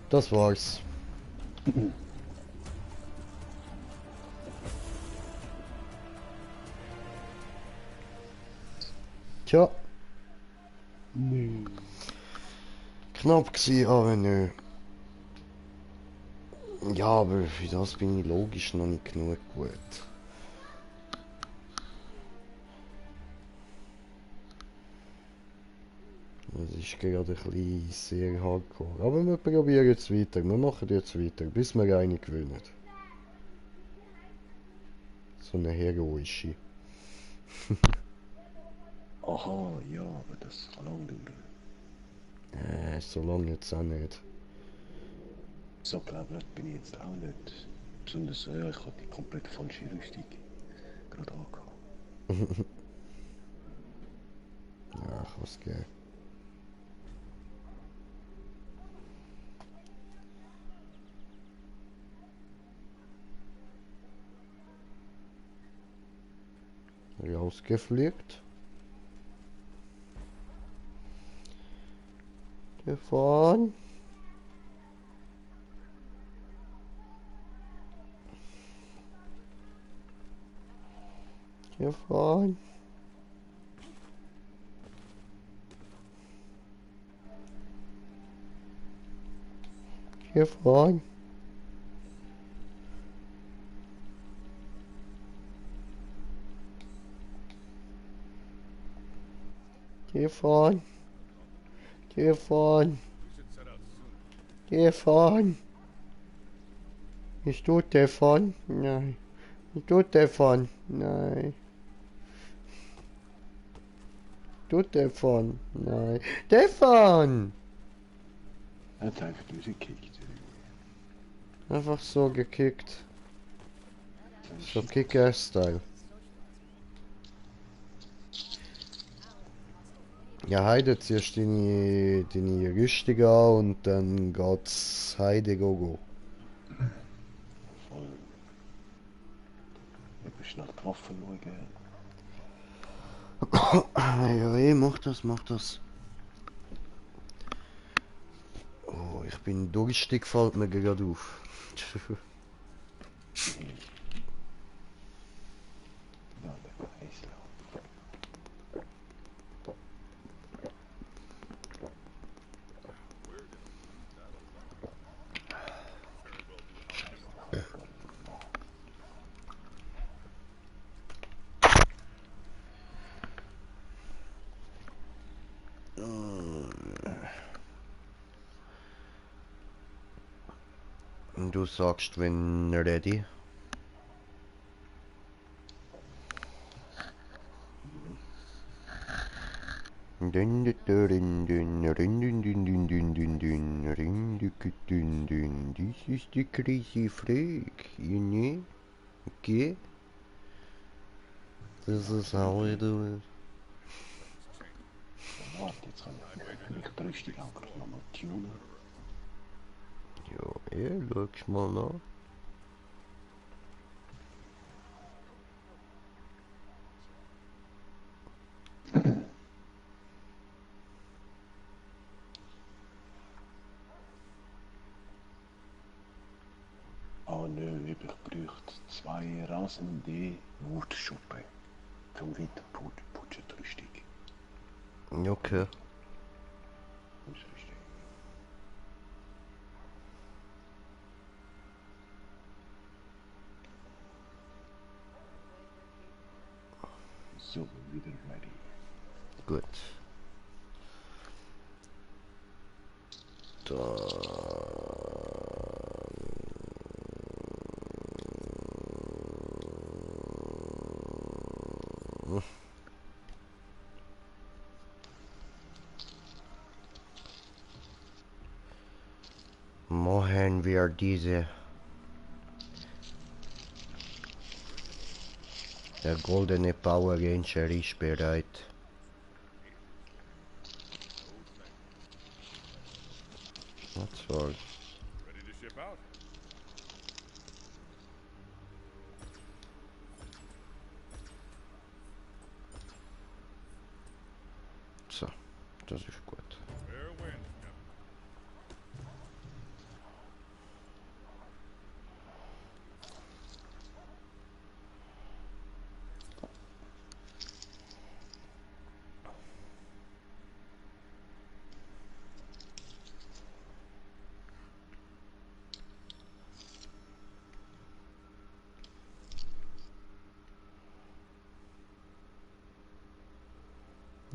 Das war's. Tja. Knapp gewesen, aber nö. Ja, aber für das bin ich logisch noch nicht genug gut. Das ist gerade ein bisschen sehr hardcore. Aber wir probieren jetzt weiter. Wir machen jetzt weiter, bis wir eine gewinnen. So eine heroische. Aha, ja, aber das kann lang dauern. So lange jetzt auch nicht. So glaubwürdig bin ich jetzt auch nicht. Besonders, ich habe die komplett falsche Rüstung gerade angehabt. Ja, kann es geben. Rausgefliegt. Gefahren. Gefahren. Gefahren. Gefahren. Gefahren. Gefahren. Ist du Stefan? Nein. Ist du Stefan? Nein. Du Stefan? Nein. Stefan! Er hat einfach rausgekickt. Einfach so gekickt. So Kick-Ass-Style. Ja, Heide, ziehst deine Rüstung an und dann geht's Heide go. Voll. Ich schnell die Waffen schauen. Ja, mach das. Oh, ich bin durstig, fällt mir gerade auf. Ja, der Eisler. Und du sagst, wenn ready. This is the crazy freak, you know? Okay? This is how we do it. Warte, jetzt kann ich die Rüstung auch gerade nochmal tunen. Ja, schau mal nach. Oh nö, ich bräuchte 2 rasende Wutschuppen zum Weiterputschen der Rüstung. Okay. Wo ist die Rüstung? So, wieder ready. Gut. Dann... Machen wir diese... Der goldene Power Ranger ist bereit. That's all. Ready to ship out? So, das ist gut. Fair wind, Captain.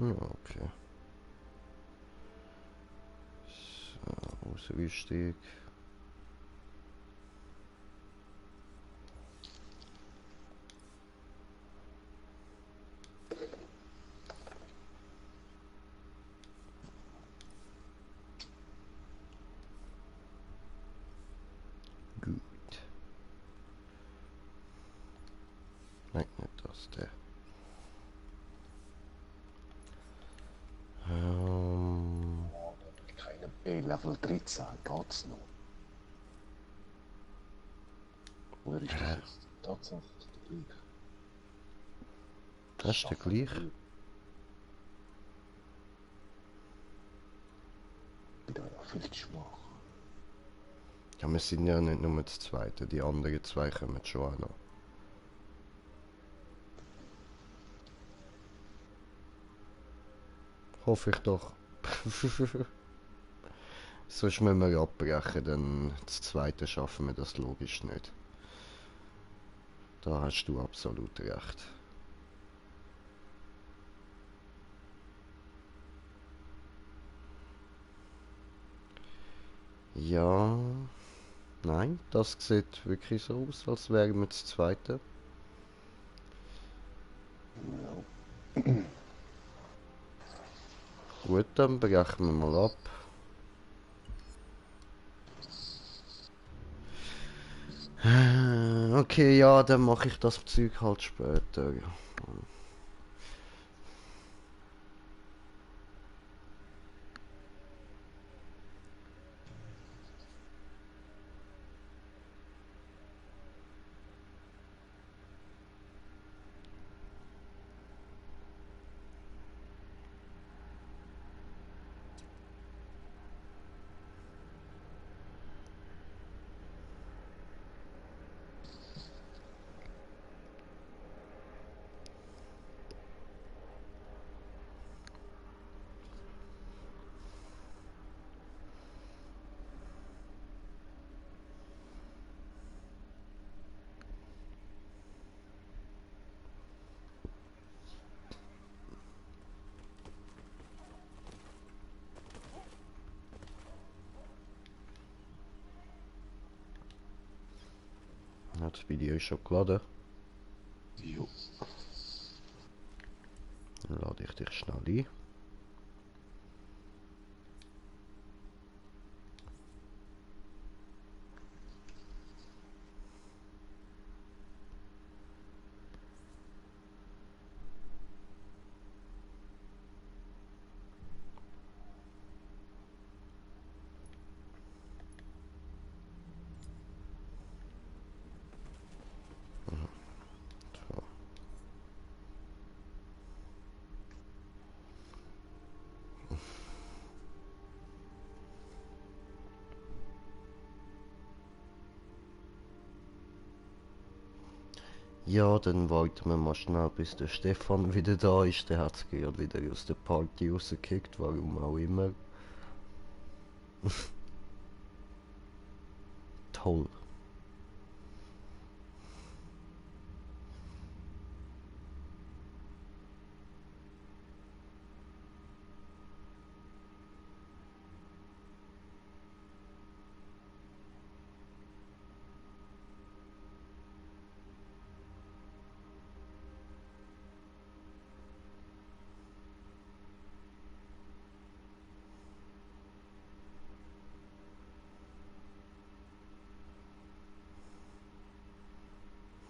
Ja, okay. So, Ausrüstung. Gut. Nein, nicht das, der. Keine Level 13, geht's noch? Oder ist das jetzt tatsächlich der gleiche? Das ist der gleich. Ich bin da ja viel zu schwach. Ja, wir sind ja nicht nur das Zweite, die anderen zwei kommen schon auch noch. Hoffe ich doch. Sonst müssen wir abbrechen, denn das Zweite schaffen wir das logisch nicht. Da hast du absolut recht. Ja... Nein, das sieht wirklich so aus, als wären wir das Zweite. Gut, dann brechen wir mal ab. Okay, ja, dann mache ich das Zeug halt später. Hat es bei dir schon geladen? Jo. Dann lade ich dich schnell ein. So. Ja, dann warten wir mal schnell, bis der Stefan wieder da ist. Der hat es gerade wieder aus der Party rausgekickt, warum auch immer. Toll.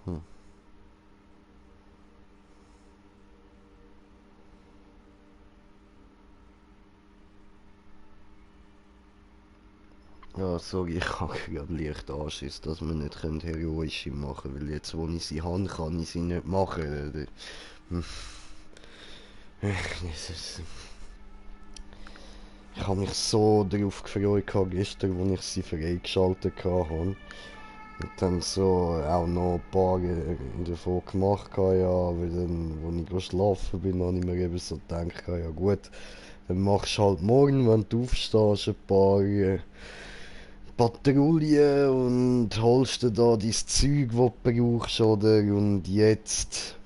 Hm. Ja, sorry, ich habe gerade leicht Anschiss, dass wir nicht heroische machen können, weil jetzt, wo ich sie habe, kann ich sie nicht machen. Hm. Jesus. Ich habe mich so darauf gefreut gestern, als ich sie freigeschaltet habe. Und dann so auch noch ein paar davon gemacht, ja, weil dann, als ich schlafen bin, habe ich mir eben so gedacht, ja gut, dann machst du halt morgen, wenn du aufstehst, ein paar Patrouillen und holst dir da dein Zeug, das du brauchst, oder? Und jetzt,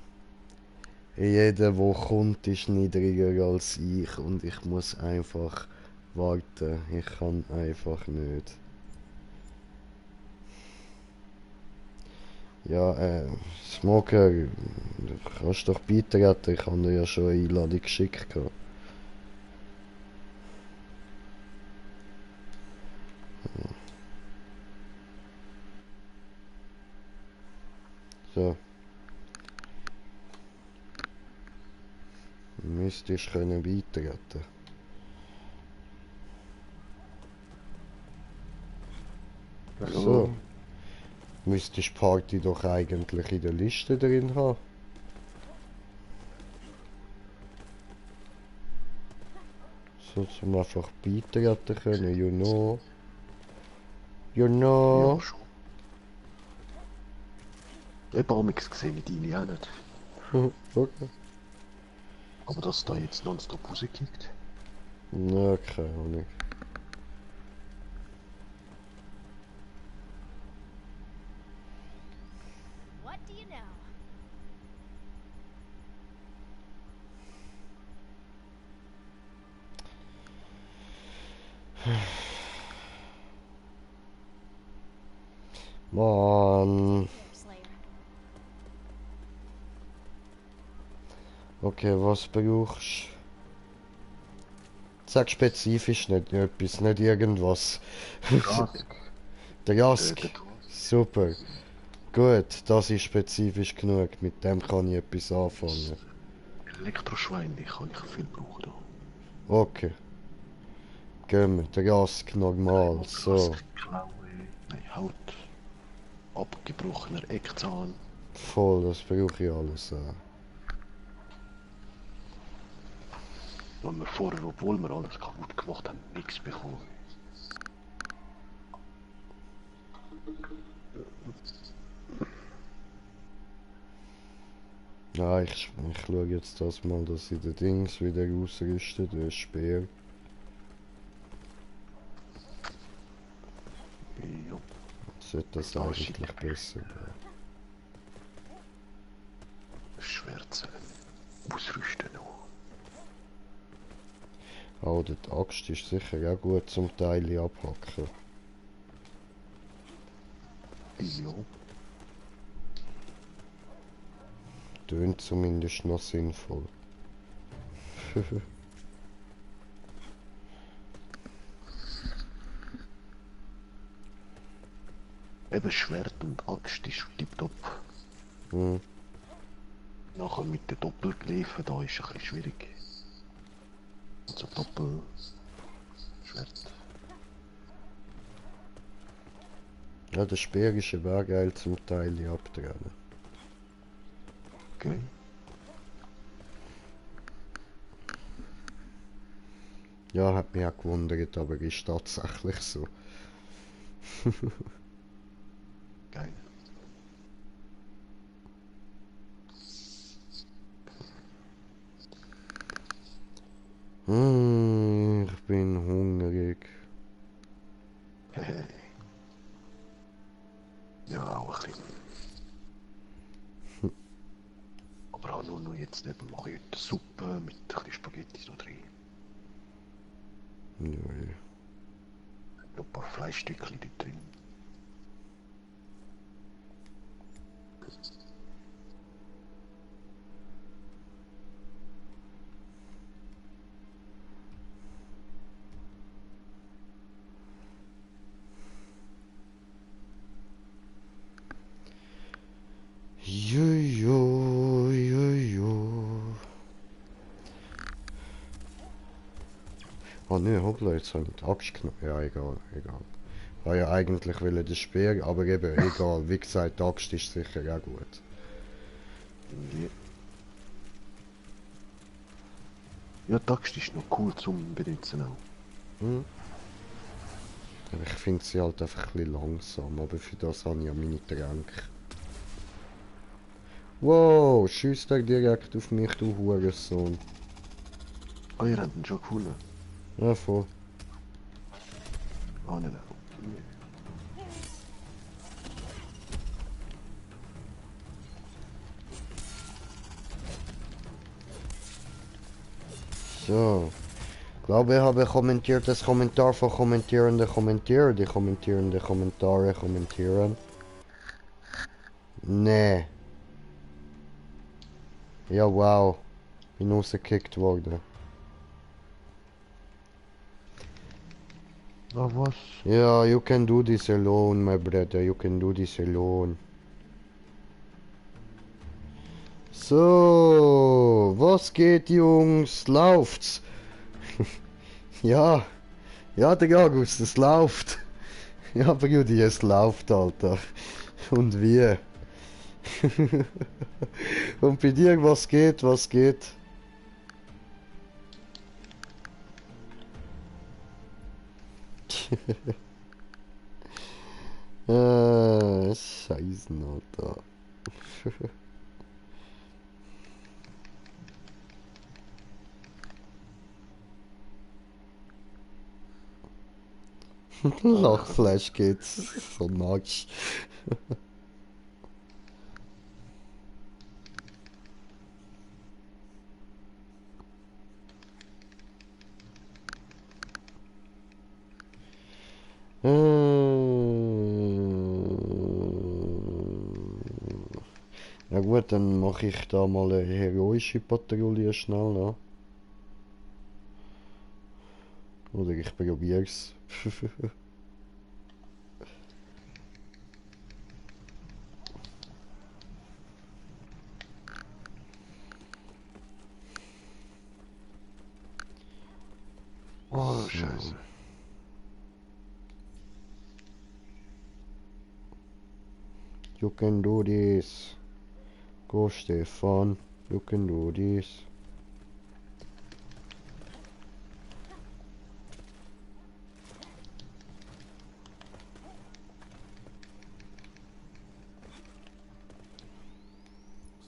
jeder, der kommt, ist niedriger als ich und ich muss einfach warten. Ich kann einfach nicht. Ja, Smoker, du kannst doch beitreten, ich habe dir ja schon eine Einladung geschickt. So. Müsstest können beitreten. So. Müsstest die Party doch eigentlich in der Liste drin haben. So zum einfach beitreten können, you know. You know. Ja, schon. Ich habe nichts gesehen mit Ihnen auch nicht. Okay. Aber dass da jetzt nonstop rausgekickt. Na, keine Ahnung. What do you know? Mann. Slayer. Okay, was brauchst du? Sag spezifisch nicht etwas, nicht irgendwas. Rask. Der Jask. Der Super. Gut, das ist spezifisch genug. Mit dem kann ich etwas anfangen. Elektroschwein, die kann ich viel brauchen. Da. Okay. Gehen wir. Der Jask normal. So. Rask, Klaue, nein, Haut. Abgebrochener Eckzahn. Voll, das brauche ich alles. Und wir vorher, obwohl wir alles kaputt gemacht haben, nichts bekommen. Ja, ich schaue jetzt das mal, dass ich den Dings wieder ausrüste, den Speer. Ja. Sollte das eigentlich besser gehen. Schwärze. Ausrüsten noch. Oh, die Axt ist sicher auch gut zum Teile abhacken. Ja. tönt zumindest noch sinnvoll. Eben Schwert und Axt ist tipptopp. Hm. Nachher mit den Doppelgleifen, da ist es ein bisschen schwierig. Also Doppelschwert. Ja, der Speer ist ja auch geil zum Teil abtrennen. Okay. Ja, hat mich auch gewundert, aber ist tatsächlich so. Geil. Ich bin hungrig. Ja, auch ein bisschen. Aber auch nur noch jetzt eben mache ich heute Suppe mit ein bisschen Spaghetti noch drin. Ja, ja. Noch ein paar Fleischstückchen dort drin. Jojo, jojo. Oh ne, hoppla, jetzt habe ich die Axt genommen. Ja, egal, egal. War ja eigentlich will der Speer, aber eben egal. Wie gesagt, die Axt ist sicher auch gut. Ja. Ja, die Axt ist noch cool zum Benutzen auch. Hm? Aber ich finde sie halt einfach ein bisschen langsam, aber für das habe ich ja meine Tränke. Wow, schießt er direkt auf mich, du Hurensohn. Ah, ihr habt ihn schon gefunden? Ja, voll. Ah, nein. So. Ich glaube, ich habe kommentiert das Kommentar von kommentierende Kommentier. Die kommentierende Kommentare kommentieren. Nee. Ja, wow. Bin rausgekickt worden. Ah, was? Ja, you can do this alone, my brother. You can do this alone. So, was geht, Jungs? Lauft's? Ja. Ja, der August, es läuft. Ja, Brudi, es läuft, Alter. Und wie? Und bei dir, was geht, was geht? Scheiße, Alter. Lachfleisch geht's. So magst. Ja gut, dann mache ich da mal eine heroische Patrouille schnell, ne? Oder ich probier's. Oh, Scheiße. You can do this. Go, Stefan. You can do this.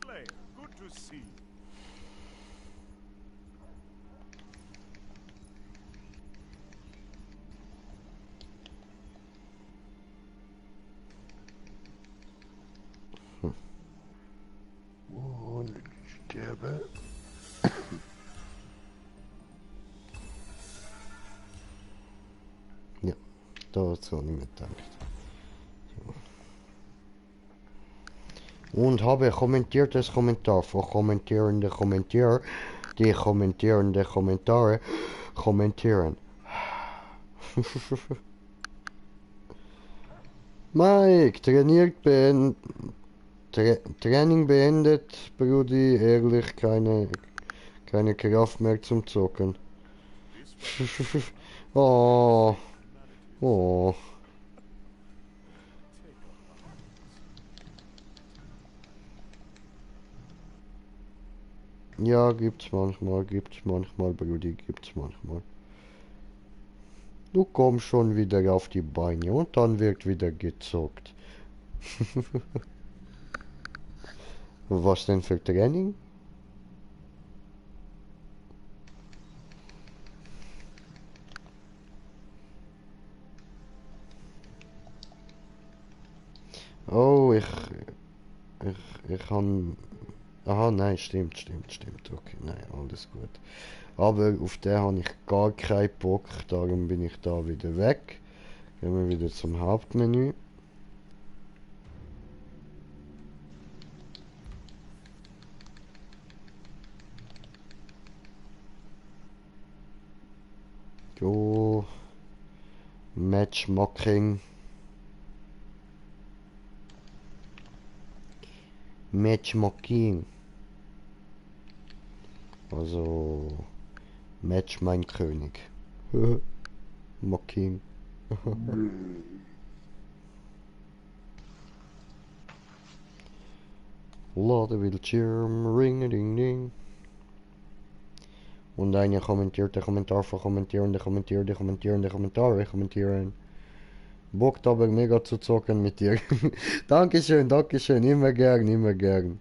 Slayer, good to see you. Und sterbe. Ja, dazu habe ich mir gedacht. Und habe kommentiertes Kommentar vor kommentierende Kommentar, die kommentierende Kommentare kommentieren. Mike, Training beendet, Brudi, ehrlich, keine Kraft mehr zum Zocken. Oh, oh. Ja, gibt's manchmal, Brudi, gibt's manchmal. Du kommst schon wieder auf die Beine und dann wird wieder gezockt. Was denn für Training? Oh, ich kann... Aha, nein, stimmt. Okay, nein, alles gut. Aber auf den habe ich gar keinen Bock, darum bin ich da wieder weg. Gehen wir wieder zum Hauptmenü. Jo. Matchmaking. Also... Match mein König. Mocking. Ladebildschirm, ring-a-ding-ding. Und eine kommentierte Kommentar von kommentierende Kommentare kommentieren. Bockt aber mega zu zocken mit dir. Dankeschön, immer gern.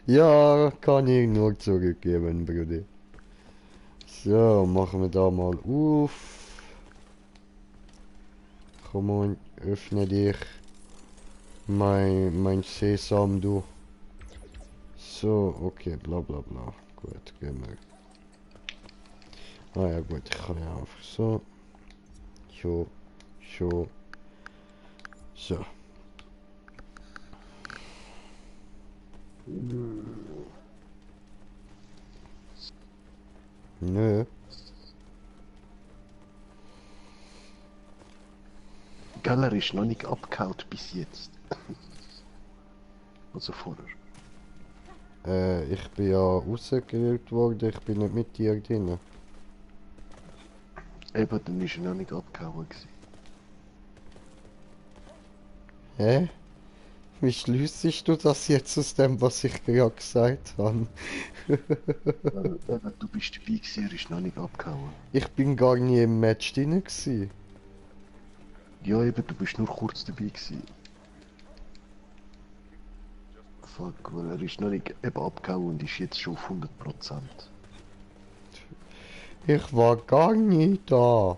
Ja, kann ich nur zurückgeben, Bruder. So, machen wir da mal auf. Komm on, öffne dich. Mein Sesam, du. So, okay, bla bla bla. Gut, gehen wir. Ah ja, gut, ich kann ja einfach so. So. Nö. Geller ist noch nicht abgehauen bis jetzt. Also vorher. Ich bin ja rausgewählt worden, ich bin nicht mit dir drin. Eben, dann ist er noch nicht abgehauen gewesen. Hä? Wie schließt du das jetzt aus dem, was ich gerade gesagt habe? Eben, du bist dabei gewesen, er ist noch nicht abgehauen. Ich bin gar nie im Match drin gewesen. Ja, eben, du bist nur kurz dabei gewesen. Fuck, weil er ist noch nicht eben abgehauen und ist jetzt schon auf 100%. Ich war gar nie da.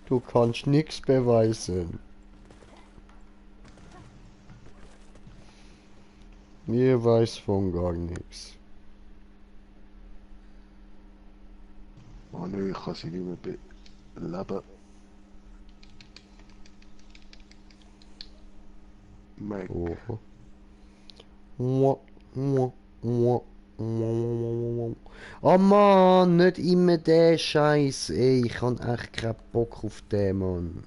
Du kannst nichts beweisen. Mir weiß von gar nichts. Oh nö, ich kann sie nicht mehr beleben. Mac. Oh. Mua, mua, mua, oh Mann, nicht immer der Scheiß, ey. Ich hab echt keinen Bock auf den, Mann.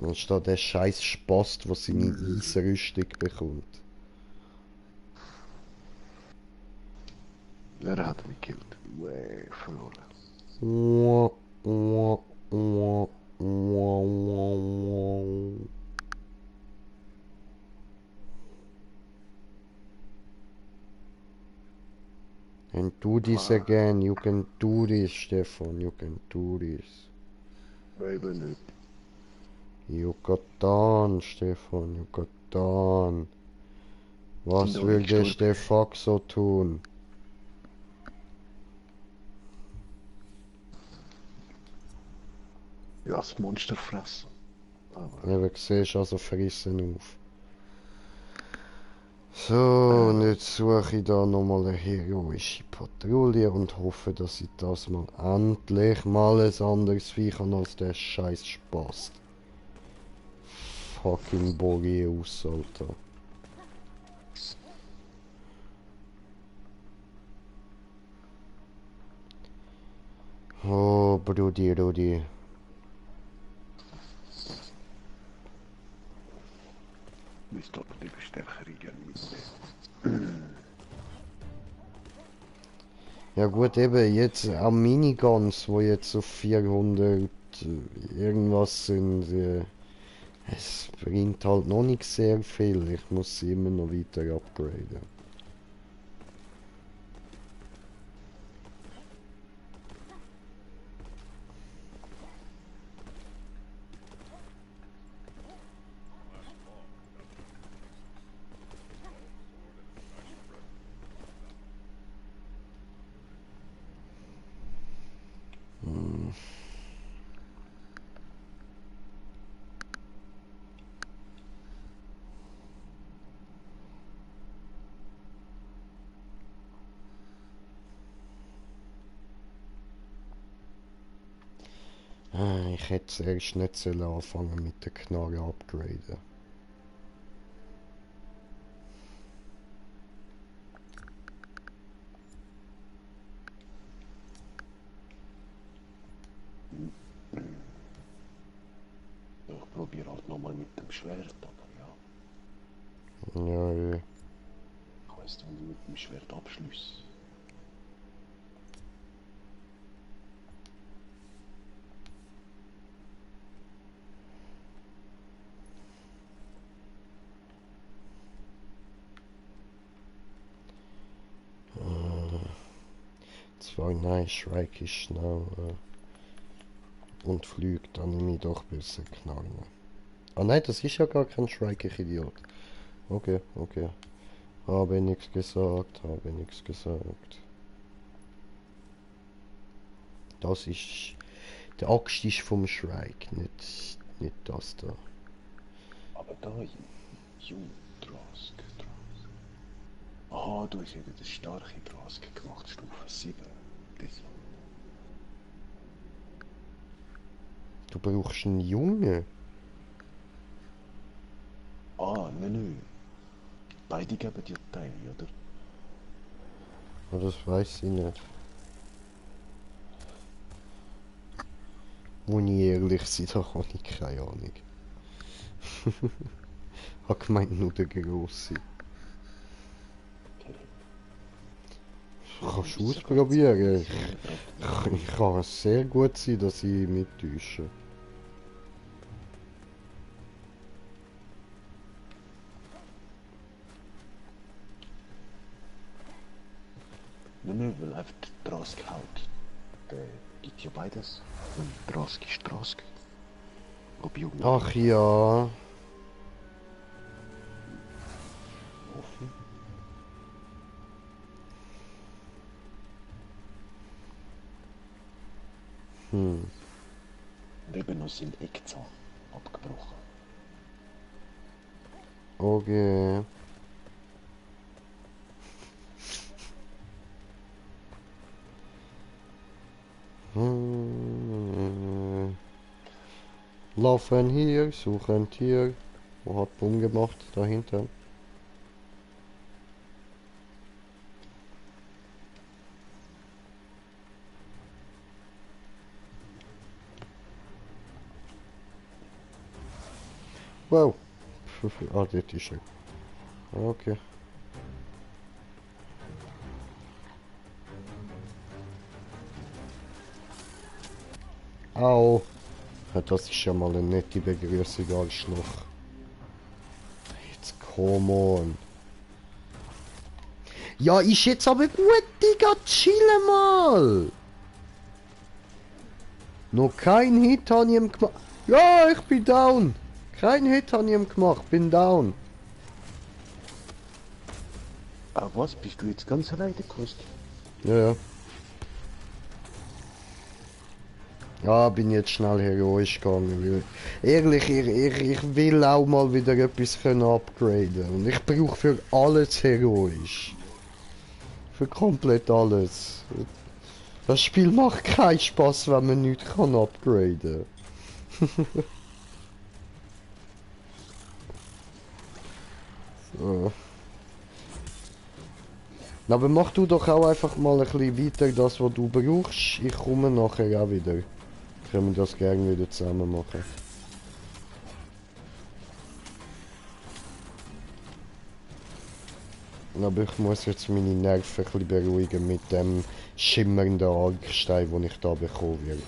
Anstatt der scheiß Spast, was seine Eisrüstung bekommt. Er hat mich gekillt. Verloren. Mua, mua, mua, mua, mua, mua. And do this again, you can do this, Stefan, you can do this. Eben nicht. You got done, Stefan, you got done. Was Sind doch will nicht der gestorben. Stefan so tun? Ja, das Monster fressen. Aber Eben, siehst also frissen auf. So, und jetzt suche ich da nochmal eine heroische Patrouille und hoffe, dass ich das mal endlich mal ein anderes Viech habe als der scheiß Spaß. Fucking Boreus, Alter. Oh, Brudi. müsste aber die Bestärkung mitnehmen. Ja gut, eben jetzt auch Miniguns, wo jetzt auf 400 irgendwas sind, es bringt halt noch nicht sehr viel. Ich muss sie immer noch weiter upgraden. Ich hätte zuerst nicht sollen anfangen mit der Knarre upgraden. Ich probiere halt nochmal mit dem Schwert, aber ja. Ja, Ich weiss nicht, wie ich mit dem Schwert abschließe. zwar nein, Shrike ist schnell und fliegt, dann nehme ich doch besser Knarre. Ah nein, das ist ja gar kein Shrike, ich Idiot. Okay. Habe nichts gesagt. Das ist... Der Axt ist vom Shrike, nicht das da. Aber da, Jung, Drask. Aha, du hast eben den starken Drask gemacht, Stufe 7. Das. Du brauchst einen Junge. Ah, nein. Beide geben dir Teile, oder? Oh, das weiß ich nicht. Muss ich ehrlich sein, da habe ich keine Ahnung. Ich habe gemeint, nur der Grosse. Kannst du ausprobieren? Ich kann es sehr gut sein, dass ich mittäusche. Nein, weil einfach der Drask halt. Der gibt ja beides. Und Drask ist Drask. Ob Jung oder Ach ja. offen. Und eben noch sein Eckzahn abgebrochen. Okay. Laufen hier, suchen hier. Wo hat Bumm gemacht? Dahinter. Wow. Ah, dort ist er. Okay. Au. Ja, das ist ja mal eine nette Begrüßung, Arschloch. Jetzt come on. Ja, ist jetzt aber gut, Digga, chille mal. Noch kein Hit habe ich ihm gemacht. Ja, ich bin down. Kein Hit habe ich ihm gemacht, bin down. Ah, was? Bist du jetzt ganz alleine gekostet? Ja. Ja, bin jetzt schnell heroisch gegangen, weil ehrlich, ich will auch mal wieder etwas können upgraden und ich brauche für alles heroisch. Für komplett alles. Das Spiel macht keinen Spaß, wenn man nichts kann upgraden. So. Aber mach du doch auch einfach mal ein bisschen weiter das, was du brauchst. Ich komme nachher auch wieder. Können wir das gerne wieder zusammen machen. Aber ich muss jetzt meine Nerven ein bisschen beruhigen mit dem schimmernden Argstein, den ich da bekommen werde.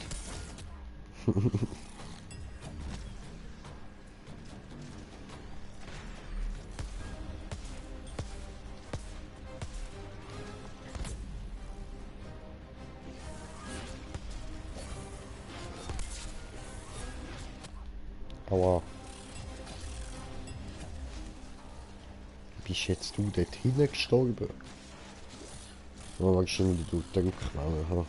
Aua. Bist jetzt du dort hinten gestorben? Oh, wahrscheinlich du Denkquelle, ha?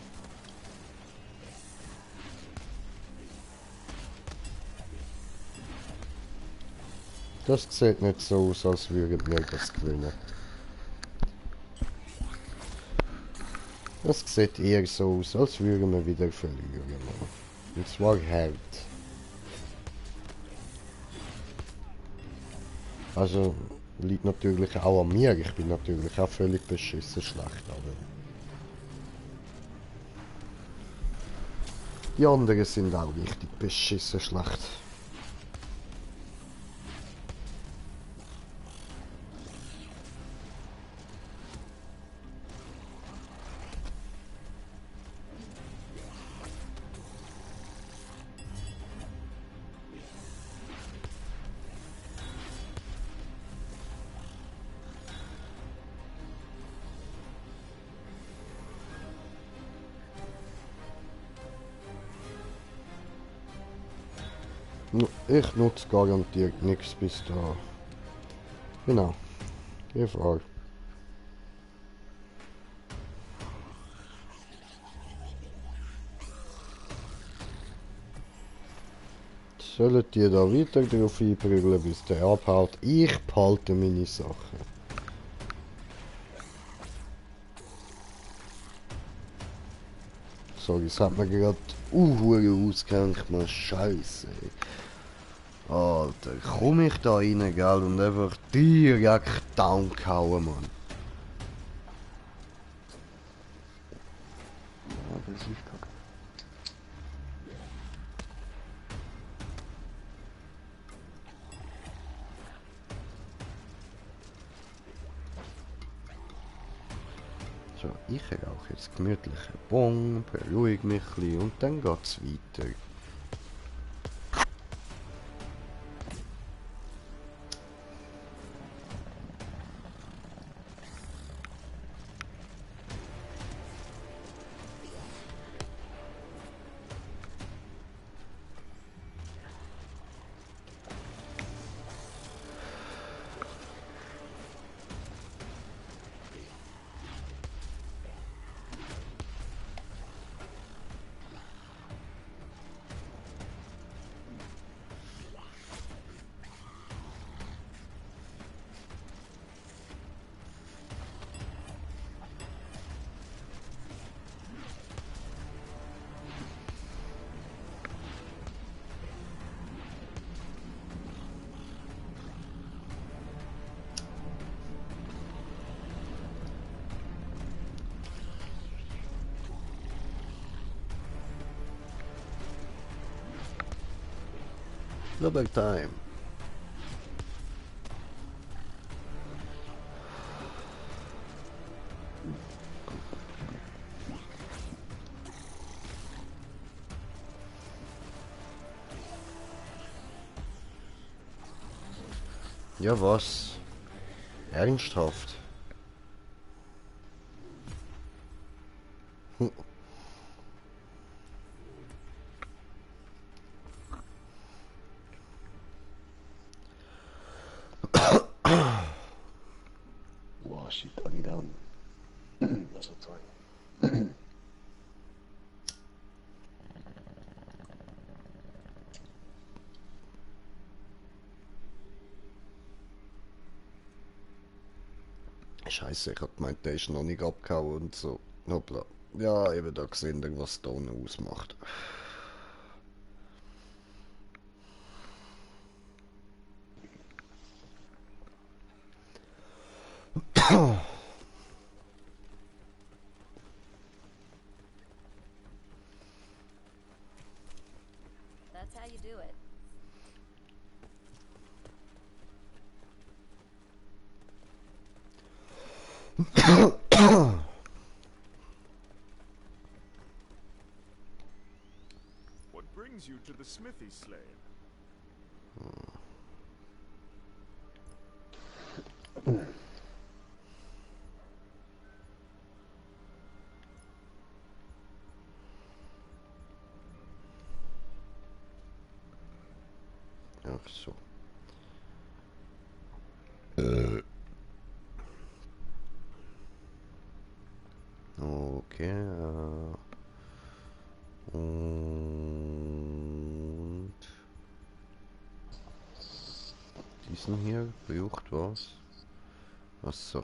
Das sieht nicht so aus, als würden wir das gewinnen. Das sieht eher so aus, als würden wir wieder verlieren. Und zwar hart. Also, liegt natürlich auch an mir. Ich bin natürlich auch völlig beschissen schlecht, aber... Die anderen sind auch richtig beschissen schlecht. Ich nutze garantiert nichts bis da. Genau. Die Frage. Sollen die da weiter drauf einprügeln, bis der abhaut? Ich behalte meine Sachen. So, jetzt hat man gerade ausgehängt, man Scheiße. Alter, komm ich da rein, gell, und einfach direkt downgehauen, Mann. Ja, das ist kacke. So, ich rauche jetzt gemütlich einen Bon, beruhige mich ein bisschen und dann geht's weiter. Double time. Ja, was? Ernsthaft? Wow, shit, alle down. Also zwei. Scheiße, ich hab gemeint, der ist noch nicht abgehauen und so. Hoppla. Ja, eben da gesehen, was da unten ausmacht. That's how you do it. What brings you to the smithy, slave? Ach so. Okay. Und diesen hier braucht was? Ach so.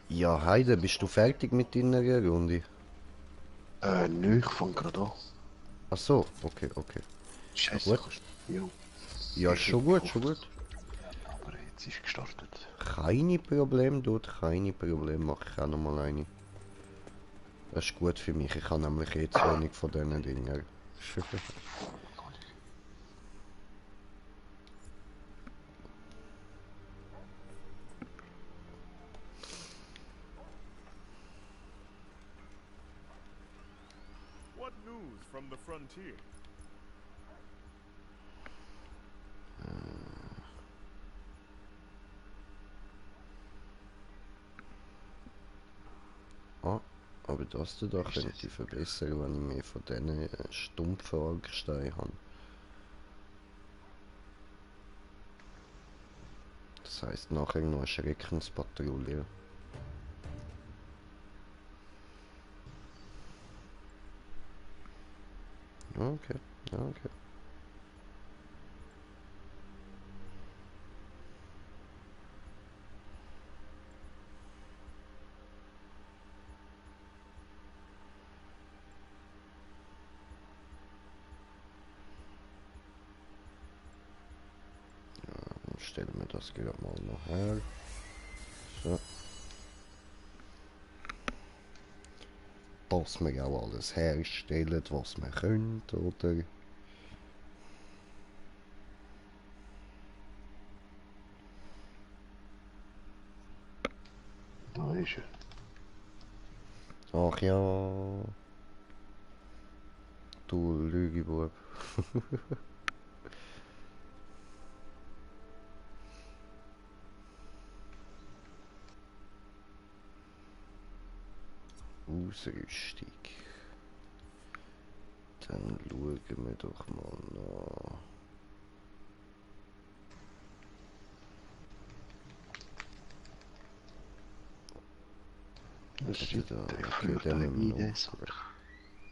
Ja, Heide, bist du fertig mit deiner Runde? Nö, ich fang grad an. Ach so, okay, okay. Scheiße, gut. kannst du... Ja, schon gut, schon gut. Aber jetzt ist gestartet. Keine Probleme dort, keine Probleme, mache ich auch nochmal eine. Das ist gut für mich, ich habe nämlich eh zu wenig von diesen Dingen. What news from the frontier? Ah, aber das da könnte ich verbessern, wenn ich mehr von diesen stumpfen Algesteinen habe. Das heisst nachher noch eine Schreckenspatrouille. Okay, okay. Stellen wir das gerade mal noch her. So. Dass wir auch alles herstellen, was wir können, oder? Da ist er. Ach ja. Du Lügebub. Ausrüstung. Dann schauen wir doch mal nach. Das Hätte sieht da, der okay, führt dann einen nehmen wir ID, noch.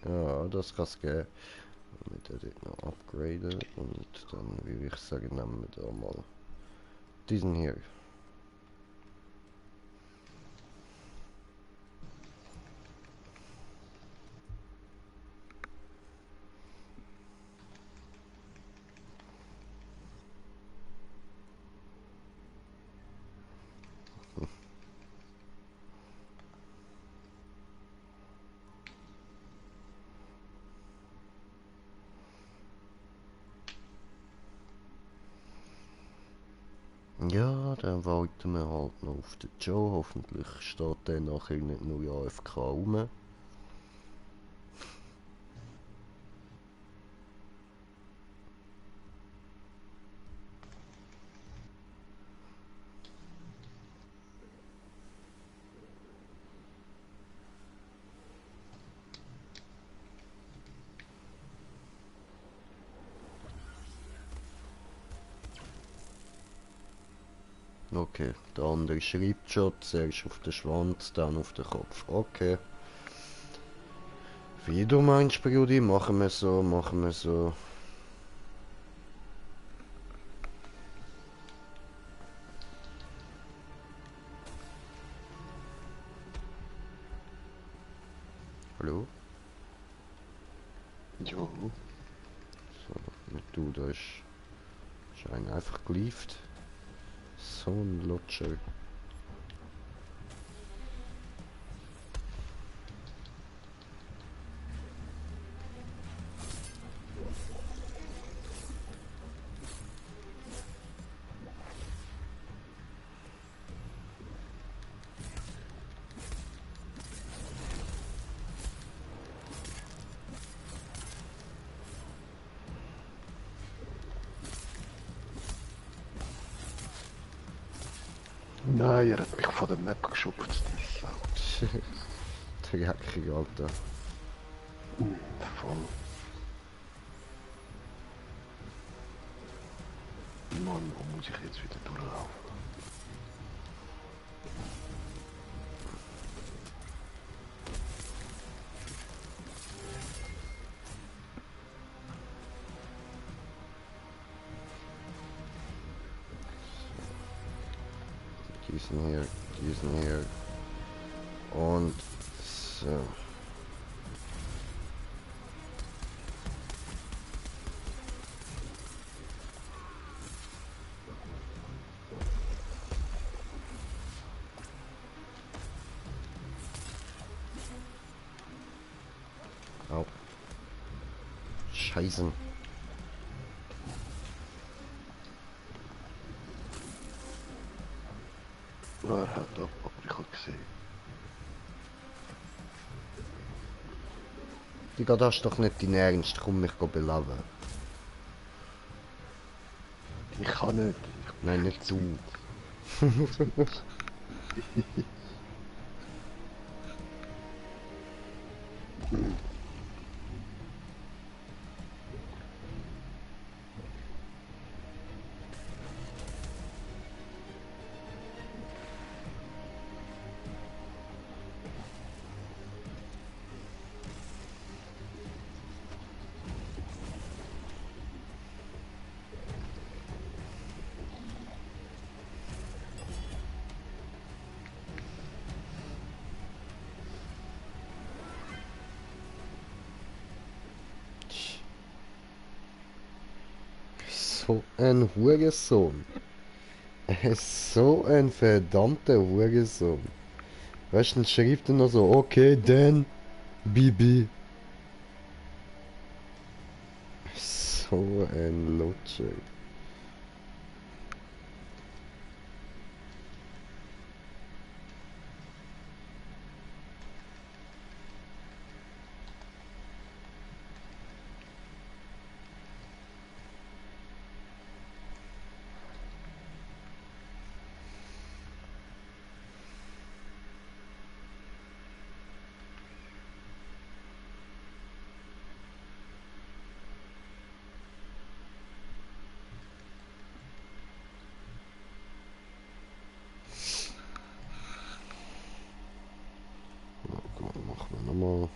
Ja, das kann es geben. Damit wir dort noch upgraden und dann würde ich sagen, nehmen wir da mal diesen hier. Ja, dann warten wir halt noch auf den Joe. Hoffentlich steht der nachher nicht nur AFK rum. Okay, der andere schreibt schon, zuerst auf den Schwanz, dann auf den Kopf. Okay. Wie du meinst, Brudi, machen wir so, machen wir so. Ist einer einfach geliefert. So ein Lutscher. Nein, er hat mich von der Map geschubst. Die Sau. Dreckig, Alter. Voll. Mann, wo muss ich jetzt wieder durchlaufen? Die sind hier. Und so. Au. Scheiße. Ja, er hat ab, aber ich habe gesehen. Digga, das ist doch nicht dein Ernst. Komm mich beleben. Ich kann nicht. Nein, nicht du. So ein Hurensohn. Er ist so ein verdammter Hurensohn. Weißt du, dann schreibt er noch so, okay, dann, Bibi. So ein Lutscher. Machen wir nochmal.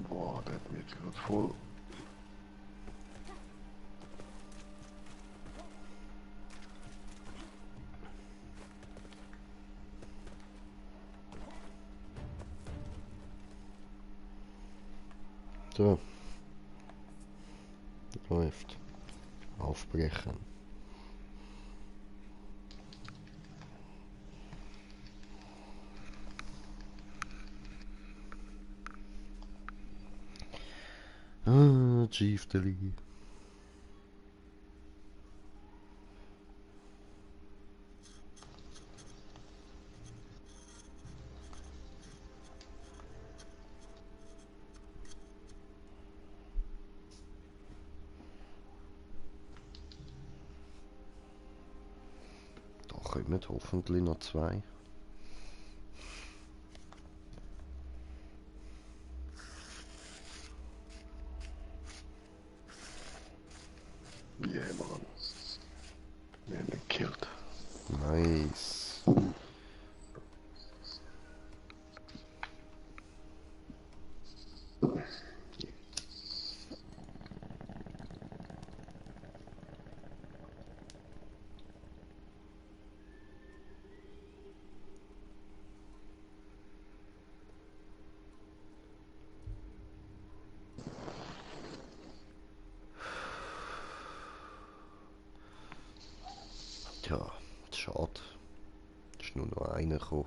Boah, der hat mich jetzt gerade voll. So. Läuft. Aufbrechen. Ah, Chieftainly. Da kommen hoffentlich noch zwei. Yeah, Mann. Wir haben ihn gekillt. Nice. Tja, schade. Ist nur noch einer gekommen.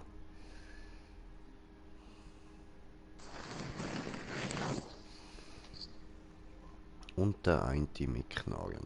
Und der eine mit Knarren.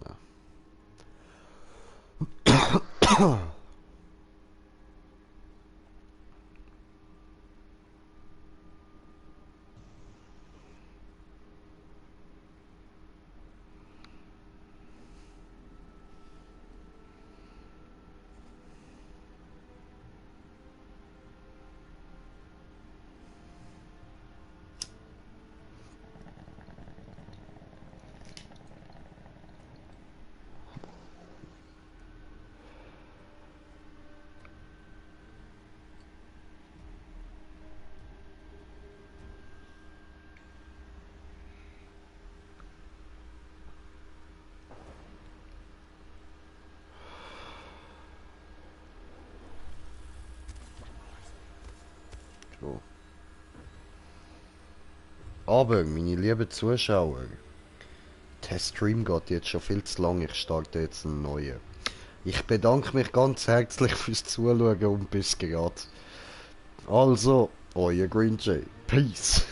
So. Aber, meine lieben Zuschauer, der Stream geht jetzt schon viel zu lang, ich starte jetzt einen neuen. Ich bedanke mich ganz herzlich fürs Zuschauen und bis gerade. Also, euer Green Jay. Peace.